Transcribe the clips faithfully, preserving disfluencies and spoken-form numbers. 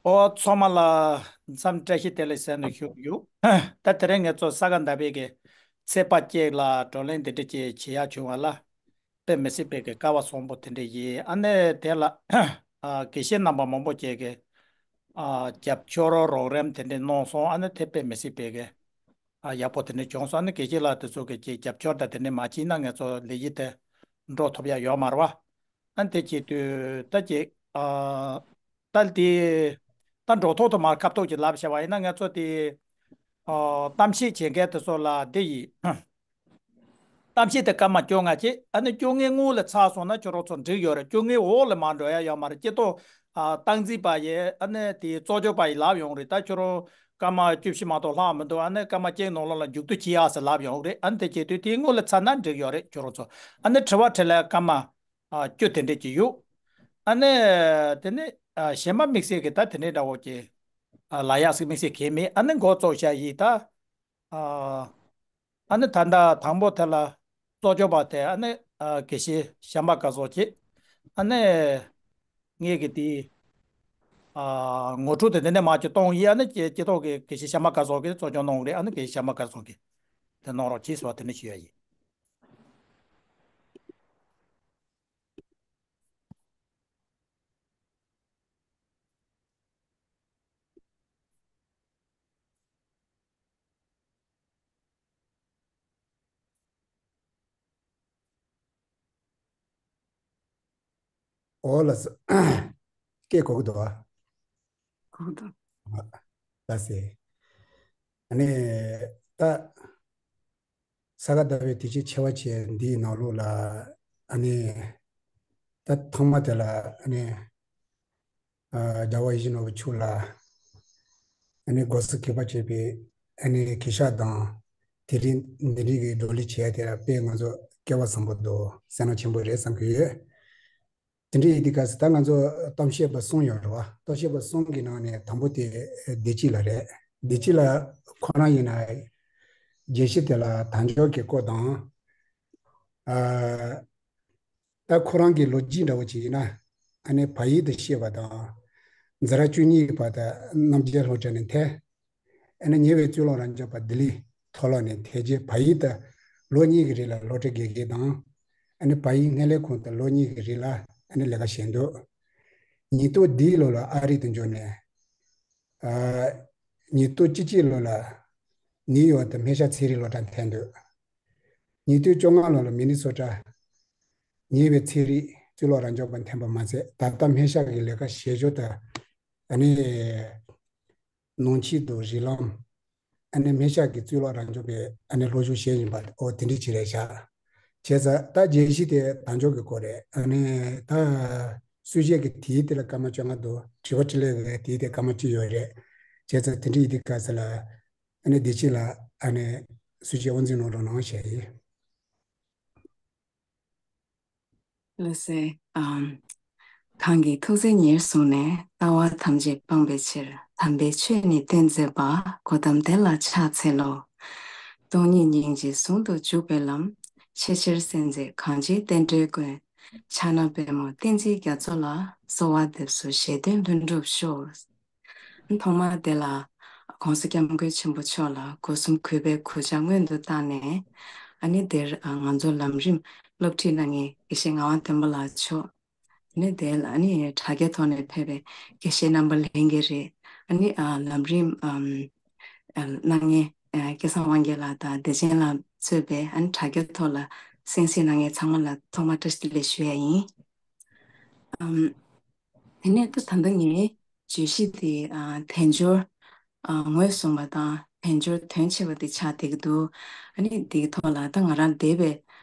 ཨོ། ཚང་མ་ལ་འཚམས་བཀྲ་ཤིས་བདེ་ལེགས་ཟེར་ནས་ཞུ་གི་ཡོད། ད་དེ་རིང་ངེད་ཚོ་ས་ག་ཟླ་བའི་གི་ཚེས་པ་གཅིག་ལ་བགྲོ་གླེང་འདི་འདྲ་ཅིག་བྱེད་ཡག་བྱུང་བ་ལ་དཔེ་མི་སྲིད་པའི་གི་སྐལ་བ་བཟང་པོ་དེ་འདྲ་ཡིན། ཨ་ནི་དེ་ལ་ཨ་དགེ་བཤེས་རྣམ་པ་མང་པོ་ཅིག་གི་ཨ་རྒྱབ་སྐྱོར་རོགས་རམ་དེ་འདྲ་གནང་སོང་། ཨ་ནི་དེ་དཔེ་མི་སྲིད་པའི་གི་ཨ་ཡག་པོ་དེ་འདྲ་བྱུང་སོང་། ཨ་ནི་དགེ་བཤེས་ལགས་དེ་ཚོ་གི་ཅིག་རྒྱབ་སྐྱོར་དང་དེ་འདྲ་མ་བྱས་ན་ངེད་ཚོ་ལས་གཞི་དེ་འགྲོ་ཐུབ་ཡག་ཡོད་མ་རེད་བ། ཨ་ནི་དེ་བྱེད་དུས་ད་ཅིག་ཨ་ད་དེ་ད་འགྲོ་ཐོག་ཏུ་མར་ཁ་ཐུག་ཅིག་ལབ་བྱས་པ་ཡིན་ན། ངེད་ཚོ་དེ་ཨ་གཏམ་བཤད་བྱེད་མཁན་དེ་ཚོ་ལ་འདི་ཡིན། གཏམ་བཤད་དེ་སྐར་མ་བཅོ་ལྔ་བྱས། ཨ་ནི་བཅོ་ལྔའི་སྔོན་ལ་ཚར་སོང་ན་ཁྱོད་རང་ཚོ་འགྲིག་ཡོད་རེད། བཅོ་ལྔའི་འོག་ལ་མར་འགྲོ་ཡ་ཡོད་མ་རེད། སྤྱི་ཚོགས་ཨ་སྟངས་འཛིན་པ་ཡིས་ཨ་ནི་དེ་རྩོད་རྒྱུགས་པ་ཡིས་ལབ་ཡོང་རེད། ད་ཁྱོད་རང་སྐར་མ་བཅུ་བཞི་མ་གཏོགས་ལྷག་མི་འདུག་ཨ་ནི་སྐར་མ་གཅིག་ནང་ལོགས་ལ་མཇུག་བསྡུ་བྱེད་ཡག་ཟེར་ལབ་ཡོང་རེད། ཨ་ནི་དེ་བྱེད་དུས་དེའི་སྔོན་ལ་ཚར་ན་འགྲིག་ཡོད་རེད། ཁྱོད་རང་ཚོ་ཨ་ནི་དྲི་བ་དྲིས་ལན་སྐར་མ་ཨ་བཅུ་དེ་འདྲས་ཀྱི་ཡོད། ཨ་ནི་དེ་ནི་ཨ་གཞན་པ་དམིགས་བསལ་གྱི་ད་དེ་འདྲས་འདྲ་བོ་ཀྱི་ཨ་ལབ་ཡག་ཟིག་དམིགས་བསལ་གང་ཡང་མེད། ཨ་ནི་འགོ་བཙུགས་བཞག་ཡིན་ད། ཨ་ཨ་ནི་ད་ལྟ་དང་པོ་དེ་ལ་རྩོད་རྒྱུགས་པ་དེ་ཨ་ནི་ཨ་དགེ་བཤེས་ཤམ་པ་སྐལ་བཟང་བྱས། ཨ་ནི་ངས་ཀྱི་དེ་ཨ་ངོ་སྤྲོད་དེ་དེ་ནས་མར་ཅིག་གཏོང་ཡིན། ཨ་ནི་སྤྱི་སྤྱི་ཚོགས་ཀྱི་དགེ་བཤེས་ཤམ་པ་སྐལ་བཟང་གིས་རྩོད་རྒྱུགས་གནང་རེད། ཨ་ནི་དགེ་བཤེས་ཤམ་པ་སྐལ་བཟང་གིས་དེ་གནང་རོགས་བྱས་ཟེར་བ་དེ་ནས་ཞུ་ཡ་ཡིན། ཨོ་ལགས་སོ། སྐད་གོ་གི་འདུག་ཨ། གོ་གི་འདུག་ལགས་སེ། ཨ་ནི་ད་ས་ག་ཟླ་བའི་དུས་ཆེན་ཆེ་བ་ཆེ་འདིའི་ནང་ལོགས་ལ་ཨ་ནི་ད་ཐོག་མ་དེ་ལ་ཨ་ནི་ཨ་རྒྱལ་བ་ཡིད་བཞིན་ནོར་བུ་མཆོག་ལ་ཨ་ནི་དགོངས་སེལ་གུས་པ་བྱེད་པའི་ཨ་ནི་གུས་ཞབས་དང་། དེ་རིང་འདི་འདྲའི་གི་བགྲོ་གླེང་བྱས་དེ་ལ་དཔེ་ང་ཚོ་སྐལ་བ་བཟང་པོ་འདུག་སེམས་ནང་ཆེན་པོ་རེད་བསམ་གྱི་ཡོད། དེ་འདྲའི་ཡིན་དུས་སྐབས་སུ་ད་ང་ཚོ་གཏམ་བཤད་པ་གསུམ་ཡོད་རེད་བ། གཏམ་བཤད་པ་གསུམ་གྱི་ནང་ནས་དང་པོ་དེ་བདེ་སྐྱིད་ལགས་རེད། བདེ་སྐྱིད་ལགས་ཁོ་རང་ཡིན་ན་རྒྱལ་སྤྱི་དེ་ལ་དལ་འབྱོར་གྱི་སྐོར་དང་། ཨ་ད་ཁོ་རང་གི་ལོ་རྒྱུས་འདྲ་བོ་ཅིག་ཡིན་ན། ཨ་ནི་བལ་ཡུལ་དུ་སྐྱེས་པ་དང་། འཛིན་གྲྭ་བཅུ་གཉིས་ཀྱི་བར་དུ་རྣམ་རྒྱལ་སློབ་གྲྭ་ནས་ཐོན། ཨ་ནི་ཉེ་བའི་གཙུག་ལག་རབ་འབྱམས་པ་ལྡི་ལི་མཐོ་སློབ་ནས་ཐོན་རྗེས་བལ་ཡུལ་དུ་ལོ་གཉིས་ཀྱི་རིང་ལ་སློབ་གྲྭ་དགེ་རྒན་དང་། ཨ་ནི་བལ་ཡུལ་སྣེ་ལེན་ཁང་དུ་ལོ་གཉིས་ཀྱི་རིང་ལ་ཨ་ནི་ལས་ཀ་བྱས་འདུག་ཉིས་སྟོང་བདུན་ལོ་ལ་ཨ་རི་དུ་འབྱོར་ནས། ཨ་ཉིས་སྟོང་བཅུ་གཅིག་ལོ་ལ་ནིའུ་ཡོག་ཏུ་སྨན་ཤག་ཚན་རིག་སློབ་གྲྭར་ཐོན་འདུག་ཉིས་སྟོང་བཅོ་ལྔ་ལོ་ལ་མི་ནི་སོ་ཊ་ཉེ་བའི་ཚན་རིག་གཙུག་ལག་རབ་འབྱམས་པར་ཐོན་པ་མ་ཟད། ད་ལྟ་སྨན་ཤག་གི་ལས་ཀ་བྱེད་ཞོར་དུ་ཨ་ནི་ནང་ཆོས་དང་རིགས་ལམ། ཨ་ནི་སྨན་ཤག་གི་གཙུག་ལག་རབ་འབྱམས་པའི་ཨ་ནི་སློབ་སྦྱོང་བྱེད་བཞིན་པ། ཨོ་དེ་འདྲ་ཅིག་རེད་བཞག་བྱས་ཙང་ད་རྒྱལ་སྤྱི་དེ་དལ་འབྱོར་གྱི་སྐོར་རེད། ཨ་ནི་ད་སུ་ཞིག་གི་དེའི་དེ་ལ་སྐར་མ་བཅོ་ལྔ་འདུག་དྲི་བ་དྲིས་ལན་གྱི་དེའི་དེ་སྐར་མ་གཅིག་ཡོད་རེད། བྱས་ཙང་དེ་འདྲ་ཡིན་དུས་སྐབས་སུ་ལ་ཨ་ནི་བདེ་སྐྱིད་ལགས་ཨ་ནི་སུ་ཞིག་དབུ་འཛུགས་གནང་རོགས་གནང་ཞུ་ཡིན། ལགས་སེ། ཨམ། གང་གིས་ཐུགས་བརྩེ་ཉེར་བཟུང་ནས། ལྟ་བ་ཐམས་ཅད་སྤང་བའི་ཕྱིར། དམ་པའི་ཆོས་ནི་སྟོན་མཛད་པ། གོ་ཏམ་དེ་ལ་ཕྱག་འཚལ་ལོ། སྟོང་ཉིད་སྙིང་རྗེ་ཟུང་དུ་འཇུག་པའི་ལམ། ཆེས་ཆེར་གསལ་མཛད་གང་ཇི་བསྟན་འགྲོའི་མགོན། ཕྱག་ན་པདྨོ་བསྟན་འཛིན་རྒྱ་མཚོ་ལ། གསོལ་བ་འདེབས་སོ་བཞེད་དོན་ལྷུན་གྲུབ་ཤོག་ཐོག་མར་དེ་ལ་༸གོང་ས་༸སྐྱབས་མགོན་ཆེན་པོ་མཆོག་ལ་སྒོ་གསུམ་གུས་པས་གུས་ཕྱག་སྔོན་དུ་བཏང་ནས། ཨ་ནི་དེར་ང་ཚོ་ལམ་རིམ་སློབ་ཁྲིད་གནང་མཁན་དགེ་བཤེས་ངག་དབང་བསྟན་པ་ལགས་མཆོག་ཨ་ནི་དེ་ལ་ཨ་ནི་དྲ་རྒྱའི་ཐོག་ནས་ཕེབས་པའི་དགེ་བཤེས་རྣམ་པ་ལྷན་རྒྱས་རེད། ཨ་ནི་ལམ་རིམ་གནང་མཁན་སྐལ་བཟང་དབང་རྒྱལ་ལགས་དང་བདེ་ཆེན་ལགས་གཙོས་པའི་ཨ་ནི་དྲ་རྒྱའི་ཐོག་ལ་གསན་གཟིགས་གནང་མཁན་ཚང་མ་ལ་ཐོག་མར་བཀྲ་ཤིས་བདེ་ལེགས་ཞུ་ཡ་ཡིན། ཨམ། དེ་ནས་ད་ད་ལྟ་ངའི་བརྗོད་གཞི་དེ་ཨ་དལ་འབྱོར་ཨ་ངོས་བཟུང་བ་དང་དལ་འབྱོར་དོན་ཆེ་བ་དེ་ཆགས་བསྡད་ཀྱི་འདུག་ཨ་ནི་དེའི་ཐོག་ལ་ད་ང་རང་འདས་པའི་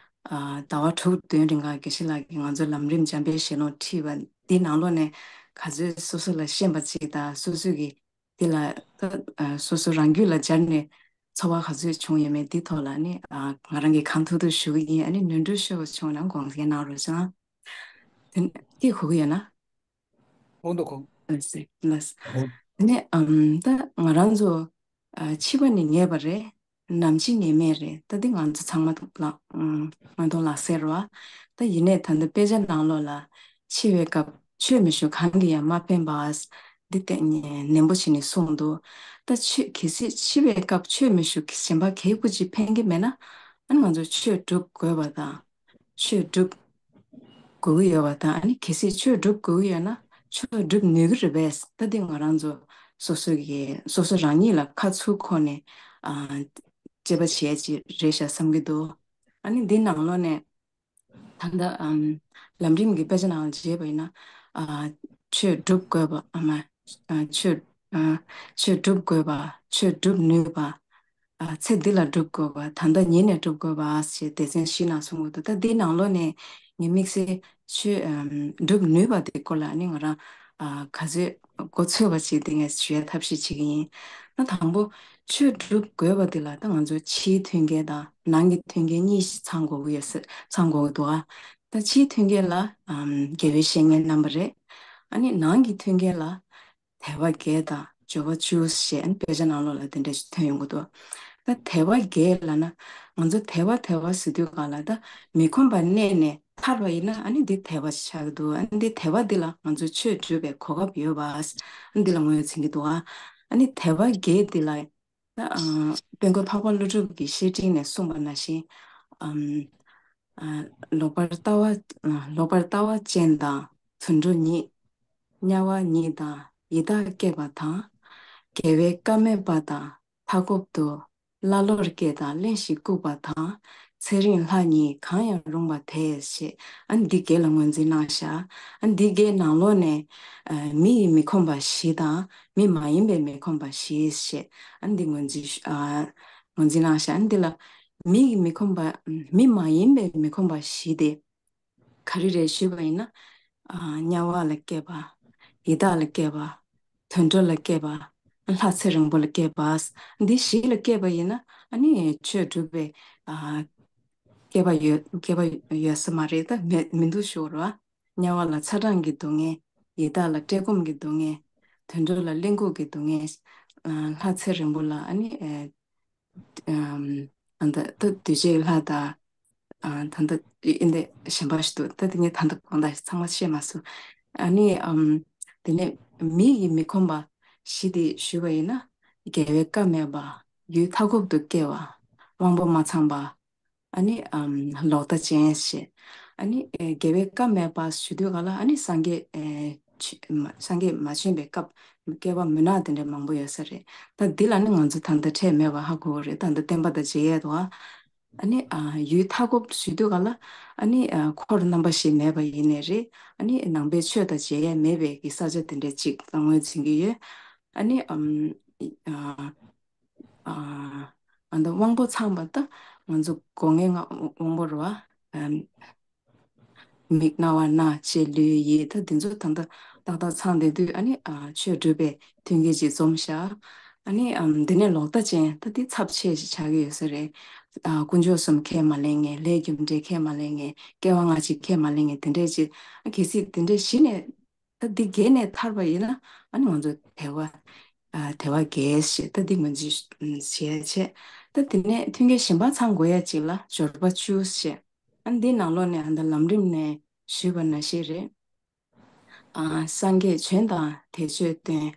ཨ་ཟླ་བ་དྲུག་བདུན་རིང་ག་དགེ་བཤེས་ལགས་ཀྱིས་ང་ཚོ་ལམ་རིམ་འཇམ་དཔལ་ཞལ་ལུང་ཁྲིད་པ་འདི་ནང་ལོགས་ནས་ག་ཚོད་སོ་སོ་ལ་ཤེས་པ་ཅིག་དང་སོ་སོ་གི་འདི་ལ་ད་ཨ་སོ་སོ་རང་རྒྱུད་ལ་སྦྱར་ནས་ཚོར་བ་ག་ཚོད་བྱུང་ཡོད་མེད་འདི་ཐོག་ལ་ནི་ཨ་ང་རང་གིས་གང་ཐུབ་ཐུབ་ཞུ་གི་ཡིན། ཨ་ནི་ནོར་འཁྲུལ་ཤོར་བ་བྱུང་ན་དགོངས་འགལ་གནང་རོགས་གནང་། དེ་སྐད་གོ་གི་ཡོད་ན། གོ་འདུག་གོ། ལགས་སེ་ལགས་སེ། ཨོ། དེ་ནས་ཨམ་ད་ང་རང་ཚོ་ཨ་འཆི་བ་ནི་ངེས་པ་རེད། ནམ་འཆི་ངེས་མེད་རེད། ད་འདི་ང་ཚོ་ཚང་མ་ལ་ཨམ་མ་མཐོང་ལགས་སེ་རེད་བ། ད་ཡིན་ནའི་ད་ལྟ་དཔེ་ཆ་ནང་ལོགས་ལ་འཆི་བའི་སྐབས་ཆོས་མི་ཞུ་གང་གིས་ཡང་མ་ཕན་པ། འདི་ལྟས་ནན་པོ་བྱས་ནས་གསུངས་འདུག་ད་ཆོས་གལ་སྲིད་འཆི་བའི་སྐབས་ཆོས་མི་ཞུ་གཞན་པ་གལ་པོ་ཅིག་ཕན་གྱི་མེད་ན། ཨ་ནི་ང་ཚོ་ཆོས་སྒྲུབ་དགོས་པ་དང་། ཆོས་སྒྲུབ་དགོས་ཀྱི་ཡོད་པ་དང་། ཨ་ནི་གལ་སྲིད་ཆོས་སྒྲུབ་དགོས་ཀྱི་ཡོད་ན་ཆོས་སྒྲུབ་ནུས་ཀྱི་རེད་པས། ད་འདི་ང་རང་ཚོ་སོ་སོ་གི་སོ་སོ་རང་ཉིད་ལ་ཁ་ཚུར་ཁོ་ནས་ཨ་དཔྱད་པ་བྱེད་ཡ་ཅིག་རེད་ཤག་བསམ་གྱི་འདུག་ཨ་ནི་འདི་ནང་ལོགས་ནས། ད་ལྟ་ཨམ་ལམ་རིམ་གྱི་དཔེ་ཆ་ནང་ལ་མཇལ་བ་ཡིན་ན། ཨ་ཆོས་སྒྲུབ་དགོས་པ། ཨ་མ་ཨ་ཆོས་ཨ་ཆོས་སྒྲུབ་དགོས་པ། ཆོས་སྒྲུབ་ནུས་པ། ཨ་ཚེ་འདི་ལ་སྒྲུབ་དགོས་པ། ད་ལྟ་ཉིད་ནས་སྒྲུབ་དགོས་པ་ཞེས་སྡེ་ཚན་བཞི་ནང་གསུངས་ཡོད་འདུག་ད་འདིའི་ནང་ལོགས་ནས་ངས་དམིགས་བསལ་ཆོས་ཨམ་སྒྲུབ་ནུས་པ་དེ་སྐོར་ལ་ནི་ང་རང་ཨ་ག་ཚོད་མགོ་ཚོས་པ་ཞིག་དེ་ངས་ཞུ་ཡ་ཐབས་ཤེས་བྱེད་ཀྱི་ཡིན། ད་དང་པོ་ཆོས་སྒྲུབ་དགོས་པ་དེ་ལ་ད་ང་ཚོ་ཕྱིའི་མཐུན་རྐྱེན་དང་ནང་གི་མཐུན་རྐྱེན་གཉིས་ཤིག་ཚང་དགོས་ཀྱི་ཡོད་ས་ཚང་དགོས་ཀྱི་འདུག་ཨ་ད་ཕྱིའི་མཐུན་རྐྱེན་ལ་ཨམ་དགེ་བའི་བཤེས་གཉེན་རྣམ་པ་རེད། ཨ་ནི་ནང་གི་མཐུན་རྐྱེན་ལ་དལ་བ་བརྒྱད་དང་འབྱོར་བ་བཅུ་ཞེས་ཨ་ནི་དཔེ་ཆ་ནང་ལོགས་ལ་དེ་འདྲ་ཞིག་ཐོན་ཡོང་གི་འདུག་ད་དལ་བ་བརྒྱད་ལབ་ན་ང་ཚོ་དལ་བ་དལ་བ་ཟེར་དུས་སྒང་ལ་ད་མི་ཁོམ་པ་གནས་ནས་ཐར་བ་ཡིན་ན་ཨ་ནི་འདི་དལ་བ་ཞིག་ཆགས་ཀྱི་འདུག་ཨ་ནི་འདི་དལ་བ་འདི་ལ་ང་ཚོས་ཆོས་སྒྲུབ་པའི་གོ་སྐབས་ཡོད་པ་ཨ་ནི་འདི་ལ་ངོས་འཛིན་གྱི་འདུག་ཨ་ནི་དལ་བ་བརྒྱད་འདི་ལ། ད་ཨ་དཔལ་མགོན་འཕགས་པ་ཀླུ་སྒྲུབ་ཀྱི་བཤེས་སྤྲིང་ནས་གསུངས་པ་ནང་བཞིན། ཨམ་ཨ་ལོག་པར་ལྟ་བ་ཨ་ལོག་པར་ལྟ་བ་ཅན་དང་དུད་འགྲོ་ཉིད། དམྱལ་བ་ཉིད་དང་ཡི་དྭགས་སྐྱེས་པ་དང་། རྒྱལ་བའི་བཀའ་མེད་པ་དང་མཐའ་འཁོབ་ཏུ་ཀླ་ཀློར་སྐྱེས་དང་གླེན་ཞིང་ལྐུགས་པ་དང་། ཚེ་རིང་ལྷ་ཉིད་གང་ཡང་རུང་བ་དེ་ཞེས་ཨ་ནི་འདི་བརྒྱད་ལ་ངོས་འཛིན་གནང་བཞག་ཨ་ནི་འདི་བརྒྱད་ནང་ལོགས་ནས་ཨ་མི་ཡི་མི་ཁོམ་པ་བཞི་དང་། མི་མ་ཡིན་པའི་མི་ཁོམ་པ་བཞི་ཞེས་ཨ་ནི་འདི་ངོས་འཛིན་ཞུ་ཨ་ངོས་འཛིན་གནང་བཞག་ཨ་ནི་འདི་ལ་མི་ཡི་མི་ཁོམ་པ་མི་མ་ཡིན་པའི་མི་ཁོམ་པ་བཞི་དེ་ག་རེ་རེད་ཞུས་པ་ཡིན་ན། ཨ་དམྱལ་བ་ལ་སྐྱེས་པ། ཡི་དྭགས་ལ་སྐྱེས་པ། དུད་འགྲོ་ལ་སྐྱེས་པ། ལྷ་ཚེ་རིང་པོ་ལ་སྐྱེས་པ། འདི་བཞི་ལ་སྐྱེས་པ་ཡིན་ན་ཨ་ནི་ཆོས་སྒྲུབ་པའི་ཨ་སྐལ་པ་ཡོད་སྐལ་པ་ཡོད་ས་མ་རེད། ད་མི་མི་འདུག་ཞུ་བ་རེད་བ། དམྱལ་བ་ལ་ཚ་གྲང་གི་སྡུག་བསྔལ། ཡི་དྭགས་ལ་བཀྲེས་སྐོམ་གྱི་སྡུག་བསྔལ། དུད་འགྲོ་ལ་གླེན་ལྐུགས་ཀྱི་སྡུག་བསྔལ། ཨ་ལྷ་ཚེ་རིང་པོ་ལ་ཨ་ནི་ཨེ་ཨམ་ད་ལྟ་འདུས་བྱས་ལྷ་དང་། ཨ་ད་ལྟ་ཨིན་དེ་གཞན་པ་ཞིག་འདུག་ད་དེ་ངས་ད་ལྟ་གང་ལྟར་ཚང་མ་བཤད་མ་སོང་། ཨ་ནི་ཨམ་དེ་ནས་མི་ཡི་མི་ཁོམ་པ་བཞི་དེ་ཞུས་པ་ཡིན་ན། རྒྱལ་བའི་བཀའ་མེད་པ། ཡུལ་མཐའ་འཁོབ་ཏུ་སྐྱེ་བ། དབང་པོ་མ་ཚང་བ། ཨ་ནི་ཨམ་ལོག་ལྟ་ཅན་ཞེས། ཨ་ནི་ཨེ་རྒྱལ་བའི་བཀའ་མེད་པ་ཞུ་དུས་ག་ལ་ཨ་ནི་སངས་རྒྱས་ཨེ་ཆོས་མ་སངས་རྒྱས་མ་བྱོན་པའི་སྐབས་བསྐལ་པ་མུན་ནག་དེ་འདྲ་མང་པོ་ཡོད་ས་རེད། ད་འདི་ལ་ནི་ང་ཚོ་ད་ལྟ་འཕྲད་མེད་པ་ཧ་གོ་གི་རེད། ད་ལྟ་བསྟན་པ་དང་མཇལ་ཡས་འདུག་ཨ། ཨ་ནི་ཨ་ཡུལ་མཐའ་འཁོབ་ཞུ་དུས་ག་ལ་ཨ་ནི་ཨ་འཁོར་རྣམ་པ་བཞི་མེད་པ་ཡིན་ནའི་རེད། ཨ་ནི་ནང་པའི་ཆོས་དང་མཇལ་ཡས་མེད་པའི་གི་ས་ཆ་དེ་འདྲ་ཅིག་ངོས་འཛིན་གྱི་ཡོད། ཨ་ནི་ཨམ་ཨ། ཨ་ཨ་ད་དབང་པོ་ཚང་བ་ད་ང་ཚོ་སྒོ་ལྔའི་ང་དབང་པོ་རེད་བ། ཨམ་མིག་རྣ་བ་སྣ་ལྕེ་ལུས་ཡིད་ད་འདི་ཚོ་ད་ལྟ་ཏག་ཏག་ཚང་བསྡད་དུས་ཨ་ནི་ཨ་ཆོས་སྒྲུབ་པའི་མཐུན་རྐྱེན་ཅིག་འཛོམས་ཤག་ཨ་ནི་ཨམ་འདི་ནས་ལོག་ལྟ་ཅན་ད་འདི་ཚབས་ཆེ་ཞིག་ཆགས་ཀྱི་ཡོད་ས་རེད། ཨ་དཀོན་མཆོག་གསུམ་ཁས་མ་ལེན་མཁན། ལས་རྒྱུ་འབྲས་ཁས་མ་ལེན་མཁན། སྐྱེ་བ་སྔ་ཕྱི་ཁས་མ་ལེན་མཁན་དེ་འདྲས་ཅིག་ཨ་གལ་སྲིད་དེ་འདྲས་གཞི་ནས། ད་འདི་བརྒྱད་ནས་ཐར་པ་ཡིན་ན་ཨ་ནི་ང་ཚོ་དལ་བ་ཨ་དལ་བ་བརྒྱད་ཞེས་ད་འདི་ངོས་འཛིན་ཞུ་བྱས་བྱས། ད་དེ་ནས་མཐུན་རྐྱེན་གཞན་པ་ཚང་དགོས་ཡ་ཅིག་ལ་འབྱོར་པ་བཅུ་ཞེས། ཨ་ནི་འདིའི་ནང་ལོགས་ནས་ཨ་ད་ལམ་རིམ་ནས་ཞུས་པ་ནང་བཞིན་རེད། ཨ་སངས་རྒྱས་བྱོན་དང་དེ་ཆོས་སྟོན།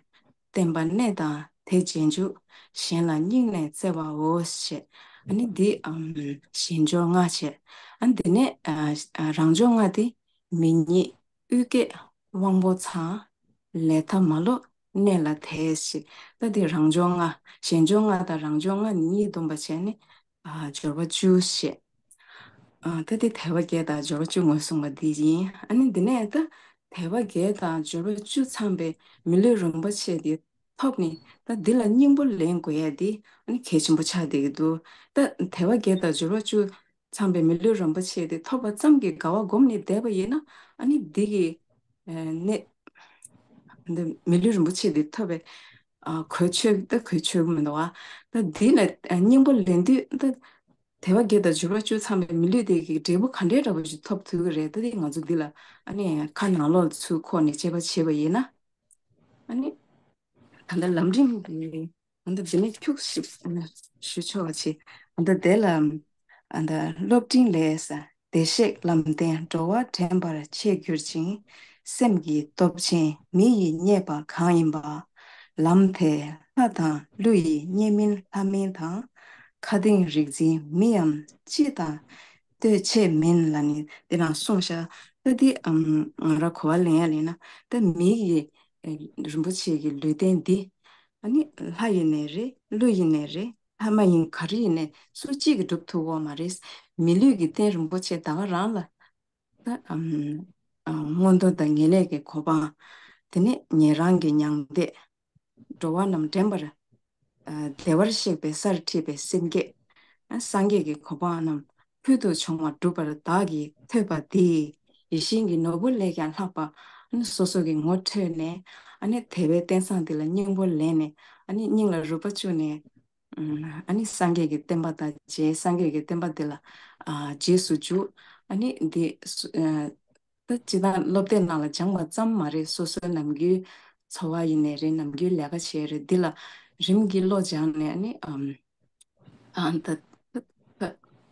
བསྟན་པ་གནས་དང་དེ་རྗེས་འཇུག་གཞན་ལ་སྙིང་ནས་བརྩེ་བའོ་ཞེས། ཨ་ནི་འདི་ཨམ་གཞན་འབྱོར་ལྔ་བྱས། ཨ་ནི་དེ་ནས་ཨ་རང་འབྱོར་ལྔ་དེ། མི་ཉིད། དབུས་སྐྱེས། དབང་པོ་ཚང་། ལས་མཐའ་མ་ལོག་གནས་ལ་དེ་ཞེས། ད་འདི་རང་འབྱོར་ལྔ། གཞན་འབྱོར་ལྔ་དང་རང་འབྱོར་ལྔ་གཉིས་བསྡོམས་པ་བྱས་ནས་ཨ་འབྱོར་པ་བཅུ་ཞེས། ཨ་ད་འདི་དལ་བ་བརྒྱད་དང་འབྱོར་པ་བཅུ་ངོས་བཟུང་བ་འདི་ཡིན། ཨ་ནི་འདི་ནས་ད་དལ་བ་བརྒྱད་དང་འབྱོར་པ་བཅུ་ཚང་པའི་མི་ལུས་རིན་པོ་ཆེ་འདི་ཐོབ་ནས་ད་འདི་ལ་སྙིང་པོ་ལེན་དགོས་ཡ་འདི་ཨ་ནི་གལ་ཆེན་པོ་ཆགས་བསྡད་ཀྱི་འདུག་ད་དལ་བ་བརྒྱད་དང་འབྱོར་པ་བཅུ་ཚང་པའི་མི་ལུས་རིན་པོ་ཆེ་དེ་ཐོབ་པ་ཙམ་གྱིས་དགའ་བ་སྒོམ་ནས་བསྡད་པ་ཡིན་ན་ཨ་ནི་འདི་གི་ཨ་གནས་འདི་མི་ལུས་རིན་པོ་ཆེ་དེ་ཐོབ་པའི་ཨ་གོས་ཆོད་ད་གོས་ཆོད་མི་འདུག་བ། ད་འདི་ལ་ཨ་སྙིང་པོ་ལེན་དུས་ད་དལ་བ་བརྒྱད་དང་འབྱོར་པ་བཅུ་ཚང་པའི་མི་ལུས་དེ་གི་འབྲས་བུ་ག་འདྲའི་འདྲ་པོ་ཞིག་ཐོབ་ཐུབ་ཀྱི་རེད། ད་དེ་ང་ཚོ་འདི་ལ་ཨ་ནི་ཁ་ནང་ལོགས་ཚུར་ཁོག་ནས་དཔྱད་པ་བྱས་པ་ཡིན་ན་ཨ་ནི། ད་ལྟ་ལམ་རིམ་གྱི་ད་ལྟ་འདི་ནས་ཁྱུག་ཞིག་ཞུ་ཆོག་པ་བྱེད། ད་ལྟ་དེ་ལ་ད་སློབ་སྤྲིང་ལས་ས། བདེ་གཤེགས་ལམ་བསྟན་འགྲོ་བ་འདྲེན་པར་ཆེས་གྱུར་ཅིང་ སེམས་ཀྱི་སྟོབས་ཆེན་མི་ཡིས་རྙེད་པ་གང་ཡིན་པ། ལམ་དེ་ལྷ་དང་ཀླུ་ཡིས་རྙེད་མིན་ལྷ་མིན་དང་། མཁའ་ལྡིང་རིག་འཛིན་མིའམ་ཅི་དང་ལྟོས་ཆེད་མིན་ལ་ནི་འདི་རང་གསུངས་ཤག་ད་འདི་ཨམ་ང་རང་གོ་བ་ལེན་ཡ་ལེན་ན་ད་མི་ཡི་ཨེ་རིན་པོ་ཆེ་གི་ལུས་རྟེན་འདི་ཨ་ནི་ལྷ་ཡིན་ནའི་རེད། ཀླུ་ཡིན་ནའི་རེད། ལྷ་མ་ཡིན་ག་རེ་ཡིན་ནའི་སུ་གཅིག་གིས་སྒྲུབ་ཐུབ་ཀྱི་ཡོད་མ་རེད། མི་ལུས་ཀྱི་རྟེན་རིན་པོ་ཆེ་ད་ག་རང་ལ་ད་ཨམ་ཨ་མངོན་མཐོ་དང་ངེས་ལེགས་ཀྱི་གོ་འཕང་། དེ་ནས་ཉན་རང་གི་མྱང་འདས། འགྲོ་བ་རྣམས་འདྲེན་པར་ཨ་བདེ་བར་གཤེགས་པའི་སར་ཁྲིད་པའི་སེམས་བསྐྱེད། ཨ་སངས་རྒྱས་ཀྱི་གོ་འཕང་རྣམས་ཕུལ་དུ་བྱུང་བ་སྒྲུབ་པར་བདག་གིས་ཐོས་པ་འདི། ཡིད་བཞིན་གྱི་ནོར་བུ་ལས་ཀྱང་ལྷག་པ། ཨ་ནི་སོ་སོ་གི་ངོ་འཕྲོད་ནས་ཨ་ནི་དེ་བའི་རྟེན་བཟང་འདི་ལ་སྙིང་པོ་ལེན་ནས་ཨ་ནི་སྙིང་ལ་རུས་པ་བཅུག་ནས་ཨ་ནི་སངས་རྒྱས་ཀྱི་བསྟན་པ་དང་མཇལ། སངས་རྒྱས་ཀྱི་བསྟན་པ་འདི་ལ་ཨ་རྗེས་སུ་འཇུག་ཨ་ནི་འདི་སུ་ཨ་ད་སྤྱིར་བཏང་སློབ་དེབ་ནང་ལ་སྦྱངས་པ་ཙམ་མ་རེད། སོ་སོའི་ནམ་རྒྱུན་འཚོ་བ་ཡིན་ནའི་རེད། ནམ་རྒྱུན་ལས་ཀ་བྱས་རེད། འདི་ལ་རིམ་གྱིས་བློ་སྦྱངས་ནས་ཨ་ནི་ཨམ་ཨ་ད་ད་ད་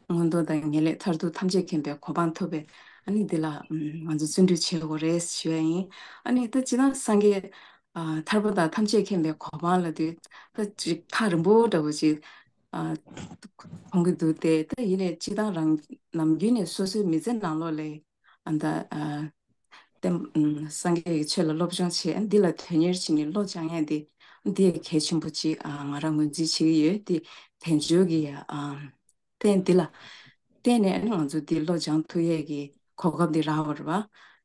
མངོན་མཐོ་དང་ངེས་ལེགས་མཐར་ཐུག་ཐམས་ཅད་མཁྱེན་པའི་གོ་འཕང་ཐོབ་པའི་ཨ་ནི་འདི་ལ་ཨམ་ང་ཚོ་བརྩོན་འགྲུས་བྱེད་དགོས་རེད་ཞུ་ཡ་ཡིན། ཨ་ནི་ད་སྤྱིར་བཏང་སངས་རྒྱས་ཨ་ཐར་པ་དང་ཐམས་ཅད་མཁྱེན་པའི་གོ་འཕང་ལབ་དུས་ད་ཅིག་ཐག་རིང་པོ་འདྲ་བོ་ཅིག་ཨ་མཐོང་གི་འདུག་སྟེ། ད་ཡིན་ནའི་སྤྱིར་བཏང་རང་ནམ་རྒྱུན་ནས་སོ་སོའི་མི་ཚེ་ནང་ལོགས་ལ་ཨ་ད་ཨ་བསྟན་སངས་རྒྱས་ཀྱི་ཆོས་ལ་སློབ་སྦྱོང་བྱས། འདི་ལ་དོན་གཉེར་བྱས་ནས་བློ་སྦྱང་ཡ་འདི་འདི་ཡང་གལ་ཆེན་པོ་ཅིག་ཨ་ང་རང་ངོས་འཛིན་བྱེད་ཀྱི་ཡོད། འདི་དལ་འབྱོར་གྱི་ཨ་རྟེན་འདི་ལ་བརྟེན་ནས་ཨ་ནི་ང་ཚོ་འདི་བློ་སྦྱང་ཐུབ་ཡས་ཀྱི་གོ་སྐབས་འདི་རག་པ་རེད་པ།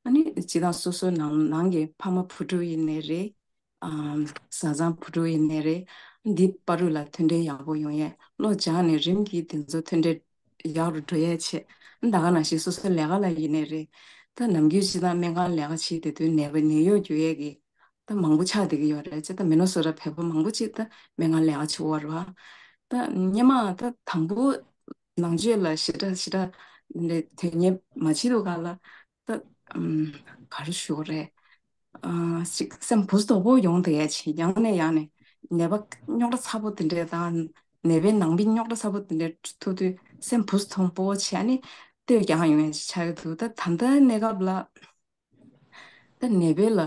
ཨ་ནི་སྤྱིར་བཏང་སོ་སོའི་ནང་ནང་གི་ཕ་མ་བུ་ཕྲུག་ཡིན་ནའི་རེད། ཨམ་བཟའ་ཚང་བུ་ཕྲུག་ཡིན་ནའི་རེད། འདི་བར་དུ་ལ་མཐུན་འབྲེལ་ཡག་པོ་ཡོང་ཡས། བློ་སྦྱངས་ནས་རིམ་གྱིས་དེ་ཚོ་མཐུན་འབྲེལ་ཡག་རུ་འགྲོ་ཡས་ཆེད། ད་ག་ནང་བཞིན་སོ་སོའི་ལས་ཀ་ལ་ཡིན་ནའི་རེད། ད་ནམ་རྒྱུན་སྤྱིར་བཏང་སྨན་ཁང་ལས་ཀ་བྱེད་བསྡད་དུས་ནད་པ་ནད་གཡོག་རྒྱུག་ཡས་ཀྱི་ད་མང་པོ་ཆགས་བསྡད་ཀྱི་ཡོད་རེད། ཅེ་ད་མི་ནོ་སོ་ཊ་བོད་པ་མང་པོ་ཅིག་ད་སྨན་ཁང་ལས་ཀ་བྱེད་ཀྱི་ཡོད་རེད་པ། ད་སྔོན་མ་ད་དང་པོ་ནང་ཆོས་ལ་ཞེ་དྲག་ཞེ་དྲག་དོན་གཉེར་མ་བྱེད་དུས་སྒང་ལ། ད་ཨམ་ག་རེ་ཞུ་དགོས་རེད། ཨ་ཅིག་སེམས་འབུ་སྲིན་དོག་པོ་ཡོང་བསྡད་ཡ་ཅིག་ཡང་ནས་ཡང་ནས་ནད་པ་རྙོག་དྲ་ཚ་པོ་དེ་འདྲས་དང་། ནད་པའི་ནང་པའི་རྙོག་དྲ་ཚ་པོ་དེ་འདྲས་ཐུག་དུས་སེམས་འབུ་སྲིན་དོག་པོ་བྱས་ནས་ལྟོས་རྒྱག་ཡོང་ཡ་ཅིག་ཆགས་ཀྱི་འདུག་ད་ད་ལྟའི་གནས་སྐབས་ལ་ད་ནད་པའི་ལ་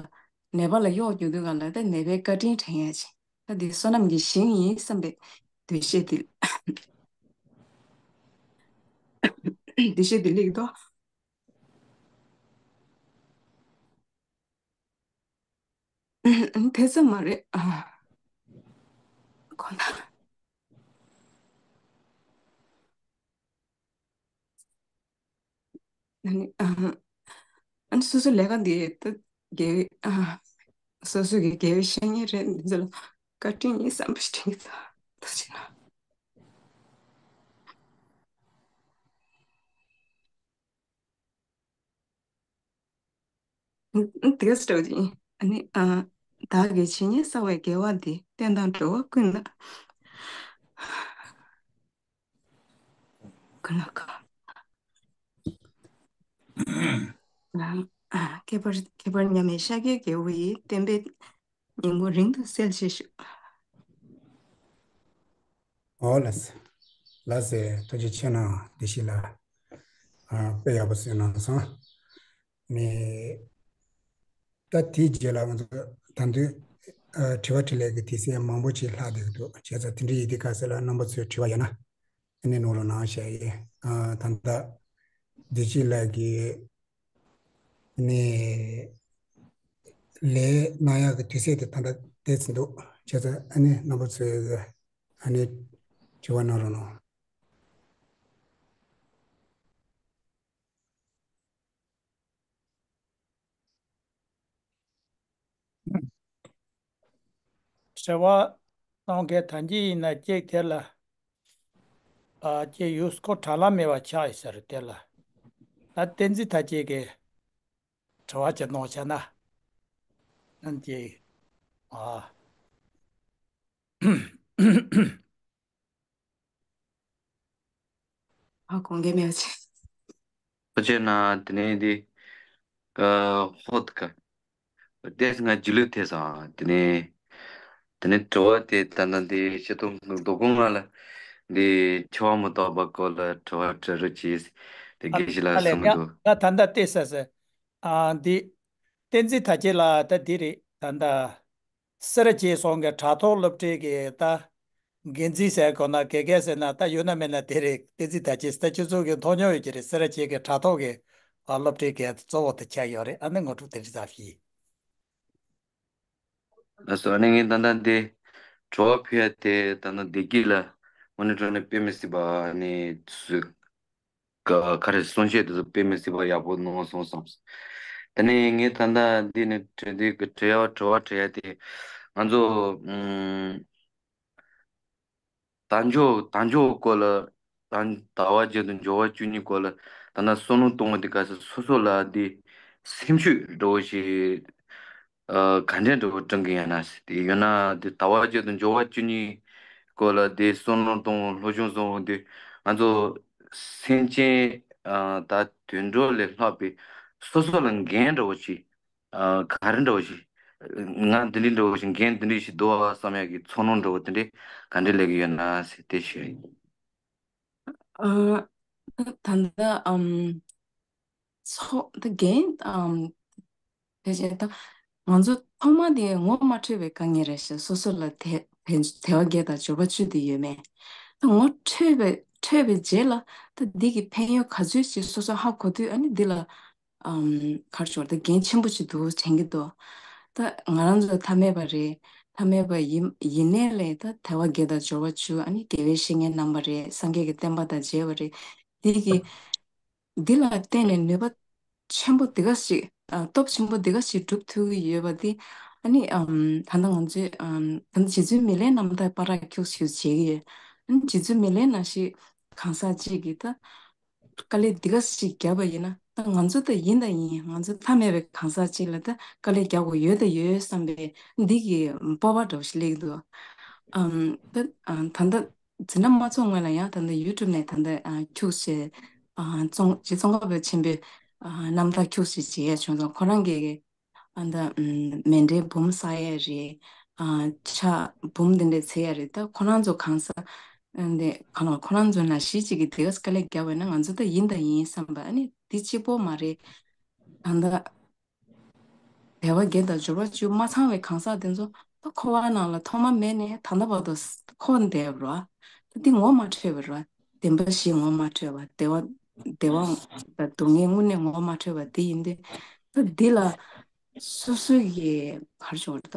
ནད་པ་ལ་གཡོག་རྒྱུག་དུས་སྒང་ལ་ད་ནད་པའི་བཀའ་དྲིན་དྲན་ཡ་ཅིག་ད་འདི་བསོད་ནམས་ཀྱི་ཞིང་ཡིན་བསམ་པའི་འདུ་ཤེས་དེ། འདུ་ཤེས་དེ་སླེབས་འདུག་དེ་ཙམ་མ་རེད། ཨ། ཁོ་ན། ཨ་ནི། ཨ། ཨ་ནི་སོ་སོའི་ལས་ཀ་འདི་ད་དགེ་བའི། ཨ། སོ་སོ་གི་དགེ་བའི་བཤེས་གཉེན་རེད། འདི་ཚོ་ལ་བཀའ་དྲིན་ཡིན་བསམ་པ་ཞིག་དྲན་གྱི་འདུག་ཐུགས་རྗེ་གནང་། དེ་ག་སྤྲོ་ཅིང་། ཨ་ནི། ཨ། བདག་གིས་ཇི་སྙེད་བསགས་པའི་དགེ་བ་འདི། བསྟན་དང་འགྲོ་བ་ཀུན་ལ། ཀུན་ལ་གང་། ཨ། ཁྱད་པར་ཁྱད་པར་མཉམ་མེད་ཤཱཀྱའི་རྒྱལ་པོ་ཡི། བསྟན་པའི་སྙིང་པོ་རིང་དུ་གསལ་བྱེད་ཤོག་ཨོ་ལགས་སོ། ལགས་སོ། ཐུགས་རྗེ་ཆེ་གནང་། བདེ་སྐྱིད་ལགས། ཨ། དཔེ་ཡག་པོ་གསན་གནང་སོང་། ནས། ད་དེའི་རྗེས་ལ་ང་ཚོ་ད་དུང་། ཨ། དྲི་བ་དྲིས་ལན་གྱི་དུས་ཚོད་མང་པོ་ཅིག་ལྷག་བསྡད་ཀྱི་འདུག་བྱས་ཙང་དེ་འདྲ་ཡིན་དུས་སྐབས་སུ་ལ་རྣམ་པ་ཚོས་དྲི་བ་ཡོད་ན་ཨ་ནི་གནང་རོགས་གནང་ཞུ་ཡ་ཡིན། ཨ། ད་ལྟ་བདེ་སྐྱིད་ལགས་ཀྱིས་ནས་ལན་གནང་ཡག་གི་དུས་ཚོད་དེ་ད་ལྟ་འདས་ཟིན་འདུག་བྱས་ཙང་ཨ་ནི་རྣམ་པ་ཚོས་ཨ་ནི་དྲི་བ་གནང་རོགས་གནང་། དྲི་བ་གཏོང་མཁན་ཐམས་ཅད་ཡིན་ན་ཅིག་དེ་ལ། ཨ། ཅིག་ཡུས་ཁོ་དྲ་ལམ་མེད་པ་ཆགས་ཡོད་ས་རེད་དེ་ལ། ད་བསྟན་འཛིན་ཐར་རྒྱས་ཀྱིས་དྲི་བ་ཅིག་གནང་བྱས་ན། ཨ་ནི་ཅིག་ཨ། ཨ། དགོངས་འགལ་མེད་པ་བྱས། ཨོ་ཅེ་ན་དེ་ནས་འདི། ཨ། ཧོད་ཀ། དེས་ང་རྗེས་ལུས་ཐེབས་སོང་། དེ་ནས། དེ་ནས་དྲི་བ་དེ་ད་ལྟ་འདི་ཤེས་ཐུབ་འདུག་གོ་ང་ལ། འདི་འཆི་བ་མི་རྟག་པ་སྐོར་ལ་དྲི་བ་དྲི་རོགས་གྱིས། དེ་ཨ། དགེ་བཤེས་ཨ་ལགས་ལ་ལས་གསུངས་ང་འདུག་ང་ད་ལྟ་བལྟས་ས་ཟེར། ཨ། འདི། བསྟན་འཛིན་དར་རྒྱས་ལགས། ད་འདི་རེད། ད་ལྟ་སེ་ར་བྱེས་རྫོང་གི་དྲ་ཐོག་སློབ་གྲྭའི་གི་ད་འགན་འཛིན་ཟེར་དགོས་ན། དགེ་རྒན་ཟེར་ན་ད་ཡོད་ན་མེད་ན་དེ་རེད། བསྟན་འཛིན་དར་རྒྱས་ད་ཁྱོད་ཚོ་གི་མཐོང་མྱོང་ཡོད་ཀྱི་རེད། སེ་ར་བྱེས་གི་དྲ་ཐོག་གི་ཨ་སློབ་གྲྭའི་གི་གཙོ་བོ་དེ་ཆགས་ཡོད་རེད། ཨ་ནི་ངོ་སྤྲོད་དེ་འདྲ་ཙམ་ཞིག་ལགས་སོ། ཨ་ནི་ངས་ད་ལྟ་འདི་དྲི་བ་ཕུལ་ཡ་དེ་ད་ལྟ་བདེ་སྐྱིད་ལགས་དངོས་གནས་དྲང་གནས་དཔེ་མི་སྲིད་པ། ཨ་ནི་སུ་ག་ག་རེ་གསུང་བཤད་དེ་ཚོ་དཔེ་མི་སྲིད་པ་ཡག་པོ་གནང་སོང་བསམ། ད་ནི་ངས་ད་ལྟ་འདི་ནས་དྲི་འདི་གི་དྲི་ཡ་དྲི་བ་དྲི་ཡ་དེ་ང་ཚོ་ཨུམ། དལ་འབྱོར་དལ་འབྱོར་སྐོར་ལ། དལ་དལ་བ་བརྒྱད་དང་འབྱོར་བ་བཅུ་གཉིས་སྐོར་ལ་ད་ལྟ་བསམ་བློ་གཏོང་བ་འདི་ག་ས་སོ་སོ་ལ་འདི་སེམས་ཤུགས་འདྲ་བོ་ཞིག་ཨ་ག་འདྲས་འདྲ་བོ་སྤྲང་གི་ཡོད་ན་ཟེར། དེ་ཡོད་ན་འདི་དལ་བ་བརྒྱད་དང་འབྱོར་བ་བཅུ་གཉིས་སྐོར་ལ་འདི་བསམ་བློ་གཏོང་སློབ་སྦྱོང་སོང་འདི་ང་ཚོ་སེམས་ཅན་ཨ་ད་དུད་འགྲོ་ལས་ལྷག་པའི་སོ་སོ་ལ་འགན་འདྲ་བོ་ཞིག་ཨ་ག་རེ་འདྲ་བོ་ཞིག་ང་འདི་འདྲའི་འདྲ་བོ་ཞིག་འགན་འདི་འདྲའི་ཞིག་འདུག་ཨ་བསམ་ཡག་གི་ཚོར་སྣང་འདྲ་བོ་དེ་འདྲའི་ག་འདྲའི་སླེབས་ཀྱི་ཡོད་ན་ཟེར་དེ་ཞུ་ཡ་ཡིན། ཨ། ད་ལྟ་ཨམ། ཚོ་ད་འགན་ཨམ། ཕལ་ཆེར་ད་ང་ཚོ་ཐོག་མ་དེ་ངོ་མ་འཕྲོད་པའི་དཀའ་ངལ་རེད་ཤག་སོ་སོ་ལ་དེ་དལ་བ་བརྒྱད་དང་འབྱོར་བ་བཅུ་དེ་ཡོད་མེད། ད་ངོ་འཕྲོད་པའི་འཕྲོད་པའི་རྗེས་ལ་ད་འདི་གི་ཕན་ཡོན་ག་ཚོད་ཅིག་སོ་སོ་ཧ་གོ་དུས། ཨ་ནི་འདི་ལ་ཨམ། ག་རེ་ཞུ་དགོས་རེད། ད་འགན་ཆེན་པོ་ཅིག་འདུག་དྲན་གྱི་འདུག་ད་ང་རང་ཚོ་ཐ་མལ་པ་རེད། ཐ་མལ་པ་ཡིན་ཡིན་ནའི་ལས་ད་དལ་བ་བརྒྱད་དང་འབྱོར་བ་བཅུ། ཨ་ནི་དགེ་བའི་བཤེས་གཉེན་རྣམ་པ་རེད། སངས་རྒྱས་ཀྱི་བསྟན་པ་དང་མཇལ་བ་རེད། འདི་གི་འདི་ལ་བརྟེན་ནས་ནུས་པ་ཆེན་པོ་འདི་ག་ཞིག་ཨ། སྟོབས་ཆེན་པོ་འདི་ག་ཞིག་སྒྲུབ་ཐུབ་ཀྱི་ཡོད་པ་འདི། ཨ་ནི་ཨམ། ད་ལྟ་ང་ཚོས་ཨམ། ད་ལྟ་རྗེ་བཙུན་མི་ལའི་རྣམ་ཐར་པར་ཁྱུག་ཞིག་མཇལ་གྱི་ཡོད། ཨ་ནི་རྗེ་བཙུན་མི་ལའི་ནང་བཞིན་གང་ཟག་ཅིག་གིས་ད་དཀའ་ལས་འདི་ག་ཞིག་བརྒྱབ་པ་ཡིན་ན། ད་ང་ཚོ་ད་ཡིན་ད་ཡིན། ང་ཚོ་ཐ་མལ་པའི་གང་ཟག་ཅིག་ལ་ད་དཀའ་ལས་རྒྱག་དགོས་ཡོད་ད་ཡོད་བསམ་པའི་འདི་གི་སྤོབས་པ་འདྲ་བོ་ཞིག་སླེབས་ཀྱི་འདུག་ཨམ། ད་ཨ། ད་ལྟ་འཛིན་གྲྭ་མ་ཚོགས་སྔོན་ལ་ཡང་ད་ལྟ་ཡུ་ཊུབ་ནས་ད་ལྟ་ཨ། ཁྱུག་ཅིག་ཨ། ཙོང་རྗེ་ཙོང་ཁ་པ་ཆེན་པོའི་ཨ། རྣམ་ཐར་ཁྱུག་ཅིག་མཇལ་ཡ་བྱུང་སོང་། ཁོ་རང་གིས་ཨ། ད་ཨམ། མཎྜལ་འབུམ་བསགས་ཡ་རེད། ཨ། ཕྱག་འབུམ་འདི་འདྲས་འཚལ་ཡ་རེད། ད་ཁོ་རང་ཚོ་གང་ཟག་ཨ། འདི་གང་ལ་ཁོ་རང་ཚོ་ནང་བཞིན་ཅིག་གིས་དེ་ག་དཀའ་ལས་བརྒྱབ་པ་ཡིན་ན། ང་ཚོ་ད་ཡིན་ད་ཡིན་བསམ་པ། ཨ་ནི་འདི་གཅིག་པོ་མ་རེད། ད་ལྟ་དལ་བ་བརྒྱད་དང་འབྱོར་བ་བཅུ་མ་ཚང་བའི་གང་ཟག་དེ་ཚོ་ད་འཁོར་བ་ནང་ལ་ཐོག་མ་མེད་ནས་ད་ལྟ་བར་དུ་འཁོར་བསྡད་པ་རེད་བ། ད་འདི་ངོ་མ་འཕྲོད་པ་རེད་བ། བདེན་པ་བཞི་ངོ་མ་འཕྲོད་པ། བདེ་བ་བདེ་བ་དང་སྡུག་བསྔལ་དངོས་གནས་ངོ་མ་འཕྲོད་པ་འདི་ཡིན་དུས། ད་འདི་ལ་སོ་སོ་གི་ག་རེ་ཞུ་དགོས་རེད། ད་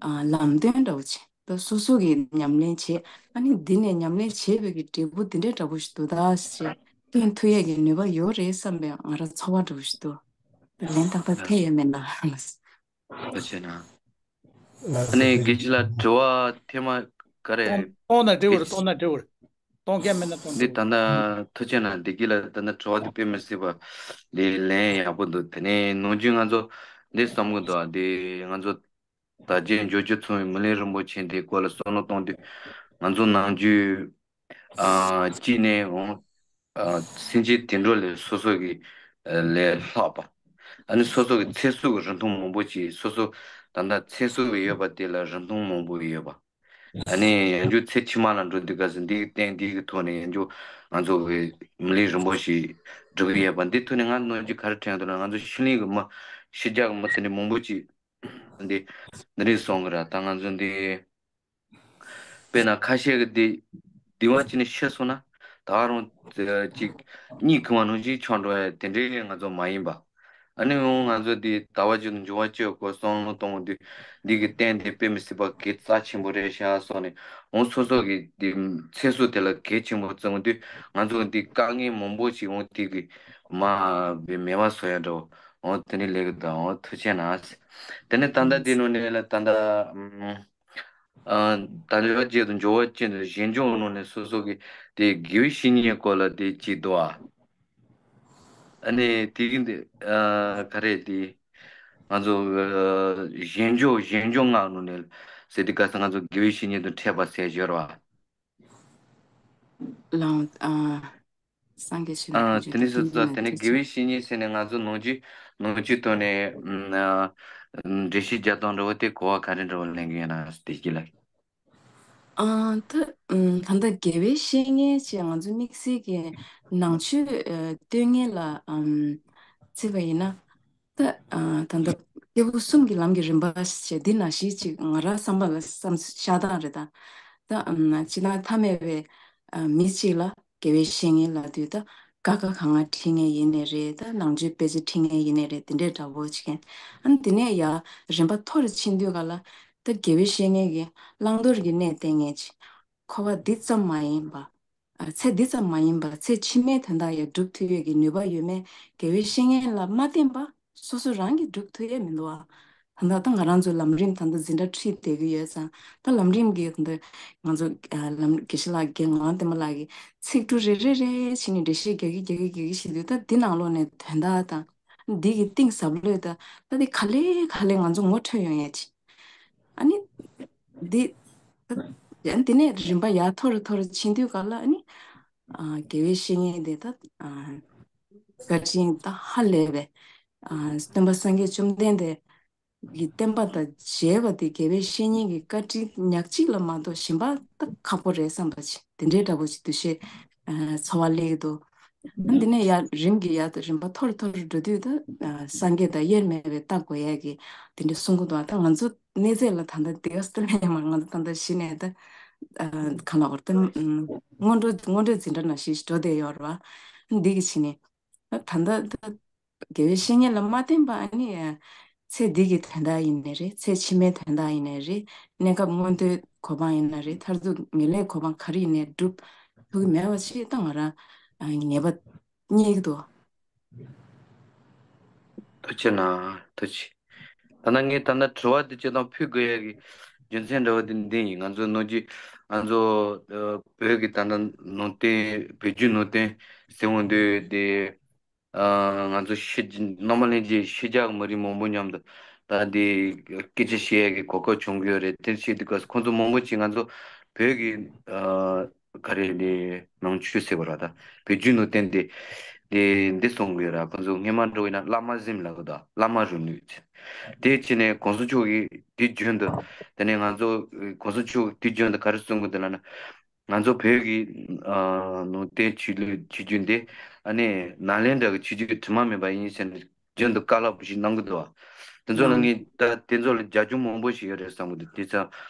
ཨ། ལམ་སྟོན་འདྲ་བོ་ཅིག་ད་སོ་སོ་གིས་ཉམས་ལེན་བྱེད། ཨ་ནི་འདི་ནས་ཉམས་ལེན་བྱེད་པའི་གི་འབྲས་བུ་འདི་འདྲའི་འདྲ་པོ་ཞིག་འདུག་ད་ཞེས་སྟོན་ཐུབ་ཡས་ཀྱི་ནུས་པ་ཡོད་རེད་བསམ་པའི་ང་རང་ཚོར་བ་འདྲ་པོ་ཞིག་འདུག་ལན་ཏག་ཏག་ཐེབས་ཡོད་མེད་ན། ལགས་སོ། ཐུགས་རྗེ་གནང་། ལགས་ཨ་ནི་དགེ་བཤེས་ལགས་དྲི་བ་ཐེངས་མ་ག་རེ། གཏོང་གཏོང་ན་འགྲིག་གི་རེད། གཏོང་ན་འགྲིག་གི་རེད། གཏོང་མཁན་མེད་ན་གཏོང་འདི་འགྲིག་ད་གི་རེད། ལྟ་ཐུགས་རྗེ་གནང་། བདེ་སྐྱིད་ལགས་ད་ལྟ་དྲི་བ་འདི་དཔེ་མི་སྲིད་པ་འདི་ལན་ཡག་པོ་འདུག་དེ་ནས་ནམ་རྒྱུན་ང་ཚོ་འདི་བསམ་གི་འདུག་འདི་ང་ཚོ་དར་རྒྱས་འབྱོར་བཅུ་ཚང་བའི་མི་ལུས་རིན་པོ་ཆེ་འདིའི་སྐོར་ལ་བསམ་བློ་གཏོང་དུས། ང་ཚོ་ནམ་རྒྱུན་ཨ། གཅིག་ནས་འོང་ཨ། སེམས་ཅན་དུད་འགྲོ་ལས་སོ་སོ་གི་ཨ། ལས་ལྷག་པ། ཨ་ནི་སོ་སོ་གི་ཚེ་སྲོག་གི་རིན་ཐང་མང་པོ་ཅིག་སོ་སོ་ད་ལྟ་ཚེ་སྲོག་གི་ཡོད་པ་དེ་ལ་རིན་ཐང་མང་པོ་ཡོད་པ། ཨ་ནི་ཡང་བསྐྱར་ཚེ་ཕྱི་མ་ལ་འགྲོ་དུས་སྐབས་སུ་འདི་གི་རྟེན་འདི་གི་ཐོག་ནས་ཡང་བསྐྱར་ང་ཚོ་གི་མི་ལུས་རིན་པོ་ཞིག་སྒྲུབ་ཀྱི་ཡོད་པ། འདི་ཐོག་ནས་ང་ནམ་རྒྱུན་ག་རེ་དྲན་འདུག་ན། ང་ཚོ་ཕྱི་གླིང་གི་མི་ཕྱི་རྒྱལ་གི་མི་དེ་འདྲ་མང་པོ་ཅིག་འདི་འདི་རིགས་སོང་གི་ར། ད་ང་ཚོ་འདི་དཔེར་ན་ཁ་ཤས་ཀྱི་འདི་འདི་བ་ཅིག་ནས་ཤི་སོང་ན་ད་རུང་ཅིག་གཉིད་ཁུག་པ་ནང་བཞིན་ཆགས་འགྲོ་ཡ་དེ་འདྲའི་ང་ཚོ་མ་ཡིན་པ། ཨ་ནི་འོང་ང་ཚོ་འདི་དལ་བ་བརྒྱད་དང་འབྱོར་བ་བཅུ་སྐོར་བསམ་བློ་གཏོང་དུས་འདི་གི་རྟེན་འདི་དཔེ་མི་སྲིད་པ་གལ་རྩ་ཆེན་པོ་རེད་ཤག་བསམ་ནས། འོང་སོ་སོ་གི་འདི་ཚེ་སྲོག་དེ་ལ་གལ་ཆེན་པོ་བརྩི་དུས་ང་ཚོ་འདི་དཀའ་ངལ་མང་པོ་ཞིག་འོང་དེ་གི་མ་མེད་པ་བཟོ་ཡ་འདྲ་བོ། འོང་དེ་ནི་ལས་ཀྱི་དང་འོང་ཐུགས་རྗེ་གནང་། དེ་ནས་ད་ལྟ་འདི་ནང་ནས་ལ་ད་ལྟ་ཨ། དལ་བ་བརྒྱད་དང་འབྱོར་བ་ཅན་དུ་གཞན་འབྱུང་ནང་ནས་སོ་སོ་གི་དེ་དགེ་བའི་བཤེས་གཉེན་སྐོར་ལ་དེ་གཅིག་འདུག་ཨ། ཨ་ནི་དེ་གི་འདི་ཨ། ག་རེ་དེ་ང་ཚོ་ཨ། གཞན་འབྱུང་གཞན་འབྱུང་སྔགས་ནང་ནས་ཟེར་དུས་སྐབས་སུ་ང་ཚོ་དགེ་བའི་བཤེས་གཉེན་དང་འཕྲད་པ་ཟེར་ཡོད་རེད་བ། ལའང་ཨ། སངས་རྒྱས་ཆོས་དང་ཨ། ཕན་ཚུན་དེ་ནས་སོ་སོ་དེ་ནས་དགེ་བའི་བཤེས་གཉེན་ཟེར་ནས་ང་ཚོ་ནང་ཆོས་ནང་ཆོས་ཐོག་ནས་ཨ། འགྲེལ་བཤད་རྒྱག་སྟངས་འདྲ་བོ་དེ་གོ་བ་ག་རེ་འདྲ་བོ་ལེན་གི་ཡོད་ན་དེ་སྐྱིད་ལ། ཨ། ད་ཨམ། ད་ལྟ་དགེ་བའི་བཤེས་གཉེན་ཅེས་ང་ཚོ་དམིགས་བསལ་གྱི་ནང་ཆོས་ཨ། སྟོན་མཁན་ལ་ཨམ། བརྩི་བ་ཡིན་ན། ད་ཨ། ད་ལྟ་ སྐྱེས་བུ་གསུམ་གྱི་ལམ་གྱི་རིམ་པ་ཞེས་འདི་ནང་བཞིན་ཅིག་ང་རང་བསམ་པ་ལ་བསམ་ཤ་སྟངས་རེད་ད། ད་ཨམ་ཅི་ན་ཐ་མལ་པའི་ཨ་མི་གཅིག་ལ་དགེ་བའི་བཤེས་གཉེན་ལབ་དུས་ད་ཀ་ཁ་ག་ང་ཁྲིད་མཁན་ཡིན་ནའི་རེད། ད་ནང་ཆོས་དཔེ་ཆ་ཁྲིད་མཁན་ཡིན་ནའི་རེད། དེ་འདྲའི་འདྲ་པོ་ཅིག་ཨ་ནི་དེ་ནས་ཡ་རིམ་པ་མཐོ་རུ་ཕྱིན་དུས་ག་ལ་ད་དགེ་བའི་བཤེས་གཉེན་གྱི་བླང་དོར་གྱི་གནས་བསྟན་མཁན་ཅིག་འཁོར་བ་འདི་ཙམ་མ་ཡིན་པ། ཨ་ཚེ་འདི་ཙམ་མ་ཡིན་པར་ཚེ་ཕྱི་མའི་དོན་དག་ཡང་སྒྲུབ་ཐུབ་ཡས་ཀྱི་ནུས་པ་ཡོད་མེད་དགེ་བའི་བཤེས་གཉེན་ལ་མ་བརྟེན་པ་སོ་སོ་རང་གིས་སྒྲུབ་ཐུབ་ཡས་མི་འདུག་ཨ། ད་ལྟ་ད་ང་རང་ཚོ་ལམ་རིམ་ད་ལྟ་འཛིན་གྲྭ་ཁྲིད་བསྡད་ཀྱི་ཡོད་ཙང་ད་ལམ་རིམ་གྱི་ད་ལྟ་ང་ཚོ་ཨ་ལམ་དགེ་བཤེས་ལགས་དགེ་ངག་དབང་བསྟན་པ་ལགས་ཀྱིས་ཚིག་འབྲུ་རེ་རེ་རེ་བྱས་ནས་འགྲེལ་བཤད་རྒྱག་གི་རྒྱག་གི་རྒྱག་གི་བྱེད་དུས་ད་འདི་ནང་ལོགས་ནས་དོན་དག་དང་འདི་གི་གཏིང་ཟབ་ལོས་ད་ད་འདི་ག་ལེ་ག་ལེ་ང་ཚོ་ངོ་འཕྲོད་ཡོང་ཡས་ཅིག་ཨ་ནི། འདི། ཡང་དེ་ནས་རིམ་པ་ཡར་མཐོ་རུ་མཐོ་རུ་ཕྱིན་དུས་ག་ལ་ཨ་ནི། ཨ་དགེ་བའི་བཤེས་གཉེན་དེ་ད། ཨ་བཀའ་དྲིན་ད་ཧ་ལས་པའི། ཨ་སྟོན་པ་སངས་རྒྱས་བཅོམ་ལྡན་འདས་ཀྱི་བསྟན་པ་དང་མཇལ་བ་དེ་དགེ་བའི་བཤེས་གཉེན་གྱི་བཀའ་དྲིན་ཉག་གཅིག་ལ་མ་གཏོགས་གཞན་པ་ད་ཁག་པོ་རེད་བསམ་པ་ཅིག་དེ་འདྲའི་འདྲ་པོ་ཅིག་འདུ་ཤེས། ཨ་ཚོར་བ་སླེབས་ཀྱི་འདུག་ཨ་འདི་ནས་ཡར་རིམ་གྱིས་ཡར་དུ་རིམ་པ་མཐོ་རུ་མཐོ་རུ་འགྲོ་དུས་ད་ཨ་སངས་རྒྱས་དང་དབྱེར་མེད་པའི་ལྟ་དགོས་ཡས་ཀྱི་དེ་འདྲ་གསུང་གི་འདུག་ཨ་ད་ང་ཚོ་གནས་ཚད་ལ་ད་ལྟ་དེ་ག་སྟོན་ཡ་མ་ང་ཚོ་ད་ལྟ་གཞི་ནས་ད་ཨ་གང་ལ་བར་ད་ཨ་སྔོན་འགྲོ་སྔོན་འགྲོའི་འཛིན་གྲྭ་ནང་བཞིན་འགྲོ་བསྡད་ཡོད་རེད་བ། འདི་གི་ཕྱི་ནས་ད་ད་ལྟ་དགེ་བའི་བཤེས་གཉེན་ལ་མ་བརྟེན་པ་ཨ་ནི་ཚེ་འདི་གི་དོན་དག་ཡིན་ནའི་རེད། ཚེ་ཕྱི་མའི་དོན་དག་ཡིན་ནའི་རེད། གནས་སྐབས་མངོན་མཐོའི་གོ་འཕང་ཡིན་ན་རེད། མཐར་ཐུག་ངེས་ལེགས་གོ་འཕང་ག་རེ་ཡིན་ནའི་སྒྲུབ་ཐུབ་ཀྱི་མེད་པ་ཞིག་ད་ང་རང་ངེས་པ་རྙེད་ཀྱི་འདུག་ཐུགས་རྗེ་གནང་། ཐུགས་རྗེ། ད་ལྟ་ངས་ད་ལྟ་དྲི་བ་འདི་སྤྱིར་བཏང་ཕུལ་དགོས་ཡ་གི་རྒྱུ་མཚན་འདྲ་བ་འདི་འདི་ཡིན། ང་ཚོ་ནོར་གྱི་ང་ཚོ་ཨ་བོད་ཀྱི་ད་ལྟ་ནང་བསྟན་བོད་བརྒྱུད་ནང་བསྟན་ཟེར་འོང་དུས་དེ་ཨ་ང་ཚོ་ཕྱི་རྒྱལ་རྣམ་པ་ལྷན་རྒྱས་ཕྱི་རྒྱལ་གྱི་མི་རིགས་མང་པོ་མཉམ་དུ་ད་འདི་སྐད་ཆ་བཤད་ཡ་གི་གོ་སྐབས་བྱུང་གི་ཡོད་རེད། དེ་བྱེད་དུས་སྐབས་སུ་ཁོང་ཚོ་མང་པོ་ཅིག་ང་ཚོ་བོད་ཀྱི་ཨ། ག་རེ་ལས་ནང་ཆོས་ཟེར་བ་ར་ད་བོད་བརྒྱུད་ནང་བསྟན་དེ་དེ་འདི་གསུང་གི་ཡོད་ར། ཁོང་ཚོ་སྔོན་མ་འགྲོ་བས་ན་བླ་མ་གཟིམ་ལབ་གི་འདུག་བླ་མ་རུ་ནུས་ཚེ། དེ་ཕྱི་ནས་གོང་ས་མཆོག་གིས་དེ་རྒྱུན་དུ་དེ་ནས་ང་ཚོ་གོང་ས་མཆོག་དེ་རྒྱུན་དུ་ག་རེ་གསུང་གི་འདུག་ལབ་ན། ང་ཚོ་བོད་ཀྱི་ཨ་ནང་བསྟན་ཆོས་ལུགས་ཆོས་བརྒྱུད་འདི་ཨ་ནི་ནཱ་ལེནྡྲ་གི་ཆོས་བརྒྱུད་དྲི་མ་མེད་པ་ཡིན་ཟེར་ནས། རྒྱུན་དུ་བཀའ་སློབ་ཞིག་གནང་གི་འདུག་བ། དེ་ཚོ་ལ་ངས་ད་དེ་ཚོ་ལ་རྒྱབ་ལྗོངས་མང་པོ་ཞིག་ཡོད་རེད་བསམ་གི་འདུག་དེ་ཚོ་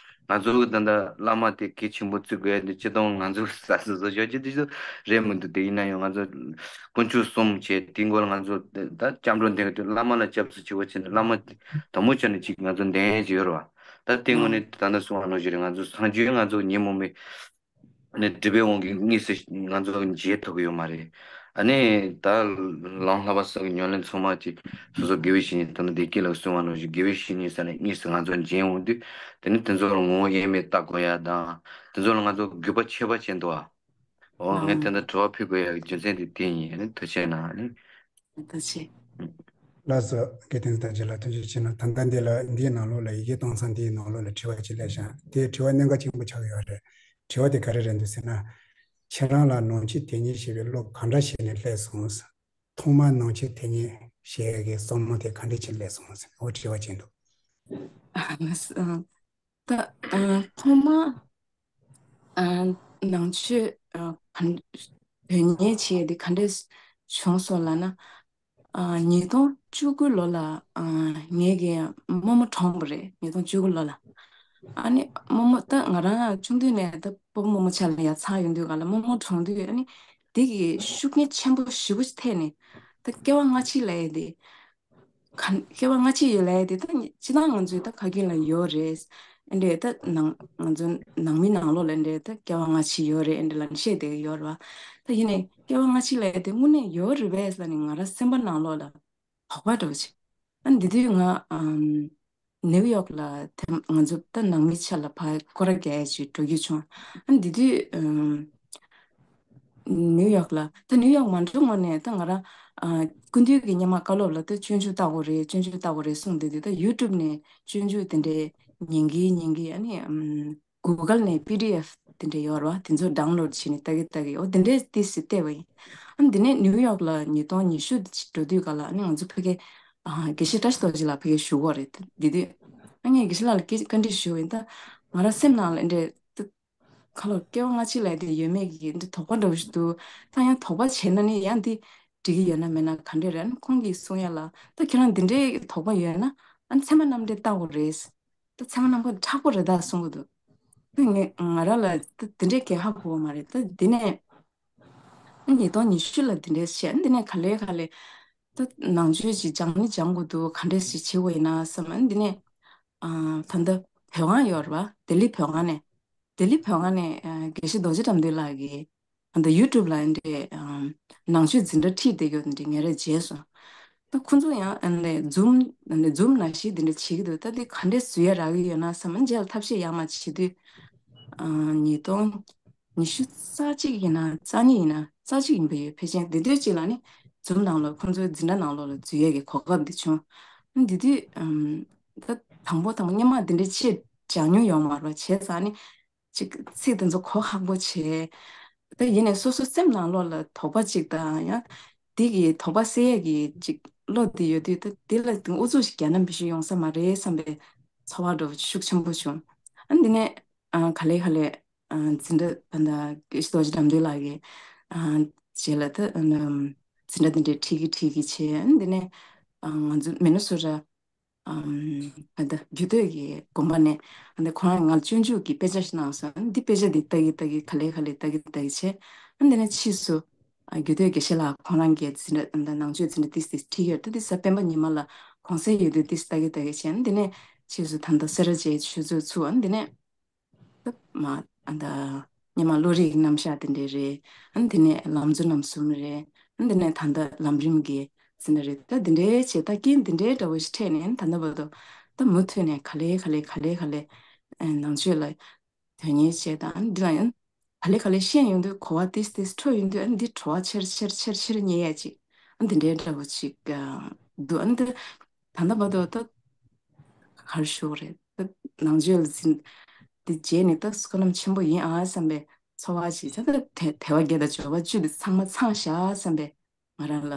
ང་ཚོ་གི་ད་ལྟ་བླ་མ་དེ་གལ་ཆེན་པོ་བརྩི་དགོས་ཡ་དེ་སྤྱིར་བཏང་ང་ཚོ་ས་སོ་སོ་ཞོག་ཅིག་དེ་ཚོ་རེད་མི་འདུག་དེ་ཡིན་ན་ཡང་ང་ཚོ་དཀོན་མཆོག་གསུམ་བྱས་དེའི་མགོ་ལ་ང་ཚོ་ད་སྐྱབས་འགྲོ་འདོན་གི་འདུག་བླ་མ་ལ་སྐྱབས་སུ་མཆིའོ་བྱས་ནས་བླ་མ་དང་པོ་བྱས་ནས་ཅིག་ང་ཚོ་འདོན་ཡ་ཅིག་ཡོད་རེད་བ། ད་དེ་དངོས་གནས་ད་ལྟ་གསུང་བ་ནང་བཞིན་རེད། ང་ཚོ་སངས་རྒྱས་ང་ཚོ་ཉོན་མོངས་པའི་ནས་སྒྲིབ་པའི་དབང་གིས་དངོས་སུ་ང་ཚོ་མཇལ་ཐུབ་ཀྱི་ཡོད་མ་རེད། ཨ་ནི་ད་ལམ་བསླབ་པ་གསུམ་གྱི་ཉམས་ལེན་ཚང་མ་ཅིག་སོ་སོ་དགེ་བའི་བཤེས་གཉེན་དང་བདེ་སྐྱིད་ལགས་གསུང་བ་ནང་བཞིན་དགེ་བའི་བཤེས་གཉེན་ས་ནས་དངོས་སུ་ང་ཚོ་མཇལ་འོང་དུས་དེ་ནི་དེ་ཚོ་ལ་ངོ་བོ་དབྱེར་མེད་ལྟ་དགོས་ཡ་དང་དེ་ཚོ་ལ་ང་ཚོ་གུས་པ་ཆེ་བ་བྱེད་འདུག་ཨ། འོ་ངས་དེ་འདྲ་དྲི་བ་ཕུལ་དགོས་ཡ་གི་རྒྱུ་མཚན་དེ་དེ་ཡིན། ཨ་ནི་ཐུགས་རྗེ་གནང་། ཨ་ནི། ཐུགས་རྗེ་ཆེ། ལགས་སོ། དགེ་ལྡན་དར་རྒྱས་ལགས་ཐུགས་རྗེ་ཆེ་གནང་། ད་ལྟ་འདི་ལ་འདིའི་ནང་ལོགས་ལ་ཡི་གེ་གཏོང་ས་འདིའི་ནང་ལོགས་ལ་དྲི་བ་ཅིག་སླེབས་ཤག་དེའི་དྲི་བ་གནད་འགག་ཆེན་པོ་ཆགས་ཡོད་རེད། དྲི་བ་དེ་ག་རེ་རེད་འདུག་ཟེར་ན། ཁྱེད་རང་ལ་ནང་ཆོས་དེ་ཉིད་ཞེས་པའི་བློ་ག་འདྲ་བྱས་ནས་སླེབས་སོང་། ཐོག་མར་ནང་ཆོས་དེ་ཉིད་ཞེས་པའི་བསམ་བློ་དེ་ག་འདྲ་བྱས་སླེབས་སོང་ཟེར་འོ་དྲི་བ་ཅིག་འདུག་ད་ཨ་ཐོག་མ་ཨ་ནང་ཆོས་ཨ་ག་དོན་གཉེར་བྱས་ཏེ་ག་འདྲས་བྱུང་སོང་ལབ་ན། ཨ་ཉིས་སྟོང་བཅུ་དགུ་ལོ་ལ་ཨ་ངེད་ཀྱི་རྨོ་མོ་གྲོངས་པ་རེད། ཉིས་སྟོང་བཅུ་དགུ་ལོ་ལ། ཨ་ནི་རྨོ་མོ་ད་ང་རང་ཆུང་དུས་ནས་ད་སྤོ་རྨོ་མོ་ཆ་ལ་ཡ་ཚ་ཡོང་དུས་ག་ལ་རྨོ་མོ་གྲོངས་དུས་ཨ་ནི་དེ་གི་ཤུགས་རྐྱེན་ཆེན་པོ་ཞེ་པོ་ཐེབས་ནས་ད་སྐྱེ་བ་སྔ་ཕྱི་ལབ་ཡས་དེ། ག་སྐྱེ་བ་སྔ་ཕྱི་ཡོད་ལབ་ཡས་དེ་ད་སྤྱིར་བཏང་ང་ཚོའི་ད་ཁ་རྒྱུན་ལ་ཡོད་རེད། ཨེ་འདྲས་ད་ནང་ང་ཚོ་ནང་མི་ནང་ལོགས་ལ་ཨེ་འདྲས་ད་སྐྱེ་བ་སྔ་ཕྱི་ཡོད་རེད། ཨེ་འདྲས་ལབ་ནས་བཤད་བསྡད་ཀྱི་ཡོད་རེད་བ། ད་ཡིན་ནའི་སྐྱེ་བ་སྔ་ཕྱི་ལབ་ཡས་དེ་དངོས་གནས་ཡོད་རེད་པས་ཟེར་ནས་ང་རང་སེམས་པ་ནང་ལོགས་ལ་དོགས་པ་འདྲ་བོ་བྱས། ཨ་འདི་དུས་ང་ཨམ་ནིའུ་ཡོག་ལ་ཐེམ་ང་ཚོ་ད་ནང་མི་ཆ་ལ་ཕར་སྐོར་ར་རྒྱག་ཡས་ཅིག་འགྲོ་རྒྱུ་བྱུང་། ཨ་འདི་དུས་ཨམ། ནིའུ་ཡོག་ལ་ད་ནིའུ་ཡོག་མ་འགྲོ་སྔོན་ནས་ད་ང་རང་ཨ་སྐུ་མདུན་གྱི་སྔོན་མ་བཀའ་སློབ་ལ་ད་སྤྱོད་འཇུག་ལྟ་དགོས་རེད། སྤྱོད་འཇུག་ལྟ་དགོས་རེད་གསུངས་བསྡད་དུས་ད་ཡུ་ཊུབ་ནས་སྤྱོད་འཇུག་དེ་འདྲའི་ཉན་གི་ཉན་གི་ཨ་ནི་ཨམ་གུ་གལ་ནས་པི་ཌི་ཨེཕ་དེ་འདྲ་ཡོད་རེད་བ། དེ་ཚོ་ཌའུན་ལོཌ་བྱས་ནས་ལྟ་གི་ལྟ་གི་འོ་དེ་འདྲའི་ཏིས་སི་བལྟས་པ་ཡིན། ཨ་འདི་ནས་ནིའུ་ཡོག་ལ་ཉིས་སྟོང་ཉི་ཤུ་འགྲོ་དུས་ག་ལ་ཨ་ནི་ང་ཚོ་ཕ་གི་ཨ་དགེ་བཤེས་བཀྲ་ཤིས་རྡོ་རྗེ་ལགས་ཕ་གི་བཞུགས་ཡོད་རེད། དེ་དུས་ཨ་ངས་དགེ་བཤེས་ལགས་ལ་སྐད་བཀའ་འདྲི་ཞུས་པ་ཡིན། ད་ང་རང་སེམས་ནང་ལ་ཨེ་འདྲའི་ད་ཁ་ལོ་སྐྱེ་བ་སྔ་ཕྱི་ལབ་དེ་ཡོད་མེད་ཀྱི་འདི་དོགས་པ་འདྲ་བོ་ཞིག་འདུག་ད་ཡང་དོགས་པ་བྱས་ན་ནི་ཡང་འདི་འགྲིག་གི་ཡོད་ན་མེད་ན་ག་འདྲས་རེད། ཨ་ནི་ཁོང་གིས་གསུང་ཡ་ལ་ད་ཁྱེད་རང་འདི་འདྲའི་དོགས་པ་ཡོད་ན་ ཨ་ཚད་མ་རྣམ་འགྲེལ་ལྟ་དགོས་རེད། ད་ཚད་མ་རྣམ་འགྲེལ་མཁྲེགས་པོ་རེད་ད་གསུང་གི་འདུག་ད་ངས་ང་རང་ལ་ད་དེ་འདྲས་གས་ཧ་གོ་བ་མ་རེད། ད་འདི་ནས་ཨ་ཉིས་སྟོང་ཉི་ཤུ་ལ་འདི་འདྲས་བྱས། ཨ་འདི་ནས་ག་ལེ་ག་ལེ་ད་ནང་ཆོས་ཅིག་སྦྱང་ནི་སྦྱང་དགོས་འདུག་ག་འདྲས་ཞིག་བྱེད་དགོས་ཡིན་ན་བསམ། ཨ་འདི་ནས་ཨ་ད་ལྟ་བོད་ཁང་ཡོད་རེད་པ། ལྡི་ལི་བོད་ཁང་ནས། ལྡི་ལི་བོད་ཁང་ནས་ཨ་དགེ་བཤེས་རྡོ་རྗེ་དགྲ་འདུལ་ལགས་ཀྱིས་ཨ་ད་ཡུ་ཊུབ་ལ་འདི་འདྲས་ཨ་ནང་ཆོས་འཛིན་གྲྭ་ཁྲིད་བསྡད་ཡོད་འདི་ངས་རེ་མཇལ་སོང་། ད་ཁོང་ཚོ་ཡང་ཨ་ནི་ཛུམ་ཨ་ནི་ཛུམ་ནང་བཞིན་འདི་འདྲས་བྱེད་ཀྱི་འདུག་ད་འདི་ག་འདྲས་བཟོ་ཡ་རག་གི་ཡོད་ན་བསམ། ཨ་རྗེས་ལ་ཐབས་ཤེས་ཡར་མར་བྱེད་དུས་ཨ་ཉིས་སྟོང་ཉི་ཤུ་རྩ་གཅིག་ཡིན་ན་རྩ་གཉིས་ཡིན་ན་རྩ་གཅིག་ཡིན་པ་ཡོད། ཕལ་ཆེར་འདི་དུས་གཅིག་ལ་ནི་ཛུམ་ནང་ལོགས་ཁོང་ཚོའི་འཛིན་གྲྭ་ནང་ལོགས་ལ་འཛུལ་ཡས་ཀྱི་གོ་སྐབས་འདི་བྱུང་། ཨ་འདི་དུས་ཨམ་ད་དང་པོ་དང་པོ་སྔོན་མ་འདི་འདྲས་ཆེད་སྦྱང་མྱོང་ཡོད་མ་རེད་པ། བྱས་ཙང་ནི་ཅིག་ཚིག་དེ་ཚོ་གོ་ཁག་པོ་བྱས། ད་ཡིན་ནའི་སོ་སོ་སེམས་ནང་ལོགས་ལ་དོགས་པ་ཅིག་དང་ཡང་འདི་གི་དོགས་པ་སེལ་ཡས་ཀྱི་ཅིག་བློ་འདི་ཡོད་དུས། ད་འདི་ལ་ཨུ་ཚུགས་ཤིག་རྒྱག་ན་མི་ཤེས་ཡོང་ས་མ་རེད་བསམ་པའི་ཚོར་བ་འདྲ་བོ་ཤུགས་ཆེན་པོ་བྱུང་། ཨ་འདི་ནས་ཨ་ག་ལེ་ག་ལེ་ཨ་འཛིན་གྲྭ་ད་ལྟ་དགེ་བཤེས་རྡོ་རྗེ་དགྲ་འདུལ་ལགས་ཀྱི་ཨ་རྗེས་ལ་ད་ཨ་འཛིན་གྲྭ་འདི་འདྲའི་ཁྲིད་ཀྱི་ཁྲིད་ཀྱི་བྱས། ཨ་འདི་ནས་ཨ་ང་ཚོ་མི་ནི་སོ་ཊ་ཨམ། ཨ་ད་རྒྱུད་སྟོད་ཀྱི་དགོན་པ་ནས་ཨ་འདི་ཁོ་རང་ང་ལ་སྤྱོད་འཇུག་གི་དཔེ་ཆ་ཞིག་གནང་སོང་། ཨ་འདི་དཔེ་ཆ་འདི་ལྟ་གི་ལྟ་གི་ག་ལེ་ག་ལེ་ལྟ་གི་ལྟ་གི་བྱས། ཨ་འདི་ནས་ཕྱིས་སུ་ཨ་རྒྱུད་སྟོད་དགེ་བཤེས་ལགས་ཁོང་རང་གིས་འཛིན་གྲྭ་ཨ་ད་ནང་ཆོས་འཛིན་གྲྭ་ཏིས་ཏིས་ཁྲིད་ཡོད། ད་འདི་གཟའ་སྤེན་པ་ཉི་མ་ལ་གུང་སེང་ཡོད་དུས་ཏིས་ལྟ་གི་ལྟ་གི་བྱས། ཨ་འདི་ནས་ཕྱིས་སུ་ད་ལྟ་སེ་ར་བྱེས་ཆུ་ཚོད་ཚུགས། ཨ་འདི་ནས་ད་མ་ཨ་ད་སྔོན་མ་བློ་རིག་རྣམ་གཞག་དེ་འདྲས་རེད། ཨ་ནི་དེ་ནས་ལམ་གཙོ་རྣམ་གསུམ་རེད། ཨ་ནི་དེ་ནས་ད་ལྟ་ལམ་རིམ་གྱི་འཛིན་གྲྭ་རེད། ད་འདི་འདྲའི་བྱས་ད་རྐྱེན་འདི་འདྲའི་འདྲ་བོ་ཞིག་འཕྲད་ནས་ད་ལྟ་བར་དུ་ད་མུ་མཐུད་ནས་ག་ལེ་ག་ལེ་ག་ལེ་ག་ལེ་ཨ་ནང་ཆོས་ལ་དོན་གཉེར་བྱས། ད་ཨ་ནི་འདི་ལ་ཡང་ག་ལེ་ག་ལེ་ཤེས་ཡོང་དུས་གོ་བ་ཏིས་ཏིས་འཕྲོ་ཡོང་དུས་ཨ་ནི་འདི་བྲོ་བ་ཆེར་ཆེར་ཆེར་ཆེར་རྙེད་ཡ་ཅིག་ཨ་ནི་འདི་འདྲའི་འདྲ་བོ་ཅིག་ཨ་འདུག་ཨ་ནི་འདི་ད་ལྟ་བར་དུ་ད་ག་རེ་ཞུ་དགོས་རེད། ད་ནང་ཆོས་ལ་འཛིན་འདི་བྱས་ནས་ད་བསོད་ནམས་ཆེན་པོ་ཡིན་ཨ་བསམ་པའི་ཚོར་བ་ཞིག་ད་ད་དལ་དལ་བ་བརྒྱད་དང་འབྱོར་བ་བཅུ་འདི་ཚང་མ་ཚང་བཞག་བསམ་པའི་ང་རང་ལ་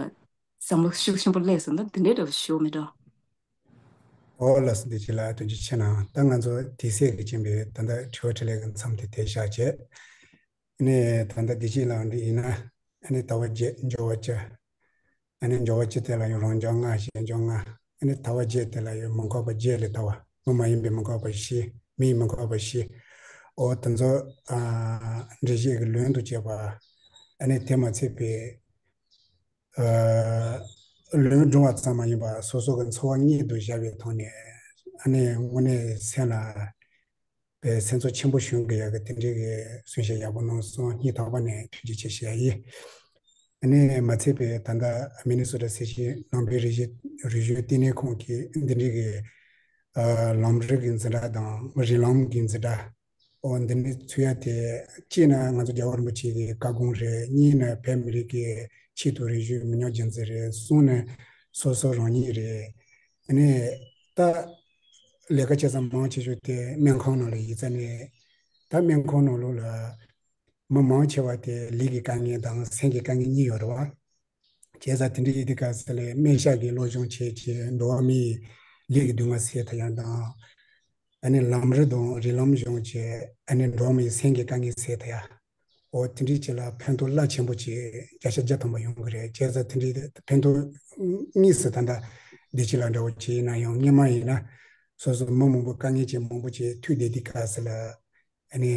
བསམ་བློ་ཤུགས་ཆེན་པོ་སླེབས་སོང་། ད་འདི་འདྲའི་འདྲ་བོ་ཞུ་མི་འགྲོ། ཨོ་ལགས་སོ། བདེ་སྐྱིད་ལགས་ཐུགས་རྗེ་ཆེ་གནང་། ད་ང་ཚོ་དུས་ཚོད་ཀྱི་རྐྱེན་པས་ད་ལྟ་དྲི་བ་དྲིས་ལན་གྱི་མཚམས་དེ་དེ་བཞག་བྱས། ཨ་ནི་ད་ལྟ་བདེ་སྐྱིད་ལགས་འདི་ཡིན་ན་ཨ་ནི་ཟླ་བ་བརྒྱད་འབྱོར་བ་བཅུ། ཨ་ནི་འབྱོར་བ་བཅུ་དེ་ལ་ཡང་རང་འབྱོར་ལྔ་གཞན་འབྱོར་ལྔ། ཨ་ནི་ཟླ་བ་བརྒྱད་དེ་ལ་ཡང་མི་འགོག་པ་བརྒྱད་ལས་ཟླ་བ། མི་མ་ཡིན་པའི་མི་འགོག་པ་བཞི། མིའི་མི་འགོག་པ་བཞི། ཨོ་དེ་ཚོ་ཨ་འགྲེལ་བཤད་ཀྱི་ལན་དུ་བྱས་པ། ཨ་ནི་དེ་མ་ཚད་པའི་ཨ་ལུང་སྒྲུང་བ་ཙམ་མ་ཡིན་པར་སོ་སོ་གི་འཚོ་བ་དངོས་སུ་བཞག་པའི་ཐོག་ནས་ཨ་ནི་དངོས་གནས་སེམས་ལ་པའི་སེམས་ཚོར་ཆེན་པོ་བྱུང་གི་ཡག་གི་དེ་འདྲའི་གི་གསུང་བཤད་ཡག་པོ་གནང་སོང་། སྙིང་ཐག་པ་ནས་ཐུགས་རྗེ་ཆེ་ཞུ་ཡ་ཡིན། ཨ་ནི་མ་ཚད་པའི་ད་ལྟ་མི་ནི་སོ་ཊ་སེར་བྱེས་ནང་པའི་རིག་གཞུང་རིག་གཞུང་ལྟེ་གནས་ཁང་གིས་འདི་འདྲའི་གི་ཨ་ལམ་རིམ་གྱི་འཛིན་གྲྭ་དང་རིགས་ལམ་གྱི་འཛིན་གྲྭ། ཨོ་འདི་འདྲའི་ཚུགས་ཡ་དེ་གཅིག་ན་ང་ཚོ་རྒྱལ་བ་རིན་པོ་ཆེ་གི་བཀའ་དགོངས་རེད། གཉིས་ན་བོད་མི་རིགས་ཀྱི་ཆེད་དུ་རིག་གཞུང་མི་ཉམས་རྒྱུན་འཛིན་རེད། གསུམ་ན་སོ་སོ་རང་ཉིད་རེད། ཨ་ནི་ད་ལས་ཀ་བྱེད་ས་མང་ཆེ་ཤོས་དེ་སྨན་ཁང་ནང་ལ་ཡིན་ཙང་ནས། ད་སྨན་ཁང་ནང་ལོགས་ལ་མི་མང་ཆེ་བ་དེ་ལུས་ཀྱི་དཀའ་ངལ་དང་སེམས་ཀྱི་དཀའ་ངལ་གཉིས་ཡོད་རེད་བ། བྱས་ཙང་དེ་འདྲ་ཡིན་དུས་སྐབས་སུ་ལ་སྨན་ཞབས་ཀྱི་སློབ་སྦྱོང་བྱས་བྱས་འགྲོ་བ་མིའི་ལུས་ཀྱི་སྡུག་བསྔལ་སེལ་ཐུབ་ཡ་དང་། ཨ་ནི་ལམ་རིམ་དང་རིགས་ལམ་སྦྱོང་བྱས་ཨ་ནི་འགྲོ་བ་མིའི་སེམས་ཀྱི་དཀའ་ངལ་སེལ་ཐུབ་ཡ། འོ་དེ་འདྲའི་ཆེད་ལ་ཕན་ཐོགས་རླབས་ཆེན་པོ་ཅིག་བརྒྱ་ཆ་བརྒྱ་ཐམ་པ་ཡོང་གི་རེད། བྱས་ཙང་དེ་འདྲའི་ཕན་ཐོགས་དངོས་སུ་ད་ལྟ་བདེ་སྐྱིད་ལགས་འདྲ་བོ་ཅིག་ཡིན་ན་ཡང་སྔོན་མ་ཡིན་ན་སོ་སོ་མི་མང་པོ་དཀའ་ངལ་ཅན་མང་པོ་ཅིག་ཐུག་བསྡད་དུས་སྐབས་སུ་ལ། ཨ་ནི།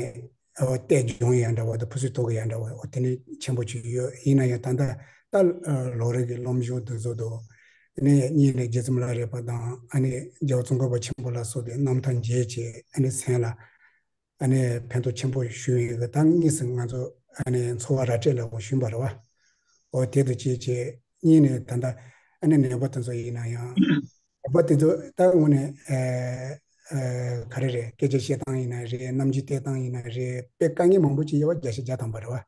ཨོ་ལྟས་སྦྱོང་ཡང་འདྲ་བ་དང་ཕུ་སུ་ཐོག་གི་ཡང་འདྲ་བ་འོ་དེ་ནི་ཆེན་པོ་ཅིག་ཡོད། ཡིན་ན་ཡང་ད་ལྟ་ད་ལོ་རེ་གི་སློབ་སྦྱོང་དུ་བཟོ་དོ། ཨ་ནི་གཉིས་ནས་རྗེ་བཙུན་མི་ལ་རས་པ་དང་ཨ་ནི་རྒྱལ་བ་ཙོང་ཁ་པ་ཆེན་པོ་ལ་སོགས་པའི་རྣམ་ཐར་མཇལ་བྱས་ཨ་ནི་སེམས་ལ་ཨ་ནི་ཕན་ཐོགས་ཆེན་པོ་ཞུ་ཡིན་གི། ད་དངོས་སུ་ང་ཚོ་ཨ་ནི་འཚོ་བ་ར་སྤྲོད་ལ་འོ་ཞུན་པ་རེད་བ། འོ་དེ་དུ་བྱས་བྱས་གཉིས་ནས་ད་ལྟ་ཨ་ནི་ནད་པ་དེ་ཚོ་ཡིན་ན་ཡང་། ནད་པ་དེ་ཚོ་ད་དངོས་གནས་ཨ་ཨ་ག་རེ་རེད། སྐད་ཆ་བཤད་སྟངས་ཡིན་ན་རེད། རྣམ་འགྱུར་བསྟན་སྟངས་ཡིན་ན་རེད། དཔེ་དཀའ་ངལ་མང་པོ་ཅིག་ཡོད་བ། བརྒྱ་ཆ་བརྒྱ་ཐམ་པ་རེད་བ།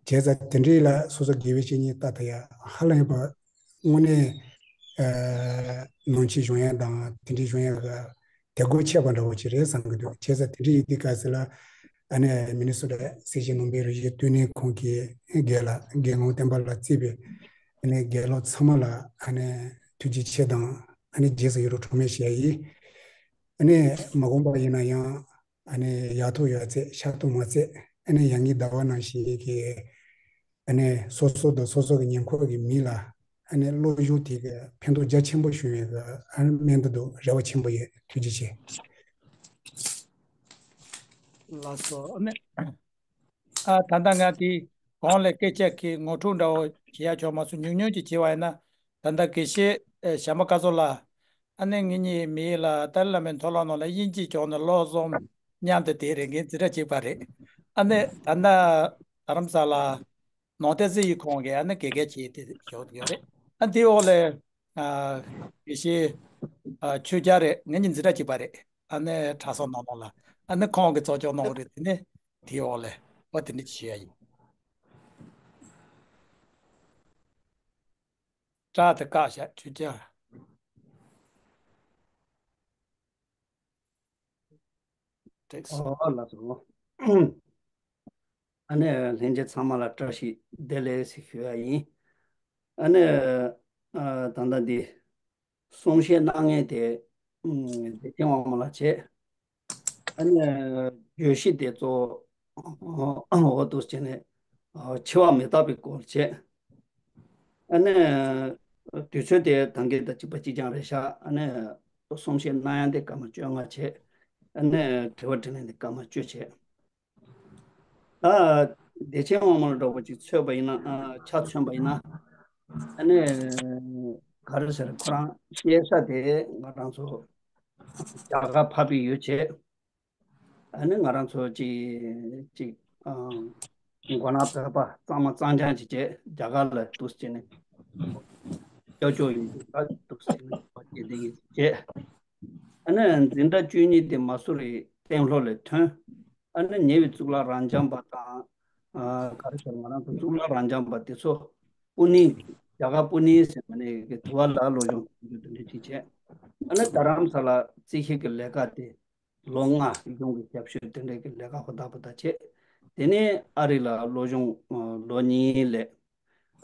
བྱས་ཙང་དེ་འདྲའི་ལ་སོ་སོ་དགེ་བའི་བཤེས་གཉེན་ལྟ་ཐུབ་ཡ་ཧ་ལམ་ཡོད་པ་དངོས་གནས་ཨ་ནང་ཆོས་སྦྱོང་ཡ་དང་དེ་འདྲའི་སྦྱོང་ཡ་ག་དེ་སྒོ་ཕྱེ་བ་འདྲ་བོ་ཅིག་རེད་བསམ་གྱི་འདུག་བྱས་ཙང་དེ་འདྲ་ཡིན་དུས་སྐབས་སུ་ལ་ཨ་ནི་མི་ནི་སོ་ཊ་སེར་བྱེས་ནང་པའི་རིག་གཞུང་ལྟེ་གནས་ཁང་གི་དགེ་ལགས་དགེ་སློང་བསྟན་པ་ལགས་གཙོས་པའི་ཨ་ནི་དགེ་སློབ་ཚང་མ་ལ་ཨ་ནི་ཐུགས་རྗེ་ཆེ་དང་ཨ་ནི་རྗེས་སུ་ཡི་རང་གྲངས་མེད་ཞུ་ཡ་ཡིན། ཨ་ནི་མ་འོངས་པ་ཡིན་ན་ཡང་ཨ་ནི་ཡག་ཐོག་ཡག་བརྩེགས་ཤག་ཐོག་མ་བརྩེགས་ཨ་ནི་ཡར་ངའི་ཟླ་བ་ནང་བཞིན་གྱི་ཨ་ནི་སོ་སོ་དང་སོ་སོ་གི་ཉེ་འཁོར་གྱི་མི་ལ་ ཨ་ནི་གློག་བཞུ་དེ་གི་ཕན་ཐོགས་རྒྱ་ཆེན་པོ་བྱུང་བའི་གི་ཨ་ནི་སྨན་དུ་འདུག་རེ་བ་ཆེན་པོ་ཡོད། ཐུགས་རྗེ་ཆེ། ལགས་སོ། ཨ་ནི། ཨ་ད་ལྟ་ང་དེ་གོང་ལ་སྐད་ཆ་གི་ངོ་སྤྲོད་འདྲ་བོ་བྱེད་ཡ་ཆོག་མ་སོང་། ཉུང་ཉུང་ཅིག་བྱས་པ་ཡིན་ན། ད་ལྟ་དགེ་བཤེས་ཨེ་བྱམས་པ་སྐལ་བཟང་ལགས། ཨ་ནི་ངེད་གཉིས་མི་ཡིག་ལ་ཏཱ་ལའི་བླ་མའི་མཐོང་ལམ་ནང་ལ་དབྱིན་ཇིའི་ཕྱོགས་ནས་ཀློག་རྩོམ་མཉམ་དུ་དེ་རེ་འགན་འཛིན་གྲྭ་གཅིག་པ་རེད། ཨ་ནི་ད་ལྟ་རྡ་རམ་ས་ལ་ནང་བསྟན་རྩིས་ཡིག་ཁང་གི་ཨ་ནི་དགེ་རྒན་བྱས་ཏེ་བཞུགས་ཡོད་རེད། ཨ་དེའི་འོག་ལ་ཨ་དགེ་བཤེས་ཨ་ཆོས་རྒྱལ་རེད། ངེད་གཉིས་འཛིན་གྲྭ་གཅིག་པ་རེད། ཨ་ནི་གྲྭ་ཚང་ནང་ལོགས་ལ་ཨ་ནི་ཁོང་གིས་གཙོ་སྐྱོང་གནང་བ་རེད། དེ་ནས་དེའི་འོག་ལ་ཨོ་དེ་འདྲ་ཞུ་ཡ་ཡིན། སྐྲ་དེ་བཀག་བཞག་ཆོས་རྒྱལ། འགྲིག་སོང་། ཨོ་ལགས་སོ། ཨ་ནི་ལྷན་རྒྱས་ཚང་མ་ལ་བཀྲ་ཤིས་བདེ་ལེགས་ཞེས་ཞུ་ཡ་ཡིན། ཨ་ནི་ཨ་ད་ལྟ་འདི་གསུང་བཤད་གནང་མཁན་དེ་ཨ་བདེ་ཆེན་དབང་མོ་ལགས་བྱས། ཨ་ནི་བརྗོད་གཞི་དེ་གཙོ་བོ་འོ་འདུག་བྱས་ནས་འཆི་བ་མི་རྟག་པའི་སྐོར་བྱས། ཨ་ནི་དུས་ཚོད་དེ་ད་གིན་དང་གཅིག་པ་གཅིག་རྐྱང་རེད་ཤག་ཨ་ནི་གསུང་བཤད་གནང་ཡ་དེ་སྐར་མ་བཅོ་ལྔ་བྱས། ཨ་ནི་དྲི་བ་དྲིས་ལན་དེ་སྐར་མ་བཅུ་བྱས། ད་བདེ་ཆེན་དབང་མོ་ལ་འདྲ་པོ་ཅིག་མཚོན་པ་ཡིན་ན་ཨ་ཆ་མཚོན་པ་ཡིན་ན། ཨ་ནི་ག་རེ་ཟེར། ཁོ་རང་སྐྱེས་ས་དེ་ང་རང་ཚོ་རྒྱ་གར་འཕགས་པའི་ཡུལ་བྱས། ཨ་ནི་ང་རང་ཚོ་ཅིག་ཅིག་ཨ་མགོ་ནག་བོད་པ་གཙང་མ་གཙང་རྐྱང་ཅིག་བྱས། རྒྱ་གར་ལ་འདུག་སེ་བྱས་ནས་སྐྱབས་བཅོལ་ཡིན་དུས་ད་འདུག་སེ་བྱས་ནས་བྱས་བསྡད་ཀྱི་བྱས། ཨ་ནི་འཛིན་གྲྭ་བཅུ་གཉིས་དེ་མ་སུ་རི་གཏན་སློབ་ལ་ཐོན། ཨ་ནི་ཉེ་བའི་གཙུག་ལག་རབ་འབྱམས་པ་དང་། ཨ་ག་རེ་ཟེར། ང་རང་ཚོ་གཙུག་ལག་རབ་འབྱམས་པ་དེ་ཚོ་པུ་ནེ། རྒྱ་གར་པུ་ནེ་ཟེར་བ་ནས་གི་དུ་བ་ལ་སློབ་སྦྱོང་དེ་འདྲ་ཅིག་བྱས། ཨ་ནི་རྡ་རམ་ས་ལ་རྩིས་ཞིབ་ཀྱི་ལས་ཀ་དེ་ལོ་ལྔ་གཞུང་གི་ཞབས་ཞུ་དེ་འདྲ་གི་ལས་ཀ་ཧུར་ཐག་ཧུར་ཐག་བྱས། དེ་ནས་ཨ་རི་ལ་སློབ་སྦྱོང་ལོ་གཉིས་སླེབས།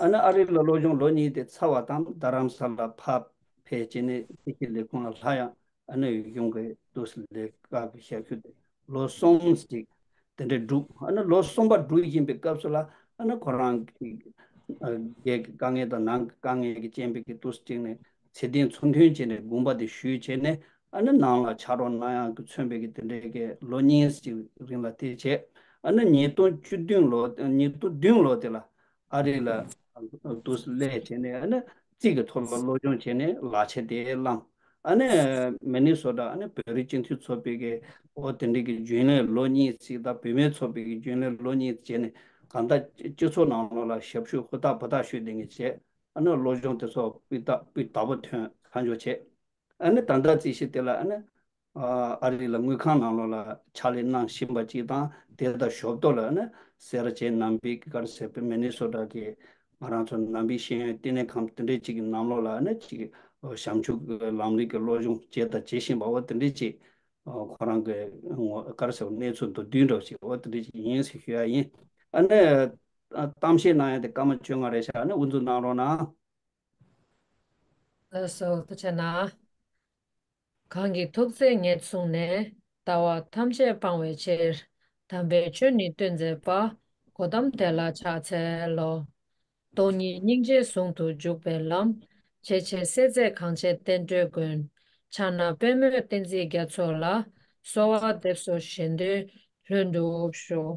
ཨ་ནི་ཨ་རི་ལ་སློབ་སྦྱོང་ལོ་གཉིས་དེ་ཚར་བ་དང་རྡ་རམ་ས་ལ་ཕར་ཕེབས་བྱས་ནས་རྩིས་ཞིབ་ལས་ཁུངས་ལ་ལྷག་ཡང་། ཨ་ནི་གཞུང་གི་འདུག་སེ་ལས་ཀ་གི་ཞབས་ཞུ་དེ་ལོ་གསུམ་ཅིག་དེ་འདྲ་བསྒྲུབས། ཨ་ནི་ལོ་གསུམ་པ་བསྒྲུབས་བཞིན་པའི་སྐབས་སུ་ལ་ཨ་ནི་ཁོ་རང་གི་ཨ་སྒེར་གྱི་དཀའ་ངལ་དང་ནང་གི་དཀའ་ངལ་གྱི་རྐྱེན་པས་ཀྱི་འདུག་སེ་བྱས་ནས་ཚེ་བརྟན་ཚུར་འཐོན་བྱས་ནས་དགོངས་པ་དེ་ཞུས་བྱས་ནས། ཨ་ནི་ནང་ལ་ཕྱག་རོགས་གནང་ཡག་གི་མཚོན་པའི་གི་དེ་འདྲའི་གི་ལོ་གཉིས་ཅིག་རིང་ལ་དེ་བྱས། ཨ་ནི་ཉིས་སྟོང་བཅུ་བདུན་ལོ། ཉིས་སྟོང་བདུན་ལོ་དེ་ལ་ཨ་རི་ལ་འདུག་སེ་སླེབས་བྱས་ནས། ཨ་ནི་རྩིས་ཀྱི་ཐོག་ལ་སློབ་སྦྱོང་བྱས་ནས་ལག་ཆ་དེ་བླངས། ཨ་ནི་མི་ནི་སོ་ཊ། ཨ་ནི་བོད་རིགས་སྤྱི་མཐུན་ཚོགས་པའི་གི་འོ་དེ་འདྲའི་གི་རྒྱུན་ལས་ལོ་གཉིས་ཅིག་དང་། བུད་མེད་ཚོགས་པའི་གི་རྒྱུན་ལས་ལོ་གཉིས་བྱས་ནས། གང་ལྟར་སྤྱི་ཚོགས་ནང་ལོགས་ལ་ཞབས་ཞུ་ཧུར་ཐག་ཧུར་ཐག་ཞུས་བསྡད་མཁན་བྱས། ཨ་ནི་སློབ་སྦྱོང་དེ་ཚོ་སྤུས་དག་སྤུས་དག་པོ་ཐོན་མཐའ་འཇོག་བྱས། ཨ་ནི་ད་ལྟ་རྩིས་གཞི་དེ་ལ་ཨ་ནི་ཨ་ཨ་རི་ལ་དངུལ་ཁང་ནང་ལོགས་ལ་ཕྱག་ལས་གནང་བཞིན་པ་ཅིག་དང་། དེ་དང་ཞོར་དུ་ལ་ཨ་ནི་སེ་ར་བྱེས་ནང་པའི་ག་རེ་ཟེར་བའི་མི་ནི་སོ་ཊ་གི་ང་རང་ཚོ་ནང་པའི་ཤེས་ཡོན་བསྟི་གནས་ཁང་དེ་འདྲའི་ཅིག་གི་ནང་ལོགས་ལ་ཨ་ནི་ཅིག་ཞབས་ཞུ་གི་ལམ་ལུགས་ཀྱི་སློབ་སྦྱོང་བྱས་དང་བྱེད་བཞིན་པ་འོ་དེ་འདྲའི་ཅིག་ཁོ་རང་གི་ངོ་ག་རེ་ཟེར་བ་གནས་ཚུལ་མདོར་བསྡུས་འདྲ་བོ་ཅིག་འོ་དེ་འདྲའི་ཅིག་ཡིན་ཟེར་ཞུ་ཡ་ཡིན། ཨ་ནི་གཏམ་བཤད་གནང་ཡ་དེ་སྐར་མ་བཅོ་ལྔ་རེད་ཤག་ཨ་ནི་དབུ་འཛུགས་གནང་རོགས་གནང་། ལགས་སོ། ཐུགས་རྗེ་གནང་། གང་གིས་ཐུགས་བརྩེ་ཉེར་བཟུང་ནས། ལྟ་བ་ཐམས་ཅད་སྤང་བའི་ཕྱིར། དམ་པའི་ཆོས་ནི་སྟོན་མཛད་པ། གོའུ་ཏམ་དེ་ལ་ཕྱག་འཚལ་ལོ། སྟོང་ཉིད་སྙིང་རྗེའི་ཟུང་དུ་འཇུག་པའི་ལམ། འཆད་ཉན་སེལ་མཛད་གང་བྱེད་བསྟན་འགྲོའི་མགོན། ཕྱག་ན་པདྨོས་བསྟན་འཛིན་རྒྱ་མཚོ་ལ། གསོལ་བ་འདེབས་སོ་གཞན་དོན་ལྷུན་གྲུབ་ཤོག་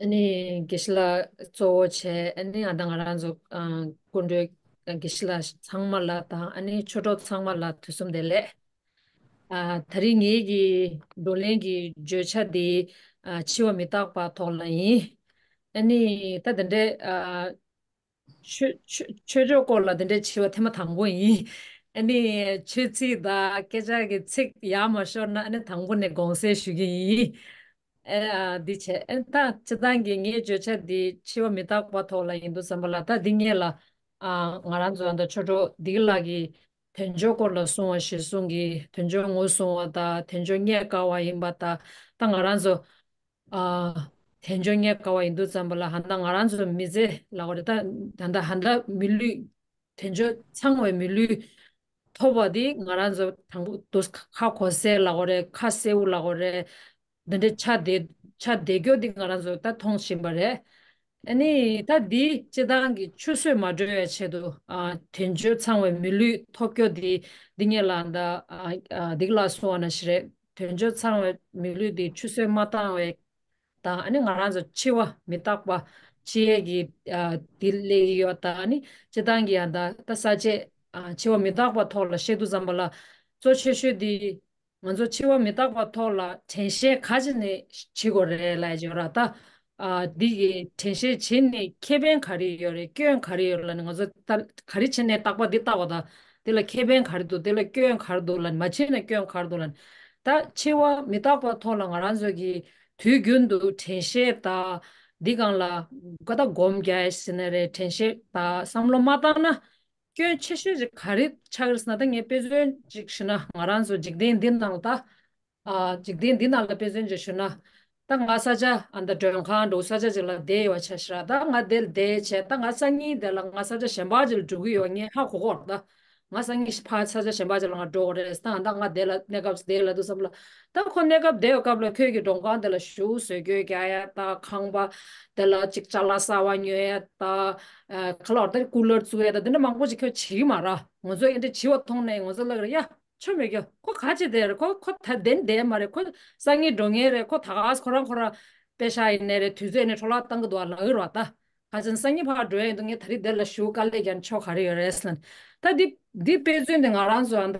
ཨ་ནི་དགེ་བཤེས་ལགས་གཙོ་བོ་བྱས། ཨ་ནི་ཨ་ད་ང་རང་ཚོ་ཨ་སྐུ་མགྲོན་དགེ་བཤེས་ལགས་ཚང་མ་ལ་དང་། ཨ་ནི་ཆོས་གྲོགས་ཚང་མ་ལ་དུས་གསུམ་བདེ་ལེགས། ཨ་ད་རིང་ངེད་ཀྱི་བགྲོ་གླེང་གི་བརྗོད་བྱ་འདི་ཨ་འཆི་བ་མི་རྟག་པ་ཐོག་ལ་ཡིན། ཨ་ནི་ད་དེ་འདྲའི་ཨ་ཆོས་ཆོས་ཆོས་ཕྱོགས་སྐོར་ལ་དེ་འདྲའི་འཆི་བ་ཐེངས་མ་དང་པོ་ཡིན། ཨ་ནི་ཆོས་ཚིག་དང་སྐད་ཆ་གི་ཚིག་ཡར་མ་ཤོར་ན་ཨ་ནི་དང་པོ་ནས་དགོངས་སེལ་ཞུ་གི་ཡིན། ཨེ་ཨ་འདི་བྱས། ཨེ་ད་སྤྱིར་བཏང་གི་ངའི་བརྗོད་བྱ་འདི་འཆི་བ་མི་རྟག་པ་ཐོག་ལ་ཡིན་དུས་ཙམ་པ་ལ། ད་འདི་ངས་ལ་ཨ་ང་རང་ཚོ་ཨ་ད་ཆོས་གྲོགས་བདེ་སྐྱིད་ལགས་ཀྱིས་དལ་འབྱོར་སྐོར་ལ་གསུང་བ་ཞེས་གསུང་གི། དལ་འབྱོར་ངོས་བཟུང་བ་དང་དལ་འབྱོར་རྙེད་དཀའ་བ་ཡིན་པ་དང་། ད་ང་རང་ཚོ་ཨ་དལ་འབྱོར་རྙེད་དཀའ་བ་ཡིན་དུས་ཙམ་པ་ལ། ཧ་ད་ང་རང་ཚོ་མི་ཚེ་ལབ་དགོས་རེད། ད་ད་ད་ཧ་ད་མི་ལུས། དལ་འབྱོར་ཚང་བའི་མི་ལུས་ཐོབ་པ་འདི་ང་རང་ཚོ་དང་པོ་དུས་ཁ་གོ་གསལ་ལབ་དགོས་རེད། ཁ་གསལ་པོ་ལབ་དགོས་རེད། འདི་འདྲའི་ཆ་བདེ་ཆ་བདེ་སྐྱོ་འདི་ང་རང་ཚོ་ད་མཐོང་བཞིན་པ་རེད། ཨ་ནི་ད་འདི་སྤྱི་བཏང་གི་ཆུད་ཟོས་མ་འགྲོ་བའི་ཆེད་དུ། ཨ། དོན་འཁྱོལ་ཚང་བའི་མི་ལུས་ཐོབ་རྒྱུ་འདི་འདི་ངེད་ལ་ད། ཨ། ཨ། འདི་ག་ལ་སོང་བ་ན་ཞིག་རེད། དོན་འཁྱོལ་ཚང་བའི་མི་ལུས་འདི་ཆུད་ཟོས་མ་བཏང་བའི་དང་། ཨ་ནི་ང་རང་ཚོ་འཆི་བ་མི་རྟག་པ་འཆི་ཡས་ཀྱི། ཨ། འདི་སླེབས་ཀྱི་ཡོད་དང་། ཨ་ནི་སྤྱི་བཏང་གི་ཡང་ད་ད་ས་བཅད། ཨ། འཆི་བ་མི་རྟག་པ་ཐོག་ལ་བཤད་དུས་ཙམ་པ་ལ་གཙོ་ཆེ་ཤོས་འདི། ང་ཚོ་འཆི་བ་མི་རྟག་པ་ཐོག་ལ་དྲན་ཤེས་ག་ཅི་ནས་བྱེད་དགོས་རེད་ལབ་ཡོད་ར་ད། ཨ། འདི་གི་དྲན་ཤེས་བྱེད་ནས་ཁེ་ཕན་ག་རེ་ཡོད་རེད། སྐྱོན་ག་རེ་ཡོད་རེད་ལབ་ནས། ང་ཚོ་ད་ག་རེ་བྱེད་ནས་རྟག་པ་འདི་བཏགས་པ་དང་། དེ་ལ་ཁེ་ཕན་ག་རེ་འདུག་དེ་ལ་སྐྱོན་ག་རེ་འདུག་ལབ་ནས། མ་བྱེད་ན་སྐྱོན་ག་རེ་འདུག་ལབ་ནས། ད་འཆི་བ་མི་རྟག་པ་ཐོག་ལ་ང་རང་ཚོ་གི་དུས་རྒྱུན་དུ་དྲན་ཤེས་དང་། འདི་སྒང་ལ་ཀ་ད་སྒོམ་རྒྱག་ཡས་ཟེར་ན་རེད། དྲན་ཤེས་དང་བསམ་བློ་མ་བཏང་ན། སྐྱོན་ཆེ་ཤོས་ཅིག་ག་རེ་ཆགས་ཀྱི་རེད་ཟེར་ན། ད་ངས་དཔེ་མཚོན་ཅིག་ཞུ་ན། ང་རང་ཚོ་འཇིག་རྟེན་འདི་ནང་ལ་ད། ཨ། འཇིག་རྟེན་འདི་ནང་ལ་དཔེ་མཚོན་ཅིག་ཞུ་ན། ད་ང་ས་ཆ། ཨ། ད་མགྲོན་ཁང་འདྲ་བོ་ས་ཆ་ཅིག་ལ་བསྡད་ཡོད་པ་ཆ་བཞག་ད་ང་དེ་ལ་བསྡད་བྱས། ད་ང་སང་ཉིན་དེ་ལ་ང་ས་ཆ་གཞན་པ་ཅིག་ལ་འགྲོ་གི་ཡོད། ངས་ཧ་གོ་གོ་ར་ད། ང་སང་ཉིན་ཕར་ས་ཆ་གཞན་པ་ཅིག་ལ་ང་འགྲོ་དགོས་རེད། ད་ད་ང་དེ་ལ་གནས་སྐབས་བསྡད་ལབ་དུས་ཙམ་ལ། ད་ཁོ་གནས་སྐབས་བསྡད་ཡོད་སྐབས་ལ་ཁོས་ཀྱི་མགྲོན་ཁང་དེ་ལ་ཞུ་གསོལ་སྐྱོད་རྒྱག་ཡ་ད། ཁང་པ་དེ་ལ་ཅིག་ཅ་ལག་གསར་པ་ཉོ་ཡ་ད། ཨ། ག་ལ་བར་ད་ཀུ་ལར་བཙུགས་ཡ་ད། དེ་འདྲ་མང་པོ་ཅིག་ཁོས་བྱེད་ཀྱི་མ་ར། ང་ཚོ་ཨེ་འདྲ་བྱེད་པ་མཐོང་ནས་ང་ཚོ་ལབ་ར། ཡ། ཆོ་མེད་ཀྱོ། ཁོ་ག་བྱེད་བསྡད་རེད། ཁོ་ཁོ་ད་དེ་ནས་བསྡད་མ་རེད། ཁོ་སང་ཉིན་འགྲོ་མཁན་རེད། ཁོ་ད་ག་ཁོ་རང་ཁོ་རང་པེ་ཤག་ཡིན་ནའི་རེད། དུས་ཚོད་ནས་འཕྲོ་བརླག་བཏང་གི་འདུག་ཨ་ལབ་ཀྱི་རེད་བ་ད། ག་ཅན་སང་ཉིན་ཕར་འགྲོ་ཡ་ཡིན་དུས་ངས་ད་རེས་དེ་ལ་ཞུ་དཀའ་ལས་རྒྱག་ན་ཆོ་ག་རེ་ཡོད་རེད་ཟེར་ལབ་ནས། ད་འདི་འདི་དཔེ་མཚོན་དེ་ང་རང་ཚོ་ཨ་ད་ད།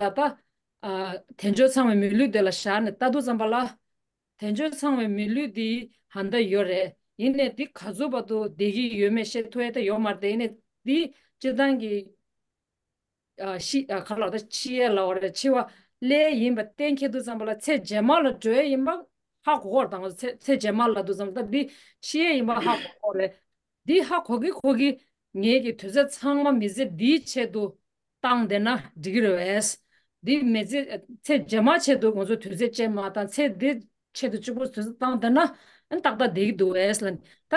ཨ། དལ་འབྱོར་ཚང་བའི་མི་ལུས་དེ་ལ་བཞག་ནས་ལྟ་དུས་ཙམ་པ་ལ། དལ་འབྱོར་ཚང་བའི་མི་ལུས་འདི་ཧ་ད་ཡོད་རེད། ཡིན་ནའི་འདི་ག་ཚོད་བར་དུ་བསྡད་ཀྱི་ཡོད་མེད་བཤད་ཐུབ་ཡ་ད་ཡོད་མ་རེད། ཡིན་ནའི་འདི་སྤྱི་བཏང་གི། ཨ། ཤི། ཨ། ག་ལ་ད་འཆི་ཡས་ལབ་པ་རེད། འཆི་བ་སླེབས་ཡིན་པ་གཏན་འཁེལ་དུས་ཙམ་པ་ལ་ཚེ་རྗེས་མ་ལ་འགྲོ་ཡས་ཡིན་པ་ཧ་གོ་གོ་རེད། ད་ང་ཚོ་ཚེ་ཚེ་རྗེས་མ་ལབ་དུས་ཙམ་པ་ད་འདི་ཤི་ཡས་ཡིན་པ་ཧ་གོ་གོ་རེད། འདི་ཧ་གོ་གི་གོ་གི། ངེད་ཀྱི་དུས་ཚོད་ཚང་མ་མི་ཚེ་འདིའི་ཆེད་དུ་བཏང་བསྡད་ན་འགྲིག་གི་རེད་བས། འདི་མི་ཚེ་ཚེ་རྗེས་མ་ཆེད་དུ་ང་ཚོ་དུས་ཚོད་སྤྱད་མ་བཏང་། ཚེ་འདི་ཆེད་དུ་གཅིག་པུ་དུས་ཚོད་བཏང་བསྡད་ན་ཨ་ནི་ཏག་ཏག་བསྡད་ཀྱི་འདུག་བས་ལབ་ནས། ད་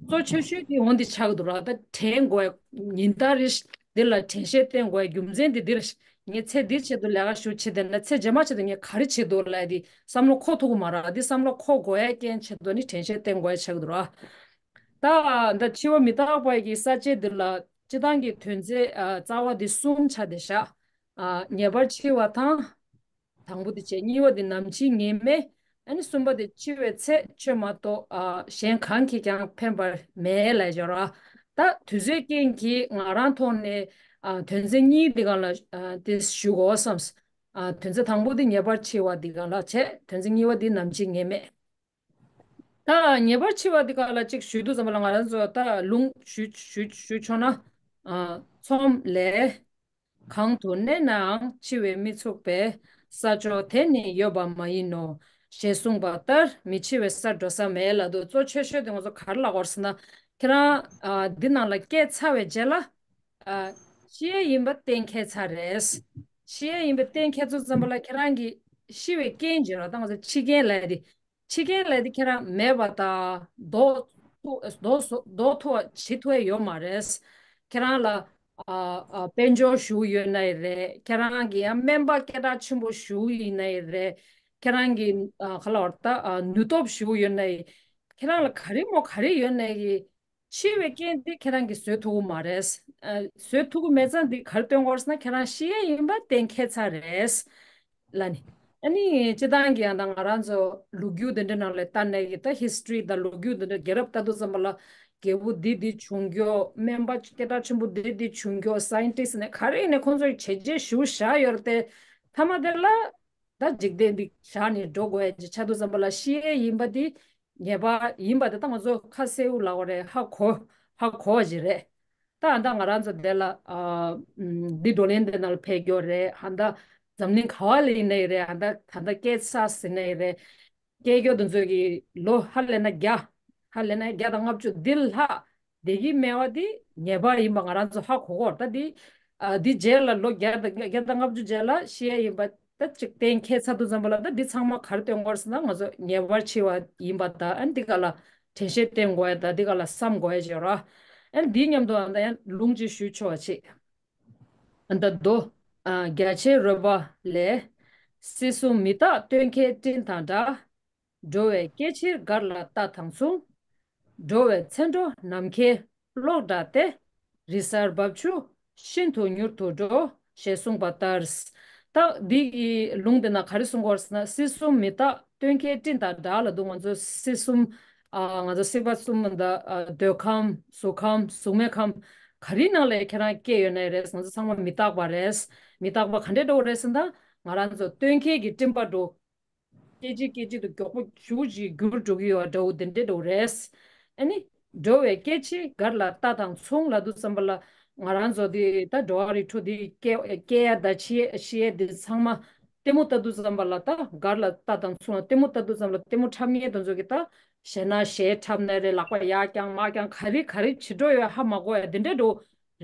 གཙོ་ཆེ་ཤོས་དེ་འོ་འདི་ཆགས་ཀྱི་འདུག་ར། ད་དྲན་དགོས། ཉིན་ལྟར་རེ་འདི་ལ་དྲན་ཤེས་བསྟེན་དགོས། རྒྱུ་མཚན་དེ་འདིར་ངས་ཚེ་འདིའི་ཆེད་དུ་ལས་ཀ་ཞུ་བྱེད་བསྡད་ན་ཚེ་རྗེས་མ་ཆེད་དུ་ངས་ག་རེ་བྱེད་འདུག་ལབ་ཡ་དེ་བསམ་བློ་འཁོར་ཐུབ་ཀྱི་མ་རེད། འདི་བསམ་བློ་འཁོར་དགོས་ཡ་རྐྱེན་ཆེད་དུ་ནི་དྲན་ཤེས་བསྟེན་དགོས་ཡ་ཆགས་ཀྱི་འདུག་ར། ད་ད་འཆི་བ་མི་རྟག་པ་གི་ས་བཅད་འདི་ལ་སྤྱི་བཏང་གི་དོན་ཚན་ཨ་རྩ་བ་འདི་གསུམ་ཆགས་བསྡད་བཞག་ཨ། ངེས་པར་འཆི་བ་དང་། དང་པོ་དེ་བྱས། གཉིས་པ་དེ་ནམ་འཆིའི་ངེས་མེད། ཨ་ནི་གསུམ་པ་དེ་འཆི་བའི་ཚེ་ཆོས་མ་གཏོགས་ཨ་གཞན་གང་གིས་ཀྱང་ཕན་པ་མེད་ལབ་ཡོད་ར། ད་དུས་ཚོད་རྐྱེན་གྱིས་ང་རང་ཐོག་ནས་ཨ་དོན་ཚན་གཉིས་འདི་སྒང་ལ་ཨ་དེ་ཞུ་དགོས་བསམས། ཨ་དོན་ཚན་དང་པོ་དེ་ངེས་པར་འཆི་བ་འདི་སྒང་ལ་བྱས། དོན་ཚན་གཉིས་པ་དེ་ནམ་འཆིའི་ངེས་མེད། ད་ངེས་པར་འཆི་བ་འདི་སྒང་ལ་གཅིག་ཞུ་དུས་ཙམ་པ་ལ་ང་རང་ཚོ་ད་ལུང་ཞུ་ཞུ་ཞུ་ཆོག་ན། ཨ་ཚོམས་ལས། གང་དུ་གནས་ནའང་འཆི་བས་མི་ཚུགས་པས། ས་ཕྱོགས་དེ་ནི་ཡོད་པ་མ་ཡིན་ནོ། ཞེས་གསུངས་པ་ལྟར་མི་འཆི་བའི་སར་འགྲོ་ས་མེད་ལབ་འདུག་གཙོ་ཆེ་ཤོས་དེ་ང་ཚོ་ག་རེ་ལབ་དགོས་ཟེར་ན། ཁྱེད་རང་ཨ་འདི་ནང་ལ་སྐྱེས་ཚར་བའི་རྗེས་ལ་ཨ་ཤི་ཡས་ཡིན་པ་གཏན་འཁེལ་ཚར་རེད། ཤི་ཡས་ཡིན་པ་གཏན་འཁེལ་ཚར་ཙམ་པ་ལ་ཁྱེད་རང་གི་ཤི་བའི་རྐྱེན་བྱེད་རོགས་ད་ང་ཚོ་འཆི་རྐྱེན་ལབ་ཡ་དེ། འཆི་རྐྱེན་ལབ་དེ་ཁྱེད་རང་མེད་པ་དང་ལྡོག་ཐུབ་ལྡོག་སོ་ལྡོག་ཐུབ་པ་བྱེད་ཐུབ་ཡ་ཡོད་མ་རེད། ཁྱེད་རང་ལ་ཨ་ཨ་དཔལ་འབྱོར་ཞུ་ཡོད་ན་ཡི་རེད། ཁྱེད་རང་གི་ཡང་སྨན་པ་སྐད་གྲགས་ཆེན་པོ་ཞུ་ཡིན་ན་ཡི་རེད། ཁྱེད་རང་གི་ཨ་ག་ལ་བར་ད་ཨ་ནུས་སྟོབས་ཞུ་ཡོད་ན་ཡི། ཁྱེད་རང་ལ་ག་རེ་མོ་ག་རེ་ཡོད་ན་ཡི། འཆི་བའི་རྐྱེན་དེ་ཁྱེད་རང་གིས་བཟོད་ཐུབ་ཀྱི་མ་རེད། ཨ་བཟོད་ཐུབ་ཀྱི་མེད་ཙང་འདི་ག་རེ་སྟོན་དགོས་ཟེར་ན་ཁྱེད་རང་ཤི་ཡས་ཡིན་པ་གཏན་འཁེལ་ཚར་རེད། ལ་ནི། ཨ་ནི་སྤྱི་བཏང་གི་ཡང་ད་ང་རང་ཚོ་ལོ་རྒྱུས་འདི་འདྲ་ནང་ལ་ལྟ་ནས་ཀྱི་ད་ཧི་སི་ཊོ་རི་དང་ལོ་རྒྱུས་འདི་འདྲ་རྒྱལ་རབས་ལྟ་དུས་ཙམ་པ་ལ་རྒྱལ་པོ་འདི་འདི་བྱུང་རྒྱུ། སྨན་པ་སྐད་གྲགས་ཆེན་པོ་འདི་འདི་བྱུང་རྒྱུ། སའེན་ཊིསི་ཊི་ནས་ག་རེ་ནས་ཁོང་ཚོས་བྱས་རྗེས་ཞེ་པོ་བཞག་ཡོད་རེད་དེ། མཐའ་མ་དེ་ལ་ད་འཇིག་རྟེན་འདི་བཞག་ནས་འགྲོ་དགོས་ཡ་ཅིག་ཆགས་དུས་ཙམ་པ་ལ་ཤི་ཡས་ཡིན་པ་འདི་ངེས་པ་ཡིན་པ་དེ་ད་ང་ཚོ་ཁ་གསལ་པོ་ལབ་དགོས་རེད། ཧ་གོ་ཧ་གོ་བ་ཅིག་རེད། ད་ད་ང་རང་ཚོ་དེ་ལ་ཨ་ཨམ་འདི་བགྲོ་གླེང་དེ་ནང་ལ་ཕེབས་རྒྱུ་རེད། ཧ་ད་འཛམ་གླིང་ག་བ་ལ་ཡིན་ན་ཡི་རེད། ཧ་ད་ད་ད་སྐད་ཆ་ཟེར་ན་ཡི་རེད། སྐད་རྒྱོ་དེ་ཚོ་གི་ལོ་ཧ་ལས་ན་བརྒྱ། ཧ་ལས་ན་བརྒྱ་དང་ལྔ་བཅུ་འདི་ལྷག་བསྡད་ཀྱི་མེད་པ་འདི་ངེས་པ་ཡིན་པ་ང་རང་ཚོ་ཧ་གོ་གོ། ད་འདི་ཨ་འདི་རྗེས་ལ་ལོ་བརྒྱ་དང་བརྒྱ་དང་ལྔ་བཅུ་རྗེས་ལ་ཤི་ཡས་ཡིན་པ་ད་ཅིག་གཏན་འཁེལ་ཚར་དུས་ཙམ་པ་ལ་ད་འདི་ཚང་མ་ག་རེ་སྟོན་དགོས་ཟེར་ན་ང་ཚོ་ངེས་པར་འཆི་བ་ཡིན་པ་དང་། ཨ་འདི་ག་ལ་དྲན་ཤེས་བསྟེན་དགོས་ཡ་དང་འདི་ག་ལ་བསམ་དགོས་ཡ་ཅིག་ཡོད་ར། ཨ་འདིའི་མཉམ་དུ་ཨ་ད་ཡང་ལུང་ཅིག་ཞུ་ཆོག་པ་ཅིག་ཨ་ད་མདོ། ཨ་རྒྱ་ཆེར་རོལ་པ་ལས། སྲིད་གསུམ་མི་རྟག་སྟོན་ཁའི་སྤྲིན་དང་འདྲ། འགྲོ་བའི་སྐྱེ་ཕྱིར་དགར་ལ་ལྟ་དང་མཚུངས། འགྲོ་བའི་ཚེ་འགྲོ་ནམ་མཁའི་གློག་འདྲ་སྟེ། རི་གཟར་འབབ་ཆུ་ཤིན་ཏུ་མྱུར་དུ་འགྲོ། ཞེས་གསུངས་པ་ལྟར། ད་འདི་གི་ལུང་འདི་ན་ག་རེ་གསུང་གི་ཡོད་ཟེར་ན། སྲིད་གསུམ་མི་རྟག་སྟོན་ཁའི་སྤྲིན་དང་འདྲ་ལབ་འདུག་ང་ཚོ་སྲིད་གསུམ། ཨ། ང་ཚོ་སྲིད་པ་གསུམ་ད། ཨ། འདོད་ཁམས། གཟུགས་ཁམས། གཟུགས་མེད་ཁམས། ག་རེའི་ནང་ལ་ཁྱེད་རང་སྐྱེས་ཡོད་ནའི་རེད། ང་ཚོ་ཚང་མ་མི་རྟག་པ་རེད། མི་རྟག་པ་ག་འདྲས་འདྲ་བོ་རེད་ཟེར་ན། ང་རང་ཚོ་སྟོན་ཁའི་གི་སྤྲིན་པ་འདྲ་བོ། སྐད་ཅིག་སྐད་ཅིག་ཏུ་མགྱོགས་པོ་ཞེ་པོ་ཅིག་འགྱུར་འགྲོ་གི་ཡོད་པ་འདྲ་བོ་དེ་འདྲས་འདྲ་བོ་རེད། ཨ་ནི། འགྲོ་བའི་སྐྱེ་འཆི་སྒར་ལ་ལྟ་དང་མཚུངས་ལབ་དུས་ཙམ་པ་ལ། ང་རང་ཚོ་འདི་ད་འགྲོ་བ་རིགས་དྲུག་འདི་སྐྱེ་སྐྱེ་ཡ་དང་འཆི་ཡ་འཆི་ཡ་འདི་ཚང་མ་ལྟད་མོ་ལྟ་དུས་ཙམ་པ་ལ། ད་སྒར་ལ་ལྟ་དང་མཚུངས་ལ་ལྟད་མོ་ལྟ་དུས་ཙམ་པ་ལ་ལྟད་མོ་འཁྲབ་མཁན་དེ་ཚོ་གི་ད། ཞེད་སྣང་ཞེ་འཁྲབ་ནའི་རེད། ལག་པ་ཡར་བརྐྱངས་མར་བརྐྱངས་ག་རེ་ག་རེ་བྱེད་འགྲོ་ཡོད་ཧ་མ་གོ་ཡ་དེ་འདྲས་འདྲ་བོ་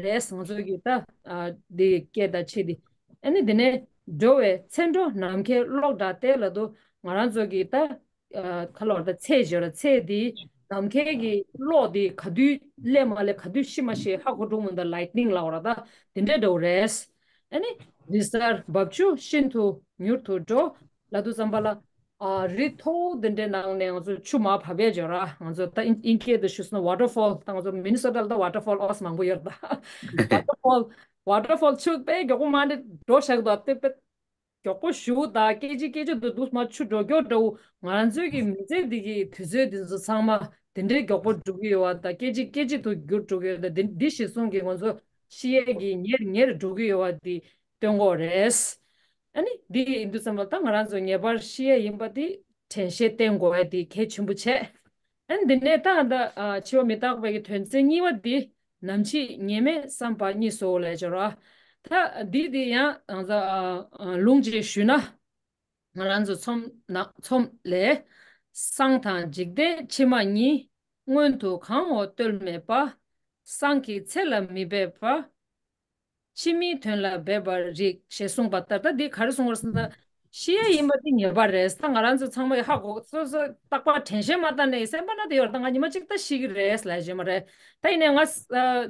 རེད། ང་ཚོ་གི་ད། ཨ། འདི་སྐྱེ་དང་འཆི་འདི། ཨ་ནི་འདི་ནས་འགྲོ་བའི་ཚེ་འགྲོ་ནམ་མཁའི་གློག་འདྲ་སྟེ་ལབ་དུས་ང་རང་ཚོ་གི་ད། ཨ། ག་ལབ་དགོས་རེད། ད་ཚེ་ཟེར་ར། ཚེ་འདི་ནམ་མཁའི་གི་གློག་འདི་ག་དུས་སླེབས་མ་སླེབས་ག་དུས་ཤི་མ་ཤི་ཧ་གོ་འགྲོ་མི་འདུག་ལའི་ཊི་ནིང་ལབ་དགོས་རེད། ད་དེ་འདྲས་འདྲ་བོ་རེད། ཨ་ནི་རི་གཟར་འབབ་ཆུ་ཤིན་ཏུ་མྱུར་དུ་འགྲོ་ལབ་དུས་ཙམ་པ་ལ། ཨ། རི་མཐོ་བོ་འདི་འདྲའི་ནང་ནས་ང་ཚོ་ཆུ་མར་བབས་ཡས་ཡོད་ར། ང་ཚོ་ད་དབྱིན་དབྱིན་སྐད་དུ་ཞུས་སོང་ན་ཝ་ཊར་ཕོལ། ད་ང་ཚོ་མི་ནི་སོ་ཊ་ལ་ད་ཝ་ཊར་ཕོལ་ཨོ་ཙམ་མང་པོ་ཡོད་རེད། ད་ཝ་ཊར་ཕོལ། ཝ་ཊར་ཕོལ་ཆུ་དཔེ་མགྱོགས་པོ་མར་འདྲ་འགྲོ་བཞག་འདུག་དཔེ་དཔེ་མགྱོགས་པོ་ཞེ་པོ་དང་སྐད་ཅིག་སྐད་ཅིག་ཏུ་འདུག་མར་ཆུ་འགྲོ་མགྱོགས་འདྲ་བོ། ང་རང་ཚོའི་གི་མི་ཚེ་འདི་གི་དུས་ཚོད་འདི་ཚོ་ཚང་མ་དེ་འདྲའི་མགྱོགས་པོ་འགྲོ་གི་ཡོད་པ་དང་སྐད་ཅིག་སྐད་ཅིག་ཏུ་འགྱུར་འགྲོ་གི་ཡོད་པ་དང་། འདི་འདི་གཞིར་བཟུང་གིས་ང་ཚོ་ཤི་ཡས་ཀྱི་ཉེར་ཉེར་འགྲོ་གི་ཡོད་པ་འདི་སྟོན་གྱི་ཡོད་རེད། ཨ་ནི་འདི་ཡིན་དུས་ཙམ་པ་ལ་ད་ང་རང་ཚོ་ངེས་པར་ཤི་ཡས་ཡིན་པ་འདི་དྲན་ཤེས་བསྟེན་དགོས་ཡ་འདི་གལ་ཆེན་པོ་བྱས། ཨ་ནི་འདི་ནས་ད་ད། ཨ། འཆི་བ་མི་རྟག་པའི་གི་དོན་ཚན་གཉིས་པ་འདི་ནམ་འཆི་ངེས་མེད་བསམ་པ་གཉིས་སོ་ལབ་ཡས་ཡོད་ར། ད་འདི་འདི་ཡང་ང་ཚོ། ཨ། ཨ། ལུང་གཅིག་ཞུས་ན། ང་རང་ཚོ་ཚོམས་ན་ཚོམས་ལས། སང་དང་འཇིག་རྟེན་ཕྱི་མ་གཉིས། སྔོན་དུ་གང་འོ་བརྟོལ་མེད་པ། སང་གི་ཚེ་ལ་མི་འབད་པ། ཕྱི་མའི་དོན་ལ་འབད་པར་རིགས། ཞེས་གསུངས་པ་ལྟར། ད་འདི་ག་རེ་གསུངས་པ་རེད་ཟེར་ན། ཤི་ཡས་ཡིན་པ་འདི་ངེས་པ་རེད། ད་ང་རང་ཚོ་ཚང་མ་ཧ་གོ། སོ་སོ་རྟག་པར་དྲན་ཤེས་མ་བཏང་ནས་སེམས་པ་ན་དེ་ཡོད་རེད། ད་ང་ཉི་མ་གཅིག་ད་ཤི་གི་རེད་ལབ་ཡས་མ་རེད། ད་ཡིན་ནའི་ང་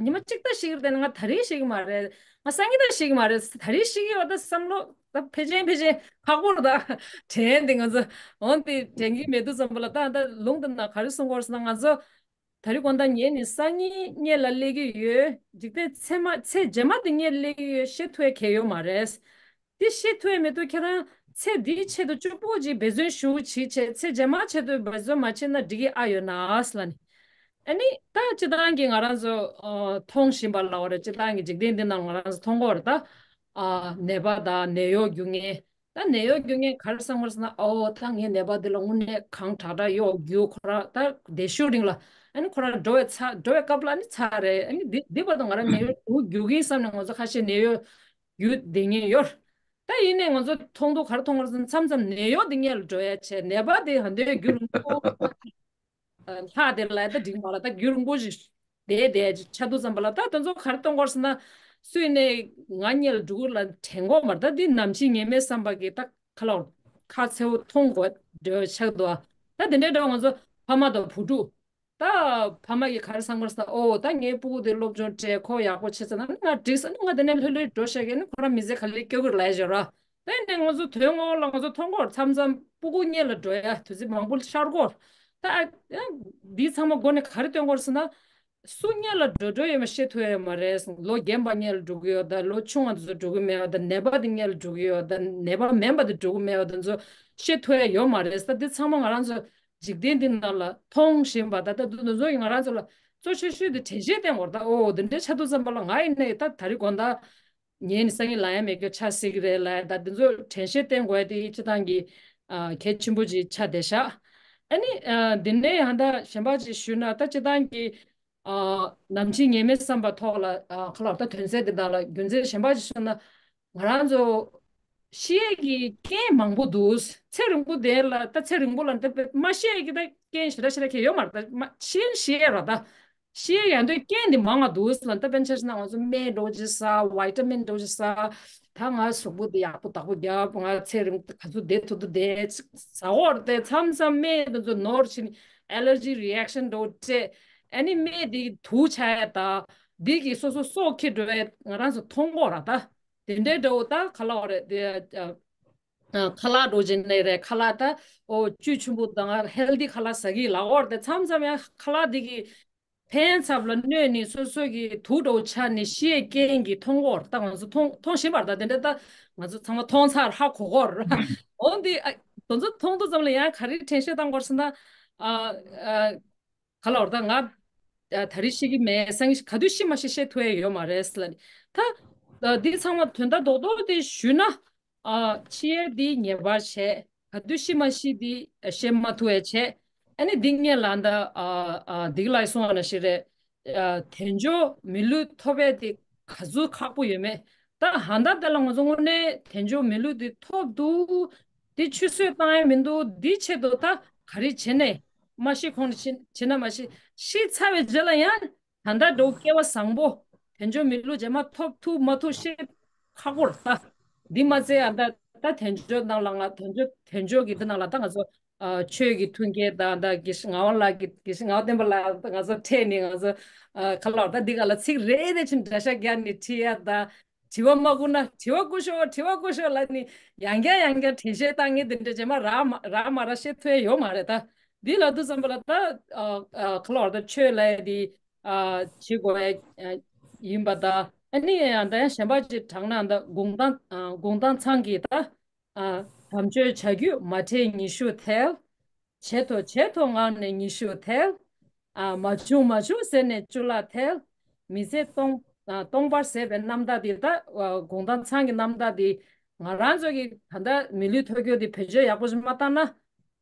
ཉི་མ་གཅིག་ད་ཤི་གི་རེད་དེ་ང་ད་རེས་ཤི་གི་མ་རེད། ང་སང་ཉིན་ད་ཤི་གི་མ་རེད། ད་རེས་ཤི་གི་ཡོད་ད་བསམ་བློ་ད་ཕལ་ཆེར་ཕལ་ཆེར་ཁག་པོ་རེད། ད་དྲན་དེ་ང་ཚོ་འོན་ཏེ་དྲན་གི་མེད་དུས་ཙམ་པ་ལ། ད་ད་ལུང་དེ་ན་ག་རེ་གསུང་གི་ཡོད་རེད་ཟེར་ན། ང་ཚོ་ད་རེས་དགོང་དག་ངས་ནི་སང་ཉིན་གཉིད་ལ་སླེབས་ཀྱི་ཡོད། འཇིག་རྟེན་ཚེ་མ་ཚེ་རྗེས་མ་དེ་གཉིད་སླེབས་ཀྱི་ཡོད། ཤི་ཐུབ་ཡ་གང་ཡང་ཡོད་མ་རེད། དེ་ཤི་ཐུབ་ཡ་མེད་དུས་ཁྱེད་རང་ཚེ་འདིའི་ཆེད་དུ་སྐྱོ་པོ་ཅིག་འབད་བརྩོན་ཞེ་པོ་ཅིག་བྱས། ཚེ་རྗེས་མ་ཆེད་དུ་འབད་བརྩོན་མ་བྱས་ན་འགྲིག་གི་ཨ་ཡོད་ན་ཨ་ཟེར་ལབ་ནི། ཨ་ནི་ད་སྤྱིར་བཏང་གི་ང་རང་ཚོ། ཨ། མཐོང་བཞིན་པ་ལབ་དགོས་རེད། སྤྱིར་བཏང་གི་འཇིག་རྟེན་འདི་ནང་ང་རང་ཚོ་མཐོང་གི་ཡོད་རེད་ད། ཨ། ནད་པ་དང་ནད་གཡོག་རྒྱུག་མཁན། ད་ནད་གཡོག་རྒྱུག་མཁན་ག་རེ་བསམ་གི་ཡོད་རེད་ཟེར་ན། ཨོ་ད་ངའི་ནད་པ་འདི་ལ་དངོས་གནས་གང་དྲག་དྲག་གཡོག་རྒྱུག་ཁོ་རང་ད་བདེ་ཤོས་རིང་ལ། ཨ་ནི་ཁོ་རང་འགྲོ་བའི་ཚ་འགྲོ་བའི་སྐབས་ལ་ཨ་ནི་ཚར་རེད། ཨ་ནི་འདི་འདི་བར་དུ་ང་རང་ནད་གཡོག་རྒྱུག་རྒྱུག་གིན་བསམ་ནས་ང་ཚོ་ཁ་ཤས་ནད་གཡོག་རྒྱུག་བསྡད་མཁན་ཡོད། ད་ཡིན་ནའི་ང་ཚོ་མཐོང་དུས་ག་རེ་མཐོང་གི་ཡོད་རེད་ཟེར་ན། མཚམས་མཚམས་ནད་གཡོག་འདི་སྔོན་ལ་འགྲོ་ཡ་བྱས། ནད་པ་དེ་ཧ་འདོད་རྒྱུན་རིང་པོ། ལྷག་དེ་ལ་ད་འགྲིག་མ་རེད། ད་རྒྱུན་རིང་པོ་ཞིག་བསྡད་བསྡད་ཆགས་དུས་ཙམ་པ་ལ། ད་དེ་ཚོ་ག་རེ་སྟོན་གྱི་ཡོད་རེད་ཟེར་ན། སུ་ཡིན་ནའི་ང་སྔོན་ལ་འགྲོ་གི་ལ་དྲན་གྱི་ཡོད་མ་རེད། ད་འདི་ནམ་འཆི་ངེས་མེད་བསམ་པ་གི་ད་ཁ་ལོ་ཁ་གསལ་པོ་མཐོང་དགོས་འདྲ་ཆགས་འདུག་ད་དེ་འདྲའི་འདྲ་བོ་ང་ཚོ་ཕ་མ་དང་བུ་ཕྲུག་ད་ཕ་མ་གིས་ག་རེ་བསམ་གྱི་ཡོད་རེད་ཟེར་ན། ཨོ་ད་ངའི་སྤུ་གུ་དེ་སློབ་སྦྱོང་སྤྲད། ཁོ་ཡག་པོ་བྱས་ཚར་ན་ང་འགྲིག་ས། ང་དེ་ནས་ལྷོད་ལྷོད་འགྲོ་བྱས་ཀྱི་ནི་ཁོ་རང་མི་ཚེ་ག་ལེར་སྐྱོལ་གྱི་རེད་ལབ་ཡ་ཅིག་ཡོད་རེད། ད་ཡིན་ནའི་ང་ཚོ་དོན་དངོས་ལ་ང་ཚོ་མཐོང་གི་ཡོད་རེད། མཚམས་མཚམས་སྤུ་གུ་སྔོན་ལ་འགྲོ་ཡ་དུས་ཚོད་མང་པོ་ཤར་གྱི་ཡོད་རེད། ད་ཨ་འདི་ཚང་མ་མགོ་ནས་ག་རེ་སྟོན་གྱི་ཡོད་རེད་ཟེར་ན། སུ་སྔོན་ལ་འགྲོ་འགྲོ་ཡོད་མེད་ཤེས་ཐུབ་ཡ་ཡོད་མ་རེད། ལོ་རྒན་པ་སྔོན་ལ་འགྲོ་གི་ཡོད་ད། ལོ་ཆུང་བ་དེ་ཚོ་འགྲོ་གི་མེད་པ་ད། ནད་པ་དེ་སྔོན་ལ་འགྲོ་གི་ཡོད་ད། ནད་པ་མིན་པ་དེ་འགྲོ་གི་མེད་པ་དེ་ཚོ་ཤེས་ཐུབ་ཡ་ཡོད་མ་རེད། ད་འདི་ཚང་མ་ང་རང་ཚོ་འཇིག་རྟེན་འདི་ནང་ལ་མཐོང་བཞིན་པ་ད་ལྟ་འདི་ཚོ་ང་རང་ཚོ་ལ་གཙོ་ཆེ་ཤོས་དེ་དྲན་ཤེས་བསྟེན་དགོས་རེད་ད། ཨོ་དེ་འདྲའི་ཆགས་དུས་ཙམ་པ་ལ་ང་ཡིན་ནའི་ད་ད་རེས་དགོང་དག་ངས་ནི་སང་ཉིན་ལ་ཡ་མེད་རྒྱུ་ཆགས་སྲིད་ཀྱི་རེད་ལབ་ཡ། ད་འདི་ཚོ་དྲན་ཤེས་བསྟེན་དགོས་ཡ་དེ་སྤྱིར་བཏང་གི་ཨ་གལ་ཆེན་པོ་ཅིག་ཆགས་བསྡད་ཤག་ཨ་ནི་ཨ་འདི་ནས་ཡང་ད་གཞན་པ་ཅིག་ཞུས་ན། ད་སྤྱིར་བཏང་གི་ཨ་ནམ་འཆི་ངེས་མེད་བསམ་པ་ཐོག་ལ། ཨ་ཁ་ལོ་ད་དོན་ཚན་འདི་དག་ལ་རྒྱུ་མཚན་གཞན་པ་ཅིག་ཞུས་ན། ང་རང་ཚོ་ཤི་ཡས་ཀྱི་རྐྱེན་མང་པོ་འདུག་ཚེ་རིང་པོ་དེ་ལ་ད་ཚེ་རིང་པོ་ལ་ད་མ་ཤི་ཡས་ཀྱི་ད་རྐྱེན་ཞེ་དྲག་ཞེ་དྲག་གང་ཡང་ཡོད་མ་རེད། ད་མ་ཤི་ཡས་ཤི་ཡས་རེད་ད། ཤི་ཡས་ཡང་དུས་རྐྱེན་འདི་མང་བ་འདུག་ལ། ད་དཔེར་ན་ཆ་བཞག་ན་ང་ཚོ་སྨན་འདྲ་བོ་ཅིག་ཟ། ཝི་ཊ་མིན་འདྲ་བོ་ཅིག་ཟ། ད་ང་གཟུགས་པོ་འདི་ཡག་པོ་བདག་པོ་རྒྱབ། ང་ཚེ་རིང་ག་ཚོད་བསྡད་ཐུབ་ཐུབ་བསྡད་ཟ་འོར་ཏེ། མཚམས་མཚམས་སྨན་འདི་ཚོ་ནོར་ཕྱིན། ཨེ་ལར་ཇི་རི་ཨེག་ཤན་འདྲ་བོ་སྤྲད། ཨ་ནི་སྨན་འདི་དུག་ཆགས་ཡ་ད་འདི་གིས་སོ་སོ་སྲོག་འཁྱེར་འགྲོ་ཡ་ང་རང་ཚོ་མཐོང་གི་ཡོད་རེད་ད། དེ་འདྲའི་འདྲ་བོ་ད་ག་ལབ་དགོས་རེད་དེ། ཨ། ཁ་ལག་འགྲོ་བྱེད་ནས་རེད། ཁ་ལག་ད་ཨོ་བཅུད་ཆེན་པོ་དང་ཧེལ་དི་ཁ་ལག་ཟ་གི་ལ་འོར་དེ་མཚམས་མཚམས་ཡང་ཁ་ལག་འདི་གི་ཕན་ཚབ་ལ་གནོད་ནས་སོ་སོ་གི་དུག་འགྲོ་ཆ་ནས་ཤི་ཡས་རྐྱེན་གྱི་མཐོང་གོ་ར། ད་ང་ཚོ་མཐོང་མཐོང་བཞིན་པར་ད་དེ་འདྲ་ད་ང་ཚོ་ཚང་མ་མཐོང་ཚར་ཧ་གོ་གོ་ར། འོན་ཏེ་ཨ་དེ་ཚོ་མཐོང་དུས་ཙམ་ལ་ཡང་ག་རེ་དྲན་ཤེས་བཏང་དགོས་ཟེར་ན། ཨ་ཨ། ག་ལ་བར་ད་ང་ད་རེས་ཤེས་ཀྱི་མེད། སང་ག་དུས་ཤི་མ་ཤི་བཤད་ཐུབ་ཡ་ཡོད་མ་རེད་ལ་ནི། ད་འདི་ཚང་མ་དོན་དག་རྡོག་རྡོག་དེ་ཞུས་ན། ཨ་ཤི་ཡས་འདི་ངེས་པར་བྱས། ག་དུས་ཤི་མ་ཤི་འདི་བཤད་མ་ཐུབ་ཡ་བྱས། ཨ་ནི་འདི་ངས་ལ་འདི་ཨ་ཨ་འདི་ག་ལ་གསུང་བ་ན་ཤི་རེད། ཨ་དལ་འབྱོར་མི་ལུས་ཐོབ་ཡས་འདི་ག་ཚོད་ཁག་པོ་ཡོད་མེད། ད་ཧ་ད་དེ་ལ་ང་ཚོ་དངོས་གནས་དལ་འབྱོར་མི་ལུས་འདི་ཐོབ་འདུག་འདི་ཆུད་ཟོས་བཏང་ཡ་མི་འདུག་འདི་ཆེད་དུ་ད་ག་རེ་བྱེད་ནས་མ་ཤི་གོང་ནས་ཤི་ན་མ་ཤི། ཤི་ཚར་བའི་རྗེས་ལ་ཡང་ད་ལྟ་འགྲོ་སྐལ་བ་བཟང་པོ་དལ་འབྱོར་མི་ལུས་རྗེས་མ་ཐོབ་ཐུབ་མ་ཐུབ་ཤེས་ཁག་པོ་རེད་ད། འདི་མ་ཚད་ཡང་ད་ད་དལ་འབྱོར་ནང་ལ་ང་དལ་འབྱོར་དལ་འབྱོར་གྱི་འདི་ནང་ལ་ད་ང་ཚོ་ཨ་ཆོས་ཀྱི་མཐུན་རྐྱེན་དང་ད་དགེ་བཤེས་ངག་དབང་ལགས་ཀྱི་དགེ་བཤེས་ངག་དབང་བསྟན་པ་ལགས་ང་ཚོ་འཕྲད་ནས་ང་ཚོ་ཨ་ག་ལ་ད་འདི་ག་ལ་ཚིག་རེ་རེ་བཞིན་འདྲ་ཤ་རྒྱག་ནས་ཁྲིད་ཡ་ད། དྲི་བ་མ་བསྐུར་ན་དྲི་བ་བསྐུར་ཤོག་དྲི་བ་བསྐུར་ཤོག་ལབ་ནི་ཡང་བསྐྱར་ཡང་བསྐྱར་དྲན་ཤེས་བཏང་ངེས་དེ་འདྲ་རྗེས་མ་རག་མ་རག་མ་རག་བཤད་ཐུབ་ཡ་ཡོད་མ་རེད་ད། འདི་ལབ་དུས་ཙམ་པ་ལ་ད་ཨ་ཨ་ག་ལ་བར་ད་ཆོས་ལབ་ཡ་འདི་ཨ་བྱེད་དགོས་ཡ་ཡིན་པ་ད། ཨ་ནི་ཡང་ད་ཡང་གཞན་པ་ཅིག་དྲངས་ན་ད་དགོང་དག་ཨ་དགོང་དག་ཚང་གི་ད་ཨ་དམ་ཆོས་བྱ་རྒྱུད་མ་ཁྲེལ་ཉི་ཤུ་ཐལ། བྱེད་དོ་བྱེད་དོ་ངང་ནས་ཉི་ཤུ་ཐལ། ཨ་མ་བྱུང་མ་བྱུང་ཟེར་ནས་བཅུ་ལ་ཐལ། མི་ཚེ་སྟོང་ཨ་སྟོང་པར་ཟད་པའི་རྣམ་ཐར་འདི་ད་ཨ་དགོང་དག་ཚང་གི་རྣམ་ཐར་འདི་ང་རང་ཚོ་གི་ད་ལྟ་མི་ལུས་ཐོབ་རྒྱུ་འདི་བེད་སྤྱོད་ཡག་པོ་ཞིག་མ་བཏང་ན།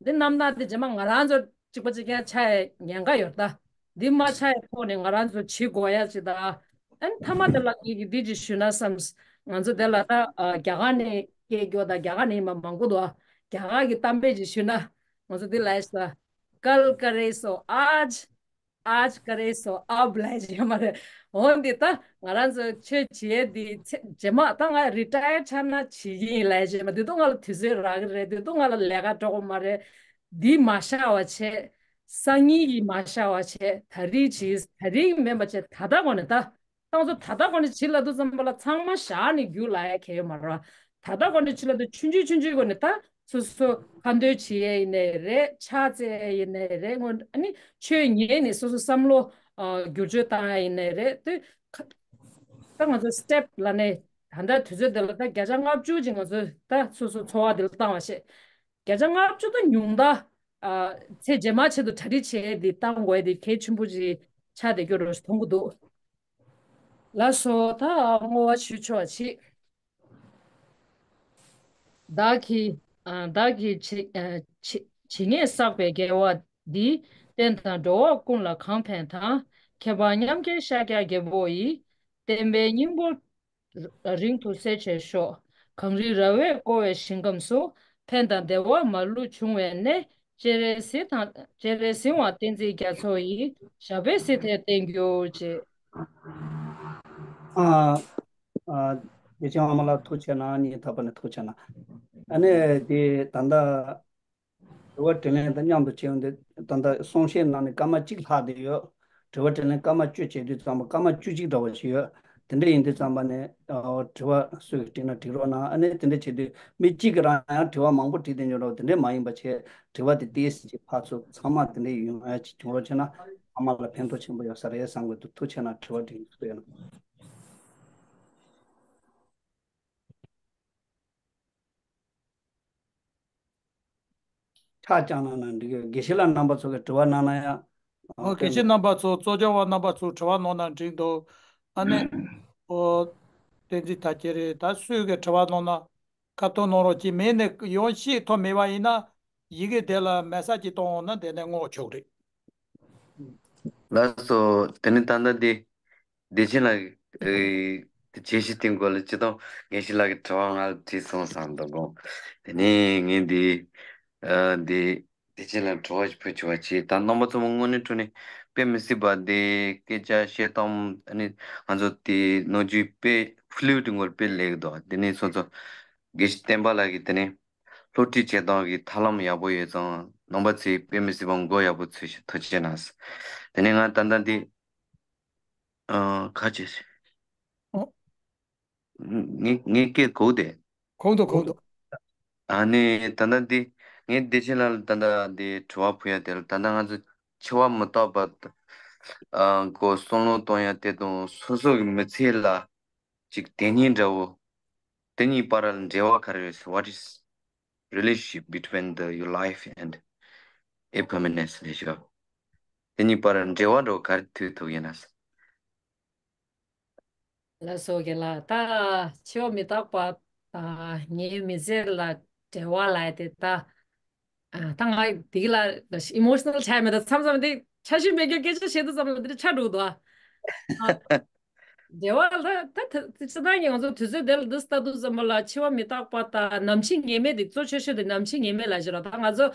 འདི་རྣམ་ཐར་འདི་རྗེས་མ་ང་རང་ཚོ་གཅིག་པ་གཅིག་རྐྱང་ཆགས་ཡའི་ཉེན་ཁ་ཡོད་ད། འདི་མ་ཆགས་ཡའི་ཐོག་ནས་ང་རང་ཚོ་བྱེད་དགོས་ཡ་ཅིག་ད། ཨ་ནི་མཐའ་མ་དེ་ལ་ངེད་ཀྱིས་འདི་ཅིག་ཞུས་ན་བསམས། ང་ཚོ་དེ་ལ་ད་ཨ་རྒྱ་གར་ནས་སྐད་སྐྱོ་དང་རྒྱ་གར་ནས་ཡིན་པ་མང་པོ་འདུག་ཨ། རྒྱ་གར་གྱི་གཏམ་དཔེ་ཅིག་ཞུས་ན་ང་ཚོ་འདི་ལ་ཡ་ཞིག་ད། कल करे सो आज, आज करे सो अब ལབ་ཀྱི་ཡོད་མ་རེད། འོ་འདི་ད་ང་རང་ཚོ་ཆོས་བྱེད་ཡས་འདི་ཚེ་རྗེས་མ་ད་ང་རི་ཊ་ཡར་ཆགས་ན་བྱེད་ཀྱི་ཡིན་ལབ་ཀྱི་ཡོད་མ། དེ་དུས་ང་ལ་དུས་ཚོད་རག་གི་རེད། དེ་དུས་ང་ལ་ལས་ཀ་འགྲོ་གི་མ་རེད། འདི་མ་བཞག་པ་བྱས། སང་ཉིན་གྱི་མ་བཞག་པ་བྱས། ད་རེས་བྱས། ད་རེས་ཀྱི་མིན་པ་བྱས། ད་ལྟ་གོ་ནས་ད། ད་ང་ཚོ་ད་ལྟ་གོ་ནས་བྱེད་ལབ་དུས་ཙམ་པ་ལ་ཚང་མ་བཞག་ནས་རྒྱུགས་ལབ་ཡ་གལ་ཡོད་མ་རེད་བ། ད་ལྟ་གོ་ནས་བྱེད་ལབ་དུས་ཆུང་ཆུང་ཆུང་ཆུང་གོ་ནས་ད་སོ་སོ་ཁ་འདོན་བྱེད་ཡས་ཡིན་ནའི་རེད། ཕྱག་འཚལ་ཡས་ཡིན་ནའི་རེད། སྔོན་ཨ་ནི་ཆོས་ཉན་ནས་སོ་སོ་བསམ་བློ་ཨ་བསྒྱུར་བཅོས་བཏང་ཡས་ཡིན་ནའི་རེད། དེ་ཁ་ད་ང་ཚོ་སི་ཊེབ་ལབ་ནས་ད་ལྟ་དུས་ཚོད་འདི་ལ་ད་བརྒྱ་ཆ་ལྔ་བཅུ་ཅིག་ང་ཚོ་ད་སོ་སོ་འཚོ་བ་འདི་ལ་བཏང་བ་བྱས། བརྒྱ་ཆ་ལྔ་བཅུ་ད་ཉུང་མཐའ། ཨ་ཚེ་རྗེས་མ་ཆེད་དུ་གྲ་སྒྲིག་བྱེད་ཡས་འདི་བཏང་དགོས་ཡས་འདི་གལ་ཆེན་པོ་ཅིག་ཆགས་བསྡད་རྒྱུ་རེད་མཐོང་གི་འདུག་ལགས་སོ། ད་བསྔོ་བ་ཞུ་ཆོག་ཅིག་བདག་གིས་ཨ་བདག་གིས་ཇི་ཨ་ཇི་ཇི་སྙེད་བསགས་པའི་དགེ་བ་འདིས། བསྟན་དང་འགྲོ་བ་ཀུན་ལ་གང་ཕན་དང་། ཁྱད་པར་མཉམ་མཁྱེན་ཤཱཀྱ་རྒྱལ་པོ་ཡི། བསྟན་པའི་སྙིང་པོ་རིང་དུ་གསལ་བྱེད་ཤོག་གངས་རི་ར་བས་བསྐོར་བའི་ཞིང་ཁམས་སུ། ཕན་དང་བདེ་བ་མ་ལུས་འབྱུང་བའི་གནས། སྤྱན་རས་གཟིགས་དང་སྤྱན་རས་གཟིགས་དབང་བསྟན་འཛིན་རྒྱ་མཚོ་ཡི། ཞབས་པད་སྲིད་མཐའི་བརྟན་གྱུར་ཅིག་ཨ་ཨ་བདེ་ཆེན་དབང་མོ་ལགས་ཐུགས་རྗེ་གནང་། སྙིང་ཐག་པ་ནས་ཐུགས་རྗེ་གནང་། ཨ་ནི་དེ་ད་ལྟ་དྲི་བ་དྲིས་ལན་དང་མཉམ་དུ་བྱས་ཡོང་དུས་ད་ལྟ་གསུང་བཤད་ནང་ནས་སྐར་མ་གཅིག་ལྷག་བསྡད་ཡོད། དྲི་བ་དྲིས་ལན་སྐར་མ་བཅུ་བྱེད་དུས་ཙམ་པ་སྐར་མ་བཅུ་གཅིག་འདྲ་བ་ཞིག་ཡོད། དེ་འདྲ་ཡིན་དུས་ཙམ་པ་ནས་ཨ་དྲི་བ་སུས་དྲིས་ན་དྲི་རོགས་གནང་། ཨ་ནི་དེ་འདྲ་བྱེད་དུས་མི་གཅིག་གིས་རང་ཡང་དྲི་བ་མང་པོ་དྲིས་བསྡད་ཡོད་རོགས། དེ་འདྲ་མ་ཡིན་པ་བྱས་དྲི་བ་དེ་ཏོག་ཙམ་ཅིག་ཕར་ཚུར་ཚང་མ་དེ་འདྲ་ཡོང་ཡ་ཅིག་བྱུང་རོགས་བྱས་ན་ཚང་མ་ལ་ཕན་ཐོགས་ཆེན་པོ་ཡོད་ས་རེད་བསམ་གྱི་འདུག་ཐུགས་རྗེ་གནང་། དྲི་བ་དྲིས་ཐུབ་ཡོད་ན། ཕྱག་བརྐྱངས་གནང་ན་འགྲིག་གི། དགེ་བཤེས་ལགས་རྣམ་པ་ཚོ་གིས་དྲི་བ་གནང་ན་ཡང་། ཨོ། དགེ་བཤེས་རྣམ་པ་ཚོ་གཙོ་སྐྱོང་བ་རྣམ་པ་ཚོ་དྲི་བ་གནང་ན་འགྲིག་འདུག་ཨ་ནི་ཨོ་བསྟན་འཛིན་དར་རྒྱས་རེད། ད་སུས་གི་དྲི་བ་གནང་ན་ཁ་ཐུག་གནང་རོགས་གྱིས། མེད་ནས་ཡོང་ཤེས་ཐུབ་མེད་པ་ཡིན་ན་ཡི་གེ་དེ་ལ་མེ་སེ་ཇི་གཏོང་འོང་ན་དེ་ནས་བསྔོ་ཆོག་རེད། ལགས་སོ། དེ་ནི་ད་ལྟ་འདི་བདེ་ཆེན་ལགས་ཀྱི་ཨེ་དེ་བརྗོད་གཞི་དེའི་སྐོར་ལ་སྤྱིར་བཏང་དགེ་བཤེས་ལགས་ཀྱིས་དྲི་བ་ང་ལ་དྲིས་སོང་བསམ་འདུག་གོ། དེ་ནས་ངས་འདི་ཨ་འདི་བདེ་ཆེན་ལགས་དྲི་བ་ཞིག་ཕུལ་ཆོག་པ་བྱས། ད་རྣམ་པ་ཚོ་མ་དངོས་གནས་དྲང་གནས་དཔེ་མི་སྲིད་པ་འདི་སྐད་ཆ་བཤད་སྟངས་ཨ་ནི་ང་ཚོ་དེ་ནང་རྒྱུད་དཔེ་ཕུ་ལུ་ཌི་ངོར་དཔེ་ལེགས་འདུག་དེ་ནས་སོ་སོ་དགེ་བཤེས་བསྟན་པ་ལགས་ཀྱིས་དེ་ནས་སློབ་ཁྲིད་བྱེད་སྟངས་ཀྱི་ཐབས་ལམ་ཡག་པོ་ཡོད་ཙང་རྣམ་པ་ཚོས་དཔེ་མི་སྲིད་པ་མགོ་ཡག་པོ་ཚོས་ཤིག་ཐུགས་རྗེ་གནང་། དེ་ནས་ང་ད་ལྟ་འདི་ཨ་ཁ་ཆེ་ཨོ། ངའི་ངའི་སྐད་གོ་བསྡད། གོ་འདུག་གོ་འདུག་ཨ་ནི་ད་ལྟ་འདི་ངས་བདེ་ཆེན་ལགས་ལ་ད་ལྟ་འདི་དྲི་བ་ཕུལ་ཡ་དེ་ལ། ད་ལྟ་ང་ཚོ་འཆི་བ་མི་རྟག་པ་ཨ་སྐོར་བསམ་བློ་གཏོང་ཡ་དེ་དང་སོ་སོ་གི་མི་ཚེ་ལ་ཅིག་དེ་གཉིས་འདྲ་བོ། དེ་གཉིས་བར་ལ་འབྲེལ་བ་ག་རེ་ཡོད། What is relationship between the your life and impermanence ལས་ཞུ། དེ་གཉིས་བར་འབྲེལ་བ་འདྲ་བོ་ག་རེ་མཐུད་ཐུབ་ཡིན་ན། ལགས་སོ། རྒན་ལགས། ད་འཆི་བ་མི་རྟག་པ་དང་ངའི་མི་ཚེ་ལ་འབྲེལ་བ་ལབ་ཡ་དེ། ད་ཨ་ད་ང་འདི་ལ་ཨི་མོ་ཤི་ནལ་ཆགས་མེད། ད་མཚམས་མཚམས་འདི་ཆ་ཤས་མེད་རྒྱུ་སྐད་ཆ་བཤད་དུས་ཙམ་ལ་འདི་ཆགས་འགྲོ་གི་འདུག་ཨ། འབྲེལ་བ་ལ་ད་ད་ད་སྤྱིར་བཏང་གི་ང་ཚོ་དུས་ཚོད་དེ་ལ་འདི་ལྟ་དུས་ཙམ་པ་ལ་འཆི་བ་མི་རྟག་པ་དང་ནམ་འཆི་ངེས་མེད་དེ་གཙོ་ཆེ་ཤོས་དེ་ནམ་འཆི་ངེས་མེད་ལབ་ཀྱི་རེད། ད་ང་ཚོ་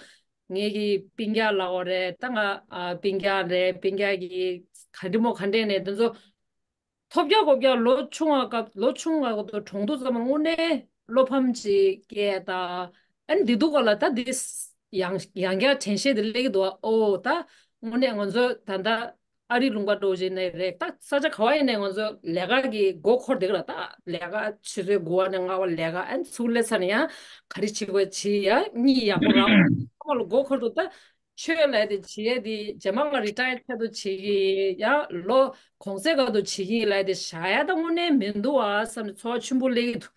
ངེད་ཀྱི་སྤུན་ཀྱག་ལབ་དགོས་རེད། ད་ང་ཨ་སྤུན་ཀྱག་རེད། སྤུན་ཀྱག་གི་ག་འདྲ་མོ་ག་འདྲ་ནས་དེ་ཚོ་ཐོབ་རྒྱག་གོ་རྒྱག་ལོ་ཆུང་བ་སྐབས། ལོ་ཆུང་བ་སྐབས་དུ་གྲོངས་དུས་ཙམ་པ་དངོས་གནས་བློ་ཕམ་ཅིག་སྐྱེ་ད། ཨ་ནི་འདི་འདུག་ག་ལ་ད་འདི་ཡང་ཡང་བསྐྱར་དྲན་ཤེས་དེ་སླེབས་ཀྱི་འདུག་ཨ། ཨོ་ད་དངོས་གནས་ང་ཚོ་ད་ལྟ་ཨ་རིའི་ལུང་པ་འདྲ་བོ་ཞིག་ནས་རེད། ད་ས་ཆ་ག་བ་ཡིན་ནའི་ང་ཚོ་ལས་ཀ་གི་མགོ་འཁོར་བསྡད་ཀྱི་རེད། ད་ལས་ཀ་ཆུ་ཚོད་དགུ་པ་ནས་ལྔ་པ་ལས་ཀ། ཨ་ནི་ཚུར་སླེབས་ཚར་ནས་ཡང་ག་རེ་བྱེད་དགོས་བྱེད་ཡ། གཉིད་ཡག་པོ་རག་པ་ལ་མགོ་འཁོར་འདུག་ད་ཆོས་ལབ་དེ་བྱེད་ཡ་དེ་རྗེས་མ་ང་རི་ཊ་ཡར་ཆགས་དུས་བྱེད་ཀྱི་ཡ། ལོ་གུང་སེང་སྐབས་དུ་བྱེད་ཀྱི་ལབ་དེ་བཞག་ཡ་ད་དངོས་གནས་མི་འདུག་ཨ་བསམ་ནས་ཚོར་བ་ཆེན་པོ་སླེབས་ཀྱི་འདུག་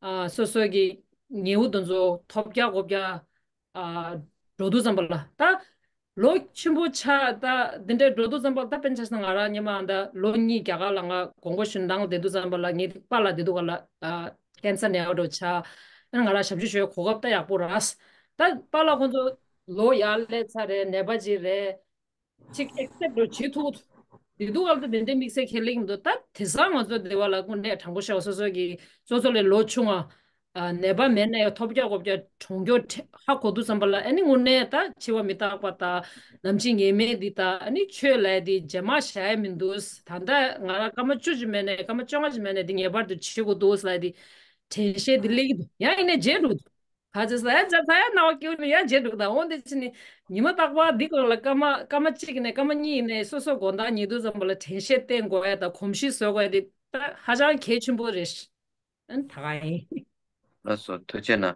ཨ་སོ་སོ་གི་ཉེ་བོ་དེ་ཚོ་ཐོབ་རྒྱག་གོ་རྒྱག་ཨ་འགྲོ་དུས་ཙམ་པ་ལ། ད་ལོ་ཆེན་པོ་ཆགས། ད་འདི་འདྲའི་འགྲོ་དུས་ཙམ་པ་ལ། ད་དཔེར་ན་ཆ་བཞག་ན་ང་རང་སྔོན་མ་ད་ལོ་གཉིས་རྒྱ་གར་ལ་ང་དགོངས་པ་ཞུ་ནང་བསྡད་དུས་ཙམ་པ་ལ་ངའི་པཱ་ལགས་བསྡད་དུས་ག་ལ་ཨ་ཀན་སར་ནད་པ་འདྲ་བོ་ཆགས། ཨ་ནི་ང་རང་ཞབས་ཕྱི་ཞུ་གོ་སྐབས་ད་ཡག་པོ་རག་ད་པཱ་ལགས་ཁོང་ཚོ་ལོ་ཡར་སླེབས་ཚར་རེད། ནད་པ་ཅིག་རེད། ཅིག་ཨེག་སེབ་འདྲ་བོ་བྱེད་ཐུབ་འདི་འདུག་ག་ལ། ད་དེ་འདྲའི་དམིགས་བསལ་ཁས་ལེན་གྱི་འདུག་ད་དེང་སང་ང་ཚོ་སྡེ་བ་ལ་དངོས་གནས་དྲང་པོ་བཤད་པ་སོ་སོ་གི་སོ་སོ་ལས་ལོ་ཆུང་བ་ཨ་ནད་པ་མེད་ན་ཡང་ཐོབ་རྒྱག་གོ་རྒྱག་གྲོངས་རྒྱུ་ཧ་གོ་དུས་ཙམ་པ་ལ། ཨ་ནི་དངོས་གནས་ད་འཆི་བ་མི་རྟག་པ་དང་ནམ་འཆི་ངེས་མེད་འདི་དང་། ཨ་ནི་ཆོས་ལབ་ཡ་འདི་རྗེས་མ་བཞག་ཡ་མི་འདུག་ད་ལྟ་ང་རང་སྐར་མ་བཅུ་གཅིག་མེད་ནས་སྐར་མ་བཅོ་ལྔ་གཅིག་མེད་ནས་འདི་ངེས་པར་དུ་བྱེད་དགོས་འདུག་ལབ་ཡ་འདི་དྲན་ཤེས་འདི་སླེབས་ཀྱི་འདུག་ཡང་ཡིན་ནའི་བརྗེད་འགྲོ་གི་འདུག་ག་ཚོད་ས་ཡ་ཇ་ཚ་ཡ་རྣ་བ་སྐྱོ་ནས་ཡ་བརྗེད་འགྲོ་གི་ད། འོན་ཏེ་ཕྱི་ནས་ཉི་མ་རྟག་པར་འདི་སྐོར་ལ་སྐར་མ་སྐར་མ་གཅིག་ནས་སྐར་མ་གཉིས་ནས་སོ་སོ་དགོང་དག་ཉལ་དུས་ཙམ་པ་ལ་དྲན་ཤེས་བསྟེན་དགོས་ཡ་དང་གོམས་གཤིས་བཟོ་དགོས་ཡ་དེ་ད་ཧ་ཅང་གལ་ཆེན་པོ་རེད། ཨ་ནི་ད་ག་ཡིན། ལགས་སོ། ཐུགས་རྗེ་གནང་།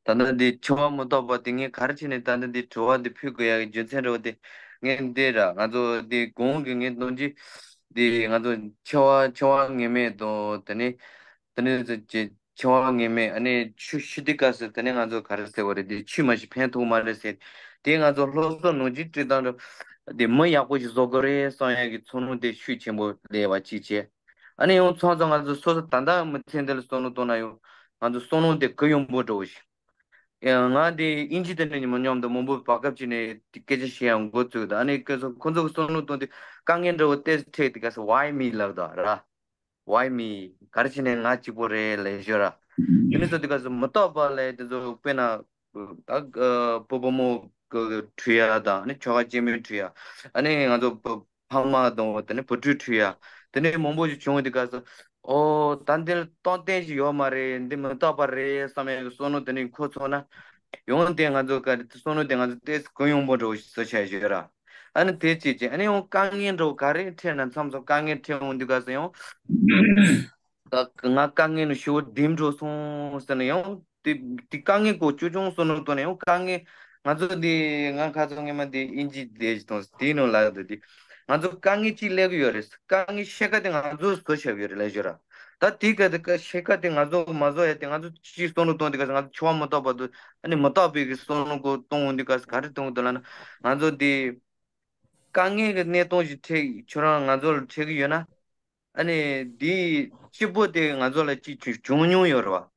ད་ལྟ་འདི་འཆི་བ་མི་རྟག་པ་དེ་ངས་ག་རེ་བྱས་ནས་ད་ལྟ་འདི་དྲི་བ་འདི་ཕུལ་དགོས་ཡ་གི་རྒྱུ་མཚན་འདྲ་བོ་དེ་ངས་འདི་ར། ང་ཚོ་འདི་གོང་གི་ངས་གཏོང་རྒྱུ་འདི་ང་ཚོ་འཆི་བ་འཆི་བ་ངེས་མེད་དང་། དེ་ནས་དེ་ནས་ཅི་འཆི་བ་ངེས་མེད། ཨ་ནི་ཆུ་ཤི་དུས་སྐབས་སུ་དེ་ནས་ང་ཚོ་ག་རེ་ཟེར་བ་རེད། དེ་ཆུ་མ་ཤི་ཕན་ཐོགས་མ་རེད་ཟེར། དེ་ང་ཚོ་སློབ་གསོ་ནང་བཞིན་བྲིས་སྟངས་འདྲ་དེ་མི་ཡག་པོ་ཞིག་བཟོ་དགོས་རེད་བསམ་ཡག་གི་ཚོར་སྣང་དེ་ཤུགས་ཆེན་པོ་སླེབས་པ་གཅིག་བྱས། ཨ་ནི་ཡང་མཚམས་མཚམས་ང་ཚོ་སོ་སོ་ད་ལྟ་མི་ཚེ་འདི་ལ་བསམ་བློ་གཏོང་ན་ཡང་ང་ཚོ་བསམ་བློ་དེ་གུ་ཡངས་པོ་འདྲ་བོ་ཞིག་ཡང་ང་དེ་དབྱིན་ཇི་དེ་ནས་མི་ཉམས་དང་མང་པོ་བར་སྐབས་ཅིག་ནས་དེ་སྐད་ཆ་བཤད་ཡང་འགོ་བཙུགས་དང་། ཨ་ནི་སྐད་ཆ་ཁོ་ཚོ་གི་བསམ་བློ་གཏོང་དུས་དཀའ་ངལ་འདྲ་བོ་ཏོག་ཙམ་འཕྲད་དུས་སྐབས་སུ་why me ལབ་དང་ར། Why me? ག་རེ་བྱས་ནས་ང་གཅིག་པོ་རེད་ལབ་ཞོར་ར། དེ་ནས་བཟོ་དུས་སྐབས་སུ་མི་རྟག་པ་ལབ་དེ་ཚོ་དཔེར་ན་ད་ཨ་བུ་བུ་མོ་གི་ཁྲུས་ཡ་དང་། ཨ་ནི་ཆོ་ག་སྐྱེ་དམན་ཁྲུས་ཡ། ཨ་ནི་ང་ཚོ་བུ་ཕ་མ་དང་། དེ་ནས་བུ་ཕྲུག་ཁྲུས་ཡ། དེ་ནས་མང་པོ་ཞིག་བྱུང་དུས་སྐབས་སུ་ཨོ་ད་འདི་ལ་རྟག་བརྟན་ཞིག་ཡོད་མ་རེད། འདི་མི་རྟག་པ་རེད་བསམ་ཡག་གི་བསམ་བློ་དེ་ནས་འཁོར་སོང་ན། ཡང་དེ་ང་ཚོ་ག་རེ་བསམ་བློ་དེ་ང་ཚོ་ཏོག་ཙམ་གུ་ཡངས་པོ་འདྲ་བོ་ཞིག་བཟོ་བྱས་ཡོད་ར། ཨ་ནི་དེ་བྱས་རྗེས་ཨ་ནི་ཡང་དཀའ་ངལ་འདྲ་བོ་ག་རེ་འཕྲད་ན་མཚམས་མཚམས་དཀའ་ངལ་འཕྲད་འོང་དུས་སྐབས་སུ་ཡང་ད་ང་དཀའ་ངལ་ནི་ཞེ་པོ་འདེམས་འགྲོ་སོང་ཟེར་ནས་ཡང་དེ་དེ་དཀའ་ངལ་སྐོར་ཅོ་ཅུང་བསམ་བློ་བཏང་ནས་ཡང་དཀའ་ངལ་ང་ཚོ་འདི་ང་ཁ་ཚོ་སྔོན་མ་འདི་དབྱིན་ཇི་བསྡད་ཅིག་དང་དེའི་ནང་ལ་འདི་དེ་ང་ཚོ་དཀའ་ངལ་གཅིག་སླེབས་ཀྱི་ཡོད་རེད། དཀའ་ངལ་ཕྱེད་ཀ་དེ་ང་ཚོས་བཟོ་བྱས་ཡོད་རེད་ལབ་ཞོར་ར། ད་དེའི་སྐབས་དེ་ཕྱེད་ཀ་དེ་ང་ཚོ་མ་བཟོ་ཡ་དེ་ང་ཚོ་ཅིག་བསམ་བློ་གཏོང་དུས་སྐབས་སུ་ང་ཚོ་འཆི་བ་མི་རྟག་པ་དུ་ཨ་ནི་མི་རྟག་པའི་གི་བསམ་བློ་ཀོ་གཏོང་འོང་དུས་སྐབས་སུ་ག་རེ་གཏོང་གི་འདུག་ལབ་ན། ང་ཚོ་དེ་དཀའ་ངལ་གི་གནས་སྟངས་ཤིག་འཕྲད་ཁྱོད་རང་ང་ཚོ་ལ་འཕྲད་ཀྱི་ཡོད་ན། ཨ་ནི་དེའི་སྐྱིད་པོ་དེ་ང་ཚོ་ལ་ཅིག་བྱུང་བྱུང་མྱོང་ཡོད་རེད་བ།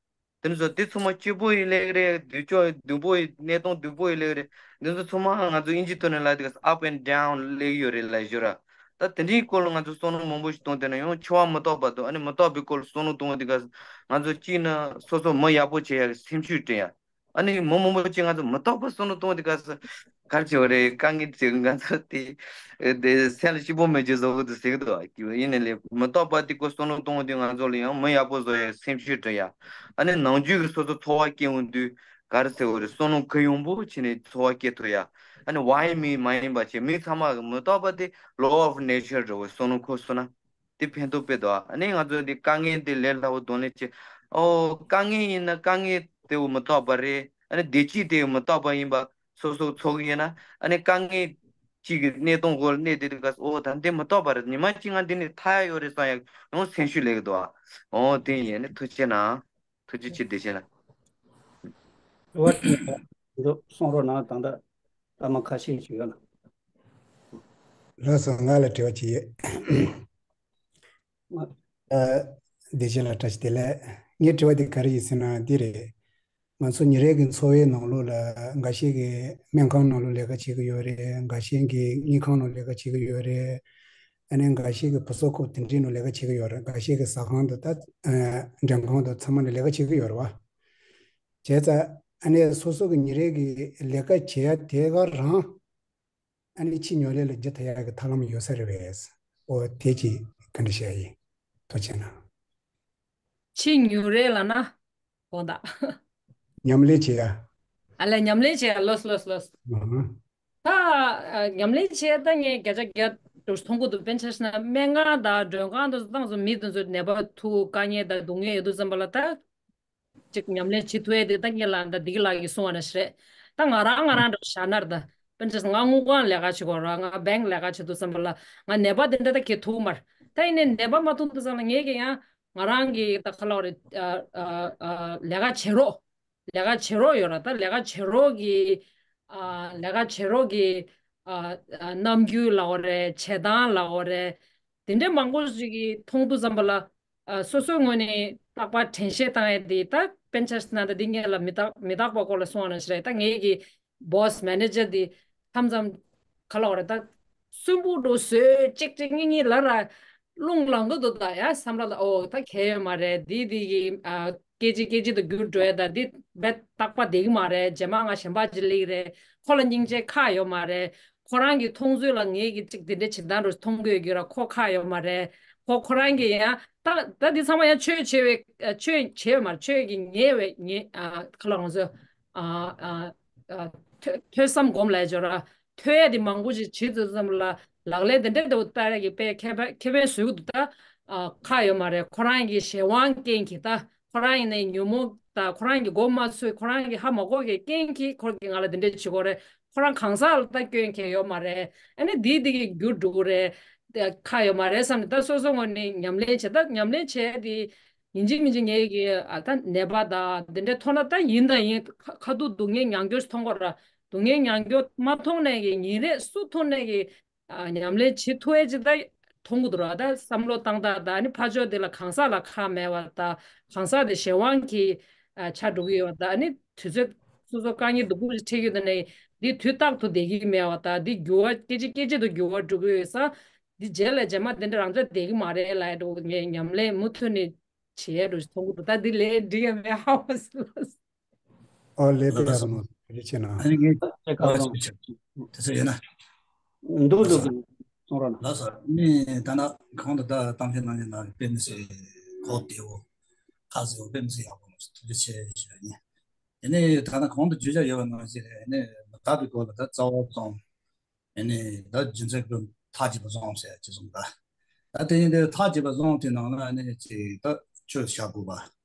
དེ་ནི་ཚོ་དེ་ཚང་མ་སྐྱིད་པོ་ཡི་སླེབས་རེད། སྡུག་ཅག་སྡུག་པོ་ཡི་གནས་སྟངས་སྡུག་པོ་ཡི་སླེབས་རེད། འདི་ཚོ་ཚང་མ་ང་ཚོ་དབྱིན་ཇི་ཐོག་ནས་ལབ་དུས་སྐབས་སུ་up and down སླེབས་ཡོད་རེད་ལབ་ཞོར་ར། ད་དེ་འདྲའི་སྐོར་ལ་ང་ཚོ་བསམ་བློ་མང་པོ་ཞིག་གཏོང་དེ་ན་ཡང་འཆི་བ་མི་རྟག་པ་དང་ཨ་ནི་མི་རྟག་པའི་སྐོར་ལ་བསམ་བློ་གཏོང་དུས་སྐབས་སུ་ང་ཚོ་གཅིག་ནི་སོ་སོ་མི་ཡག་པོ་བྱེད་ཡག་གི་སེམས་ཤུགས་སྤྲད་ཡ། ཨ་ནི་མི་མང་པོ་ཅིག་ང་ཚོ་མི་རྟག་པ་བསམ་བློ་གཏོང་དུས་སྐབས་སུ་ག་རེ་བྱེད་པ་རེད། དཀའ་ངལ་ཅིག་ང་ཚོ་དེ་དེ་སེམས་ལ་སྐྱིད་པོ་མེད་རྒྱུ་བཟོ་གི་འདུག་ཟེར་གི་འདུག་ཡིན་ནའི་ལས་མི་རྟག་པ་དེ་སྐོར་བསམ་བློ་གཏོང་དུས་ང་ཚོ་ལ་ཡང་མི་ཡག་པོ་བཟོ་ཡ་སེམས་ཤུགས་སྤྲད་ཡ། ཨ་ནི་ནམ་རྒྱུན་གྱི་སོ་སོ་ཚོར་བ་སྐྱེ་འོང་དུས་ག་རེ་ཟེར་བ་རེད། བསམ་བློ་གུ་ཡངས་པོ་བྱས་ནས་ཚོར་བ་སྐྱེ་ཐུབ་ཡ། ཨ་ནི་why me མ་ཡིན་པ་བྱས་མི་ཚང་མ་གི་མི་རྟག་པ་དེ་law of nature འདྲ་བོ་བསམ་བློ་འཁོར་སོང་ན། དེ་ཕན་ཐོགས་དཔེ་འདུག་ཨ་ནི་ང་ཚོ་འདི་དཀའ་ངལ་དེ་ལས་སླ་བོ་གདོང་ལེན་བྱེད། ཨོ་དཀའ་ངལ་ཡིན་ན་དཀའ་ངལ་དེ་བོ་མི་རྟག་པ་རེད། ཨ་ནི་བདེ་སྐྱིད་དེ་མི་རྟག་པ་ཡིན་པ་སོ་སོ་ཚོར་གི་ཡོད་ན། ཨ་ནི་དཀའ་ངལ་གཅིག་གི་གནས་སྟངས་འོག་ལ་གནས་བསྡད་དུས་སྐབས་སུ། ཨོ་ད་འདི་མི་རྟག་པ་རེད། ཉི་མ་གཅིག་ང་འདི་ནས་ཐར་ཡག་ཡོད་རེད་བསམ་ཡག་ཡང་སེམས་ཤུགས་སླེབས་ཀྱི་འདུག་ཨ། ཨོ་དེ་ཡིན། ཨ་ནི་ཐུགས་རྗེ་གནང་། ཐུགས་རྗེ་ཆེ། བདེ་ཆེན་ལགས། དྲི་བ་དྲིས་འདུག་གསུང་རོགས་གནང་། ད་ལྟ་སྐར་མ་ཁ་ཤས་ཤིག་ཡོད་ལ། ལགས་སོ། ང་ལ་དྲི་བ་ཅིག་ཡོད། ཨ། བདེ་ཆེན་ལགས་བཀྲ་ཤིས་བདེ་ལེགས། ངའི་དྲི་བ་འདི་ག་རེ་ཡིན་ཟེར་ན་འདི་རེད། ང་ཚོ་ཉིན་རེ་གི་འཚོ་བའི་ནང་ལོགས་ལ་འགའ་ཤས་ཀྱིས་སྨན་ཁང་ནང་ལོགས་ལས་ཀ་བྱེད་ཀྱི་ཡོད་རེད། འགའ་ཤས་ཀྱིས་དངུལ་ཁང་ནང་ལས་ཀ་བྱེད་ཀྱི་ཡོད་རེད། ཨ་ནི་འགའ་ཤས་ཀྱིས་བུ་གསོ་ཁང་དེ་འདྲའི་ནང་ལས་ཀ་བྱེད་ཀྱི་ཡོད་རེད། འགའ་ཤས་ཀྱིས་ཟ་ཁང་དང་ད་ཨ་མགྲོན་ཁང་དང་ཚང་མ་ནས་ལས་ཀ་བྱེད་ཀྱི་ཡོད་རེད་བ། བྱས་ཙང་ཨ་ནི་སོ་སོ་གི་ཉིན་རེ་གི་ལས་ཀ་བྱེད་ཡ་དེ་ག་རང་ཨ་ནི་ཕྱི་ཉོ་ལས་ལ་རྒྱུ་ཐ་ཡག་གི་ཐབས་ལམ་ཡོད་ས་རེད་པས། ཨོ་དེ་ཅིག་ག་འདྲ་བཤད་ཡིན། ཐུགས་རྗེ་གནང་། ཕྱི་ཉོ་རེད་ལབ་ན། དགོངས་དག་ཉམས་ལེན་བྱེད་ཡ། ཨ་ལས་ཉམས་ལེན་བྱེད་ཡ། ལོས་ལོས་ལོས། ཨ་ཧ། ད་ཨ་ཉམས་ལེན་བྱེད་ཡ་ད་ངས་བརྒྱ་ཆ་བརྒྱ་འདུག་མཐོང་གི་འདུག་དཔེར་ན་ཆ་བཞག་ན་སྨན་ཁང་དང་མགྲོན་ཁང་དུ་ཏང་སོ་མི་དེ་ཚོས་ནད་པ་ཐུག་དཀའ་ངལ་དང་སྡུག་བསྔལ་ཡོད་དུས་ཙམ་པ་ལ་ད། ཅིག་ཉམས་ལེན་བྱེད་ཐུབ་ཡ་དེ་ད་ངེད་ལ་ད་བདེ་སྐྱིད་ལགས་ཀྱིས་གསུངས་པ་ནང་བཞིན་རེད། ད་ང་རང་ང་རང་འདྲ་བཞག་ན་རེད་ད། དཔེར་ན་ཆ་བཞག་ན་ང་དངུལ་ཁང་ལས་ཀ་བྱེད་ཀྱི་ཡོད་རེད། ང་བེང་ལས་ཀ་བྱེད་དུས་ཙམ་པ་ལ་ང་ནད་པ་དེ་འདྲ་ད་གས་ཐུག་མ་རེད། ད་ཡིན་ནའི་ནད་པ་མ་ཐུག་དུས་ཙམ་ལ་ངས་ཀྱི་ཡང་ང་རང་གི་ད་ག་ལབ་རེད། ཨ་ཨ་ཨ་ལས་ཀ་བྱེད་རོགས། ལས་ཀ་བྱེད་རོགས་ཡོད་ར། ད་ལས་ཀ་བྱེད་རོགས་ཀྱི་ཨ་ལས་ཀ་བྱེད་རོགས་ཀྱི་ཨ་ཨ་རྣམ་འགྱུར་ལབ་དགོས་རེད། བྱེད་སྟངས་ལབ་དགོས་རེད། དེ་འདྲའི་མང་པོ་ཞིག་གིས་མཐོང་དུས་ཙམ་པ་ལ། ཨ་སོ་སོའི་ངོས་ནས་རྟག་པར་དྲན་ཤེས་བཏང་ཡས་དེ་ད་དཔེར་ན་ཆ་བཞག་ན་ད་འདི་ངེད་ལ་མི་རྟག་མི་རྟག་པ་སྐོར་ལ་གསུངས་པ་ནང་བཞིན་རེད། ད་ངེད་ཀྱི་བོ་སི་མེ་ནེ་ཇར་དེ་མཚམས་མཚམས་ག་ལབ་དགོས་རེད། ད་སུན་པོ་འདྲ་བཟོས་གཅིག་གཅིག་གཉིས་གཉིས་ལབ་ར་རླུང་ལངས་གི་འདུག་ད་ཡ་བསམ་བློ་ལ་ཨོ་ད་གལ་ཡོད་མ་རེད། འདི་འདི་གི་ཨ་སྐད་ཅིག་སྐད་ཅིག་ཏུ་འགྱུར་འགྲོ་ཡ། ད་འདི་རྦད་རྟག་པ་བསྡད་ཀྱི་མ་རེད། རྗེས་མ་ང་གཞན་པ་ཅིག་སླེབས་ཀྱི་རེད། ཁོ་ལ་སྙིང་རྗེ་ཁག་ཡོད་མ་རེད། ཁོ་རང་གི་མཐོང་ཚུལ་ལ་ངེད་ཀྱིས་ཅིག་དེ་འདྲའི་བྱེད་སྟངས་རུ་མཐོང་གི་ཡོད་ཀྱི་ར། ཁོ་ཁག་ཡོད་མ་རེད། ཁོ་ཁོ་རང་གི་ཡང་ད་ད་འདི་ཚང་མ་ཡང་ཆོས་བྱེད་པའི་ཨ་ཆོས་བྱེད་ཡོད་མ་རེད། ཆོས་ཀྱི་ཉེས་པའི་ཉེས་ཨ་ག་ལབ་ང་ཚོ་ཨ་ཨ་ཨ་ཐོས་ཐོས་བསམ་སྒོམ་ལ་འཇོག་ར། ཐོས་ཡ་དེ་མང་པོ་ཞིག་བྱེད་དུས་ཙམ་ལ་ལག་ལེན་དེ་འདྲ་འདྲ་བོ་བསྟར་ཡ་གི་དཔེ་ཁེ་ཕན་ཁེ་ཕན་བཟོ་གི་འདུག་ད་ཨ་ཁག་ཡོད་མ་རེད། ཁོ་རང་གི་གཞན་དབང་རྐྱེན་གྱིས་ད་ཁོ་རང་ཡིན་ནའི་ཉོན་མོངས་ད་ཁོ་རང་གི་མགོ་མ་ཚོས་ཁོ་རང་གི་ཧ་མ་གོ་གི་རྐྱེན་གྱིས་ཁོ་གིས་ང་ལ་དེ་འདྲ་བྱེད་དགོས་རེད། ཁོ་རང་གང་ཟག་ལ་ད་སྐྱོན་གང་ཡོད་མ་རེད། ཨ་ནི་འདི་འདི་གི་རྒྱུ་འགྲོ་གི་རེད། དེ་ཁག་ཡོད་མ་རེད་བསམ་ནས་ད་སོ་སོ་ངོས་ནས་ཉམས་ལེན་བྱེད། ད་ཉམས་ལེན་བྱས་དེ་ཡིན་གཅིག་མིན་གཅིག་ངེད་ཀྱི་ཨ་ད་ནད་པ་དང་དེ་འདྲ་མཐོང་ན་ད་ཡིན་དང་ཡིན། ཁ་ཁ་ཐུག་སྡུག་བསྔལ་མྱོང་རྒྱུ་མཐོང་དགོས་ར། སྡུག་བསྔལ་མྱོང་རྒྱུ་མ་མཐོང་ནས་ཀྱི་ཉིན་རེ་སུ་མཐོང་ནས་ཀྱི་ཨ་ཉམས་ལེན་བྱེད་ཐུབ་ཡས་ཅིག་ད་མཐོང་གི་འདུག་ར། ད་བསམ་བློ་བཏང་སྟངས་ད་ཨ་ནི་ཕར་ཕྱོགས་དེ་ལ་གང་ཟག་ལ་ཁག་མེད་པ་ད་གང་ཟག་དེ་གཞན་དབང་གིས་ཨ་ཆགས་འགྲོ་གི་ཡོད་པ་ད་ཨ་ནི་དུས་ཚོད་སོ་སོ་དཀའ་ངལ་སྡུག་པོ་ཞིག་འཕྲད་ཀྱི་འདུག་ནས་འདི་དུས་རྟག་ཏུ་བསྡད་ཀྱི་མེད་པ་ད་འདི་འགྱུར་བ་སྐད་ཅིག་སྐད་ཅིག་ཏུ་འགྱུར་བ་འགྲོ་གི་ཡོད་ས། འདི་རྗེས་ལ་རྗེས་མ་དེ་འདྲ་རང་ཚོད་བསྡད་ཀྱི་མ་རེད་ལབ་ཡ་འགྲོ་ངས་ཉམས་ལེན་མུ་མཐུད་ནས་བྱེད་ཡས་འགྲོ་ཞིག་མཐོང་གི་འདུག་ད་འདི་ལས་འགྲིག་ཡ་མེད་ཧ་བ་སི་ལ། ཨོ་ལེ་པེ་ཡ་ལགས་སོ། ནོ་རེ་ཆེ་ན། ཨ་ནི་ངས་ཅེ་ཀ་ཨོ་ལགས་སོ། དེ་ཚོ་ཡིན་ན། འདུག་འདུག་གསུང་རོགས་གནང་། ལགས་སོ། ནི་ད་ན་གང་དུ་ད་གཏམ་འཁྱལ་གནང་མཁན་ལ་དཔེ་མི་སྲིད་གོ་བདེ་བོ། ཁ་བཟེ་བོ་དཔེ་མི་སྲིད་ཡག་པོ་ཐུགས་རྗེ་ཆེ་ཞུ་ཡ་ཡིན། དེ་ནས་ད་ན་གོང་དུ་བརྗོད་བྱ་ཡོད་པ་ནང་བཞིན་རེད། ནི་མི་རྟག་པའི་སྐོར་ལ་ད་རྩ་བ་གསུམ། ཨ་ནི་ད་རྒྱུ་མཚན་ཀུན་ཐག་བཅད་པ་བཟུང་ཟེར་ཅི་བཟུང་ད། ད་དེ་ཡིན་དུས་ཐག་བཅད་པ་བཟུང་དེ་ནང་ལ་ཨ་ནི་ཅིག་ད་ཆོས་བྱ་དགོས་པ་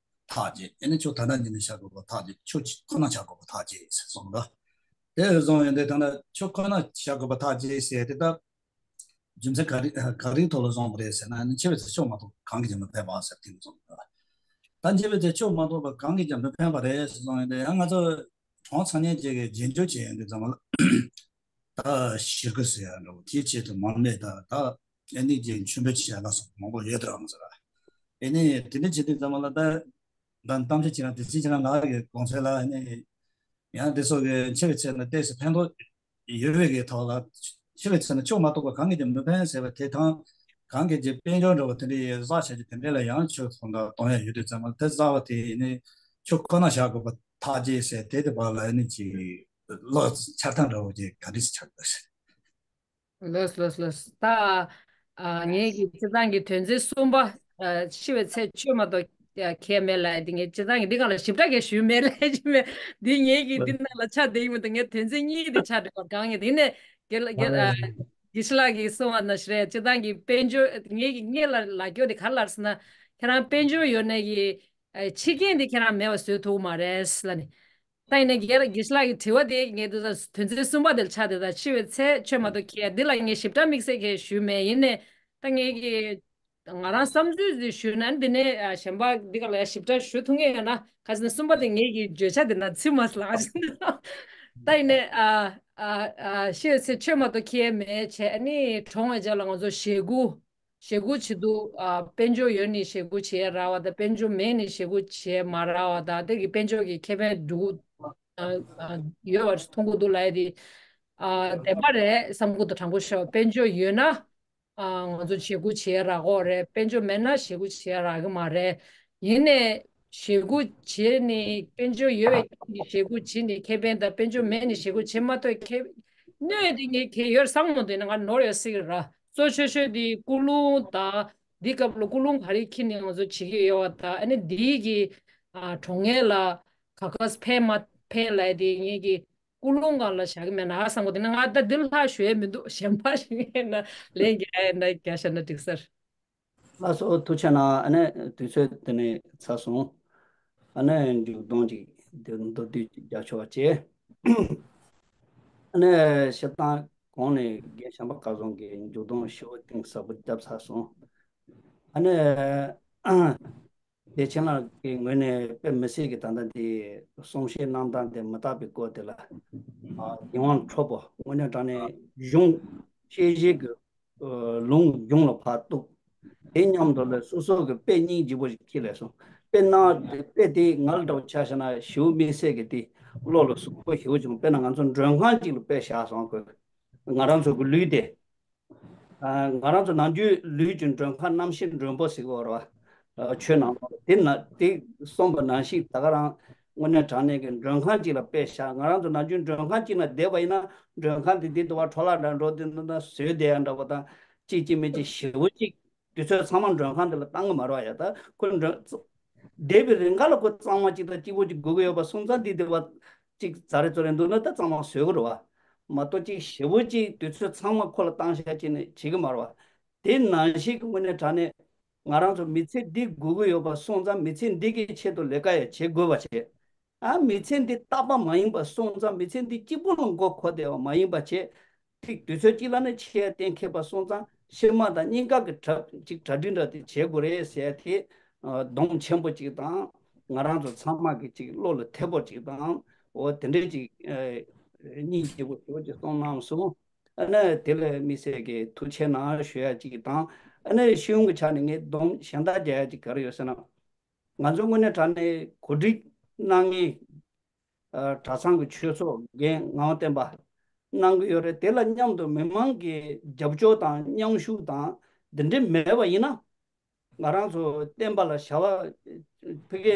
ཐག་བཅད། ཨ་ནི་ཆོས་ད་ལྟ་ཉིད་ནས་བྱ་དགོས་པ་ཐག་བཅད། ཆོས་ཁོ་ན་བྱ་དགོས་པ་ཐག་བཅད་ཟེར་སོང་ད། དེ་བཟུང་ཡིན་དུས་ད་ལྟ་ཆོས་ཁོ་ན་བྱ་དགོས་པ་ཐག་བཅད་ཟེར་དེ་ད་རྒྱུ་མཚན་ག་རེ་ག་རེའི་ཐོག་ལ་བཟུང་བ་རེད་ཟེར་ན་ཨ་ནི་འཆི་བའི་ཚེ་ཆོས་མ་གཏོགས་གང་གིས་ཀྱང་མི་ཕན་པ་ཟེར་དེ་བཟུང་ད། ད་འཆི་བའི་ཚེ་ཆོས་མ་གཏོགས་པ་གང་གིས་ཀྱང་མི་ཕན་པ་རེད་ཟེར་བཟུང་ཡིན་དུས་ཡང་ང་ཚོ་གྲོངས་ཚར་མཁན་ཅིག་གི་རྗེས་འཇུག་བྱེད་ཡོང་དུས་ཙམ་པ་ལ། ད་ཞེ་དགུ་ཟེར་ཡ་འདྲ་བོ་དེའི་ཆེད་དུ་མར་མེ་ད་ད་ཨེ་ནི་ཅིག་མཆོད་འབུལ་བྱེད་ཡ་ལ་སོགས་མང་པོ་ཡོད་དུ་རང་ཟེར། ཨེ་ནི་དེ་འདྲ་བྱེད་དུས་ཙམ་པ་ལ་ད་ད་གཏམ་བཤད་བྱེད་ན་དེ་ཅི་བྱེད་ན་ལག་གི་གོང་ཚད་ལ་ཨེ་ནི་ཡང་དེ་སོགས་ཀྱི་འཆི་བའི་ཚེ་ན་ཏོག་ཙམ་ཕན་ཐོགས་ཡོད་པའི་གི་ཐོག་ལ་འཆི་བའི་ཚེ་ན་ཆོས་མ་གཏོགས་པ་གང་གིས་ཀྱང་མི་ཕན་ཟེར་བ་དེ་དང་གང་གིས་ཀྱང་དཔལ་འབྱོར་འདྲ་བོ་དེ་འདྲའི་བསགས་བྱ་རྒྱུ་དེ་འདྲ་ལ་ཡང་ཆོས་ཐོག་ད་གཏོང་ཡ་ཡོད་དུས་ཙམ་པ་དེ་བསགས་པ་དེ་ཨེ་ནི་ཆོས་ཁོ་ན་བཞག་དགོས་པ་ཐག་བཅད་ཟེར་དེ་དེ་བར་ལ་ཨེ་ནི་ཅིག་ལོ་ཆར་ཐང་འདྲ་བོ་ཅིག་ག་འདྲ་ཞིག་ཆགས་འདུག་ཟེར། ལོས་ལོས་ལོས། ད་ཨ་ངེད་ཀྱི་སྤྱིར་བཏང་གི་དོན་ཚན་གསུམ་པ་ཨ་འཆི་བའི་ཚེ་ཆོས་མ་གཏོགས་ཨ་ཁས་མེད་ལབ་ཡ་འདི་ངས་སྤྱིར་བཏང་གི་འདི་སྒང་ལ་ཞིབ་ཕྲ་གས་ཞུས་མེད་ལབ་ཀྱི་མེད། འདི་ངེད་ཀྱི་འདི་ནང་ལ་ཆགས་བསྡད་ཀྱི་མི་འདུག་ངས་དོན་ཚན་གཉིས་འདི་ཆགས་འགྲོ་བར་གང་ཡིན་དེ་ནས་རྒན་ལགས་རྒན་ཨ་དགེ་བཤེས་ལགས་ཀྱིས་གསུངས་པ་ནང་བཞིན་རེད། སྤྱིར་བཏང་གི་དཔལ་འབྱོར་ངེད་ཀྱི་ངེད་ལ་ལབ་རྒྱུ་འདི་ག་རེ་ལབ་ཟེར་ན་ཁྱེད་རང་དཔལ་འབྱོར་ཡོད་ནས་ཀྱི་ཨ་འཆི་རྐྱེན་འདི་ཁྱེད་རང་མེད་པ་བཟོ་ཐུབ་ཀྱི་མ་རེད་ལབ་ནས། ད་ཡིན་ན་རྒན་ལགས་དགེ་བཤེས་ལགས་ཀྱི་དྲི་བ་དེ་ངས་དུས་ད་དོན་ཚན་གསུམ་པ་དེར་ཆགས་དེ་ད་འཆི་བའི་ཚེ་ཆོས་མ་གཏོགས་མཁྱེན་ཡ་འདི་ལ་ངས་ཞིབ་ཕྲ་དམིགས་བསལ་གྱི་ཞུས་མེད། ཡིན་ནའི་ད་ངས་ཀྱི་ང་རང་བསམ་ཚུལ་ཞིག་ཞུས་ན་འདི་ནས་ཨ་གཞན་པ་འདི་ག་ལ་ཡ་ཞིབ་ཕྲ་ཞུ་ཐུབ་ངེས་ཡོད་ན་ག་ཟེར་ན་གསུམ་པ་དེ་ངེད་ཀྱི་བརྗོད་བྱ་དེ་ན་ཚིག་མ་ཟ་ལ་ད་ཡིན་ནས་ཨ་ཨ་ཨ་ཤི་ཡོད་ཚེ་ཆོས་མ་གཏོགས་ཁྱེད་མེད་བྱས་ཨ་ནི་གྲོངས་པའི་རྗེས་ལ་ང་ཚོ་ཞེ་དགུ་ཞེ་དགུ་བྱེད་དུ་ཨ་དཔལ་འབྱོར་ཡོད་ནི་ཞེ་དགུ་བྱེད་ར་བ་དང་དཔལ་འབྱོར་མེད་ནི་ཞེ་དགུ་བྱེད་མ་ར་བ་དང་དེ་གི་དཔལ་འབྱོར་གྱི་ཁེ་ཕན་འདུག་ཨ་ཨ་ཡོད་པ་མཐོང་གི་འདུག་ལབ་ཡ་དེ་ཨ་བདེན་པ་རེད་བསམ་གི་འདུག་དྲང་པོ་ཤོད་དཔལ་འབྱོར་ཡོད་ན། ཨ་ང་ཚོ་ཞེ་དགུ་བྱེད་རག་གོ་རེད། དཔལ་འབྱོར་མེད་ན་ཞེ་དགུ་བྱེད་རག་གི་མ་རེད། ཡིན་ནའི་ཞེ་དགུ་བྱེད་ནི་དཔལ་འབྱོར་ཡོད་པའི་རྐྱེན་གྱིས་ཞེ་དགུ་བྱེད་ནི་ཁེ་ཕན་དང་དཔལ་འབྱོར་མེད་ནི་ཞེ་དགུ་བྱེད་མ་ཐུབ་ཁེ་གནོད་དེ་ངས་ཁེ་ཡོད་བསམ་མ་འདུག་ན་ང་ནོར་ཡོད་སྲིད་ཀྱི་ར། གཙོ་ཆེ་ཤོས་དེ་ཀུན་སློང་དང་འདི་སྐབས་ལ་ཀུན་སློང་ག་རེ་འཁྱེར་ནས་ང་ཚོ་བྱེད་ཀྱི་ཡོད་པ་དང་ཨ་ནི་འདིའི་གི་ཨ་གྲོངས་ངེས་ལ་ག་ག་ཕན་མ་ཕན་ལབ་དེ་ངས་གི་ཀུན་སློང་སྒང་ལ་བཞག་གི་མེད་ན་ཧ་སང་གོ་དེ་ན་ང་ད་འདི་ལྷག་ཞུ་ཡས་མི་འདུག་གཞན་པ་ཞིག་ཡིན་ན་ལན་རྒྱག་ཡས་ན་རྒྱག་བཞག་ན་འགྲིག་ས་རེད། ལགས་སོ་ཐུགས་རྗེ་གནང་། ཨ་ནི་དུས་ཚོད་དེ་ནས་ཚར་སོང་། ཨ་ནི་མཇུག་སྡོམ་ཅིག་དེ་མདོར་བསྡུས་ཅིག་རྒྱག་ཆོག་པ་བྱས། ཨ་ནི་བཤད་སྟངས་གོང་ནས་རྒན་བྱམས་པ་སྐལ་བཟང་གིས་མཇུག་སྡོམ་ཞེ་པོ་གཏིང་ཟབ་པོ་བརྒྱབ་ཚར་སོང་། ཨ་ནི། བདེ་ཆེན་ལགས་ཀྱི་ངོས་ནས་དཔེ་མི་སྲིད་ཀྱི་ད་ལྟ་འདི་གསུང་བཤད་གནང་སྟངས་དེ་མི་རྟག་པའི་སྐོར་དེ་ལ་ཨ་ཡིད་དབང་འཕྲོག་པོ་དངོས་གནས་དྲང་གནས་གཞུང་དཔྱད་གཞིའི་གི་ཨ་ལུང་འབྱུང་ལ་ཕར་གཏུགས། དེ་མཉམ་དུ་ལ་སོ་སོ་གི་དཔེ་སྙིང་རྗེ་པོ་ཞིག་ཁྱེར་ལས་སོང་། དཔེ་གནང་དེ་དཔེ་དེ་ང་ལ་འདྲ་བོ་ཆ་བཞག་ན་ཞེ་པོ་དམིགས་བསལ་གྱི་དེ་བློ་ལ་ཟུག་པོ་ཞེ་པོ་བྱུང་། དཔེར་ན་ང་ཚོ་མགྲོན་ཁང་གཅིག་ལ་དཔེ་བཞག་སོང་། ཁོས་ང་རང་ཚོ་གི་ལུས་དེ། ང་རང་ཚོ་ནམ་རྒྱུན་ལུས་ཀྱི་མགྲོན་ཁང་རྣམ་ཤེས་མགྲོན་པོ་ཟེར་གི་ཡོད་རེད་བ། ཆོས་ནང་ལོགས་དེ་ན་དེ་གསུངས་པ་ནང་བཞིན་ད་ག་རང་དངོས་གནས་དྲང་གནས་ཀྱི་མགྲོན་ཁང་གཅིག་ལ་དཔེ་བཞག་ང་རང་ཚོ་ནམ་རྒྱུན་མགྲོན་ཁང་གཅིག་ན་བསྡད་པ་ཡིན་ན་མགྲོན་ཁང་དེ་དེ་དུ་བ་འཕྲོ་བརླག་འདྲ་འགྲོ་དེ་འདུག་ན་བཟོས་བསྡད་ཡ་འདྲ་པོ་དང་གཅིག་གཅིག་མིན་གཅིག་ཞེ་པོ་གཅིག་དུས་ཚོད་ཚང་མ་མགྲོན་ཁང་དེ་ལ་བཏང་གི་མ་རེད་བ། ཡ་ད་ཁོ་མགྲོན་བསྡད་པའི་རིང་ག་ལ་ཁོ་གཙང་མ་གཅིག་དང་གཅིག་པོ་གཅིག་དགོས་ཀྱི་ཡོད་པ་སོང་ཙང་འདི་དེ་བ་གཅིག་ཛ་རེ་ཙོ་རེ་འདུག་ན་ད་གཙང་མ་བཟོས་གི་རེད་བ། མ་གཏོགས་གཅིག་ཞེ་པོ་གཅིག་དུས་ཚོད་ཚང་མ་ཁོ་ལ་བཏང་བཞག་བྱས་ནས་བྱེད་ཀྱི་མ་རེད་བ། དེ་ནང་བཞིན་གྱི་དངོས་གནས་དྲང་གནས་ང་རང་ཚོ་མི་ཚེ་འདི་དགོས་ཀྱི་ཡོད་པ་སོང་ཙང་མི་ཚེ་འདི་གི་ཆེད་དུ་ལས་ཀ་ཡང་བྱེད་དགོས་པ་བྱེད། ཨ་མི་ཚེ་འདི་རྟག་པ་མ་ཡིན་པ་སོང་ཙང་མི་ཚེ་འདི་གཅིག་པུ་ལ་མགོ་འཁོར་བསྡད་པ་མ་ཡིན་པ་བྱེད། ཐིག་དུས་ཚོད་གཅིག་ལ་ནི་ཆེས་གཏན་འཁེལ་པ་སོང་ཙང་ཕྱི་མ་དང་གཉིས་ཀ་གི་གྲ་གཅིག་གྲ་སྒྲིག་འདྲ་དེ་བྱེད་དགོས་རེད་ཟེར་དེ་སྡོམ་ཆེན་པོ་གཅིག་དང་ང་རང་ཚོ་ཚང་མ་གི་གཅིག་བློ་ལ་ཐེབས་པོ་གཅིག་དང་འོ་དེ་འདྲའི་གཅིག་སྙིང་རྗེ་པོ་ཞེ་པོ་ཅིག་གསུངས་གནང་སོང་། ཨ་ནི་དེ་ལ་དམིགས་བསལ་གྱི་ཐུགས་རྗེ་གནང་ཞུ་ཡ་གཅིག་དང་ཨ་ནི་ཤེས་ཡོན་གྱི་ཆ་ནས་ངས་སྡོམ་གཞན་དག་རྒྱག་ཡ་གཅིག་ག་རེ་ཡོད་ཟེར་ན། ང་ཚོ་དངོས་གནས་དྲང་གནས་གོ་སྒྲིག་གནང་མཁན་གྲྭ་ཚང་གི་ཆོས་ཚོགས་འགན་ངག་དབང་བསྟན་པ་གནང་གི་ཡོད་རེད། དེ་ལ་མཉམ་དུ་མི་མང་གི་རྒྱབ་སྐྱོར་དང་མཉམ་ཞུགས་དང་འདི་འདྲ་མེད་པ་ཡིན་ན་ང་རང་ཚོ་བསྟན་པ་ལ་བྱ་བ་ཕ་གིའི་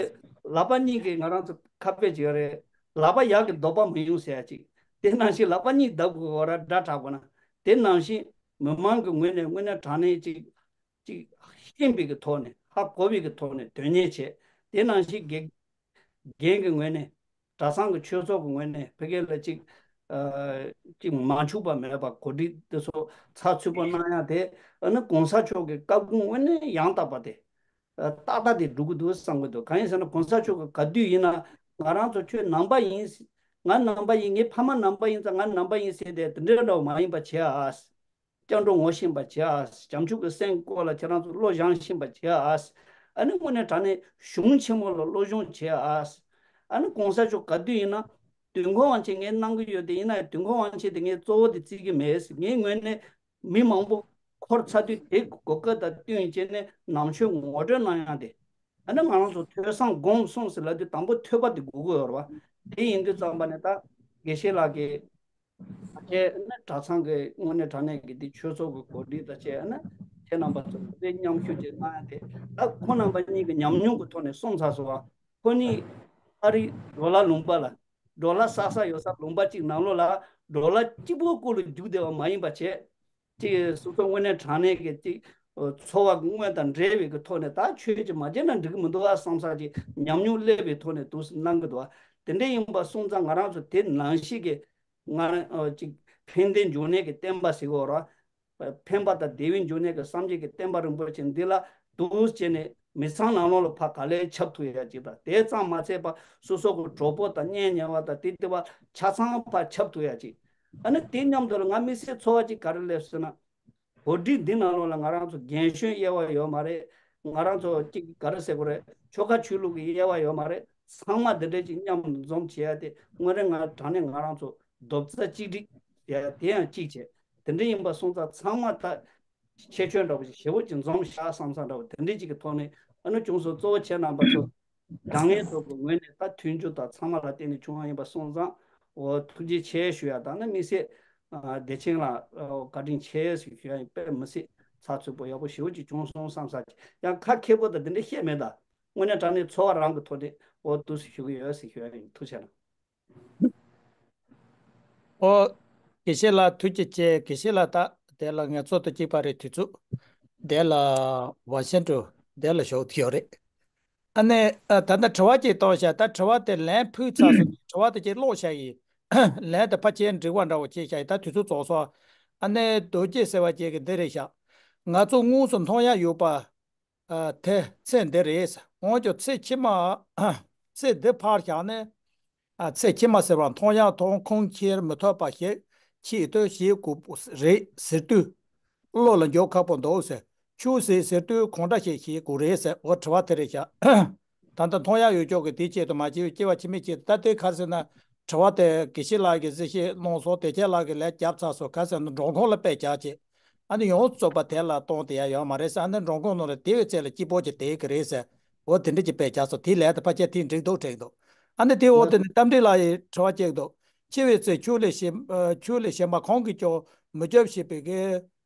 ལག་པ་གཉིས་ཀྱིས་ང་རང་ཚོ་ཁ་དཔེ་བྱེད་ཡོད་རེད། ལག་པ་ཡག་གི་འདོགས་པ་མི་ཡོང་ཟེར་ཡ་ཅིག་དེ་ནང་བཞིན་ལག་པ་གཉིས་བརྡབ་དགོས་ར་སྒྲ་དྲག་པོ་ན་དེ་ནང་བཞིན་མི་མང་གི་ངོས་ནས་དངོས་གནས་དྲང་གནས་ཅིག་ཅིག་ཤེས་པའི་གི་ཐོག་ནས་ཧ་གོ་བའི་གི་ཐོག་ནས་དོན་གཉེར་བྱས། དེ་ནང་བཞིན་དགེ་རྒན་གྱི་ངོས་ནས་གྲྭ་ཚང་གི་ཆོས་ཚོགས་ཀྱི་ངོས་ནས་ཕ་གི་ལ་ཅིག་ཅིག་མ་འཆུག་པ་མེད་པ་གོ་སྒྲིག་དེ་ཚོ་ཚགས་ཚུད་པོ་གནང་ཡ་དེ་ཨ་ནི་གོང་ས་མཆོག་གི་བཀའ་དགོངས་དངོས་གནས་ཡང་དག་པ་དེ་ཏག་ཏག་དེ་འགྲུབ་གི་འདུག་བསམ་གི་འདུག་གང་ཡིན་ཟེར་ན་གོང་ས་མཆོག་གི་ག་དུས་ཡིན་ན་ང་རང་ཚོ་ཁྱོད་ནང་པ་ཡིན། ང་ནང་པ་ཡིན། ངའི་ཕ་མ་ནང་པ་ཡིན་ཙང་ང་ནང་པ་ཡིན་ཟེར་དེ་དེ་འདྲ་འདྲ་བོ་མ་ཡིན་པ་བྱེད་ཨ། སྐྱབས་འགྲོ་ངོ་ཤེས་པ་བྱེད་ཨ། བྱང་ཆུབ་ཀྱི་སེམས་སྐོར་ལ་ཁྱེད་རང་ཚོ་བློ་སྦྱང་ཤེས་པ་བྱེད་ཨ། ཨ་ནི་དངོས་གནས་དྲང་གནས་གཞུང་ཆེན་མོ་ལ་བློ་སྦྱོང་བྱེད་ཨ། ཨ་ནི་གོང་ས་མཆོག་ག་དུས་ཡིན་ན་དུས་འཁོར་དབང་ཆེན་ངས་གནང་གི་ཡོད་དེ་ཡིན་ན་དུས་འཁོར་དབང་ཆེན་དེ་ངས་གཙོ་བོ་དེ་བརྩི་གི་མེད། ངའི་ངོས་ནས་མི་མང་པོ་འཁོར་ཚར་དུས་དེ་གོ་སྐབས་དང་བསྟུན་བྱས་ནས་ནང་ཆོས་ངོ་སྤྲོད་གནང་ཡ་དེ། ཨ་ནི་ང་རང་ཚོ་ཐོས་བསམ་སྒོམ་གསུམ་ཟེར་ལབ་དུས་དང་པོ་ཐོས་པ་དེ་དགོས་ཀྱི་ཡོད་རེད་བ། དེ་ཡིན་དུས་ཙམ་པ་ནས་ད་དགེ་བཤེས་ལགས་ཀྱིས་ཕལ་ཆེར་ནི་གྲྭ་ཚང་གི་དངོས་གནས་དྲང་གནས་ཀྱི་དེ་ཆོས་ཚོགས་ཀྱི་གོ་སྒྲིག་དང་བཅས་ནི་ཁྱེད་རྣམ་པ་ཚོ་དེ་མཉམ་ཞུགས་ཀྱིས་གནང་ཡ་དེ་ད་ཁོང་རྣམ་པ་གཉིས་ཀྱི་ཉམས་མྱོང་གི་ཐོག་ནས་གསུངས་ཚར་སོང་བ། ཁོ་གཉིས་ཨ་རི་ཌོ་ལར་ལུང་པ་ལ་ཌོ་ལར་བསགས་ས་ཡོད་ས་ལུང་པ་གཅིག་ནང་ལོགས་ལ་ཌོ་ལར་གཅིག་པོ་སྐོར་ལ་རྒྱུག་བསྡད་པ་མ་ཡིན་པ་བྱས། ཅིག་སོ་སོ་དངོས་གནས་དྲང་གནས་ཀྱི་ཅིག་འཚོ་བ་དངོས་དང་འབྲེལ་བའི་གི་ཐོག་ནས་ད་ཆོས་ཅིག་མ་བྱས་ན་འགྲིག་གི་མི་འདུག་ཨ་བསམ་ས་ཅིག་ཉམས་མྱོང་སླེབས་པའི་ཐོག་ནས་འདུག་སེ་གནང་གི་འདུག་ཨ། དེ་འདྲ་ཡིན་པ་སོང་ཙང་ང་རང་ཚོ་དེ་ནང་བཞིན་གྱི་ང་རང་ཅིག་ཕན་བདེ་འབྱུང་གནས་ཀྱི་བསྟན་པ་ཟེར་གི་ཡོད་ར། ཕན་པ་དང་བདེ་བའི་འབྱུང་གནས་ཀྱི་སངས་རྒྱས་ཀྱི་བསྟན་པ་རིན་པོ་ཆེ་འདི་ལ་འདུག་སེ་བྱས་ནས་ མི་ཚང་ནང་ལོགས་ལ་ཕར་ག་ལེར་ཁྱབ་ཐུབ་ཡ་ཅིག་དང་། དེ་ཙམ་མ་ཚད་པར་སོ་སོ་གི་གྲོགས་པོ་དང་གཉེན་ཉེ་བ་དང་དེ་དེ་བ་ཆ་ཚང་ཕར་ཁྱབ་ཐུབ་ཡ་ཅིག། ཨ་ནི་དེ་མཉམ་དུ་ལ་ང་དམིགས་བསལ་ཚོར་བ་ཅིག་ག་རེ་སླེབས་ཟེར་ན། གོ་སྒྲིག་འདི་ནང་ལོགས་ལ་ང་རང་ཚོ་རྒན་གཞོན་དབྱེ་བ་ཡོད་མ་རེད། ང་རང་ཚོ་གཅིག་ག་རེ་ཟེར་དགོས་རེད། ཆོལ་ཁ་ཆོས་ལུགས་ཀྱི་དབྱེ་བ་ཡོད་མ་རེད། ཚང་མ་འདི་འདྲ་ཅིག་མཉམ་འཛོམས་བྱེད་ཡ་དེ་དངོས་གནས་ང་དྲང་གནས་ང་རང་ཚོ་རྡོག་རྩ་གཅིག་སྒྲིལ་བྱེད་ཡ་དེ་ཡང་གཅིག་བྱས། དེ་འདྲ་ཡིན་པ་སོང་ཙང་ཚང་མ་ད་ཁྱད་ཆོས་འདྲ་པོ་ཞིག་ཞེ་པོ་ཅིག་འཛོམས་བཞག་བསམ་བསམ་འདྲ་པོ་དེ་འདྲ་ཅིག་གི་ཐོག་ནས། ཨ་ནི་བྱུང་སོང་། གཙོ་བོ་ཁྱེད་རྣམ་པ་ཚོ་དྲང་ངེས་ཚོ་གི་ངོས་ནས་ད་མཐུན་འགྱུར་དང་ཚང་མ་ལ་བརྟེན་ནས་བྱུང་བ་ཡིན་པ་སོང་ཙང་། འོ་ཐུགས་རྗེ་ཆེ་ཞུ་ཡ་དང་། ཨ་ནི་དམིགས་བསལ་ཨ་བདེ་ཆེན་ལ་ཨ་བཀའ་དྲིན་ཆེ་ཞེས་ཞུ་ཡ་ཡིན། དཔེ་མི་སྲིད་ཚགས་ཚུད་པོ་ཡག་པོ་ཞེ་པོ་ཅིག་བྱུང་སོང་བསམ་ས་ཅིག། ཡང་ཁ་མཁས་པོ་དང་དེ་འདྲ་བཤད་མེད་ད། དངོས་གནས་དྲང་གནས་ཚོར་བ་རང་གི་ཐོག་ནས་འོ་འདུག་སེ་ཞུ་གི་ཡོད་ཟེར་ཞུ་ཡ་ཡིན། ཐུགས་རྗེ་གནང་། ཨོ། དགེ་བཤེས་ལགས་ཐུགས་རྗེ་ཆེ། དགེ་བཤེས་ལགས་ད་དེ་ལ་ངལ་རྩོལ་དུ་གཅིག་པ་རེད། དུས་ཚོད་དེ་ལ་བ་ཤན་དུ་དེ་ལ་ཞོག་ཐུབ་ཡོད་རེད། ཨ་ནི་ཨ་ད་ལྟ་དྲི་བ་གཅིག་གཏོང་བྱ། ད་དྲི་བ་དེ་ལན་ཕུལ་ཚར་སོང་། དྲི་བ་དེ་གཅིག་ཀློག་བྱ་ཡིན། ལན་དེ་ཕལ་ཆེར་འགྲིག་པ་འདྲ་བོ་བྱས་བྱ་ཡིན། ད་དུས་ཚོད་རྫོགས་སོང་། ཨ་ནི་རྡོ་རྗེ་ཟེར་བ་ཅིག་གིས་འདི་རེད་བཞག། ང་ཚོ་དངོས་སུ་མཐོང་ཡ་ཡོད་པ། ཨ་དེ་ཚེ་འདི་རེད། འོན་ཀྱང་ཚེ་ཕྱི་མ། ཚེ་འདི་ཕར་བཞག་ནས། ཨ་ཚེ་ཕྱི་མ་ཟེར་བ་མཐོང་ཡང་མཐོང་ཁུངས་འཁྱེར་མི་ཐུབ་པ་ཞིག་ཆེད་དུ་བྱེད་དགོས་རེད་ཟེར་དུས། བློ་ལ་འཇོག་ཁག་པོ་འདུག་ཟེར། ཆོས་ཟེར་ཟེར་དུས་གང་འདྲ་ཞིག་བྱེད་དགོས་རེད་ཟེར། འོ་དྲི་བ་དེ་རེད་བཞག། ད་ལྟ་མཐོང་ཡག་ཡོད་ཀྱོག་གི་དེའི་ཆེད་དུ་མ་བྱས་པའི་སྐྱེ་བ་ཕྱི་མའི་ཆེད་དུ། ད་དེ་ག་རེ་ཟེར་ན། དྲི་བ་དེ་དགེ་བཤེས་ལགས་ཀྱིས་གཟིགས་ཞིབ་གནང་སོང་། དེ་ཁྱེད་ལགས་ཀྱིས་ལན་བརྒྱབ་ཚར་སོང་། ག་རེ་ཟེར་ན་འབྲོང་ཁུང་ལ་དཔེ་བཞག་བྱས། ཨ་ནི་ཡོངས་རྫོགས་པ་དེ་ལ་གཏོང་དེ་ཡ་ཡོད་མ་རེད་ཟེར། ཨ་ནི་འབྲོང་ཁུང་ནང་ལ་དེ་བས་ཚད་ལ་སྐྱིད་པོ་ཅིག་བསྡད་ཀྱི་རེད་ཟེར། འོ་དེ་འདྲ་ཅིག་དཔེ་བཞག་སོང་། དེའི་ལན་དེ་ཕལ་ཆེར་དེས་འགྲིག་འདུག་དྲན་འདུག། ཨ་ནི་དེ་འོག་དེ་ནི་རྟ་མགྲིན་ལགས་ཡི་དྲི་བ་གཅིག་འདུག། འཆི་བའི་ཚེ་ཆོས་ལས་གཞན། ཨ་ཆོས་ལས་གཞན་པ་གང་གིས་ཀྱང་མི་སྐྱོབ་ཞེས་པའི་གི་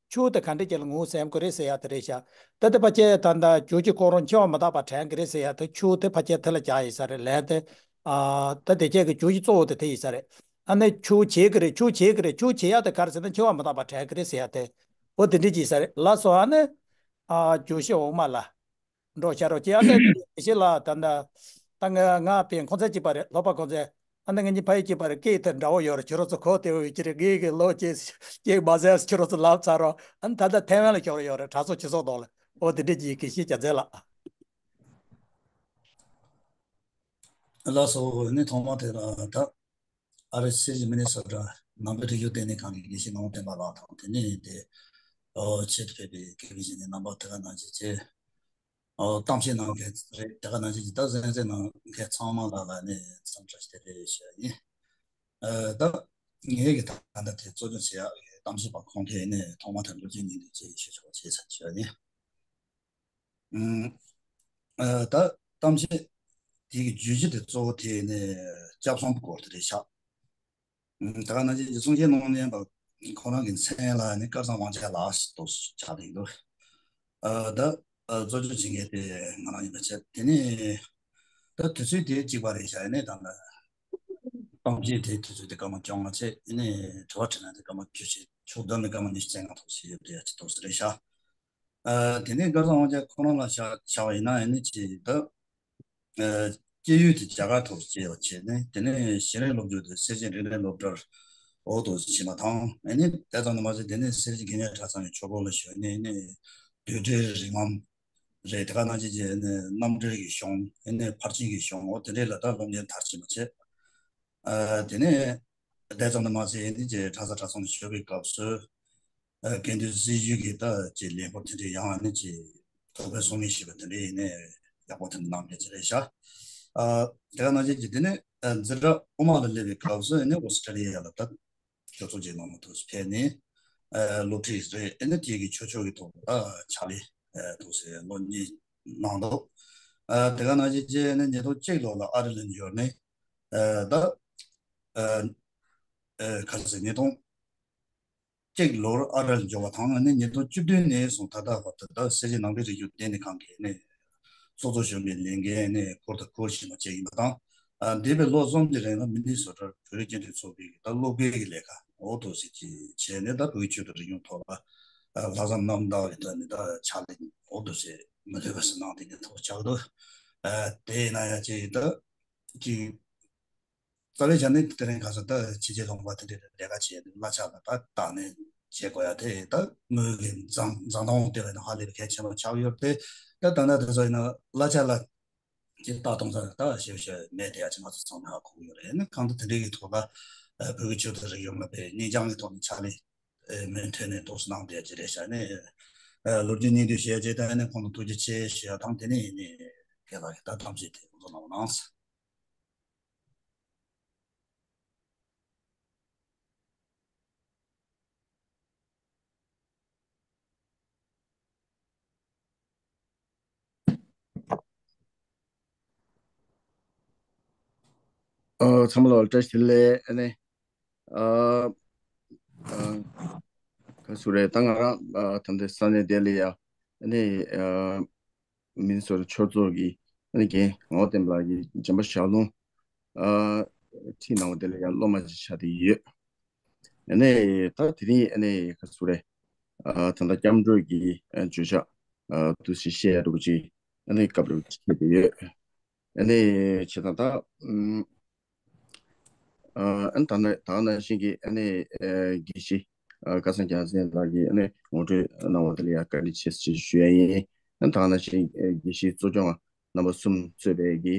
ཆོས་དེ་ག་འདྲ་ཅིག་ལ་ངོས་ཟིན་དགོས་རེད་ཟེར་ཡ་དེ་རེད་ཤག། ད་ལྟ་ཕལ་ཆེར་ད་ལྟ་ཇོ་བོ་རྗེ་ཁོ་རང་འཆི་བ་མི་རྟག་པ་དྲན་གི་རེད་ཟེར་ཡ་དེ། ཆོས་དེ་ཕལ་ཆེར་དེ་ལ་བཞག་ཡིན་ས་རེད། ལན་དེ། ཨ་ད་དེ་ཁྱེད་ཀྱི་ཇོ་བོ་རྗེ་གཙོ་བོ་དེ་དེ་ཡིན་ས་རེད། ཨ་ནི་ཆོས་བྱེད་གི་རེད། ཆོས་བྱེད་གི་རེད། ཆོས་བྱེད་ཡ་དེ་ག་རེ་ཟེར་ན་འཆི་བ་མི་རྟག་པ་དྲན་གི་རེད་ཟེར་ཡ་དེ། འོ་དེ་འདྲ་ཅིག་ཡིན་ས་རེད། ལགས་སོ། ཨ་ནི་ཨ་ཇོ་བོ་རྗེ་འོག་མ་ལ། འགྲོ་བྱ་རོགས་ཀྱིས། ཨ་ནི་དེ་བཞིན་ལ་ད་ལྟ་ད་ང་ང་དཔེ་ཁོང་ཚན་གཅིག་པ་རེད། ལྷོག་པ་ཁོང་ཚན། ཨ་ནི་ང་གཉིས་ཕ་ཡུལ་གཅིག་པ་རེད། སྐད་དེ་འདྲ་བོ་ཡོད་རེད། ཁྱོད་རང་ཚོ་གོ་བདེ་བོ་ཡོད་ཀྱི་རེད། ངས་གི་ལོ་གཅིག་གཅིག་མ་ཟད་ཁྱོད་རང་ཚོ་ལབ་ཚར་རོགས། ཨ་ནི་ད་ལྟ་ཐའེ་ཝན་ལ་ཞོགས་རེ་ཡོད་རེད། གྲྭ་ཚོགས་སྤྱི་ཚོགས་ཐོག་ལ། ཨོ་དེ་འདྲས་ཀྱི་དགེ་བཤེས་རྒྱལ་མཚན་ལགས། ལགས་སོ། ནི་ཐོག་མ་དེ་ལ་ད། ཨ་རི་སི་ཇི་མི་ནི་སོ་ཊ་ནང་པའི་རིག་གཞུང་ལྟེ་གནས་ཁང་གི་དགེ་བཤེས་ནོར་བུ་བསྟན་པ་ལགས་དང་། དེ་ནས་དེ་ཨོ་ཆེད་དུ་ཕེབས་པའི་དགེ་བཤེས་ནི་རྣམ་པ་དེ་ག་ནང་བཞིན་བྱས། ཨོ་གཏམ་བཤད་གནང་མཁན་རེད། དེ་ག་ནང་བཞིན་གྱི་ད་གཟན་གཟན་གནང་མཁན་ཚང་མ་ལ་ལ་ནས་འཚམས་འདྲི་ཞུ་དེ་རེད་ཞུ་ཡ་ཡིན། ཨ་ད་ངས་གི་ད་ལྟ་དེ་གཙོ་སྐྱོང་བྱེད་ཡག་གི་གཏམ་བཤད་པ་ཁོང་དེ་ནས་ཐོག་མ་དང་ལོ་རྒྱུས་ཉིན་དུ་ཅེས་ཞུ་ཆོག་ཅེས་ཟེར་ཞུ་ཡ་ཡིན། ཨུམ། ཨ་ད་གཏམ་བཤད་དེ་གི་བརྗོད་གཞི་དེ་གཙོ་བོ་དེ་ནས་སྐྱབས་གསུམ་སྐོར་དེ་རེད་ཤག། ཨུམ། ད་ག་ནང་བཞིན་གྱི་གསུང་བཤད་གནང་མཁན་པ་ཁོ་རང་གི་མཚན་ལ་ནི་སྐལ་བཟང་དབང་རྒྱལ་ལགས་ཤིག་ཏུ་ཆགས་ཀྱི་འདུག། ཨ་ད་ཨ་གཙོ་སྐྱོང་བྱེད་མཁན་དེ་ང་རང་ཡིན་པ་བྱས། དེ་ནས་ད་དུས་ཚོད་དེ་གཅིག་པ་རེད་ཤག། ཡིན་ནའི་ད་ལྟ་གཏམ་བཤད་དེ་དུས་ཚོད་དེ་སྐར་མ་བཅོ་ལྔ་བྱས། ཡིན་ནའི་དྲི་བ་དྲིས་ལན་དེ་སྐར་མ་བཅུ་བྱས། ཕྱོགས་བསྡོམས་ནས་སྐར་མ་ཉི་ཤུ་རྩ་ལྔ་ཐོག་བྱས་ཡོད་དེ་ཡ་ཅིག་ཐོག་སུ་རེད་ཤག། ཨ་དེ་ནས་སྐལ་བཟང་དབང་རྒྱལ་ཁོ་རང་ལ་བཞག་བཞག་པ་ཡིན་ན། ཨ་ནི་ཅིག་ད་ཨ་སྐྱེས་ཡུལ་དེ་རྒྱ་གར་ཐོག་སྐྱེས་པ་བྱས་ནས། དེ་ནས་གཞན་རིག་སློབ་སྦྱོང་དེ་སེར་བྱེས་རིག་གནས་སློབ་གྲྭར་འོག་ཏུ་ཕྱིན་པ་དང་། ཨ་ནི་དེ་ཙམ་དུ་མ་ཟད་དེ་ནས་སེར་བྱེས་དགེ་བསྙེན་གྲྭ་ཚང་གི་ཆོས་སྒོ་ལ་ཞུགས་ནས། ཨ་ནི་དུས་འགྲོའི་རིགས་ལམ་རེད། དེ་ག་ནང་བཞིན་གྱི་ཨ་ནི་རྣམ་འགྲེལ་གྱི་གཞུང་། ཨ་ནི་ཕར་ཕྱིན་གྱི་གཞུང་། འོ་དེ་འདྲས་ལ་ད་སློབ་གཉེར་མཐར་ཕྱིན་པ་བྱས། ཨ་དེ་ནས་དེ་ཙམ་དུ་མ་ཟད་ཨ་ནི་ཅིག་གྲྭ་ས་གྲྭ་ཚང་དུ་ཞུགས་པའི་སྐབས་སུ། ཨ་དགེ་འདུན་སྲི་ཞུ་གི་ད་ཅིག་ལས་འཁོར་དེ་འདྲའི་ཡང་ཨ་ནི་ཅིག་ཐུགས་ཕན་གསོས་མཁན་ཞེས་པ་དེ་འདྲའི་ཡིན་ནའི་ཡག་པོ་དེ་འདྲ་གནང་མཁན་ཅིག་རེད་ཤག། ཨ་དེ་ག་ནང་བཞིན་གྱི་དེ་ནས་ཨ་འཛིན་གྲྭ་དབུ་མ་ལ་སླེབས་པའི་སྐབས་སུ་ཨ་ནི་ཨོ་སི་ཀྲི་ལི་ཡ་ལ་ད་ཞོགས་ཚོགས་ཅིག་གནང་མ་ཐུབ་ཕེབས་ནས། ཨ་སློབ་ཁྲིད་རེད། ཨ་ནི་དེ་གི་ཆོས་ཕྱོགས་ཀྱི་ཐོག་ལ་ཕྱག་ལས་ཨ་ཐུགས་སེ་ལོ་གཉིས་གནང་འདུག། ཨ་དེ་ག་ནང་བཞིན་བྱས་ནས་ཉིས་སྟོང་གཅིག་ལོ་ལ་ཨ་རི་ལ་འབྱོར་ནས། ཨ་ད་ཨ་ཨ་ག་རེ་ཟེར། ཉིས་སྟོང་གཅིག་ལོར་ཨ་རི་ལ་འབྱོར་བ་དང་། ཨ་ནི་ཉིས་སྟོང་བཅུ་བདུན་ནས་བཟུང་ད་ལྟ་བར་དུ་ད་སེར་བྱེས་ནང་པའི་རིག་གཞུང་ལྟེ་གནས་ཁང་གི་ནས་ཚོགས་གཙོ་གཞོན་པའི་ལས་འགན་ནས་འཁུར་དང་འཁུར་བཞིན་པ་བཅས་ཡིན་པ་དང་། ཨ་འདས་པའི་ལོ་གསུམ་གྱི་རིང་ལ་མི་ནི་སོ་ཊར་བོད་རིགས་སྤྱི་མཐུན་ཚོགས་པའི་གི་ད་སློབ་དགེ་གི་ལས་ཀ་འོག་ཏུ་ཞིག་ཅིག་བྱས་ནས། ད་བོད་ཀྱི་ཆོས་དང་རིག་གཞུང་ཐོག་ལ་ཨ་ལྷག་བསམ་རྣམ་དག་གི་ཐོག་ནས་ད་ཕྱག་ལས་འོག་ཏུ་ཞིག་མི་ལུས་པ་ཞིག་གནང་བསྡད་མཁན་ཐོག་ཆགས་འདུག། ཨ་དེ་ཡིན་ན་ཡང་ཅིག་ད་ཅིག་རྩ་བའི་ཆ་ནས་དེ་རིང་ཁ་སང་ད་ཕྱི་རྒྱལ་ལུང་པ་དེ་འདྲའི་ལས་ཀ་བྱས་ནས་གླ་ཆ་ལ་ད་བཏང་ནས་ བྱེད་དགོས་ཡ་དེ་ད་དངུལ་གྱི་འཛིན་འཛིན་སྟངས་དེ་བས་ན་ཧ་ལས་པའི་གལ་ཆེན་པོ་ཆགས་ཡོད་དེ། ད་ད་ལྟ་དེ་ཚོ་ཡིན་ན་གླ་ཆ་ལ་ཅིག་ལྟ་སྟངས་ཚོ་ད་ཞིབ་ཞིབ་མེད་དེ་ཡ་ཅིག་ང་ཚོ་ཚང་མས་ཧ་གོ་གི་ཡོད་རེད། ཨ་ནི་གང་ལྟར་དེ་འདྲའི་གི་ཐོག་ལ་ཨ་བོད་ཀྱི་ཆོས་དང་རིག་གཞུང་ལ་དཔེ་ཉིན་རྐྱང་གི་ཐོག་ནས་ཕྱག་ལས་ཨ་མུ་མཐུད་ནས་ཏོག་ཙམ་གནང་བསྡད་ཀྱི་རེད་ཤག་ནས་ཨ་ལོ་རྒྱུས་སྙིང་བསྡུས་བཤད་རྗེས་ད་ནས་ཁོང་ལ་ཐུགས་རྗེ་ཆེ་ཞུ་ཡ་དང་དེ་ནས་ཡིན་ནས་རྒན་ལགས་ཀྱིས་ད་གཏམ་བཤད་དེ་ཚོ་གནང་གནང་སོང་། ཨ་ཚང་མ་ལ་བཀྲ་ཤིས་བདེ་ལེགས། ཨ་ནི་ཨ་ཨ་ག་ཟེར་རེད། ད་ང་རང་ཨ་ད་ལྟའི་ས་གནས་དེ་ལ་ཡ་ཨ་ནི་ཨ་མི་ནི་སོ་ཊ་ཆོས་ཚོགས་ཀྱི་ཨ་ནི་རྒན་ངག་དབང་བསྟན་པ་ལགས་ཀྱིས་རྗེ་མ་ཞལ་ལུང་ཨ་ཁྲིད་གནང་བ་དེ་ལ་ཡང་སློབ་མ་ཅིག་ཆགས་བསྡད་ཡོད། ཨ་ནི་ད་དེ་རིང་ཨ་ནི་ག་ཟེར་རེད། ཨ་ད་ལྟ་སྐྱབས་འགྲོ་གི་ཨ་བརྗོད་བྱ་ཨ་འདུག་སེ་བཤད་ཡ་འདྲ་པོ་ཅིག་ཨ་ནི་སྐབས་རེ་ཁེལ་བསྡད་ཡོད། ཨ་ནི་བྱས་ཙང་ད་ཨུམ། ཨ་ཨ་ནི་ད་ནང་ད་ག་ནང་བཞིན་གྱི་ཨ་ནི་ཨ་དགེ་བཤེས་ཨ་སྐལ་བཟང་རྒྱལ་མཚན་ལགས་ཀྱིས་ཨ་ནི་ངོ་སྤྲོད་གནང་བ་དེ་ལ་ཡང་བཀའ་དྲིན་ཆེ་ཞེས་ཞུ་ཡ་ཡིན། ཨ་ནི་ད་ག་ནང་བཞིན་ཨ་དགེ་བཤེས་གཙོ་སྐྱོང་བ་རྣམ་པ་གསུམ་གཙོས་པའི་གི་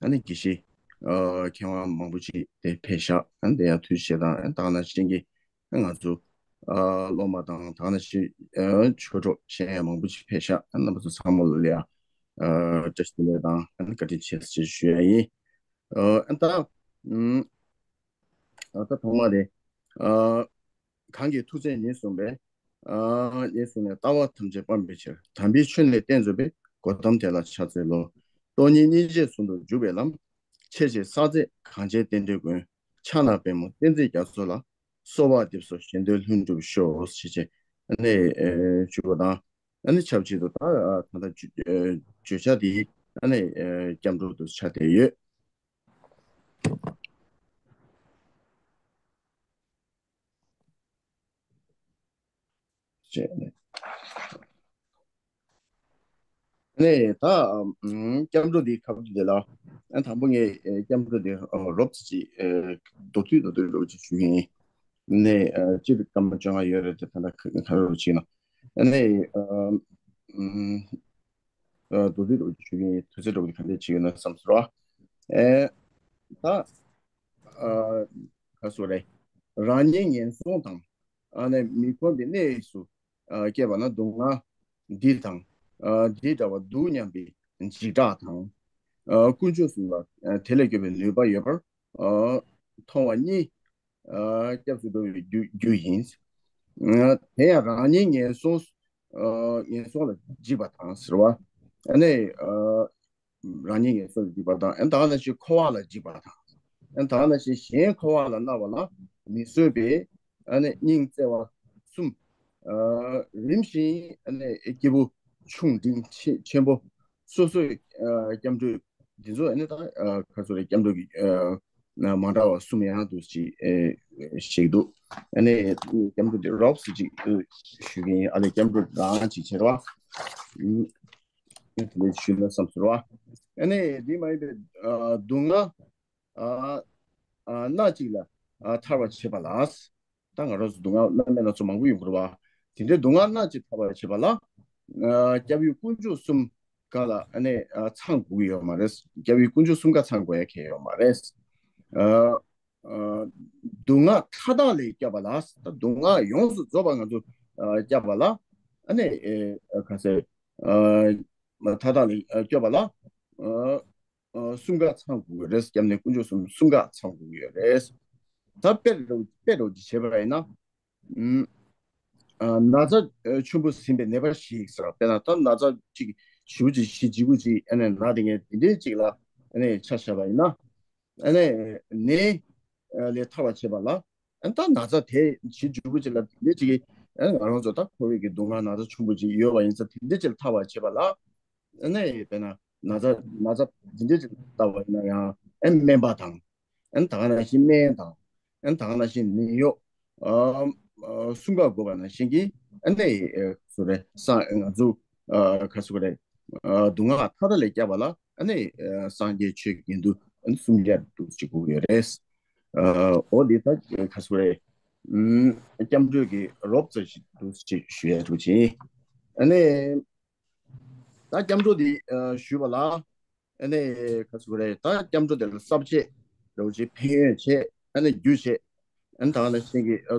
ཨ་ནི་དགེ་བཤེས་ཨ་མཁས་དབང་མང་པོ་ཅིག་དེ་ཕེབས་ཤག་ཨ་ནི་དེ་ཡང་ཐུགས་རྗེ་ཆེ་དང་། ཨ་ནི་ད་ག་ནང་བཞིན་གྱི་ང་ཚོ་ཨ་སློབ་མ་དང་ད་ག་ནང་བཞིན་ཨ་ཆོས་གྲོགས་གཞན་ཡང་མང་པོ་ཅིག་ཕེབས་ཤག་ཨ་རྣམ་པ་ཚོ་ཚང་མ་ལ་ཡ་ཨ་བཀྲ་ཤིས་བདེ་ལེགས་དང་ཨ་ནི་བཀའ་དྲིན་ཆེ་ཞེས་ཞུ་ཡ་ཡིན། ཨ་ཨ་ད་ཨམ་ཨ་ད་ཐོག་མ་རེད། ཨ་གང་གི་ཐུགས་བརྩེ་ཉེར་བཟུང་བས། ཨ་ཉེར་བཟུང་ནས་ལྟ་བ་ཐམས་ཅད་སྤང་བའི་ཕྱིར། དམ་པའི་ཆོས་ནི་བསྟན་མཛོད་པའི། གོ་ཏམ་དེ་ལ་ཕྱག་འཚལ་ལོ། སྟོང་ཉིད་སྙིང་རྗེ་ཟུང་དུ་འཇུག་པའི་ལམ། ཆེ་བཞིན་བསགས་མཛད་གངས་ཅན་བསྟན་འགྲོའི་མགོན། ཕྱག་ན་པདྨོ་བསྟན་འཛིན་རྒྱ་མཚོ་ལ། གསོལ་བ་འདེབས་སོ་གཞན་དོན་ལྷུན་གྲུབ་ཤོག་ཞེས་བྱས་ཨ་ནི་ཨེ་ཞུ་བ་དང་། ཨ་ནི་ཆབས་ཅིག་ཏུ་ད་ཨ་ད་ལྟ་བརྗོད་ཨེ་བརྗོད་བྱ་དེ་ཨ་ནི་ཨེ་སྐྱབས་འགྲོ་དུ་ཆགས་བསྡད་ཡོད། བྱས་ནས། ནས་ད་ཨམ་སྐྱབས་འགྲོ་འདི་ཁ་བརྡ་དེ་ལ་ཨ་དང་པོ་ངས་ཨེ་སྐྱབས་འགྲོ་འདི་ཨ་རོབ་ཙམ་ཅིག་ཨེ་མདོར་བསྡུས་མདོར་བསྡུས་རོབ་ཅིག་ཞུ་གི་ཡིན། ནས་ཨ་སྤྱིར་སྐར་མ་བཅོ་ལྔ་ཡོད་རེད་དེ། ད་ལྟ་ག་ག་རེ་རོབ་ཅིག་ན་ཨ་ནས་ཨ་ཨམ་ཨ་མདོར་བསྡུས་རོབ་ཅིག་ཞུ་གི་ཡིན། དུས་ཚོད་རོབ་ཅིག་ག་འདྲས་ཅིག་ཡོད་ན་བསམ་སོང་ར། ཨེ་ད་ཨ་ག་སོ་རེད། རང་ཉིད་ངན་སོང་དང་ཨ་ནི་མི་ཁོམ་པའི་གནས་སུ་ཨ་སྐྱེས་པ་ན་སྡུག་བསྔལ་འདི་དང་ཨ་འདི་འདྲ་བ་སྡུག་སྙམ་པའི་འཇིགས་སྐྲག་དང་། ཨ་དཀོན་མཆོག་གསུམ་ལ་ཨ་དེ་ལས་སྐྱོབ་པའི་ནུས་པ་ཡོད་པར་ཨ་མཐོང་བ་གཉིས་ཨ་སྐྱབས་སུ་འགྲོ་བའི་རྒྱུ་རྒྱུ་ཡིན། ཨ་དེ་ཡང་རང་ཉིད་ངན་སོང་ཨ་ངན་སོང་ལ་འཇིགས་པ་དང་ཟེར་བ། ཨ་ནི་ཨ་རང་ཉིད་ངན་སོང་ལ་འཇིགས་པ་དང་། ཨ་ད་ག་ནང་བཞིན་འཁོར་བ་ལ་འཇིགས་པ་དང་། ཨ་ད་ག་ནང་བཞིན་གཞན་འཁོར་བ་ལ་སླར་བ་ལ་མི་བཟོད་པའི་ཨ་ནི་སྙིང་བརྩེ་བ་གསུམ། ཨ་རིམ་བཞིན་ཨ་ནི་སྐྱེས་བུ་ཆུང་འབྲིང་ཆེ་ཆེན་པོ་སོ་སོའི་ཨ་སྐྱབས་འགྲོ་འདི་ཚོ་ཨ་ནི་ད་ཨ་ག་ཚོད་རེད། སྐྱབས་འགྲོ་གི་ཨ་མ་འདྲ་བ་གསུམ་ཡང་འདུག་ཅེས་ཨེ་ཞིག་འདུག་ཨ་ནི་སྐྱབས་འགྲོ་འདི་རོབ་ཙམ་ཅིག་ཨེ་ཞུ་གི་ཡིན། ཨ་ནི་སྐྱབས་འགྲོ་རང་ཅིག་བྱེད་རོགས། དེ་འདྲ་ཞུས་ན་བསམ་ཟེར་བ། ཨ་ནི་འདི་མ་ཡིན་པའི་ཨ་སྡུག་བསྔལ་ཨ་ཨ་སྣ་གཅིག་ལ་ཨ་ཐར་བར་བྱེད་པ་ལ། ད་ང་རང་ཚོ་སྡུག་བསྔལ་སྣ་མིན་སྣ་ཚོགས་མང་པོ་ཡོང་གི་རེད་བ། དེ་འདྲའི་སྡུག་བསྔལ་སྣ་གཅིག་ཐར་བར་བྱེད་པ་ལ་ཨ་སྐྱབས་ཡུལ་དཀོན་མཆོག་གསུམ་ཀ་ལ་ཨ་ནི་ཨ་ཚང་དགོས་ཀྱི་ཡོད་མ་རེད། སྐྱབས་ཡུལ་དཀོན་མཆོག་གསུམ་ཀ་ཚང་དགོས་ཡ་གང་ཡང་ཡོད་མ་རེད། ཨ་ཨ་སྡུག་བསྔལ་མཐའ་དག་ལས་སྐྱོབ་པ་ལ། ད་སྡུག་བསྔལ་ཡོངས་སུ་རྫོགས་པ་ང་ཚོ་ཨ་སྐྱོབ་པ་ལ་ཨ་ནི་ཨེ་ཨ་ག་ཟེར་ཨ་མཐའ་དག་ལས་ཨ་སྐྱོབ་པ་ལ་ཨ་ཨ་གསུམ་ཀ་ཚང་དགོས་ཀྱི་རེད། སྐྱབས་གནས་དཀོན་མཆོག་གསུམ་གསུམ་ཀ་ཚང་དགོས་ཀྱི་ཡོད་རེད། ད་དཔེ་རོ་དཔེ་རོ་ཅིག་བྱས་པ་ཡིན་ན། ཨ་ན་ཚ་ཆེན་པོ་ཟིན་པའི་ནད་པ་ཞིག་ཟེར་བ། དཔེར་ན་ད་ན་ཚ་ཅིག་ཞེ་པོ་ཅིག་ཞེ་ལྗིད་པོ་ཅིག་ཨ་ནི་ན་དེ་ངས་དེ་འདྲའི་ཅིག་ལ་ཨ་ནི་ཆ་བཞག་པ་ཡིན་ན། ཨ་ནི་ནད་ལས་ཐར་བར་བྱེད་པ་ལ། ཨ་ནི་ད་ན་ཚ་དེ་ཞེ་ལྗིད་པོ་ཅིག་ལ་དེ་འདྲའི་ཅིག་གི་ཨ་ནི་ང་རང་ཚོ་ད་ཁོ་བོད་ཀྱི་སྡུག་བསྔལ་ན་ཚ་ཆེན་པོ་ཅིག་ཡོད་པ་ཡིན་ཙང་དེ་འདྲའི་ཅིག་ལ་ཐར་བར་བྱེད་པ་ལ། ཨ་ནི་དཔེར་ན་ན་ཚ་ན་ཚ་དེ་འདྲའི་ཅིག་ལ་ལྟ་བ་ཡིན་ན་ཡང་ཨ་ནི་སྨན་པ་དང་། ཨ་ནི་ད་ག་ནང་བཞིན་སྨན་དང་། ཨ་ནི་ད་ག་ནང་བཞིན་ནད་གཡོག་ཨ་ཨ་གསུམ་ཀ་དགོས་པ་ནང་བཞིན་གྱི་ཨ་ནི་ཨ་སུ་རེད་སང་ང་ཚོ་ཨ་ག་སུ་རེད་ཨ་སྡུག་བསྔལ་མཐའ་དག་ལས་སྐྱབས་པ་ལ་ཨ་ནི་ཨ་སངས་རྒྱས་ཆོས་དགེ་འདུན་ཨ་ནི་སུམ་བརྒྱ་དྲུག་ཅུ་དགོས་ཀྱི་ཡོད་རེད། ཨ་འོ་འདི་ད་ག་སུ་རེད། ཨུམ། སྐྱབས་འགྲོའི་གི་རོབ་ཙམ་ཞིག་འདུག་ཅེས་ཞུ་ཡ་འདུག་ཅིང་། ཨ་ནི། ད་སྐྱབས་འགྲོ་འདི་ཨ་ཞུས་པ་ལ། ཨ་ནི་ག་ཟེར་དགོས་རེད། ད་སྐྱབས་འགྲོ་དེ་ལ་ས་བཅད་འདྲ་བོ་ཅིག་ཕན་ཡོན་བྱས། ཨ་ནི་རྒྱུ་བྱས། ཨ་ནི་ད་ག་ནང་བཞིན་གྱི་ཨ་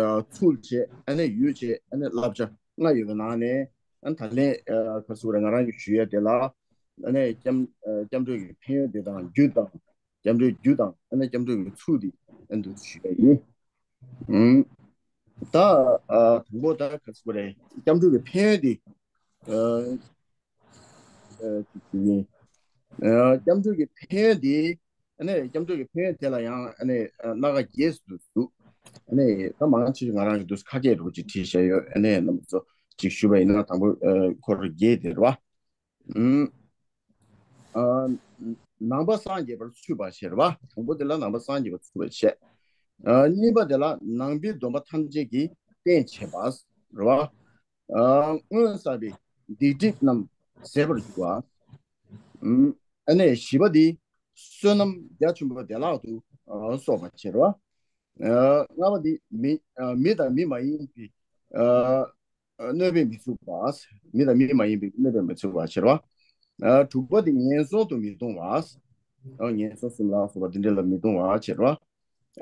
ཨ་ཚུལ་བྱས། ཨ་ནི་ཡུལ་བྱས། ཨ་ནི་བསླབ་བྱ་ལྔ་ཡོད་པའི་ནང་ནས། ཨ་ནི་ད་ལན་ཨ་ག་ཟེར་དགོས་རེད། ང་རང་གིས་ཞུ་ཡ་དེ་ལ། ཨ་ནི་སྐྱབས་ཨ་སྐྱབས་འགྲོ་གི་ཕན་ཡོན་དེ་དང་རྒྱུ་དང་། སྐྱབས་འགྲོའི་རྒྱུ་དང་། ཨ་ནི་སྐྱབས་འགྲོ་གི་ཚུལ་དེ་ཨ་ནི་འདུག་ཞུ་ཡ་ཡིན། ཨུམ། ད་ཨ་དང་པོ་ད་ག་ཟེར་དགོས་རེད། སྐྱབས་འགྲོ་གི་ཕན་ཡོན་དེ་ཨ་ཨ་ཅིག་ཞུ་ཡིན། ཨ་སྐྱབས་འགྲོ་གི་ཕན་ཡོན་དེ། ཨ་ནི་སྐྱབས་འགྲོ་གི་ཕན་ཡོན་དེ་ལ་ཡང་ཨ་ནི་ཨ་སྣ་ཁ་བརྒྱད་ཙམ་འདུག་ཨ་ནི་ད་མང་ཆེ་ཤོས་ང་རང་གིས་འདུག་ཁ་སྐད་འདྲ་བོ་ཅིག་བྲིས་བཞག་ཡོད། ཨ་ནི་རྣམ་པ་ཚོ་ཅིག་ཞུས་པ་ཡིན་ན། དང་པོ་ཨ་འཁོར་བརྒྱད་དེ་རེད་བ། ཨུམ། ཨ་ནང་པ་སངས་རྒྱས་པར་ཚུད་པ་བྱས་རེད་བ། དང་པོ་དེ་ལ་ནང་པ་སངས་རྒྱས་པར་ཚུད་པ་བྱས། ཨ་གཉིས་པ་དེ་ལ་ནང་པའི་སྡོམ་པ་ཐམས་ཅད་ཀྱི་རྟེན་བྱེད་པ་རེད་བ། ཨ་སྔོན་བསགས་པའི་སྡིག་སྒྲིབ་རྣམས་ཟད་པར་འགྱུར་བ། ཨུམ། ཨ་ནི་བཞི་པ་འདི་བསོད་ནམས་རྒྱ་ཆེན་པོ་བདེ་བླག་ཏུ་ཨ་གསོག་པ་བྱེད་རོ། ཨ་ལྔ་པ་འདི་མི་ཨ་མི་དང་མི་མ་ཡིན་པའི་ཨ་ཨ་གནོད་པས་མི་ཚུགས་པ། མི་དང་མི་མ་ཡིན་པའི་གནོད་པས་མི་ཚུགས་པ་བྱེད་རོ། ཨ་དྲུག་པ་འདི་ངན་སོང་དུ་མི་ལྟུང་བ། ཨ་ངན་སོང་གསུམ་ལ་སོགས་པ་འདི་འདྲ་ལ་མི་ལྟུང་བ་བྱེད་རོ།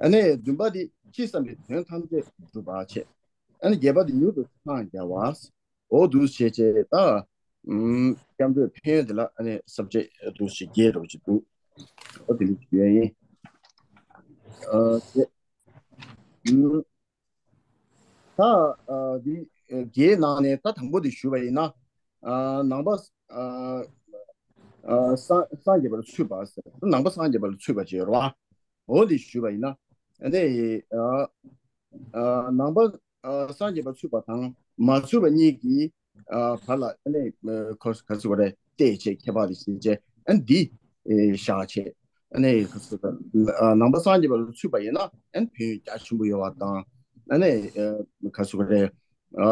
ཨ་ནི་བདུན་པ་འདི་ཅི་བསམ་པའི་དོན་ཐམས་ཅད་འགྲུབ་པ་བྱེད། ཨ་ནི་བརྒྱད་པ་འདི་མྱུར་དུ་འཚང་རྒྱ་བ། འོ་འདུག་བྱས་བྱས་ད། ཨུམ། སྐྱབས་འགྲོའི་ཕན་ཡོན་དེ་ལ་ཨ་ནི་ས་བཅད་འདུག་བྱས་བརྒྱད་འདྲ་བོ་ཅིག་འདུག་འོ་དེ་འདྲ་ཞུ་ཡ་ཡིན། ཨ་དེ། ཨུམ། ད་ཨ་འདི་ཨ་བརྒྱད་ནང་ནས་ད་དང་པོ་དེ་ཞུས་པ་ཡིན་ན། ཨ་ནང་པ་ཨ་ཨ་སངས་སངས་རྒྱས་པར་ཚུད་པ་ཟེར། ནང་པ་སངས་རྒྱས་པར་ཚུད་པ་བྱས་རོ། འོ་འདི་ཞུས་པ་ཡིན་ན། ཨ་ནི་ཨ་ཨ་ནང་པ་ཨ་སངས་རྒྱས་པ་ཚུད་པ་དང་མ་ཚུད་པ་གཉིས་ཀྱི་ཨ་བར་ལ་ཨ་ནི་ཨ་ག་ག་ཚུད་པ་རེད། བལྟས་བྱས་ཁྱད་པར་དེ་ཤེས་བྱས། ཨ་ནི་འདི་ཨེ་བཞག་བྱས། ཨ་ནི་ག་ཚུད་པ་ཨ་ནང་པ་སངས་རྒྱས་པ་ཚུད་པ་ཡིན་ན་ཨ་ནི་ཕན་ཡོན་རྒྱ་ཆེན་པོ་ཡོད་པ་དང་། ཨ་ནི་ཨ་ག་ཚུད་པ་རེད། ཨ་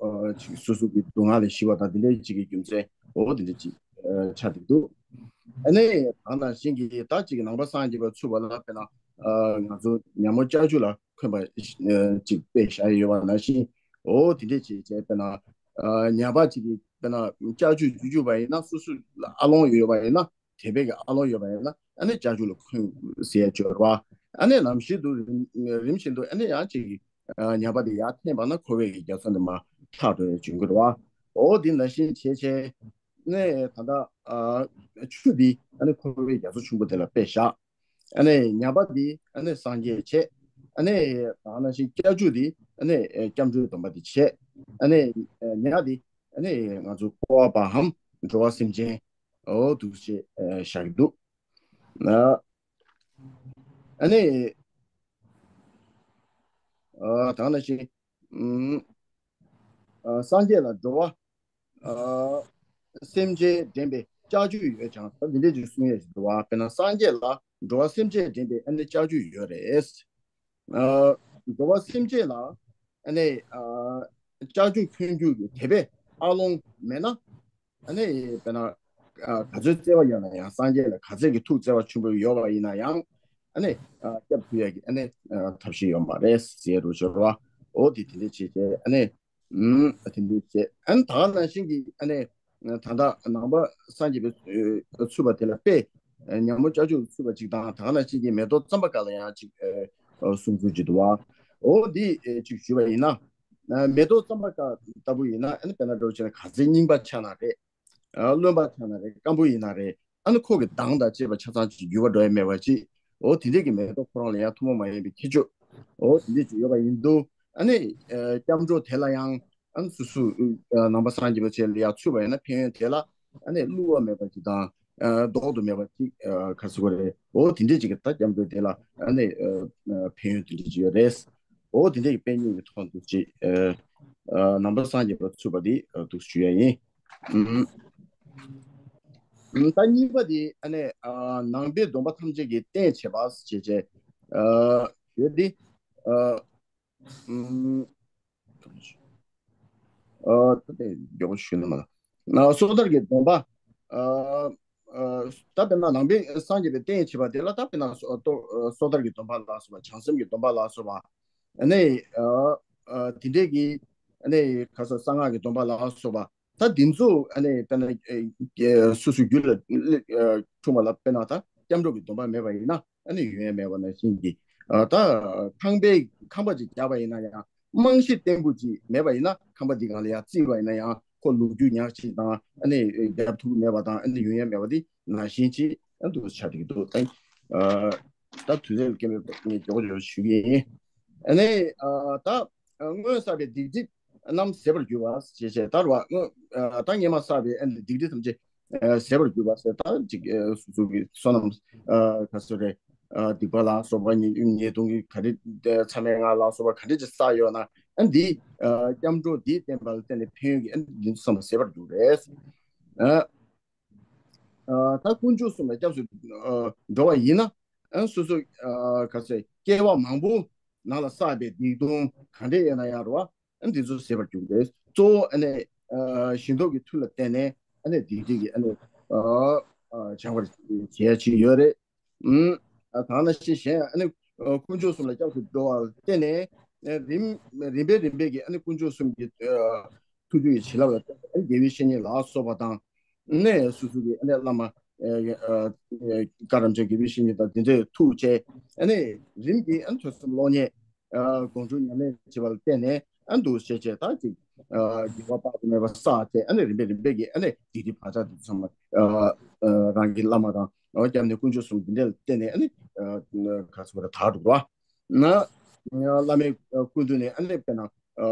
ཨ་ཅིག་སོ་སོ་གི་སྡུག་བསྔལ་ལས་ཞི་བ་དང་དེ་འདྲའི་ཅིག་གི་རྒྱུ་མཚན་འོ་དེ་འདྲ་ཅིག་ཨ་ཆགས་བསྡད་འདུག་ཨ་ནི་ད་ནང་བཞིན་གྱི་ད་ཅིག་ནང་པ་སངས་རྒྱས་པ་ཚུད་པ་ལ་དཔེར་ན་ཨ་ང་ཚོ་ཉ་མོ་ལྕགས་ཀྱུ་ལ་འཁོན་པ་ཨ་ཅིག་དཔེ་བཞག་ཡོད་པ་ནང་བཞིན། འོ་དེ་འདྲས་བྱས་བྱས་དཔེར་ན་ཨ་ཉ་པ་ཅིག་གིས་དཔེར་ན་ལྕགས་ཀྱུ་གཅོད་རྒྱུ་བ་ཡིན་ན། སོ་སོ་ལ་ཨ་ལོང་ཡོད་པ་ཡིན་ན། དད་པའི་གི་ཨ་ལོང་ཡོད་པ་ཡིན་ན། ཨ་ནི་ལྕགས་ཀྱུ་ལ་འཁོན་ཟེར་ཡ་ཅིག་ཡོད་རེད་བ། ཨ་ནི་ནམ་ཞིག་ཏུ་རིམ་རིམ་བཞིན་དུ་ཨ་ནི་ཡང་ཅིག་གིས་ཨ་ཉ་པ་དེ་ཡར་འཐེན་པ་ན་འཁོར་བའི་གི་རྒྱ་མཚོ་འདི་མར་ཐག་འགྲོ་ཡ་བྱུང་གི་རེད་བ། འོ་དེ་ནང་བཞིན་བྱས་བྱས་ནས་ད་ལྟ་ཨ་ཆུ་འདི་ཨ་ནི་འཁོར་བའི་རྒྱ་མཚོ་ཆེན་པོ་དེ་ལ་དཔེ་བཞག་ཨ་ནི་ཉ་པ་འདི་ཨ་ནི་སངས་རྒྱས་བྱས། ཨ་ནི་ད་ནང་བཞིན་ལྕགས་ཀྱུ་འདི་ཨ་ནི་སྐྱབས་འགྲོའི་སྡོམ་པ་འདི་བྱས། ཨ་ནི་ཉ་འདི་ཨ་ནི་ང་ཚོ་འཁོར་བ་པའམ་འགྲོ་བ་སེམས་ཅན་འོ་འདུག་ཅེས་བཞག་གི་འདུག་ཨ་ནི་ད་ནང་བཞིན་ཨུམ། ཨ་སངས་རྒྱས་ལ་འགྲོ་བ་ཨ་སེམས་ཅན་འདྲེན་པའི་ལྕགས་ཀྱུ་ཡོད་ཀྱང་། ད་འདི་འདྲས་ཅིག་གསུང་ཡས་ཤིག་འདུག་བ། དཔེར་ན་སངས་རྒྱས་ལ་འགྲོ་བ་སེམས་ཅན་འདྲེན་པའི་ཨ་ནི་ལྕགས་ཀྱུ་ཡོད་རེད། ཨ་འགྲོ་བ་སེམས་ཅན་ལ་ཨ་ནི་ཨ་ལྕགས་ཀྱུ་འཁོན་རྒྱུ་གི་དད་པའི་ཨ་ལོང་མེད་ན། ཨ་ནི་དཔེར་ན་ཨ་ག་ཚོད་བརྩེ་བ་ཡོད་ན་ཡང་། སངས་རྒྱས་ལ་ག་ཚད་ཀྱི་ཐུགས་བརྩེ་བ་ཆེན་པོ་ཡོད་པ་ཡིན་ན་ཡང་། ཨ་ནི་ཨ་སྐྱབས་ཐུབ་ཡ་གི་ཨ་ནི་ཨ་ཐབས་ཤེས་ཡོད་མ་རེད་ཟེར་རུ་སྦྱོར་བ། འོ་དེ་དེ་འདྲས་བྱས་བྱས། ཨ་ནི་ཨུམ། ཨ་དེ་འདྲས་བྱས། ཨ་ནི་ད་ག་ནང་བཞིན་གྱི་ཨ་ནི་ད་ལྟ་ནང་པ་སངས་རྒྱས་པའི་ཨ་ཚུད་པ་དེ་ལ་དཔེ་ཨ་ཉ་མོ་ལྕགས་ཀྱུ་ཚུད་པ་ཅིག་དང་། ད་ག་ནང་བཞིན་གྱི་མེ་ཏོག་ཙམ་པ་ཀ་ལ་ཡང་ཅིག་ཨ་གསུང་ཚུལ་ཅིག་འདུག་བ། འོ་འདི་ཨ་ཅིག་ཞུས་པ་ཡིན་ན། ཨ་མེ་ཏོག་ཙམ་པ་ཀ་ལྟ་བུ་ཡིན་ན། ཨ་ནི་དཔེར་ན་འདྲ་བོ་བྱས་ན་ག་ཚད་རྙིང་པ་ཆགས་ན་རེད། ཨ་རློན་པ་ཆགས་ན་རེད། སྐམ་པོ་ཡིན་ན་རེད། ཨ་ནི་ཁོ་གི་མདངས་དང་བཅས་པ་ཆ་ཚང་ཅིག་འགྱུར་བ་འགྲོ་ཡ་མེད་པ་ཅིག་འོ་དེ་འདྲས་ཀྱི་མེ་ཏོག་ཁོ་རང་ལ་ཡང་ཐུན་མོང་མ་ཡིན་པའི་ཁྱད་ཆོས་འོ་དེ་འདྲས་ཅིག་ཡོད་པ་ཡིན་དུས། ཨ་ནི་ཨ་སྐྱབས་འགྲོ་དེ་ལ་ཡང་ཨ་ནི་སོ་སོ་ཨ་ནང་པ་སངས་རྒྱས་པ་བཅས་ལ་ཡང་ཚུད་པ་ཡིན་ན། ཕན་ཡོན་དེ་ལ་ཨ་ནི་བསླུ་བ་མེད་པ་ཅིག་དང་། ཨ་ལྡོག་ཏུ་མེད་པ་ཅིག་ཨ་ག་ཟེར་དགོས་རེད། འོ་དེ་འདྲས་ཅིག་གི་ད་སྐྱབས་འགྲོ་དེ་ལ་ཨ་ནི་ཨ་ཨ་ཕན་ཡོན་དེ་འདྲས་ཅིག་ཡོད་རེད། འོ་དེ་འདྲས་ཀྱི་དཔེ་རྙིང་གི་ཐོག་འདུག་ཅིག་ཨ་ཨ་ནང་པ་སངས་རྒྱས་པ་ཚུད་པ་དེ་ཨ་འདུག་ཞུ་ཡ་ཡིན། ཨུམ། ཨུམ། ད་གཉིས་པ་དེ་ཨ་ནི་ཨ་ནང་པའི་སྡོམ་པ་ཐམས་ཅད་ཀྱི་རྟེན་བྱེད་པ་ཞེས་བྱས། ཨ་ཡོད་དེ། ཨ་ཨུམ། ཨ་ད་དེ་མགྱོགས་པོ་ཞུས་ན་མ་ལ། ན་སོ་ཐར་གྱི་སྡོམ་པ། ཨ་ཨ་ད་དཔེར་ན་ནང་པའི་སངས་རྒྱས་པའི་རྟེན་བྱེད་པ་དེ་ལ། ད་དཔེར་ན་སོ་ཏོ་ཨ་སོ་ཐར་གྱི་སྡོམ་པ་ལ་སོགས་པ། བྱང་སེམས་ཀྱི་སྡོམ་པ་ལ་སོགས་པ། ཨ་ནི་ཨ་ཨ་དེ་འདྲས་ཀྱི་ཨ་ནི་ག་ས་གསང་སྔགས་ཀྱི་སྡོམ་པ་ལ་སོགས་པ། ད་འདི་ཚོ་ཨ་ནི་དཔེར་ན་ཨེ་ཨེ་སོ་སོའི་རྒྱུད་ལ་ཨེ་འཁྲུངས་པ་ལ་དཔེར་ན་ད་སྐྱབས་འགྲོ་གི་སྡོམ་པ་མེད་པ་ཡིན་ན་ཨ་ནི་ཡོན་ཡང་མེད་པ་ནང་བཞིན་གྱི། ཨ་ད་ཁང་པའི་ཁང་པ་ཅིག་བརྒྱབ་པ་ཡིན་ན་ཡང་རྨང་གཞི་བརྟན་པོ་ཅིག་མེད་པ་ཡིན་ན་ཁང་པ་འདི་སྒང་ལ་ཡང་བརྩིགས་པ་ཡིན་ན་ཡང་ཁོ་ལོ་རྒྱུས་ཉག་གཅིག་དང་ཨ་ནི་རྒྱབ་ཐུབ་མེད་པ་དང་ཨ་ནི་ཡོན་ཡང་མེད་པ་འདི་ནང་བཞིན་ཅིག་ཨ་འདུག་ཆགས་ཀྱི་འདུག་ད་ཨ་ད་དུས་ཚོད་ཀྱི་ངས་མགྱོགས་མགྱོགས་ཞུ་གི་ཡིན། ཨ་ནི་ཨ་ད་ཨ་སྔོན་བསགས་པའི་སྡིག་སྒྲིབ་རྣམས་ཟད་པར་གྱུར་པ་ཞེས་བྱས། ད་རུང་སྔོན་ཨ་ད་སྔོན་མ་བསགས་པའི་ཨ་ནི་སྡིག་སྒྲིབ་ཐམས་ཅད་ཨ་ཟད་པར་གྱུར་པ་ཟེར། ད་ཅིག་ཨ་སོ་སོ་གི་བསོད་ནམས་ཨ་ག་ཚོད་རེད། ཨ་སྡིག་པ་ལ་སོགས་པ་ཉེས་ཉེས་ལྟུང་གི་ག་རེ་མཚམས་མེད་ལྔ་ལ་སོགས་པ་ག་འདྲ་ཅིག་བསགས་ཡོད་ན་ཨ་འདི་ཨ་སྐྱབས་འགྲོ་འདིས་བསྟན་པ་ལ་བརྟེན་ནས་ཕན་ཡོན་གྱི་ཨ་འདི་ཚོ་བསམ་པ་ཟད་པར་འགྱུར་རེད། ཨ་ཨ་ད་དཀོན་མཆོག་གསུམ་ལ་སྐྱབས་སུ་ཨ་འགྲོ་བ་ཡིན་ན། ཨ་སོ་སོ་ཨ་ག་ཚོད་སྐྱེ་བ་མང་པོ་ནང་ལ་བསགས་པའི་སྡིག་ལྟུང་ག་འདྲ་ཡོད་ན་ཡང་རེད་བ། ཨ་འདི་ཚོ་ཟད་པར་འགྱུར་གྱི་རེད། གཙོ་བོ་ཨ་ནི་ཨ་ཞི་མདོག་གི་མཐུ་ལ་བརྟེན་ནས་ཨ་ནི་སྡིག་སྒྲིབ་ཀྱི་ཨ་ནི་ཨ་ཨ་སྦྱང་བར་བྱེད་ཡ་ཅིག་ཡོད་རེད། ཨུམ། ཨ་ད་ནང་བཞིན་གཞན་ཨ་ནི་ཨ་དཀོན་མཆོག་གསུམ་ལ་སྐྱབས་སུ་འགྲོ་བར་བརྟེན་ནས་ཨ་རིམ་རིམ་པས་རིམ་པས་ཀྱི་ཨ་ནི་དཀོན་མཆོག་གསུམ་གྱི་ཨ་ཐུགས་རྒྱུད་ཀྱི་བྱིན་རླབས་ལ་བརྟེན་ནས་ཨ་ནི་དགེ་བའི་བཤེས་གཉེན་ལ་སོགས་པ་དང་། ནས་སོ་སོ་གི་ཨ་ནི་བླ་མ་ཨ་ཨ་བཀའ་དྲིན་ཅན་དགེ་བའི་བཤེས་གཉེན་དང་དེ་འདྲའི་ཐུགས་བཅས་ཨ་ནི་རིམ་གྱིས་ཨ་ནི་ཐོས་བསམ་སློབ་གཉེར་ཨ་སྒོམ་སྒྲུབ་ཉམས་ལེན་བྱེད་པ་ལ་བརྟེན་ནས་ཨ་འདུག་སེ་བྱས་ད་ཅིག་ཨ་དགེ་བ་དཔག་ཏུ་མེད་པ་བསགས་ཏེ་ཨ་ནི་རིམ་པས་རིམ་པས་ཀྱིས་ཨ་ནི་སྡིག་སྒྲིབ་བག་ཆགས་དེ་ཚང་མ་ཨ་ཨ་རང་གི་བླ་མ་དང་ཨ་སྐྱབས་གནས་དཀོན་མཆོག་གསུམ་འདི་འདྲ་ལ་བརྟེན་ནས་ཨ་ནི་ཨ་ག་ཚོད་པ་དག་འགྲོ་བ་ན་བླ་མའི་སྐུ་མདུན་ནས་ཨ་ནི་དཔེར་ན། ཨ་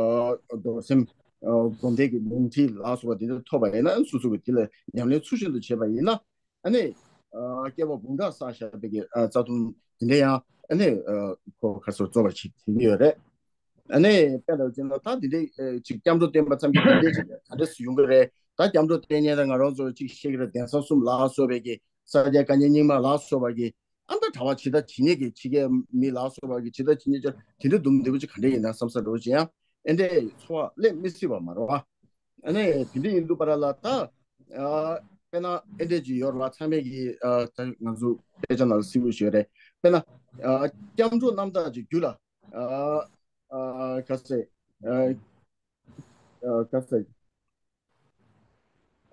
རྡོར་སེམས་ཨ་སྒོམ་བཟླས་ཀྱི་ལུང་ཁྲིད་ལ་སོགས་པ་དེ་འདྲ་ཐོབ་པ་ཡིན་ན་སོ་སོ་གི་དེ་ལ་ཉམས་ལེན་ཚུལ་བཞིན་དུ་བྱས་པ་ཡིན་ན་ཨ་ནི་ཨ་སྐྱེ་བ་འབུམ་ཕྲག་བསགས་བཞག་པའི་གི་ཨ་རྩ་ལྟུང་དེ་འདྲ་ཡང་ཨ་ནི་ཨ་ཁོ་ག་ཚོད་རྫོགས་པར་བྱེད་བྱེད་ཀྱི་ཡོད་རེད། ཨ་ནི་དཔེ་ལ་བྱས་ན་ད་དེ་འདྲའི་ཨ་ཅིག་སྐྱབས་འགྲོ་བསྟེན་པ་ཙམ་གྱིས་དེ་འདྲའི་ཅིག་ག་འདྲ་སུ་ཡོང་གི་རེད། ད་སྐྱབས་འགྲོ་བསྟེན་མཁན་ད་ང་རང་ཚོ་ཅིག་བཤད་ཀྱི་རེད། གདན་ས་གསུམ་ལ་སོགས་པའི་གི་ས་སྐྱ་བཀའ་རྙིང་མ་ལ་སོགས་པ་གི་ཨ་མདའ་གྲྭ་བ་ཇི་ལྟ་ཇི་སྙེད་ཀྱི་ཕྱི་རྒྱལ་མི་ལ་སོགས་པ་གི་ཇི་ལྟ་ཇི་སྙེད་ཅིག་དེ་འདྲ་འདུམ་བདེ་པོ་ཅིག་ག་འདྲ་ཡིན་ན་བསམ་ས་འདྲ་བོ་ཅིག་ཡང་ཨེ་འདྲའི་ཚོར་བ་སླེབས་མི་སྲིད་པ་མ་རེད་བ། ཨ་ནི་དེ་འདྲ་ཡིན་དུས་པར་ལ་ད་ཨ་དཔེར་ན་ཨེ་འདྲ་ཅིག་ཡོད་རེད་བ། ཚང་མས་ཀྱི་ཨ་ད་ང་ཚོ་དཔེ་ཆ་ནང་ལ་གཟིགས་པ་ཞིག་ཡོད་རེད། དཔེར་ན་ཨ་སྐྱབས་འགྲོ་རྣམ་དག་ཅིག་རྒྱུད་ལ་ཨ་ཨ་ག་ཚད་ཨ་ཨ་ག་ཚད་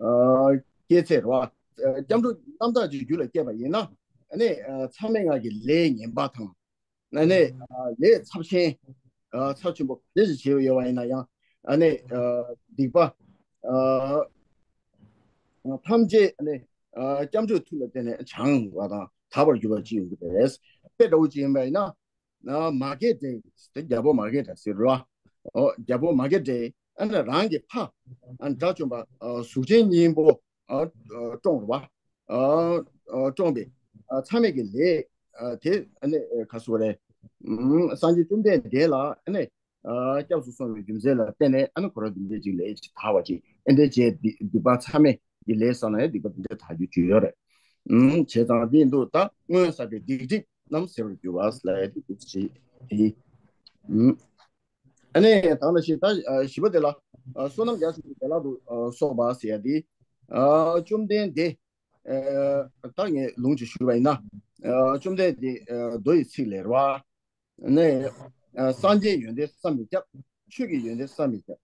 ཨ་སྐྱེས་ཚེ་རེད་བ། ཨ་སྐྱབས་འགྲོ་རྣམ་དག་ཅིག་རྒྱུད་ལ་སྐྱེས་པ་ཡིན་ན་ཨ་ནི་ཨ་མཚམས་མེད་ལྔ་གི་ལས་ངན་པ་དང་ཨ་ནི་ཨ་ལས་ཚབས་ཆེན་ཨ་ཚབས་ཆེན་པོ་ག་འདྲ་ཞིག་བྱས་ཡོད་པ་ཡིན་ན་ཡང་ཨ་ནི་ཨ་སྡིག་པ་ཨ་ཐམས་ཅད་ཨ་ནི་ཨ་སྐྱབས་འགྲོའི་མཐུ་ལ་བརྟེན་ནས་བྱང་བ་དང་དག་པར་གྱུར་པ་ཅིག་ཡོང་གི་རེད། དཔེ་འདྲ་བོ་ཅིག་ཡིན་པ་ཡིན་ན། ན་མ་སྐྱེས་དགྲ། དེ་རྒྱལ་པོ་མ་སྐྱེས་དགྲ་ཟེར་རོ། ཨོ་རྒྱལ་པོ་མ་སྐྱེས་དགྲ་ཨ་ནི་རང་གི་ཕ་ཨ་དགྲ་བཅོམ་པ་ཨ་གཟུགས་ཅན་སྙིང་པོ་ཨ་ཨ་བཀྲོངས་རོ་བ། ཨ་ཨ་བཀྲོངས་པའི་ཨ་མཚམས་མེད་ཀྱི་ལས་ཨ་དེ་ཨ་ནི་ཨ་ག་ཟེར་དགོས་རེད། ཨུམ་སངས་རྒྱས་བཅོམ་ལྡན་འདས་ལ་ཨ་ནི་ཨ་སྐྱབས་སུ་སོང་བའི་རྒྱུ་མཚན་ལ་བརྟེན་ནས་ཨ་ནི་ཁོ་རང་འདི་འདྲའི་ཅིག་ལས་ཅིག་དག་པ་ཅིག་ཨེ་འདྲའི་བྱས་སྡིག་སྡིག་པ་མཚམས་མེད་ཀྱི་ལས་བསགས་ན་ཡང་སྡིག་པ་འདི་འདྲ་དག་རྒྱུ་ཅིག་ཡོད་རེད། ཨུམ་བྱས་ཙང་འདི་ཡིན་དུས་ད་སྔོན་བསགས་པའི་སྡིག་སྒྲིབ་རྣམས་ཟད་པར་འགྱུར་བ་ལ་ཡང་འདུག་ཅེས་དེ། ཨུམ། ཨ་ནི་ད་ནང་བཞིན་ད་ཨ་བཞི་པ་དེ་ལ་ཨ་བསོད་ནམས་རྒྱ་ཆེན་པོ་བདེ་བླག་ཏུ་ཨ་གསོག་པ་ཟེར་ཡ་དེ། ཨ་བཅོམ་ལྡན་འདས་ཨ་ད་ངས་ལུང་ཅིག་ཞུས་པ་ཡིན་ན། ཨ་བཅོམ་ལྡན་འདས་ཨ་མདོ་ཡི་ཚིག་ལས་རེད་བ། ནས། ཨ་སངས་རྒྱས་ཡོན་ཏན་བསམ་མི་ཁྱབ། ཆོས་ཀྱི་ཡོན་ཏན་བསམ་མི་ཁྱབ།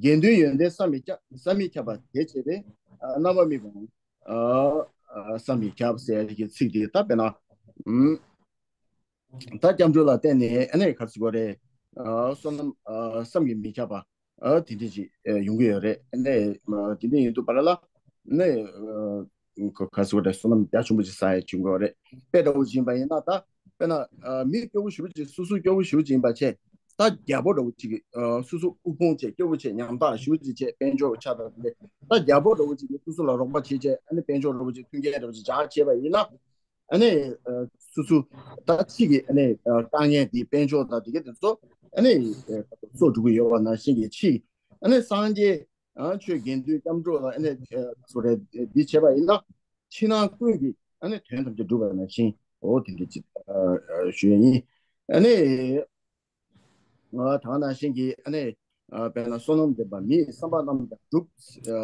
དགེ་འདུན་ཡོན་ཏན་བསམ་མི་ཁྱབ། བསམ་མི་ཁྱབ་པ་དེ་བྱས་པས་ཨ་རྣམ་པར་སྨིན་པའང་ཨ་ཨ་བསམ་མི་ཁྱབ་ཟེར་གྱི་ཚིག་དེ་ད་དཔེར་ན། ཨུམ། ད་སྐྱབས་འགྲོ་ལ་བརྟེན་ནས་ཨ་ནི་ག་རེ་ཟེར་དགོས་རེད། ཨ་བསོད་ནམས་ཨ་བསམ་གྱིས་མི་ཁྱབ་པ་ཨ་དེ་འདྲ་ཅིག་ཨ་ཡོང་གི་ཡོད་རེད། ཨ་ནི་ཨ་དེ་འདྲ་ཡིན་དུས་པར་ལ་ནི་ཨ་ག་རེ་ཟེར་དགོས་རེད། བསོད་ནམས་རྒྱ་ཆེན་པོ་ཅིག་བསགས་ཡ་བྱུང་གི་ཡོད་རེད། དཔེ་འདྲ་བོ་ཅིག་ཡིན་པ་ཡིན་ན་ད་དཔེར་ན་ཨ་མི་སྐྱོ་བོ་ཞེ་པོ་ཅིག་སོ་སོ་སྐྱོ་བོ་ཞེ་པོ་ཅིག་ཡིན་པ་བྱས། ད་རྒྱལ་པོ་འདྲ་བོ་ཅིག་གིས་ཨ་སོ་སོ་དབུལ་ཕོངས་བྱས་སྐྱོ་བོ་བྱས་ཉམ་ཐག་ཞེ་པོ་ཅིག་བྱས་དཔལ་འབྱོར་ཆགས་དང་དེ་འདྲ། ད་རྒྱལ་པོ་འདྲ་བོ་ཅིག་གིས་སོ་སོ་ལ་རོགས་པ་བྱས་བྱས་ཨ་ནི་དཔལ་འབྱོར་འདྲ་བོ་ཅིག་མཐུན་རྐྱེན་འདྲ་བོ་ཅིག་སྦྱར་བྱས་པ་ཡིན་ན། ཨ་ནི་ཨ་སོ་སོ་ད་ཕྱི་གི་ཨ་ནི་ཨ་དཀའ་ངལ་འདི་དཔལ་འབྱོར་དང་དེ་ག་དེ་ཚོ་ཨ་ནི་ཨ་གསོག་འགྲོ་གི་ཡོད་པ་ནང་བཞིན་གྱི་ཕྱི་ཨ་ནི་སངས་རྒྱས་ཨ་ཆོས་དགེ་འདུན་སྐྱབས་འགྲོ་ལ་ཨ་ནི་ཨ་སོ་རེ་འདི་བྱས་པ་ཡིན་ན་ཕྱི་ནང་ཀུན་གྱི་ཨ་ནི་དོན་ཐམས་ཅད་འགྲུབ་པ་ནང་བཞིན་འོ་དེ་འདྲ་ཅིག་ཨ་ཨ་ཞུ་ཡ་ཡིན། ཨ་ནི། ཨ་དེ་ནང་བཞིན་གྱི་ཨ་ནི་ཨ་དཔེར་ན་བསོད་ནམས་ལྡན་པ་མིའི་བསམ་པ་རྣམས་ཀྱང་འགྲུབ། ཨ་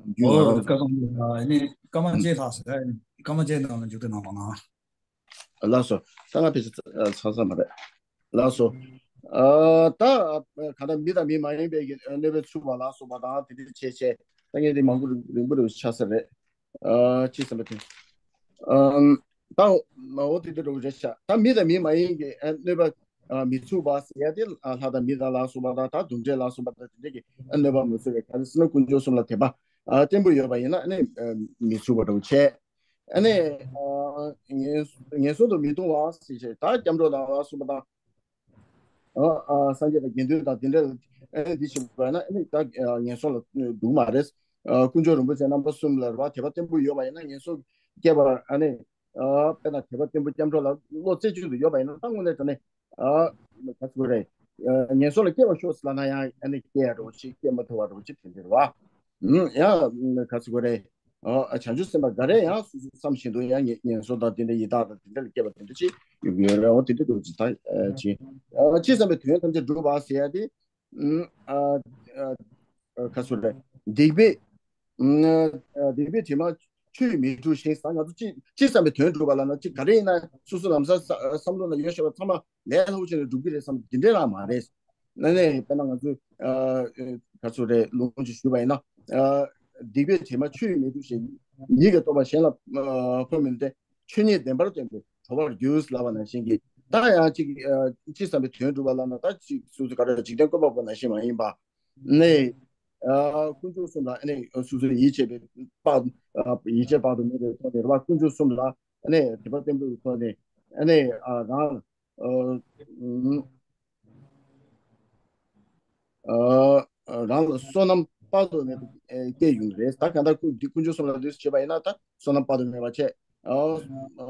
རྒྱུད་ང་ཨོ་རང་བཀའ་དྲིན་ཆེ། ཨ་ནི་ཀརྨ་རྒྱལ་ལགས་ཟེར། ཀརྨ་རྒྱལ་ནང་ལ་འཇུག་དེ་གནང་བ་ན། ལགས་སོ། ད་ང་ཕལ་ཆེར་ཚ་ཚ་ཚ་མ་རེད། ལགས་སོ། ཨ་ད་ག་ད་མི་དང་མི་མ་ཡིན་པའི་གི་གནོད་པ་ཚུགས་པ་ལ་སོགས་པ་དང་དེ་འདྲ་བྱས་བྱས་ད་ངས་དེ་མང་པོ་རིང་པོ་རིང་པོ་ཆགས་ས་རེད། ཨ་ཅི་ཟེར་བ་དེ། ཨམ། ད་འོ་དེ་འདྲ་རེད་ཤག་ད་མི་དང་མི་མ་ཡིན་གྱི་ཨ་གནོད་པ་ཨ་མི་ཚུགས་པ་ཟེར་ཡ་དེ་ཨ་ལྷ་དང་མི་དང་ལ་སོགས་པ་དང་ད་དུམ་གྲ་ལ་སོགས་པ་དང་དེ་འདྲ་གི་ཨ་གནོད་པ་མི་ཚུགས་པའི་ག་རེ་ཟེར་ན་དཀོན་མཆོག་གསུམ་ལ་དད་པ་ཨ་བརྟན་པོ་ཡོད་པ་ཡིན་ན་ཨ་ནི་ཨ་མི་ཚུགས་པ་འདྲ་བོ་བྱས། ཨ་ནི་ཨ་ངན་ངན་སོང་དུ་མི་ལྟུང་བ་ཟེར་བྱས་ད་སྐྱབས་འགྲོ་དང་ལ་སོགས་པ་དང་། ཨ་ཨ་སངས་རྒྱས་དང་དགེ་འདུན་དང་དེ་འདྲ་ཨ་ནི་འདི་ཞིག་པ་ན་ཨ་ནི་ད་ཨ་ངན་སོང་ལ་འདུག་མ་རེད། ཨ་དཀོན་མཆོག་རིན་པོ་ཆེ་རྣམ་པ་གསུམ་ལ་རེ་བ་དད་པ་བརྟན་པོ་ཡོད་པ་ཡིན་ན་ངན་སོང་སྐྱེས་པ་ཨ་ནི་ཨ་དཔེར་ན་དད་པ་བརྟན་པོ་སྐྱབས་འགྲོ་ལ་བློ་རྩེ་གཅིག་ཏུ་ཡོད་པ་ཡིན་ན་ད་དངོས་གནས་དྲང་གནས་ཨ་ག་ཚོད་རེད། ཨ་ངན་སོང་ལ་སྐྱེ་བ་ཤོག་ཟེར་ལབ་ན་ཡང་ཨ་ནི་སྐྱེ་ཡ་འགྲོ་ཅིག་སྐྱེ་མ་ཐུབ་པ་འགྲོ་ཅིག་དེ་འདྲ་རེད་བ། ཨུམ་ཡང་ག་ཚོད་རེད། ཨ་བྱང་ཆུབ་སེམས་དཔའ་འགའ་རེ་ཡང་སོ་སོ་བསམ་བཞིན་དུ་ཡང་ངན་ངན་སོང་དང་དེ་འདྲ་ཡི་དྭགས་དང་དེ་འདྲ་ལ་སྐྱེ་བ་དེ་འདྲ་ཅིག་ཡོང་གི་ཡོད་རེད། འོ་དེ་འདྲ་འདུག་ཅིག་ད་ཅིག་ཨ་ཅི་བསམ་པའི་དོན་ཐམས་ཅད་འགྲུབ་པ་ཟེར་ཡ་དེ་ཨ་ཨ་ཨ་ག་ཚོད་རེད། སྡིག་པའི་ཨ་སྡིག་པའི་དྲི་མ་ཆུ་ཡིས་མི་འཁྲུ་ཞིང་ཟེར་ང་ཚོ་ཅི་ཅི་བསམ་པའི་དོན་འགྲུབ་པ་ལབ་ན་ཅི་ག་རེ་ཡིན་ན་སོ་སོ་ལམ་སང་བསམ་བློ་ན་ཡོད་ཤེས་པ་ཚང་མ་ལས་སླ་པོ་བྱས་ནས་འགྲུབ་ཀྱི་རེད་བསམ་དེ་འདྲ་རང་མ་རེད། ན་ནས་དཔེར་ན་ང་ཚོས་ཨ་ཨ་ག་ཚོད་རེད་ལུང་ཅིག་ཞུས་པ་ཡིན་ན་ཨ་སྡིག་པའི་དྲི་མ་ཆུ་ཡིས་མི་འཁྲུ་ཞིང་ཉིད་ཀྱི་རྟོགས་པ་གཞན་ལ་ཨ་ཕོག་མིན་ཏེ་ཆོས་ཉིད་བདེན་པར་སྟོན་པའི་གྲོལ་བར་འགྱུར་ལབ་པ་ནང་བཞིན་གྱི་ད་ཡང་ཅིག་ཨ་ཅི་བསམ་པའི་དོན་འགྲུབ་པ་ལབ་ན་ད་ཅིག་སོ་སོ་ག་རེ་འཇིག་རྟེན་བཀོད་པ་པོ་ནང་བཞིན་མ་ཡིན་པ་ནས་ཨ་དཀོན་མཆོག་གསུམ་ལ་ཨ་ནི་སོ་སོའི་ཡིད་ཆེས་པའི་དཔག་ཨ་ཡིད་ཆེས་དཔག་ཏུ་མེད་པའི་ཐོག་ནས་རེད་བ། དཀོན་མཆོག་གསུམ་ལ་ཨ་ནི་དད་པ་བརྟན་པོའི་ཐོག་ནས་ཨ་ནི་ཨ་རང་ཨ་ཨ་རང་ལ་བསོད་ནམས་དཔག་ཏུ་མེད་པ་སྐྱེ་ཡོང་གི་རེད། ད་གང་ལྟར་ཀུན་འདི་དཀོན་མཆོག་གསུམ་ལ་འདུས་སུ་བྱེད་པ་ཡིན་ན་ད་བསོད་ནམས་དཔག་ཏུ་མེད་པ་བྱས། ཨ་ཨ་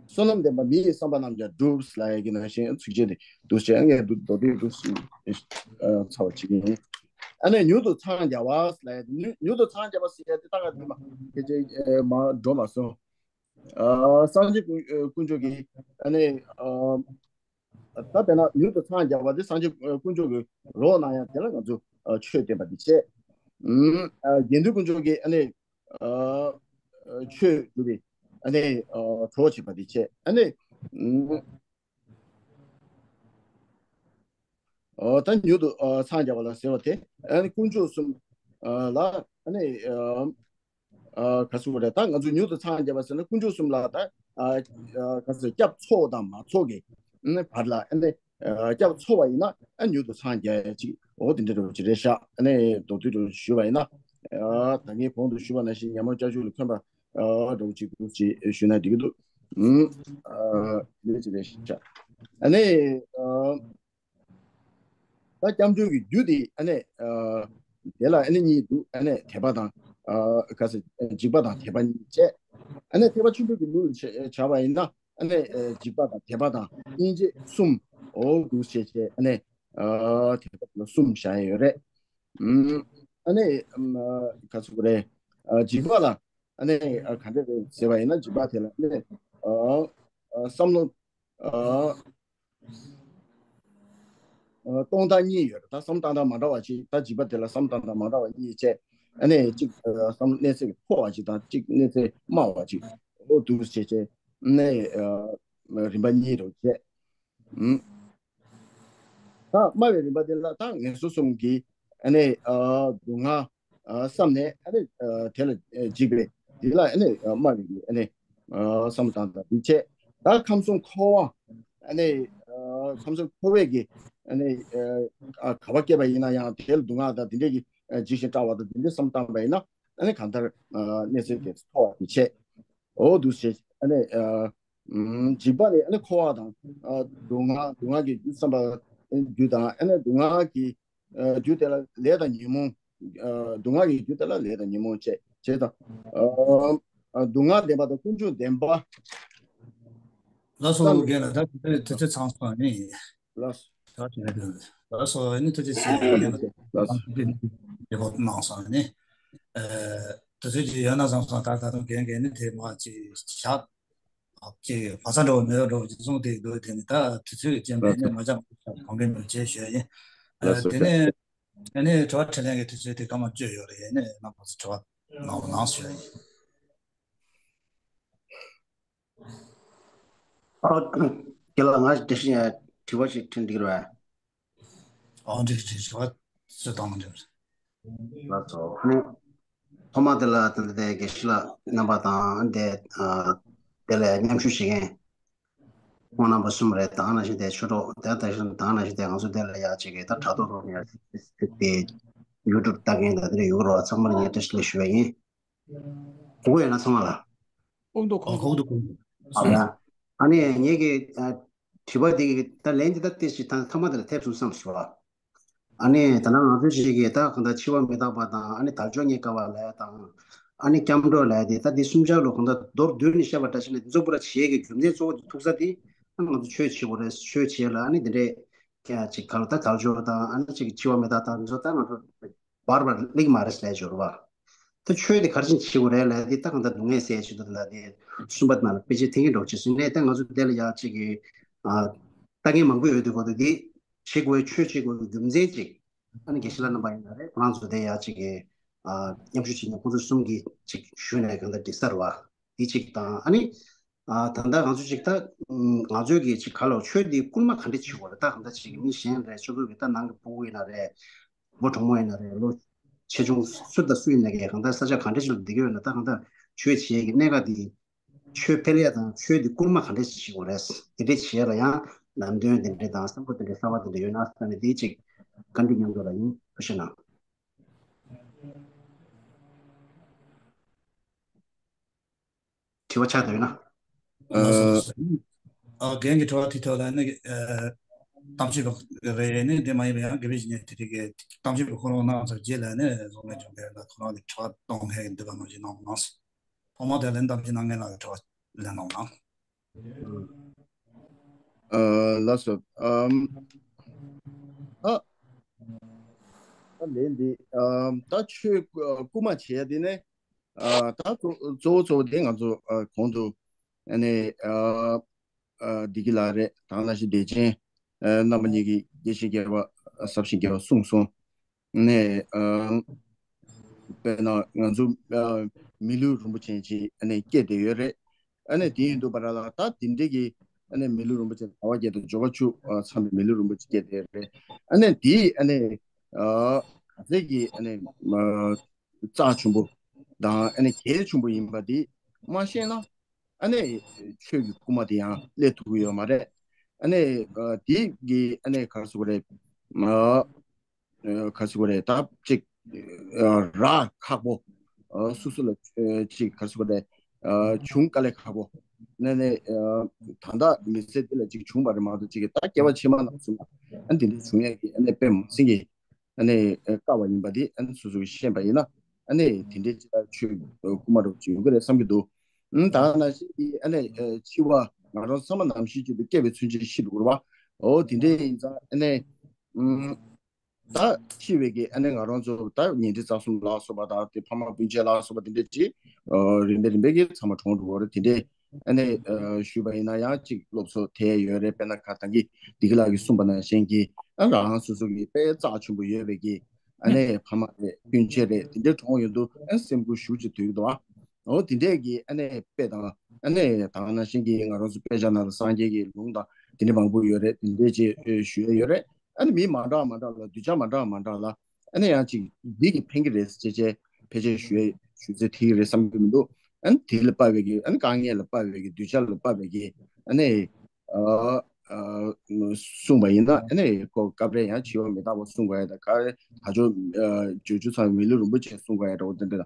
བསོད་ནམས་ལྡན་པ་མི་ཡི་བསམ་པ་རྣམས་ཀྱང་འགྲུབ་ལབ་ཡ་གི་ནང་བཞིན་ཚིགས་བཅད་འདི་འདུག་བྱས་ངས་འདུག་མདོ་སྡེ་འདུག་ཨ་ཚར་བ་ཅིག་ཡིན། ཨ་ནས་མྱུར་དུ་འཚང་རྒྱ་བ་ལབ་ཡ་མྱུར་མྱུར་དུ་འཚང་རྒྱ་བ་ཟེར་ཡ་འདི་ད་ག་འདི་མ་སྐད་ཆ་མ་འགྲོ་མ་སོང་། ཨ་སངས་རྒྱས་དཀོན་དཀོན་མཆོག་གིས་ཨ་ནི་ཨ་ད་དཔེར་ན་མྱུར་དུ་འཚང་རྒྱ་བ་དེ་སངས་རྒྱས་དཀོན་མཆོག་གི་རོ་ནང་ཡང་དེ་ལ་ང་ཚོ་ཆོས་བསྟན་པ་འདི་བྱས། ཨ་དགེ་འདུན་དཀོན་མཆོག་གིས་ཨ་ནི་ཨ་ཆོས་སྒྲུབ་པའི་ཨ་ནི་གྲོགས་བྱེད་པ་འདི་བྱས། ཨ་ནི་ཨ་ད་མྱུར་དུ་ཨ་འཚང་རྒྱ་བ་ལ་ཟེར་བ་དེ་ཨ་ནི་དཀོན་མཆོག་གསུམ་ཨ་ལ་ཨ་ནི་ཨ་ཨ་ག་ཟེར་བ་རེད། ད་ང་ཚོས་མྱུར་དུ་འཚང་རྒྱ་བ་ཟེར་ན་དཀོན་མཆོག་གསུམ་ལ་ད་ཨ་ཨ་ག་ཟེར་སྐྱབས་འཚོལ་དང་མ་འཚོལ་གི་ཨ་ནི་བར་ལ་ཨ་ནི་ཨ་སྐྱབས་འཚོལ་བ་ཡིན་ན་ཨ་མྱུར་དུ་འཚང་རྒྱ་ཡ་ཅིག་འོ་དེ་འདྲ་འདྲ་བོ་ཅིག་རེད་ཤག་ཨ་ནི་མདོར་བསྡུས་འདྲ་བོ་ཞུས་པ་ཡིན་ན་ཨ་ད་ངས་གོང་དུ་ཞུས་པ་ནང་བཞིན་ཉོན་མོངས་ལྕགས་ཀྱུ་ལ་འཁོན་པ་ཨ་འདྲ་བོ་ཅིག་འདུག་ཅིག་ཞུས་ན་འགྲིག་གི་འདུག་ཨ་དེ་འདྲ་ཅིག་རེད་ཤག་ཨ་ནི་ཨ། ད་སྐྱབས་འགྲོའི་རྒྱུ་དེ་ཨ་ནི་ཨ་དེ་ལ་ཨ་ནི་གཉིས་འདུག་ཨ་ནི་དད་པ་དང་ཨ་ག་ཟེར་འཇིགས་པ་དང་དད་པ་གཉིས་བྱས། ཨ་ནི་ཐེག་པ་ཆེན་པོའི་གི་ལུགས་བྱ་བ་ཡིན་ན་ཨ་ནི་ཨ་འཇིགས་པ་དང་དད་པ་དང་སྙིང་རྗེ་གསུམ་འོ་འདུག་བྱས་བྱས་ཨ་ནི་ཨ་དད་པ་ལ་གསུམ་བཞག་ཡ་ཡོད་རེད། ཨུམ་ཨ་ནི་ཨ་ག་ཟེར་དགོས་རེད། ཨ་འཇིགས་པ་ལ་ཨ་ནི་ཨ་ག་འདྲ་རེད་ཟེར་བ་ཡིན་ན་འཇིགས་པ་དེ་ལ་ཨ་ནི་ཨ་ཨ་བསམ་བློ་ཨ། ཨ་གཏོང་སྟངས་གཉིས་ཡོད་རེད། ད་བསམ་བཏང་སྟངས་མ་འདྲ་བ་ཅིག་ད་འཇིགས་པ་དེ་ལ་བསམ་བཏང་སྟངས་མ་འདྲ་བ་གཉིས་བྱས། ཨ་ནི་གཅིག་ཨ་བསམ་གནས་ཚད་མཐོ་བ་ཅིག་དང་གཅིག་གནས་ཚད་དམའ་བ་ཅིག་འོ་འདུག་བྱས་བྱས་ཨ་ནི་ཨ་རིམ་པ་གཉིས་རུ་བྱས། ཨུམ། ད་དམའ་བའི་རིམ་པ་དེ་ལ་ད་ངན་སོང་གསུམ་གྱི་ཨ་ནི་ཨ་སྡུག་བསྔལ་ཨ་བསམ་ནས་ཨ་ནི་ཨ་དེ་ལ་ཨ་འཇིགས་པའི་དེ་ལ་ཨ་ནི་ཨ་དམའ་བའི་ཨ་ནི་ཨ་བསམ་བཏང་དང་འདི་བྱས། ད་ཁམས་གསུམ་འཁོར་བ་ཨ་ནི་ཨ་ཁམས་གསུམ་འཁོར་བའི་གི་ཨ་ནི་ཨ་ག་བ་སྐྱེས་པ་ཡིན་ན་ཡང་དེ་ལ་སྡུག་བསྔལ་དང་དེ་འདྲས་ཀྱི་ཨ་འཇིགས་ཤིང་སྐྲག་པ་དང་དེ་འདྲས་བསམ་བཏང་པ་ཡིན་ན་ཨ་ནི་གང་ལྟར་ཨ་གནས་ཚུལ་དེ་མཐོ་བ་དེ་བྱས། འོ་འདུག་སེ་ཨ་ནི་ཨ་ཨམ་འཇིགས་པ་ནི་ཨ་ནི་འཁོར་བ་དང་ཨ་སྡུག་བསྔལ་སྡུག་བསྔལ་གྱི་རྒྱུ་བསམ་པ་རྒྱུ་དང་ཨ་ནི་སྡུག་བསྔལ་གྱི་ཨ་རྒྱུ་དེ་ལ་ལས་དང་ཉོན་མོངས་ཨ་སྡུག་བསྔལ་གྱི་རྒྱུ་དེ་ལ་ལས་དང་ཉོན་མོངས་བྱས་བྱས་དང་ཨ་ཨ་སྡུག་བསྔལ་བདེན་པ་དང་ཀུན་འབྱུང་བདེན་པ། ལགས་སོ་བསམ་རྒན་ལགས། ད་དེ་ཚོ་ཚང་སོང་ནི། ལགས་སོ། ད་དེ་ནས་དེ་ལགས་སོ་ཨ་ནི་ཐུགས་རྗེ་ཆེ་རྒན་ལགས། ལགས་སོ། དེ་གོ་གནང་སོང་ནི། ཨ་དེ་ཚོ་ཅིག་ཡོད་ན་བསམ་སོང་། ད་ད་དུང་རྒན་རྒན་ནི་དེ་མ་ཅིག་བཞག་ཅིག་བག་ཚ་འགྲོ་བ་མེད་པ་འགྲོ་བ་ཅིག་གསུངས་དེ་འདུག་དེ་ནི་ད་དུས་ཚོད་ཀྱི་རྐྱེན་པས་ནི་མ་འཇམ་གང་གིན་མི་བྱེད་ཞུ་ཡ་ཡིན། ཨ་དེ་ནས་ཨ་ནི་དྲི་བ་དྲིས་ལན་གྱི་དུས་ཚོད་དེ་སྐར་མ་བཅུ་ཡོད་རེད། ཨ་ནི་རྣམ་པ་ཚོ་དྲི་བ་གནང་རོགས་གནང་ཞུ་ཡ་ཡིན། ཨ་དེ་ལ་ང་དེ་བཞིན་ དྲི་བ་ཞིག་དྲིས་འགྲིག་རེད་པས། ཨོ་འགྲིག་འགྲིག་དྲི་བ་ཅི་བཏང་འགྲིག་ལགས་སོ། ཨ་ནི་ཐོག་མ་དེ་ལ་ད་ལྟ་དེ་དགེ་བཤེས་ལགས་རྣམ་པ་དང་དེ་ཨ་དེ་ལ་མཉམ་ཞུགས་བྱེད་མཁན་ཁོང་རྣམ་པ་གསུམ་རེད། ད་ག་ནང་བཞིན་དེ་ཆོས་གྲོགས་དེ་ད་ག་ནང་བཞིན་དེ་ང་ཚོ་དེ་ལ་ཡག་ཅིག་གི་ད་དྲ་ཐོག་ཐོག་ནས་ཡག་ཅིག་དེ་ཡུ་ཊུབ་ལྟ་མཁན་དང་དེ་འདྲ་ཡོད་རེད་པ། ཚང་མ་ལ་ངས་བཀྲ་ཤིས་བདེ་ལེགས་ཞུ་བ་ཡིན། གོ་གི་ཡོད་ན་ཚང་མ་ལ། ཨོ་འདུག་གོ་འདུག་ཨ་ཡ། ཨ་ནི་ངེད་ཀྱི་ཨ་དྲི་བ་འདི་གི་ད་ལན་འདི་ད་ཏོག་ཙམ་ད་མཐའ་མ་དེ་ལ་ཐེབས་སོང་བསམ་སོང་། ཨ་ནི་ད་ལྟ་ང་ཚོ་ཞིག་གིས་ད་གང་ལྟར་འཆི་བ་མི་རྟག་པ་དང་ཨ་ནི་དལ་འབྱོར་རྙེད་དཀའ་བ་ལབ་ཡ་དང་། ཨ་ནི་སྐྱབས་འགྲོ་ལབ་ཡ་དེ་ད་འདི་གསུམ་ཆར་ལོ་གང་ལྟར་མདོར་བསྡུས་ནས་བཤད་པ་འདྲ་ཞིག་ནས་འདི་ཚོ་པུ་ར་བྱེད་ཡས་ཀྱི་རྒྱུ་མཚན་གཙོ་བོ་དེ་ཐུག་ས་དེ་ཨ་ནི་ང་ཚོ་ཆོས་བྱེད་དགོས་རེད། ཆོས་བྱེད་ལ་ཨ་ནི་འདི་འདྲའི་ཀྱ་ཅིག་ག་ལ་ད་དལ་འབྱོར་དང་ཨ་ནི་ཅིག་འཆི་བ་མི་རྟག་དང་འདི་ཚོ་ད་ང་ཚོ་བར་བར་སླེབས་ཀྱི་མ་རེད་ཟེར་ཡ་ཅིག་ཡོད་རེད་པ། ད་ཆོས་དེ་ག་རེ་བྱས་ནས་བྱེད་དགོས་རེད་ལབ་ཡ་དེ་ད་གང་ལྟར་སྡུག་བསྔལ་སེལ་ཡ་ཆེད་དུ་ལ་དེ་གསུམ་པ་ནང་ལ་དཔེ་ཆ་འཐེན་གྱི་འགྲོ་ཆེད་སོང་ནས་ད་ང་ཚོ་དེ་ལ་ཡག་ཅིག་གི་ཨ་ལྟ་མཁན་མང་པོ་ཡོད་དུས་གོ་ད་དེ་བྱེད་དགོས་ཆོས་བྱེད་དགོས་ཀྱི་རྒྱུ་མཚན་ཅིག་ཨ་ནི་དགེ་བཤེས་ལགས་རྣམ་པ་ཡིན་ན་རེད། ཁོ་རང་ཚོ་དེ་ཡག་ཅིག་གི་ཨ་མཉམ་ཞུགས་བྱེད་མཁན་ཁོང་ཚོ་གསུམ་གྱིས་ཅིག་ཞུས་ནས་གང་ལྟར་འགྲིག་ས་རེད་པ། དེ་གཅིག་དང་ཨ་ནི། ཨ་ད་ལྟ་ང་ཚོ་ཅིག་ད་ང་ཚོའི་གི་ཅིག་ག་ལ་ཆོས་འདི་བསྐུལ་མ་ག་འདྲ་བྱེད་དགོས་རེད། ད་གང་ལྟར་ཅིག་མི་གཞན་རེད། ཆོས་ཚོགས་ཀྱི་ད་ནང་གི་ཕྲུ་གུ་ཡིན་ན་རེད། བུ་གྲོགས་མོ་ཡིན་ན་རེད། ལོ་ཆེ་ཆུང་སུ་དང་སུ་ཡིན་ན་གི་གང་ལྟར་ས་ཆ་ག་འདྲ་ཞིག་ལ་བསྡད་ཀྱི་ཡོད་ན་ད་གང་ལྟར་ཆོས་བྱེད་ཀྱི་གནད་འགག་འདི་ཆོས་འཕེལ་ཡ་དང་ཆོས་འདི་བསྐུལ་མ་ག་འདྲ་ཞིག་བྱེད་དགོས་རེད། དེ་འདྲ་བྱེད་ཡ་ལ་ཡང་ལམ་སྟོན་དེ་འདྲ་དང་བསམ་བློ་དེ་འདྲ་གསར་བ་དེ་འདྲ་ཡོད་ན་ས་ནས་དེ་ཅིག་བཀའ་འདྲི་མཉམ་དུ་ལ་ཡིན། ཐུགས་རྗེ་གནང་། དྲི་བ་ཆགས་བསྡད་ཡོད་ན། ཨ། ཨ་རྒན་གྱི་དྲི་བ་དེ་ཐོག་ལ་ནི་ཨ་གཏམ་བཤད་པ་རེད། ནི་དེ་མ་ཡིན་པ་ཡང་དགེ་བའི་བཤེས་གཉེན་དེ་རིགས་ཀྱི་གཏམ་བཤད་པ་ཁོ་རང་གནང་ཚར་རྗེས་ལ་ནི་རྫོང་ནས་སྦྱོང་མཁན་ལ་ཁོ་རང་གི་དྲི་བ་གཏོང་མཁན་འདི་ག་ནང་བཞིན་གནང་གནང་སོང་། ཐོག་མ་དེ་ལ་གཏམ་བཤད་གནང་མཁན་ལ་དྲི་བ་ལན་གནང་གནང་། ཨ་ལགས་སོ། ཨམ། ཨ། ད་ལན་འདི་ཨམ་ད་ཆོས་བསྐུལ་མ་བྱེད་ཡ་དེ་ནི་ཨ་ད་གཙོ་གཙོ་བོ་གཙོ་བོ་དེ་ང་ཚོ་ཨ་གོང་དུ་ཨ་ནི་ཨ་ཨ་བདེ་སྐྱིད་ལགས་རེད། དེ་ནང་བཞིན་བདེ་ཆེན་ཨ་རྣམ་པ་གཉིས་ཀྱིས་དགེ་བཤེས་རྒྱལ་བ་ཟབ་ཞི་རྒྱལ་བ་གསུངས་སོང་། ནས་ཨ་དཔེར་ན་ང་ཚོ་ཨ་མི་ལུས་རིན་པོ་ཆེ་ཅིག་ཨ་ནི་སྐྱེས་བསྡད་ཡོད་རེད། ཨ་ནི་དེ་ཡིན་དུས་བར་ལ་ད་དེ་འདྲའི་གི་ཨ་ནི་མི་ལུས་རིན་པོ་ཆེ་ཟླ་བ་བརྒྱད་དང་འབྱོར་པ་བཅུ་ཨ་ཚང་བའི་མི་ལུས་རིན་པོ་ཆེ་སྐྱེས་བསྡད་ཡོད་རེད། ཨ་ནི་དེ་ཨ་ནི་ཨ་ག་ཚད་ཀྱི་ཨ་ནི་ཨ་རྩ་ཆེན་པོ་དང་ཨ་ནི་གལ་ཆེན་པོ་ཡིན་པ་དེ་མ་ཤེས་ན་ཨ་ནི་ཆོས་ཀྱི་བསྐུལ་མ་དེ་ཡང་སླེབས་ཐུབ་ཀྱི་ཡོད་མ་རེད། ཨ་ནི་ཨ་དེ་གི་ཨ་ནི་ག་རེ་ཟེར་དགོས་རེད། ཨ། ཨ་ག་རེ་ཟེར་དགོས་རེད། ད་ཅིག་ཨ་རག་ཁག་པོ། ཨ་སོ་སོ་ལ་ཨ་ཅིག་ག་རེ་ཟེར་དགོས་རེད། ཨ་བྱུང་དཀའ་ལས་ཁག་པོ། ནས་ནས་ཨ་ད་ལྟ་མི་ཚེ་འདི་ལ་ཅིག་བྱུང་བ་རེད་མ་གཏོགས་ཅིག་ད་སྐྱེ་བ་ཕྱི་མ་ནང་བཟུང་ཨ་འདི་འདྲ་བྱུང་ཡས་ཀྱི་ཨ་ནི་དཔེ་མི་སྲིད་ཀྱི་ཨ་ནི་དཀའ་བ་ཡིན་པ་འདི་ཨ་ནི་སོ་སོ་གིས་ཤེས་པ་ཡིན་ན་ཨ་ནི་དེ་འདྲའི་ཅིག་ལ་ཆོས་བསྐུལ་མ་འདྲ་པོ་ཅིག་ཡོང་གི་རེད་བསམ་གྱི་འདུག་ཨ་ད་ནང་བཞིན་གྱི་ཨ་ནི་ཨ་འཆི་བ་ང་རང་ཚང་མ་ནམ་ཤི་ཅིག་ཏུ་སྐྱེ་བའི་ཚུན་ཆད་ཤི་འགྲོ་གི་རེད་བ། འོ་དེ་འདྲའི་ཡིན་ཙང་ཨ་ནི་ཨ། ད་འཆི་བའི་གི་ཨ་ནི་ང་རང་ཚོ་ད་ཉི་ཁྲི་རྩ་གསུམ་ལ་སོགས་པ་དང་དེ་ཕ་མ་སྤུན་མཆེད་ལ་སོགས་པ་དེ་འདྲས་ཅིག་ཨ་རིམ་པས་རིམ་པས་ཀྱི་ཚང་མ་གྲོངས་འགྲོ་གི་རེད། དེ་འདྲས་ཨ་ནི་ཨ་ཞུས་པ་ཡིན་ན་ཡང་ཅིག་སློབ་གསོ་ཐེབས་ཡོད་རེད། དཔེར་ན་ཁ་ཐང་གི་བདེ་སྐྱིད་ལགས་ཀྱིས་གསུངས་པ་ནང་བཞིན་གྱི་ཨ་རང་སོ་སོ་གི་དཔེ་རྩ་ཆེན་པོ་ཡོད་པའི་གི་ཨ་ནི་ཕ་མ་རེད་སྤུན་མཆེད་རེད་དེ་འདྲས་གྲོངས་ཡོང་དུས་ཨ་སེམས་ཁུར་ཞེ་པོ་ཅིག་དོད་ཀྱི་འདུག་ཨ། འོ་དེ་འདྲས་ཀྱི་ཨ་ནི་དཔེ་དང་ཨ་ནི་ད་ག་ནང་བཞིན་གྱི་ང་རང་ཚོ་དཔེ་ཆ་ནང་ལ་སངས་རྒྱས་ཀྱི་ལུང་དང་དེ་འདྲས་མང་པོ་ཡོད་རེད། དེ་འདྲས་ཅིག་ཨ་ཞུ་ཡས་ཡོད་རེད། ཨ་ནི་མི་མ་འདྲ་མ་འདྲ་ལ་གདུལ་བྱ་མ་འདྲ་མ་འདྲ་ལ་ཨ་ནི་ཡང་ཅིག་འདི་གིས་ཕན་གྱི་རེད་ཟེར་བྱས་ཕལ་ཆེར་ཞུ་ཡས་ཞུ་ཚད་ཐིག་གི་རེད་བསམ་གྱི་མི་འདུག་ཨ་ནི་དེ་ལ་དཔག་པའི་གི་ཨ་ནི་དཀའ་ངལ་ལ་དཔག་པའི་གི་གདུལ་བྱ་ལ་དཔག་པའི་གི་ཨ་ནི་ཨ་ཨ་གསུངས་པ་ཡིན་ན་ཨ་ནི་ཁོ་སྐབས་རེ་ཡང་འཆི་བ་མི་རྟག་པ་གསུང་དགོས་ཡ་དང་ག་རེ་ད་ཆོས་ཨ་བྱང་ཆུབ་ཚང་བའི་མི་ལུས་རིན་པོ་ཆེ་གསུང་དགོས་ཡ་འདྲ་བོ་དེ་འདྲ་དང་།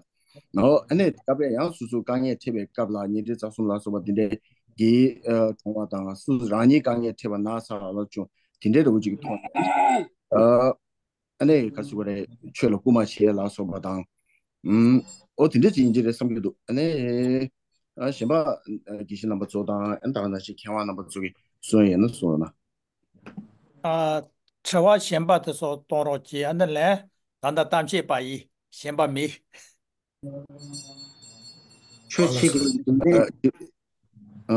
ཨོ་ཨ་ནི་སྐབས་རེ་ཡང་སོ་སོ་དཀའ་ངལ་འཕྲད་པའི་སྐབས་ལ་ཉི་ཁྲི་རྩ་གསུམ་ལ་སོགས་པ་དེ་འདྲའི་གི་ཨ་གྲོངས་པ་དང་སོ་སོ་རང་ཉིད་དཀའ་ངལ་འཕྲད་པ་ན་ཚ་རག་ལ་བྱུང་དེ་འདྲའི་འདྲ་བོ་ཅིག་མཐོང་། ཨ་ཨ་ནི་ག་ཟེར་དགོས་རེད། ཆོས་ལ་བསྐུལ་མ་བྱེད་ལ་སོགས་པ་དང་། ཨུམ། ཨོ་དེ་འདྲ་ཅིག་ཡིན་གྱི་རེད་བསམ་གྱི་འདུག་ཨ་ནི་ཨ་གཞན་པ་ཨ་དགེ་བཤེས་རྣམ་པ་ཚོ་དང་ཨ་ནི་ད་ག་ནང་བཞིན་མཁས་དབང་རྣམ་པ་ཚོ་གིས་གསུང་ཡས་ཡོད་ན་གསུང་རོགས་གནང་། ཨ། དྲི་བ་གཞན་པ་དེ་ཚོ་གཏོང་རོགས་གྱིས། ཨ་ནི་ལན་ད་ལྟ་གཏམ་བཤད་པ་ཡིས་གཞན་པ་མེད། ཆོས་བྱེད་ཀྱི་རྒྱུ་མཚན། ཨ།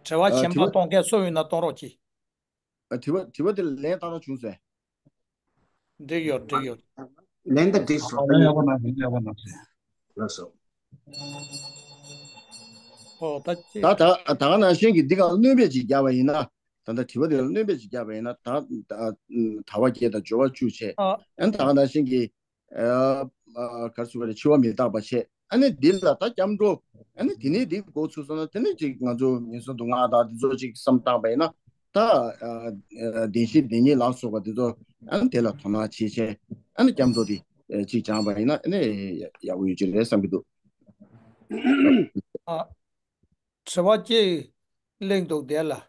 དྲི་བ་ཨ་གཞན་པ་དྲི་བ་གཏོང་མཁན་སུ་ཡིན་ན་གཏོང་རོགས་གྱིས། ཨ་དྲི་བ་དྲི་བ་དེ་ལ་ལན་བཏང་རོགས་བྱུང་ཟེར། འགྲིག་ཡོད་འགྲིག་ཡོད། ལན་ད་འགྲིག་སོང་། ཨ་ལན་ཡག་པོ་གནང་ལན་ཡག་པོ་གནང་ཟེར། ལགས་སོ། ཨོ་ད་ཅི། ད་ད་ད་ག་ནང་བཞིན་གྱི་འདི་ག་སྣོན་པ་ཅིག་བརྒྱབ་པ་ཡིན་ན། ད་ལྟ་དྲི་བ་དེ་ལ་སྣོན་པ་ཅིག་བརྒྱབ་པ་ཡིན་ན། ད་ད་དལ་བ་བརྒྱད་དང་སྦྱོར་བ་བཅུ་བྱས། ཨ་ཨ་ནི་ད་ག་ནང་བཞིན་གྱི་ཨ་ཨ་ག་རེ་ཟེར་དགོས་རེད། འཆི་བ་མི་རྟག་པ་བྱས། ཨ་ནི་འདི་ལ་ད་སྐྱབས་འགྲོ། ཨ་ནི་དེ་ནས་འདི་འགོ་ཚུགས་སོང་ན། དེ་ནས་ཅིག་ང་ཚོ་ངན་སོང་དུག་ལྔ་དང་འདི་ཚོ་ཅིག་བསམ་བཏང་པ་ཡིན་ན། ད་ཨ་ཨ་བདེན་བཞི་བདེན་གཉིས་ལ་སོགས་པ་འདི་ཚོ། ཨ་ནི་དེ་ལ་དོ་སྣང་བྱེད་བྱས། ཨ་ནི་སྐྱབས་འགྲོ་འདི་ཨ་ཅིག་སྦྱངས་པ་ཡིན་ན། ཨ་ནི་ཡག་པོ་ཡོད་ཀྱི་རེད་བསམ་གྱི་འདུག་ཨ། དྲི་བ་གཅིག་གླེང་འདུག་དེ་ལ། ཨ།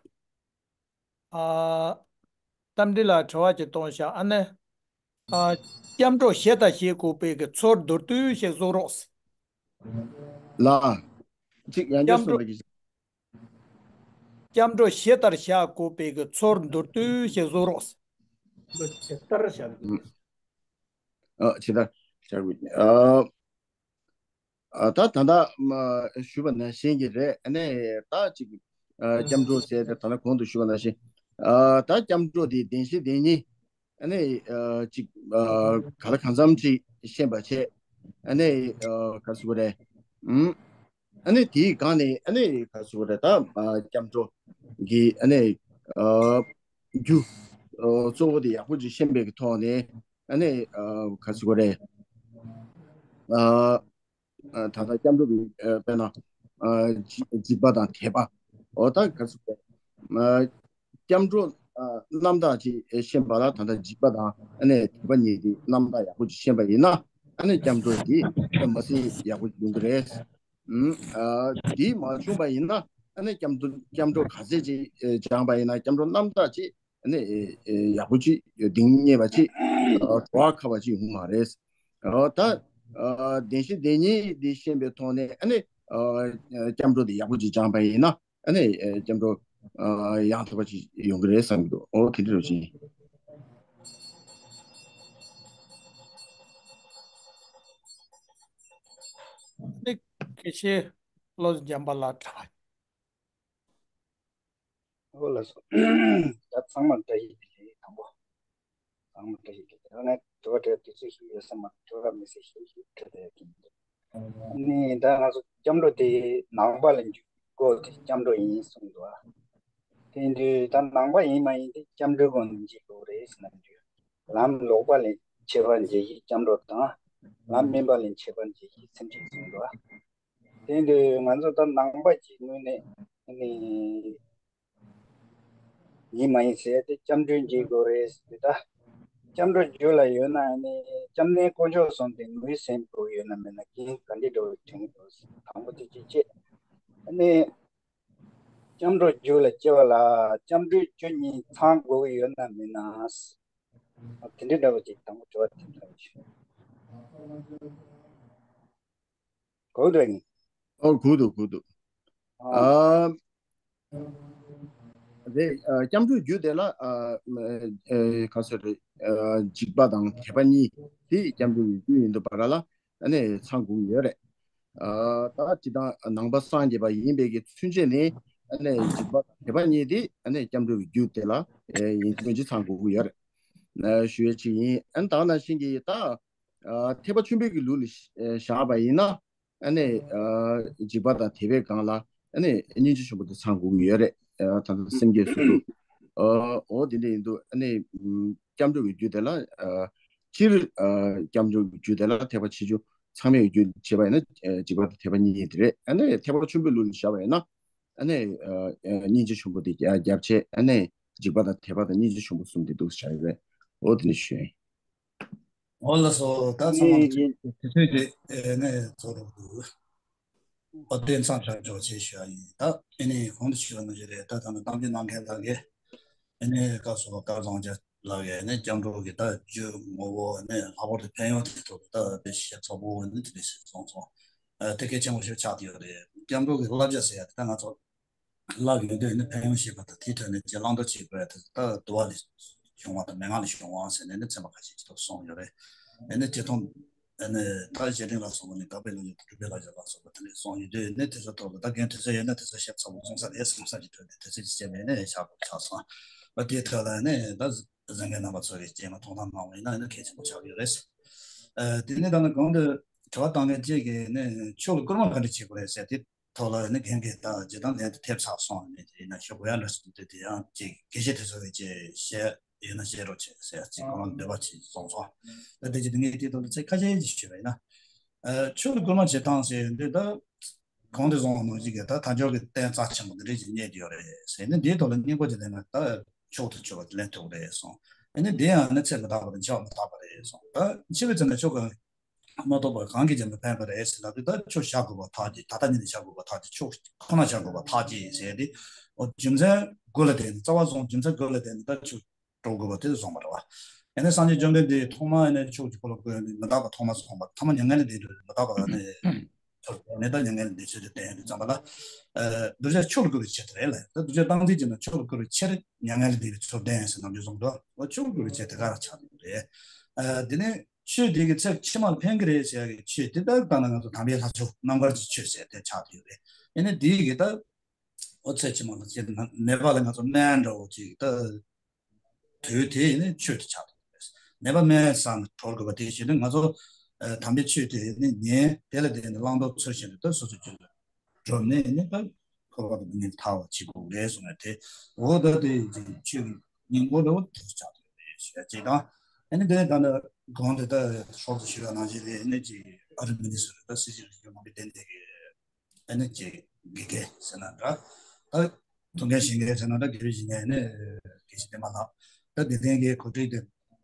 རྟ་མགྲིན་ལགས་དྲི་བ་གཅིག་གཏོང་ཤག་ཨ་ནི། ཨ། སྐྱབས་འགྲོ་ཞེ་དྲག་བཞེས་དགོས་པའི་གི་ཚུལ་མདོར་བསྡུས་ཤིག་གསུང་རོགས། ལགས། གཅིག་ཡང་བསྐྱར་སྐྱབས་གསུངས་འགྲོ། པ་གི། སྐྱབས་འགྲོ་ཞེ་དྲག་བཞེས་དགོས་པའི་གི་ཚུལ་མདོར་བསྡུས་ཤིག་གསུང་རོགས། ཞེ་དྲག་བཞེས་དགོས། ཨ། ཇི་ལྟར་བཞག་དགོས། ཨ། ཨ། ད་ད་ལྟ་མ་ཞུས་པ་ནང་བཞིན་གྱི་རེད། ཨ་ནི་ད་ཅིག་ཨ། སྐྱབས་འགྲོ་ཟེར་ཏེ་ད་ལྟ་གོང་དུ་ཞུས་པ་ནང་བཞིན། ཨ། ད་སྐྱབས་འགྲོ་དེ་བདེན་བཞི་བདེན་གཉིས། ཨ་ནི་ཨ་ཅིག་ཨ་ག་ལ་གང་འཚམ་ཅིག་ཤེས་པ་བྱས། ཨ་ནི་ཨ་ག་རེ་ཟེར་དགོས་རེད། ཨུམ། ཨ་ནི་དེའི་སྒང་ནས་ཨ་ནི་ག་རེ་ཟེར་དགོས་རེད། ད་ཨ་སྐྱབས་འགྲོ་གི་ཨ་ནི་ཨ་རྒྱུ་ཨ་གཙོ་བོ་དེ་ཡག་པོ་ཅིག་ཤེས་པའི་གི་ཐོག་ནས། ཨ་ནི་ཨ་ག་རེ་ཟེར་དགོས་རེད། ཨ་ཨ་ད་ལྟ་སྐྱབས་འགྲོ་གི་ཨ་དཔེར་ན་ཨ་འཇིགས་འཇིགས་པ་དང་དད་པ། འོ་ད་ག་རེ་ཟེར་དགོས་རེད། ཨ་སྐྱབས་འགྲོ་ཨ་རྣམ་དག་ཅིག་ཤེས་པ་ལ། ད་ལྟ་འཇིགས་པ་དང་ཨ་ནི་དད་པ་གཉིས་དེ་རྣམ་དག་ཡག་པོ་ཅིག་ཤེས་པ་ཡིན་ན། ཨ་ནི་སྐྱབས་འགྲོ་དེ་མ་ཟད་ཡག་པོ་ཡོང་གི་རེད། ཨུམ། ཨ་དེ་མ་བྱུང་པ་ཡིན་ན། ཨ་ནི་སྐྱབས་འགྲོ་སྐྱབས་འགྲོ་ག་ཚད་ཅིག་ཨེ་སྦྱངས་པ་ཡིན་ན། སྐྱབས་འགྲོ་རྣམ་དག་ཅིག་ཨ་ནི་ཨེ་ཨེ་ཡག་པོ་ཅིག་གདེང་རྙེད་པ་ཅིག་ཨ་བྲོ་བ་ཁ་བ་ཅིག་ཡོང་མ་རེད། ཨ་ད་ཨ་བདེན་བཞི་བདེན་གཉིས་འདི་ཤེས་པའི་ཐོག་ནས། ཨ་ནི་ཨ་སྐྱབས་འགྲོ་འདི་ཡག་པོ་ཅིག་སྦྱངས་པ་ཡིན་ན། ཨ་ནི་ཨ་སྐྱབས་འགྲོ་ཨ་ཡང་དག་པ་ཅིག་ཡོང་གི་རེད་བསམ་གྱི་འདུག་འོ་དེ་འདྲ་རེད་ཅིང་། ནི་དགེ་བཤེས་བློ་བཟང་འཇམ་དཔལ་ལགས་དྲི་བ། འོ་ལགས་སོ། ད་ཚང་མར་བཀྲ་ཤིས་བདེ་ལེགས་དང་པོ། ཚང་མར་བཀྲ་ཤིས་བདེ་ལེགས། ང་དྲི་བ་དྲི་བ་དུས་ཚོད་ཞིག་ཡོད་ས་མ་རེད། དྲི་བ་མི་སྲིད་ཞིག་ཞིག་དྲི་བསྡད་ཀྱི་འདུག་ཨ་ནི་ད་ང་ཚོ་སྐྱབས་འགྲོ་དེ་ནང་པ་ལ་འཇུག་དགོས་དེ་སྐྱབས་འགྲོ་ཡིན་གསུངས་འདུག་ཨ། དེ་དུས་ད་ནང་པ་ཡིན་མ་ཡིན་དེ་སྐྱབས་འགྲོའི་སྒོ་ནས་འཇུག་དགོས་རེད་ཟེར་ན། འདུག་ལམ་ལོག་པ་ལས་ཁྱད་པར་འབྱེད་ཡིག་སྐྱབས་འགྲོ་དང་། ལམ་དམན་པ་ལས་ཁྱད་པར་འབྱེད་ཡིག་སེམས་བསྐྱེད་གསུངས་འདུག་ཨ། དེ་དུས་ང་ཚོ་ད་ནང་པ་གཅིག་ངོས་ནས་ཨ་ནི་ཡིན་མ་ཡིན་ཟེར་ཏེ་སྐྱབས་འགྲོའི་འཇུག་དགོས་རེད་ཟེར་ཏེ། ད་སྐྱབས་འགྲོ་རྒྱུད་ལ་ཡོད་ན་ཨ་ནི་སྐྱབས་གནས་དཀོན་མཆོག་གསུམ་དེ་ངོས་ཟིན་དགོས་ཡོད་ན་མེད་ན་རྐྱེན་ག་འདྲ་འདྲ་བོ་དྲན་གྱི་འདུག་དང་པོ་དེ་གཅིག་བྱས། ཨ་ནི་སྐྱབས་འགྲོ་རྒྱུད་ལ་སྐྱེ་བ་ལ་སྐྱབས་འགྲོའི་རྒྱུ་གཉིས་ཚང་དགོས་ཀྱི་ཡོད་ན་མེད་ན། དེ་འདྲའི་འདྲ་བོ་ཅིག་དང་པོ་དྲི་བ་དེ་འདྲ་བོ་ཞིག་གོ་འདུག་ཨ་ནི། ཨོ་གོ་འདུག་གོ་འདུག་ཨ། ཨ་རེད། ཨ་སྐྱབས་འགྲོའི་རྒྱུ་དེ་ལ་ཨ་ཨ་ག་ཟེར་རེད། ཨ་འཇིགས་པ་དང་དད་པ་གཉིས་དེ་སྐྱབས་འགྲོའི་རྒྱུ་ཡིན་དུས་བར་ལ་ཨ་ནི་ཚང་དགོས་ཀྱི་ཡོད་རེད། ཨ་ད་སྤྱིར་བཏང་ནང་པ་སངས་རྒྱས་པ་ཡིན་པའི་གི་ཚུན་ཆད་ནས་ཨ་ནི་འཇིགས་པ་དང་དད་པ་གཉིས་དེ་ཨ་ནི་སྐྱབས་འགྲོའི་རྒྱུ་དེ་ལ་ཨེ་ཡིན་གཅིག་མིན་གཅིག་ཚང་དགོས་ཀྱི་ཡོད་རེད། ཨ་ཞུ་ཡས་ཅིག་ཡིན། ཨ་ནི་ད་ག་ནང་བཞིན་གྱི་ད་ཨ་ཐེག་པ་ཆེན་པོའི་གི་ལུགས་ལ་བཞག་པ་ཡིན་ན། ཨ་ནི་ཨ་འཇིགས་པ་དང་དད་པའི་སྒང་ལ་ཨ་ནི་སྙིང་རྗེ་ཆེན་པོ་དེ་ཚང་དགོས་ཀྱི་ཡོད་རེད། ཨ་ད་ལྟ་སེམས་བསྐྱེད་སུ་དུ་ཨ་འོ་དེ་འདྲ་ཡིན་དུས་ཨ་ནི་ཨམ་སྐྱབས་འགྲོ་གི་རྒྱུ་དེ་ལ་ཨ་སྤྱིར་ཨ་སྐྱབས་འགྲོ་གི་རྒྱུ་དེ་ལ་ཐེག་པ་ཆེ་ཆུང་ཚང་མའི་རྒྱུ་བྱས་པ་ཡིན་ན་ཨ་འཇིགས་པ་དང་དད་པ་གཉིས་དེ་རེད། ཨ་ནི་ཐེག་པ་ཆེན་པོའི་ལུགས་ལ་བཞག་པ་ཡིན་ན་ཨ་ནི་ཨ་ཨ་སྙིང་རྗེ་ཆེན་པོ་དེ་རྒྱ་རྒྱབ་བྱས། ཨ་ནི་འཇིགས་པ་དང་དད་པ་དང་སྙིང་རྗེ་ཆེན་པོ་གསུམ་དེ་འདུག་བཞག་ཡོད་རེད། འོ་དེ་འདྲ་ཞུ་ཡིན། འོ་ལགས་སོ། ད་ཚང་མ་ལ་དེ་དུས་དེ་ཨེ་ནས་ཚོགས་རོགས་འདུག་འོ་དེ་མཚམས་བཞག་ཆོག་ཅེས་ཞུ་ཡ་ཡིན། ད་ཨེ་ནས་གོང་དུ་ཞུས་པ་ནང་བཞིན་རེད། ད་ད་ནི་གཏམ་རྒྱུད་གནང་མཁན་དག་གིས་ཨེ་ནས་སྐབས་སུ་བབ་སྐལ་བཟང་རྒྱལ་ལགས་ཀྱིས་ཨེ་ནས་སྐྱབས་འགྲོ་གི་ད་རྒྱུ་ངོ་བོ་ཨེ་ནས་ལྷག་པར་དུ་ཕན་ཡོན་དེ་ཐོག་ཏུ་ད་དཔེ་ཞིབ་ཚགས་པོ་ཨེ་ནས་དེ་འདྲ་ཞིག་གསུངས་སོང་། ཨ་དེ་གལ་ཆེན་པོ་ཞིག་ཆགས་བསྡད་ཡོད་རེད། སྐྱབས་འགྲོ་གི་བསླབ་བྱ་ཟེར་ཡ་དེ་ད་ང་ཚོ་བསླབ་ཡོང་དུས་ནི་ཕན་ཡོན་ཤེས་པ་དང་དེའི་ཁྲོད་ནས་རྗེས་བླང་དོར་བྱེད་དགོས་ཡ་དེ་ད་དུ་བ་ལས་བྱུང་བ་དང་མན་ངག་ལས་བྱུང་བ་ཟེར་ནས་ནི་ཚན་པ་ཁ་ཤས་ཀྱིས་ཐོག་གསུངས་ཡོད་རེད། ཨེ་ནི་དེ་མཐོང་ཨེ་ནི་ད་རྗེས་དྲན་ལ་སོགས་པ་ནི་དག་པའི་ལུང་བསྟན་དང་སྒྲུབ་པའི་བསླབ་བྱ་ལ་སོགས་པ་དེ་འདྲ་གསུངས་ཡོད་དུས་ནི་དེ་ཚོ་ཐོག་ལ་ད་རྒན་དུས་ཚོད་ཡོད་ན་དེ་ཚོ་ཞིབ་ཚགས་པོ་གསུང་ས་རེད་བསམ་ས་ཀྱི་ཁྲོད་ནས་དུས་ཚོད་ཀྱི་རྐྱེན་པས་ནི་བཞག་དགོས་ཆགས་སོང་། བ་དེའི་ཐད་ལ་ནི་ད་གཟིགས་མཁན་རྣམ་པ་ཚོ་གིས་རྗེས་མ་མཐོང་སྣང་གནང་བ་ཡིན་ན་ནི་གལ་ཆེན་པོ་ཆགས་ཀྱི་ཡོད་རེད། ཨ་དེ་ནི་ད་ནི་གོང་དུ་དྲི་བ་བཏང་མཁན་གཅིག་གིས་ནི་ཆོས་ལ་སྐུལ་མ་ག་འདྲ་བྱེད་དགོས་རེད་ཟེར་དེ། ཐོག་ལ་ནི་འགན་འཁྱེར་དང་ཇི་ལྟར་ལན་དུ་ཐེབས་ཚར་སོང་ནས་དེ་ཡིན་ན་ཞུ་དགོས་ཡ་འདྲ་ཞིག་འདུག་དེ་ཡང་ཅིག་དགེ་བཤེས་དེ་ཚོ་གིས་ཅིག་བཤད་ཡོད་ན་བཤད་རོགས་བྱེད་ཟེར་ཅིག་ཁོང་ལ་འདོད་པ་ཅིག་སོང་སོང་། ད་དེ་ཅི་དེ་ངས་དེ་ཐོག་ལ་ཚིག་ཁ་ཤས་ཅིག་ཞུས་པ་ཡིན་ན། ཆོས་ལ་བསྐུལ་མ་བྱེད་སྟངས་ཟེར་འདི་ད་གོང་དུ་སོང་བ་ནང་བཞིན་གྱི་ད་དལ་འབྱོར་གྱི་རྟེན་རྩ་ཆེན་པོ་འདི་འདྲ་ཅིག་རྙེད་ཀྱི་ཡོད་རེད་ཟེར་ནས་འདིའི་ཐོག་ལ་སྙིང་པོ་ཅིག་ལེན་ན་ད་མཆོག་ཏུ་གྱུར་པ་དེ་ལེན་ཐུབ་རེད་གསུངས། ཨ་ནི་འདི་ཡང་ནི་ཚེ་མི་རྟག་པ་དང་འཆི་བ་མི་རྟག་པ་རེད་གསུངས། ད་འཆི་བའི་ཚེ་ན་ཆོས་གང་མ་གཏོགས་པ་གང་གིས་ཀྱང་མི་ཕན་པ་རེད་ཟེར་ལབ་དུས་ད་ཆོས་བྱ་དགོས་པ་ཐག་བཅད། ད་ལྟ་ཉིད་ནས་བྱ་དགོས་པ་ཐག་བཅད། ཆོས་ཁོ་ན་བྱ་དགོས་པ་ཐག་བཅད་ཟེར་ཏེ། འོ་རྒྱུ་མཚན་དགུ་ལ་བརྟེན་ནས་རྩ་བ་བཟུང་རྒྱུ་མཚན་དགུ་ལ་བརྟེན་ནས་ད་ཆོས་འགྲོ་དགོས་པ་དེ་གསུངས་པ་རེད་བ། ཨ་ནི་སངས་རྒྱས་བཅོམ་ལྡན་འདས་ཐོག་མར་ཨ་ནི་ཕྱོགས་ཀྱི་འཁོར་ལོ་བསྐོར་ནས་མི་རྟག་པ་ཐོག་མར་གསུངས་པ། ཐ་མ་མྱ་ངན་ལས་འདས་དུས་མི་རྟག་པ་ཨ་ནི་ཕྱོགས་ནས་ད་མྱ་ངན་ལས་འདས་ཚུལ་དེ་བསྟན་ཡོད་དུས་ཙམ་པ་ལ། ཨ་གདུལ་བྱ་ཆོས་ལ་བསྐུལ་བའི་ཕྱིར་དུ་རེད་ལ། ད་གདུལ་བྱ་སྟངས་འཛིན་བྱེད་ན་ཆོས་ལ་བསྐུལ་བའི་ཕྱིར་མྱ་ངན་ལས་འདས་པའི་ཚུལ་བསྟན་ཟེར་ནམ་རྒྱུན་གསུངས་འདུག་འོ་ཆོས་ལ་བསྐུལ་བའི་ཕྱིར་དེ་ག་རང་ཆགས་ཡོད་རེད། ཨ་དེ་ནས་ཆོས་དེ་གི་ཚེ་ཕྱི་མར་ཕན་གི་རེད་ཟེར་ཡ་གི་ཆོས་དེ་ལྟར་བཏང་ན་ང་ཚོ་དམ་པའི་ལྷ་ཆོས་རྣམ་དཀར་གྱི་ཆོས་ཟེར་དེ་ཆགས་ཡོད་རེད། ཨ་ནི་དེ་གི་ད། འོ་ཚེ་ཕྱི་མ་ལ་ཅིག་ནད་པ་ལ་ང་ཚོ་སྨན་འདྲ་བོ་ཅིག་ད་དུས་དེ་ནི་ཆོས་དེ་ཆགས་ཐུབ་པས། ནད་པ་སྨན་ཟ་ནས་གྲོལ་དགོས་པ་དེ་བཞིན་དུ་ང་ཚོ་ཨ་དམ་པའི་ཆོས་དེ་ནི་ཉན། དེ་ལ་བརྟེན་ནས་བླང་དོར་ཚུལ་བཞིན་དུ་ད་སོ་སོ་སྐྱོན་དུ་གྲུབ་ནས་ནི་ད་འཁོར་བ་དང་མི་ངན་ཐར་བ་བྱེད་དགོས་རེད་གསུངས་ནས་དེ། འོ་ད་དེ་ཅིག་ཆོས་ཀྱི་སྙིང་པོ་འདྲ་བོ་དེ་ཆགས་ཐུབ་པས་ཞེས་ཅིག་དང་། ཨ་ནི་དེ་ད་ནི་གོང་དུ་ད་ཧྲོག་ཏུ་ཞུས་པ་ནང་བཞིན་རེད། ཨ་ནི་ཅིག་ཨ་རི་མི་ནི་སུ་རི་ད་སྲིད་སྤྱི་རིང་ལུགས་མ་གི་བསྟན་པའི་གི་ཨ་ནི་ཅིག་དགེ་རྒན་ཟེར་ན་འདྲ། ད་ཐུགས་འགན་བཞེས་མཁན་ཟེར་ན་འདྲ། དགེ་བའི་བཞེས་མཁན་ནི་དགེ་བཤེས་བསྟན་པ་ལགས། ད་དེ་ཐེངས་ཀྱི་གོ་སྒྲིག་དེ་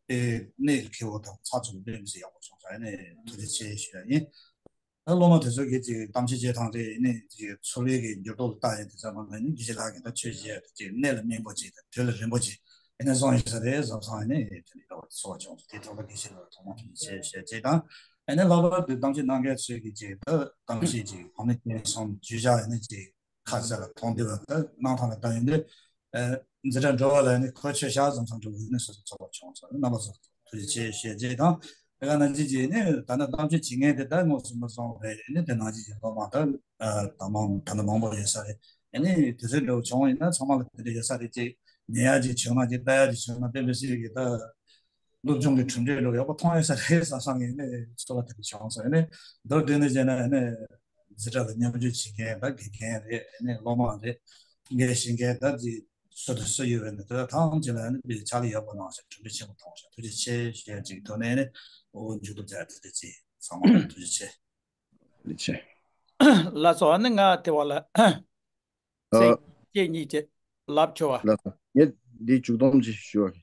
དེ་གནས་ཀྱི་མཁས་པ་དང་ཚགས་ཚུད་པའི་དཔེ་མི་སྲིད་ཡག་པོ་བྱུང་ཙང་ཨ་ནི་ཐུགས་རྗེ་ཆེ་ཞུ་ཡ་ཡིན། ད་སློབ་མ་དེ་ཚོ་གིས་ཅིག་གཏམ་བཤད་བྱེད་སྟངས་རེད། ཨ་ནི་ཅིག་ཚོར་བའི་གི་འགྱུར་ལྡོག་ལ་ལྟ་ཡ་དེ་ཚོ་ནང་ལ་ནི་དགེ་བཤེས་ལགས་ཀྱིས་ད་ཆོས་བཤད་ཡ་དེ་ཅིག་གནད་ལ་སྨིན་པོ་ཅིག་དང་དོན་ལ་རན་པོ་ཅིག་ཨ་ནི་གསུངས་ཡོད་ས་རེད་བསམ་སོང་། ཨ་ནི་དེ་འདྲ་བ་ཚོར་བ་བྱུང་སོང་། དེ་ཐོག་ལ་དགེ་བཤེས་ལགས་ཐོག་མར་ཐུགས་རྗེ་ཆེ་ཞུ་ཡ་ཅིག་དང་། ཨ་ནི་ལྷག་པར་དུ་གཏམ་བཤད་གནང་མཁན་ཚོས་ཀྱིས་ཅིག་ད་གཏམ་བཤད་ཅིག་གོང་ནས་སྙན་སོང་བརྗོད་བྱ་ཨ་ནི་ཅིག་ཁ་ཟས་ལ་མཐོང་བདེ་བ་ད་གནང་ཐང་ལ་ད་ཡིན་དུས། ཨ་འཛིན་གྲྭ་འགྲོ་བ་ལ་ནི་ཁོ་ཆོས་བཤད་ཙམ་ཙམ་འགྲོ་བའི་ནི་སོ་སོ་ཚོར་བ་བྱུང་སོང་། རྣམ་པ་ཚོ་ཐུགས་རྗེ་ཆེ་ཞུ་རྒྱུ་དང་། དེ་ག་ནང་བཞིན་གྱི་ནི་ད་ནི་གཏམ་བཤད་བྱེད་མཁན་དེ་ད་དངོས་སུ་མ་སོང་བས་ནི་དེ་ནང་བཞིན་གྱི་སློབ་མ་ད་ད་མང་ད་ནི་མང་པོ་ཡོད་ས་རེད། ཨ་ནི་དུས་ཚོད་འགྲོ་བྱུང་ཡིན་ན་ཚང་མ་ལ་དེ་འདྲ་ཡོད་ས་རེད། ཅིག་ཉན་ཡ་ཅིག་བྱུང་ན་ཅིག་ལྟ་ཡ་ཅིག་བྱུང་ན་དཔེ་མི་སྲིད་ཀྱི་ད། སློབ་སྦྱོང་གི་གྲུབ་འབྲས་ལོ་ཡག་པོ་མཐོང་ཡོད་ས་རེད་བསམ་བསམ་ཡིན་ནས་ཚོར་བ་དེ་འདྲ་བྱུང་སོང་། ཡིན་ནས་མདོར་བསྡུས་ནས་བྱས་ན་ཡིན་ནས་འཛིན་གྲྭ་ལ་མཉམ་ཞུགས་བྱེད་མཁན་ད་དགེ་རྒན་རེད། ཡིན་ནས་སློབ་མ་རེད། འགན་བཞེས་མཁན་ད་ཅིག་སུ་དང་སུ་ཡོད་པའི་ནི་དེ་ཐམས་ཅད་ལ་ཡིན་ནས་དཔེ་ཕྱག་ལས་ཡག་པོ་གནང་ཞིང་གྲུབ་འབྲས་ཆེན་པོ་ཐོན་ཞིང་ཐུགས་རྗེ་ཆེ་ཞུ་ཡ་ཅིག་ཐོག་ནས་ནི་འོ་མཇུག་སྡོམ་བྱ་ཡ་དེ་འདྲ་ཅིག་ཚང་མ་ལ་ཐུགས་རྗེ་ཆེ། ལགས་སོ། ཨ་ནི་ང་དེ་བ་ལ། ཚིག་ཨ། གཅིག་གཉིས་ཅིག་ལབ་ཆོག་པ། ལགས་སོ། ངས་འདི་མཇུག་སྡོམ་ཅིག་ཞུ་བ།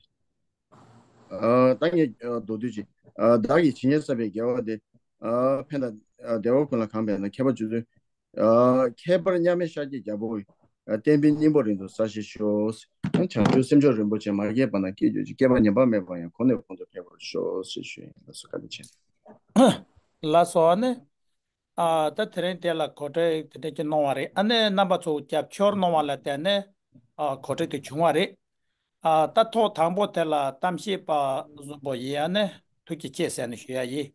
ཨ་ད་ངས་ཨ་མདོར་བསྡུས་ཅིག་ཨ་བདག་གིས་ཇི་སྙེད་བསགས་པའི་དགེ་བ་དེ། ཨ་ཕན་དང་ཨ་བདེ་བ་ཀུན་ལ་གང་འཕེལ་ན་མཁས་པ་རྗེ་བཙུན། ཨ་ཁྱད་པར་མཉམ་མེད་ཤཱཀྱའི་རྒྱལ་པོ། ཨ་བསྟན་པའི་སྙིང་པོ་རིང་དུ་གསལ་ཞིང་ཤོག་བྱང་ཆུབ་སེམས་མཆོག་རིན་པོ་ཆེ་མ་སྐྱེས་པ་ན་སྐྱེ་གྱུར་ཅིག་སྐྱེས་པ་ཉམས་པ་མེད་པ་ཡང་གོང་ནས་གོང་དུ་འཕེལ་བར་ཤོག་ཞེས་ཞུ་ཡིན། ལགས་སོ། བཀའ་དྲིན་ཆེ། ལགས་སོ། ཨ་ནི། ཨ་ད་དེ་རིང་དེ་ལ་གོ་སྒྲིག་དེ་འདྲ་ཅིག་གནང་བ་རེད། ཨ་ནི་རྣམ་པ་ཚོ་རྒྱབ་སྐྱོར་གནང་བ་ལ་བརྟེན་ནས་ཨ་གོ་སྒྲིག་དེ་བྱུང་བ་རེད། ཨ་ད་ཐོག་དང་པོ་དེ་ལ་གཏམ་བཤད་པ་གསུམ་པོ་ཡིན། ཨ་ནི་ཐུགས་རྗེ་ཆེ་ཟེར་ནས་ཞུ་ཡ་ཡིན།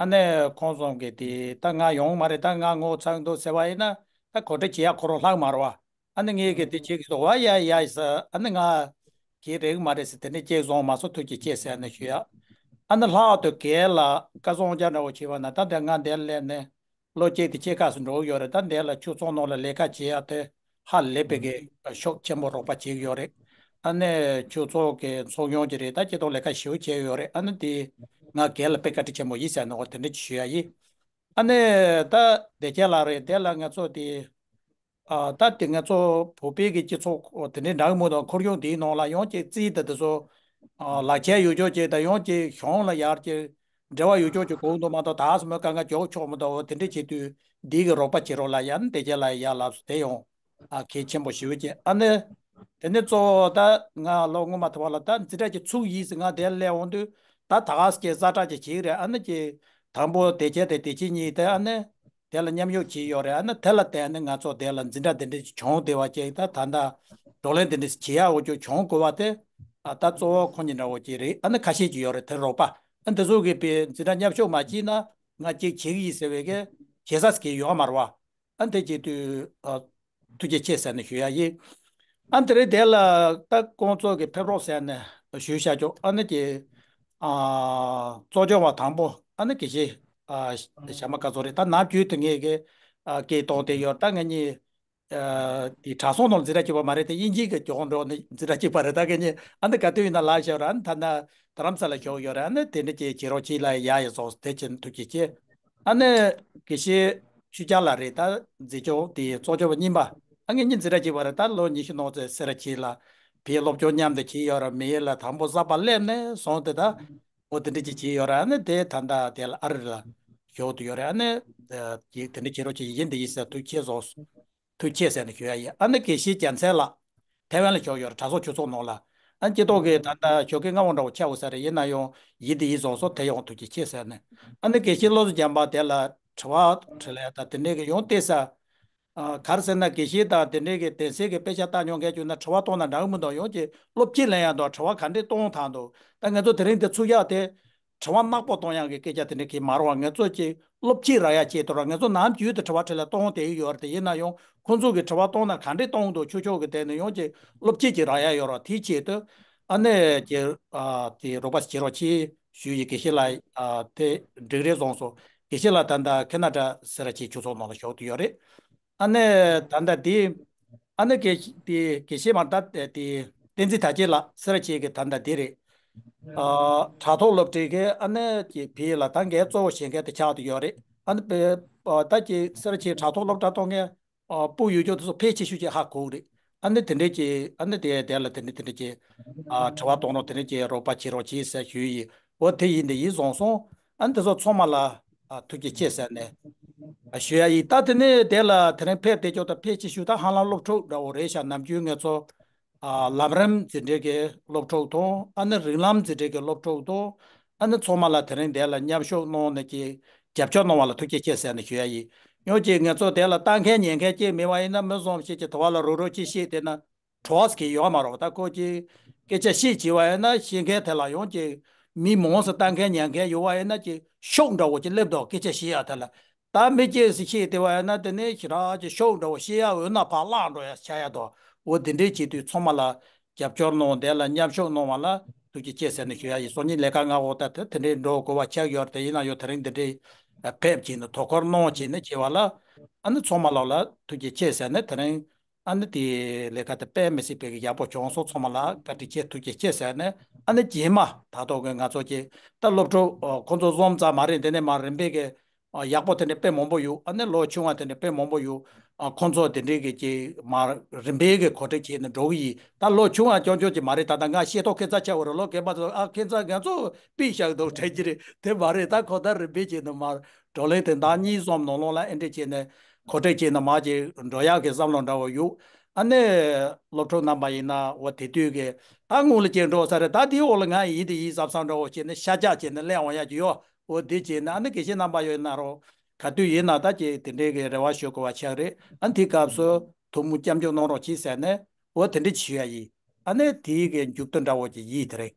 ཨ་ནི་ཁོང་གསུམ་གྱིས་དེ་ད་ང་ཡོང་མ་རེད། ད་ང་ངོ་ཚ་གི་འདུག་ཟེར་བ་ཡིན་ན་ད་གོ་སྒྲིག་བྱེད་ཡ་ཁོ་རང་ལྷག་མ་རེད་བ། ཨ་ནི་ངས་གི་དེ་བྱེད་ཀྱི་འདུག་བ། ཡ་ཡ་ཡ་ཟེར། ཨ་ནི་ང་གི་རེག་མ་རེད་ཟེར། དེ་ནས་ཅིག་བཟུང་མ་སོང་། ཐུགས་རྗེ་ཆེ་ཟེར་ནས་ཞུ་ཡ། ཨ་ནི་ལྷག་ཏུ་གལ་ལ་བཀའ་བཟང་རྒྱ་འདྲ་བོ་བྱས་པ་ན་ད་འདི་ང་འདིར་སླེབས་ནས་ལོ་གཅིག་དེ་ཕྱེད་ཀ་ཙམ་འགྲོ་གི་ཡོད་རེད། ད་འདི་ལ་ཆོས་ཚོགས་ནང་ལ་ལས་ཀ་བྱེད་ཡ་དེ་ཧ་ལས་པའི་གི་ཤུགས་ཆེན་པོ་རོགས་པ་བྱེད་ཀྱི་ཡོད་རེད། ཨ་ནི་ཆོས་ཚོགས་ཀྱི་ཚོགས་ཆུང་གི་རེད། ད་སྤྱི་ཚོགས་ལས་ཀ་ཞེ་པོ་བྱེད་ཀྱི་ཡོད་རེད། ཨ་ནི་དེ་ང་སྒེར་ལ་དཔེ་བཀའ་དྲིན་ཆེན་པོ་ཡིན་ཟེར་ནས་འོ་དེ་འདྲ་ཅིག་ཞུ་ཡ་ཡིན། ཨ་ནི་ད་བདེ་སྐྱིད་ལགས་རེད། དེ་ལ་ང་ཚོ་དེ་ཨ་ད་དེ་ང་ཚོ་བོད་པའི་གི་སྤྱི་ཚོགས་དེ་འདྲའི་འདྲ་གི་མོ་དང་ཁོར་ཡུག་དེའི་ནང་ལ་ཡང་ཅིག་རྩིས་དེ་དེ་ཚོ་ཨ་ལག་ཁྱེར་ཡོད་ཆོག་ཅིག་དང་ཡང་ཅིག་གཞུང་ལ་ཡར་ཅིག་འབྲེལ་བ་ཡོད་ཆོག་ཅིག་དགོས་འདུག་མ་གཏོགས་ད་སོ་མོའི་དཀའ་ངལ་འཇོག་ཆོག་མི་འདུག་འོ་དེ་འདྲ་བྱེད་དུས་འདི་གི་རོགས་པ་བྱེད་རོགས་ལ་ཡ་ནི་བདེ་སྐྱིད་ལགས་ཡ་ལགས་སོ། དེ་ཡང་ཨ་གལ་ཆེན་པོ་ཞེ་པོ་ཅིག་ཨ་ནི་དེ་ནས་གཙོ་བོ་ད་ང་ལོ་སྔོན་མ་དེ་བ་ལ་ད་འཛིན་གྲྭ་ཅིག་ཚུགས་ཡིན་ཟེར་ང་དེར་སླེབས་འོང་དུས་ད་ད་ག་ཟེ་ཅིག་ཛ་དྲག་ཅིག་བྱེད་ཀྱི་རེད། ཨ་ནི་ཅིག་དང་པོ་བདེ་སྐྱིད་དེ་བདེ་སྐྱིད་གཉིས་དེ་ཨ་ནི། དེ་ལ་མཉམ་ཞུགས་བྱས་ཡོད་རེད། ཨ་ནི་དེ་ལ་བརྟེན་ནས་ང་ཚོ་དེ་ལ་འཛིན་གྲྭ་དེ་འདྲ་ཅིག་བྱུང་བསྡད་པ་ཅིག་ད་ད་ལྟ་བགྲོ་གླེང་དེ་འདྲ་ཞིག་བྱེད་ཡག་འོ་ཅོག་བྱུང་དགོས་པ་དེ་ཨ་ད་གཙོ་བོ་ཁོང་གཉིས་འདྲ་བོ་ཅིག་རེད། ཨ་ནི་ཁ་ཤས་ཅིག་ཡོད་རེད། དེ་རོགས་པ་ཨ་འདི་ཚོ་གིས་དཔེ་འཛིན་གྲྭ་མཉམ་ཞུགས་མ་བྱས་ན་ང་གཅིག་བྱེད་ཀྱི་ཡིན་ཟེར་བའི་གི་བྱེད་ས་ཟེར་གྱི་ཡོད་མ་རེད་བ། ཨ་འདི་བྱེད་དུས་ཨ་ཐུགས་རྗེ་ཆེ་ཟེར་ནས་ཞུ་ཡ་ཡིན། ཨ་དེ་རིང་དེ་ལ་ད་སྐོང་ཚོགས་ཀྱི་ཕེབས་རོགས་ཟེར་ནས་ཞུས་བཞག་ཆོག་ཨ་ནི་ཀྱི་ཨ་གཙོ་སྐྱོང་བ་དང་པོ་ཨ་ནི་དགེ་བཤེས་ཨ་ཞྭ་དམར་སྐལ་བཟང་རེད། ད་ནམ་རྒྱུན་དུ་ངས་ཀྱི་ ཨ་སྐད་གཏོང་བསྡད་ཡོད་རེད། ད་ངེད་གཉིས་ཨ་དེ་དྲ་ཚོགས་ནང་འཛིན་གྲྭ་གཅིག་པ་མ་རེད་དེ། དབྱིན་ཇིའི་གི་ཀྱོག་འགྲོ་ནི་འཛིན་གྲྭ་གཅིག་པ་རེད། ད་ངེད་གཉིས་ཨ་ནི་ག་དུས་ཡིན་ན་ལབ་བཞག་ར། ཨ་ནི་ད་ལྟ་དྷ་རམ་ས་ལ་བཞུགས་ཡོད་རེད། ཨ་ནི་དེ་འདྲ་ཅིག་བྱེད་རོགས་གྱིས་ལབ། ཡ་ཡ་བཟོ་དེ་བྱས་ཐུགས་རྗེ་ཆེ། ཨ་ནི་དགེ་བཤེས་ཆོས་རྒྱལ་ལགས་རེད། ད་འཛིན་སྐྱོང་དེ་གཙོ་སྐྱོང་པ་གཉིས་པ། ཨ་ངེད་གཉིས་འཛིན་གྲྭ་གཅིག་པ་རེད། ད་ལོ་ཉི་ཤུ་ནང་ཚེ་སེ་ར་བྱེས་ལ་བོད་སློབ་སྦྱོང་མཉམ་དུ་བྱས་ཡོད་ར། མི་ཡུལ་ལ་དང་པོ་གཟའ་པ་སླེབས་ནས་བཟུང་སྟེ་ད་འོ་དེ་འདྲ་ཅིག་བྱས་ཡོད་ར། ཨ་ནི་དེ་ད་ལྟ་དེ་ལ་ཨ་རི་ལ་བཞུགས་དུ་ཡོད་རེད། ཨ་ནི་ཅིག་དེ་འདྲ་བྱེད་རོགས་གྱིས། ཡིན་དེ་ཡིན་ཟེར་ཐུགས་རྗེ་ཆེ་བཟོ། ཐུགས་རྗེ་ཆེ་ཟེར་ནས་ཞུ་ཡ་ཡིན། ཨ་ནི་དགེ་བཤེས་རྒྱལ་མཚན་ལགས་ཐའེ་ཝན་ལ་བཞུགས་ཡོད་རེད། དྲ་ཚོགས་ཆོས་ཚོགས་ནང་ལ། ཨ་ནི་སྐྱེ་ཐོག་གི་ད་ལྟ་ཞོགས་ཀས་སྔ་བོ་འདྲ་བོ་ཆགས་འོང་ས་རེད། ཡིན་ན་ཡང་ཡིན་དེ་ཡིན་བཟོ་སོང་། དེ་ཡང་ཐུགས་རྗེ་ཆེ་ཟེར་ནས། ཨ་ནི་དགེ་བཤེས་བློ་བཟང་རྒྱམ་པ་དེ་ལ་དྲི་བ་དྲི་ལས་ད་དེ་འདྲས་ཀྱི་ཡང་བལྟས་ས། ཨ་ག་རེ་ཟེར་ན་དགེ་བཤེས་དང་དེ་འདྲས་ཀྱི་གདན་སའི་གི་དཔེ་ཆ་ལྟ་མྱོང་མཁན་བྱུང་ན་དྲི་བ་གཏོང་ན་འདྲ་གི་མི་འདུག་ཡང་ཅིག་སློབ་ཁྲིད་ལེན་ཡ་དང་དྲི་བ་ག་འདྲས་གཏོང་ཐང་འདུག་ད་ང་ཚོ་དེ་རིང་འདི་ཚུགས་ཡག་དེ། དྲི་བ་ནག་པོ་གཏོང་ཡག་གི་སྐད་ཆ་དེ་འདྲ་གི་མ་རེད་བ། ང་ཚོ་ཅིག་སློབ་ཁྲིད་རག་ཡག་ཆེད་དུ་ར། ང་ཚོ་ནམ་རྒྱུན་དུ་དྲི་བ་དྲིས་ལན་གཏོང་བསྡད་ཀྱི་ཡོད་རེད་དེ། ཡིན་ན་ཡང་ཁོང་ཚོ་གི་དྲི་བ་གཏོང་ན་ག་འདྲས་གཏོང་འདུག་ཆོས་ཕྱོགས་ཀྱི་ཐད་ནས་ཡང་ཅིག་སློབ་ཁྲིད་ཅིག་རག་ཡག་ཡོད་རེད། དེའི་ཆེད་དུ་ཨ་ནི་ཅིག་ཨ་དེ་རོགས་པ་བྱེད་རོགས་གྱིས་ཞུ་ཡི། དགེ་བཤེས་ལགས་ཨ་དེ་འགྲིག་རེད་བཟོས་སོང་། དགེ་བཤེས་ལགས་ད་ལྟ་ཁེ་ན་ཌ་སེ་ར་བྱེས་ཆོས་ཚོགས་ནང་ལ་བཞུགས་བསྡད་ཡོད་རེད། ཨ་ནི་ད་ལྟ་དེ། ཨ་ནི་དགེ་དེ་དགེ་བཤེས་མ་ད་དེ་བསྟན་འཛིན་དར་རྒྱས་ལགས་སེ་ར་བྱེས་ཀྱི་ད་ལྟ་དེ་རེད། ཨ་དྲ་ཐོག་སློབ་ཁྲིད་ཀྱི་ཨ་ནི་ཀྱི་བོད་ལ་ད་འགན་གཙོ་བོ་བཞེས་མཁན་དེ་ཆགས་བསྡད་ཡོད་རེད། ཨ་ནི་བོད་ཨ་ད་ཀྱི་སེ་ར་བྱེས་དྲ་ཐོག་སློབ་གྲྭ་གཏོང་མཁན་ཨ་སྤུ་ཡོད་ཅོག་དེ་ཚོ་ཕལ་ཆེ་ཤོས་ཀྱིས་ཧ་གོ་གི་རེད། ཨ་ནི་དེ་འདྲས་ཀྱི་ཨ་ནི་དེ་དེ་ལ་དེ་འདྲས་དེ་འདྲས་ཀྱི་ཨ་དྲི་བ་གཏོང་རོགས་དེ་འདྲས་ཀྱི་རོགས་པ་བྱེད་རོགས་གྱིས་ཟེར་ཞུས་ཡིན། འོ་དེ་ཡིན་དེ་ཡིན་བཟོས་སོང་། ཨ་ནི་དེ་ཚོ་ཚང་མ་ལ་ཨ་ཐུགས་རྗེ་ཆེ་ཟེར་ནས་ཨ་ཞུ་ཡ་ཡིན། ད་དེ་ནས་དེ་ལ་དེ་རིང་ཕེབས་བསྡད་ཅོག་ད་ཕལ་ཆེ་ཤོས་ད་ཧ་ལམ་སློབ་ཕྲུག་འདྲ་བོ་རེད་ཤག་ནམ་རྒྱུན་ང་ཚོ་ཨ་ལམ་རིམ་འཛིན་གྲྭའི་གི་སློབ་ཕྲུག་དང་། ཨ་ནི་རིགས་ལམ་འཛིན་གྲྭའི་གི་སློབ་ཕྲུག་དང་། ཨ་ནི་ཚང་མ་ལ་དེ་རིང་འདི་ལ་མཉམ་ཞུགས་གནང་ནས་ཀྱི་རྒྱབ་སྐྱོར་གནང་བ་ལ་ཐུགས་རྗེ་ཆེ་ཟེར་ནས་ཞུ་ཡ་ཡིན། ཡང་ཅིག་ང་ཚོ་དེ་ལ་ལྟ་མཁན་ཉན་མཁན་ཅིག་མེད་པ་ཡིན་ན། མི་བཟང་ཞིག་གིས་དེ་བ་ལ་རོགས་རོགས་ཅིག་བཤད་བསྡད་ན་གྲོགས་ཀྱི་ཡོད་མ་རེད། ད་ཁོ་ཅིག་སྐད་ཆ་བཤད་བྱས་པ་ཡིན་ན་བཤད་མཁན་དེ་ལ་ཡང་ཅིག་མི་མང་སུ་ལྟ་མཁན་ཉན་མཁན་ཡོད་པ་ཡིན་ན་ཅིག་ཤོག་འདྲ་བོ་ཅིག་སླེབས་འདུག་སྐད་ཆ་བཤད་ཡ་དེ་ལ། ད་མི་སྐྱེས་སུ་ཤེས་དེ་བ་ཡིན་ན་དེ་ནས་ཞེ་དྲག་ཅིག་ཤོག་འདྲ་བོ་བཤད་ཡ་འོ་ན་ཕར་བརླག་འགྲོ་ཡ་ཆགས་ཡ་དོ། འོ་དེ་འདྲའི་བྱེད་དུས་ཚང་མ་ལ་རྒྱབ་སྐྱོར་གནང་། དེ་ལ་མཉམ་ཞུགས་གནང་བ་ལ་ཐུགས་རྗེ་ཆེ་ཟེར་ནས་ཞུ་ཡ་ཡིན། སང་ཉིན་ལས་ཀ་ང་འོ་ད་དེ་དེ་འདྲའི་འགྲོ་དགོས་པ་ཆགས་ཡོད་རེད་དེ། ཡིན་ན་ཡང་དེ་རིང་འདི་འདྲའི་ཕེབས་བྱས་ནས་དོ་ཁུར་གནང་བྱས་ནས་བྱས་པ་ལ། ཨ་ནི་ཚང་མ་ལ་ལ་ཐུགས་རྗེ་ཆེ་ཟེར་ནས་དེ་རིང་ཨ་ནི་དེ་ལས་ཀ་དེ་དཔེ་མི་སྲིད་པའི་ཡག་པོ་བྱུང་སོང་། ཚང་མ་ལ་བཀའ་དྲིན་ཆེ་ཐུགས་རྗེ་ཆེ་ཟེར་ནས། ཨ་ནི་རྗེས་མ་ད་ཐོག་གི་ང་ཚོ་གི་ད་སློབ་ཕྲུག་ཁོང་ཚོ་བཟོ་ཙམ་མ་རེད། འདི་ནས་མར་རིམ་པས་གི་ཡག་པོ་དེ་འདྲ་དཔེ་མང་པོ་ཡོད། ཨ་ནི་ལོ་ཆུང་བ་དེ་འདྲ་དཔེ་མང་པོ་ཡོད། ཁོང་ཚོ་དེ་འདྲའི་གི་ཅིག་མར་རིམ་པས་གི་གོ་སྒྲིག་བྱས་ནས་འགྲོ་གི་ཡིན། ད་ལོ་ཆུང་བ་རྐྱང་རྐྱང་ཅིག་མ་རེད། ད་ལྟ་ང་ཤེས་རྟོགས་ཁྱད་མཚར་ཆགས་པ་རེད། ལོ་རྒན་པ་ཚོ་ཨ་ཁྱད་མཚར་ང་ཚོ་པིག་བཞག་འདུག་དྲན་གྱི་རེད། དེ་མ་རེད། ད་ཁོ་ད་རིམ་པས་བྱས་ནས་མར་བགྲོ་གླེང་དེ་ཟླ་གཉིས་ཙམ་ནང་ལོགས་ལ་ཨེ་འདྲ་བྱས་ནས་གོ་སྒྲིག་བྱས་ནས་མར་ཅིག་འགྲོ་ཡག་གི་བསམ་བློ་འདྲ་བོ་ཡོད། ཨ་ནི་སློབ་ཕྲུག་རྣམ་པ་ཡིན་ན་འོ་དེ་དུས་ཀྱི་ད་སྔོན་ལ་ཅིག་འགྲོ་ས་རེད། ད་དེའི་འོག་ལ་ང་ཡིན་དེ་ཡིན་བསམ་བསམ་འདྲ་བོ་བྱས་ནས་ཤ་རྒྱགས་བྱས་ནས་སླེབས་འོང་ཡག་ཅིག་ཡོད། འོ་དེ་བྱས་ནས་ཨ་ནི་དགེ་བཤེས་རྣམ་པ་ཡོད་ན་རོགས་ག་དུས་ཡིན་ན་ད་ཅིག་དེ་འདྲའི་གི་རེ་བ་ཞུ་དགོས་པ་ཆགས་རེད། ཨ་ནི་དེ་སྐབས་སུ་ཐུགས་སྨོན་སྐྱབས་འཇུག་གནང་རོགས་གྱིས་ཟེར་ནས་འོ་དེ་འདྲ་ཞུ་ཡ་ཡིན། ཨ་ནི་དེའི་གི་མཇུག་བསྡུ་འདྲ་བོ་ཅིག་ཡིན་དེ་རེད།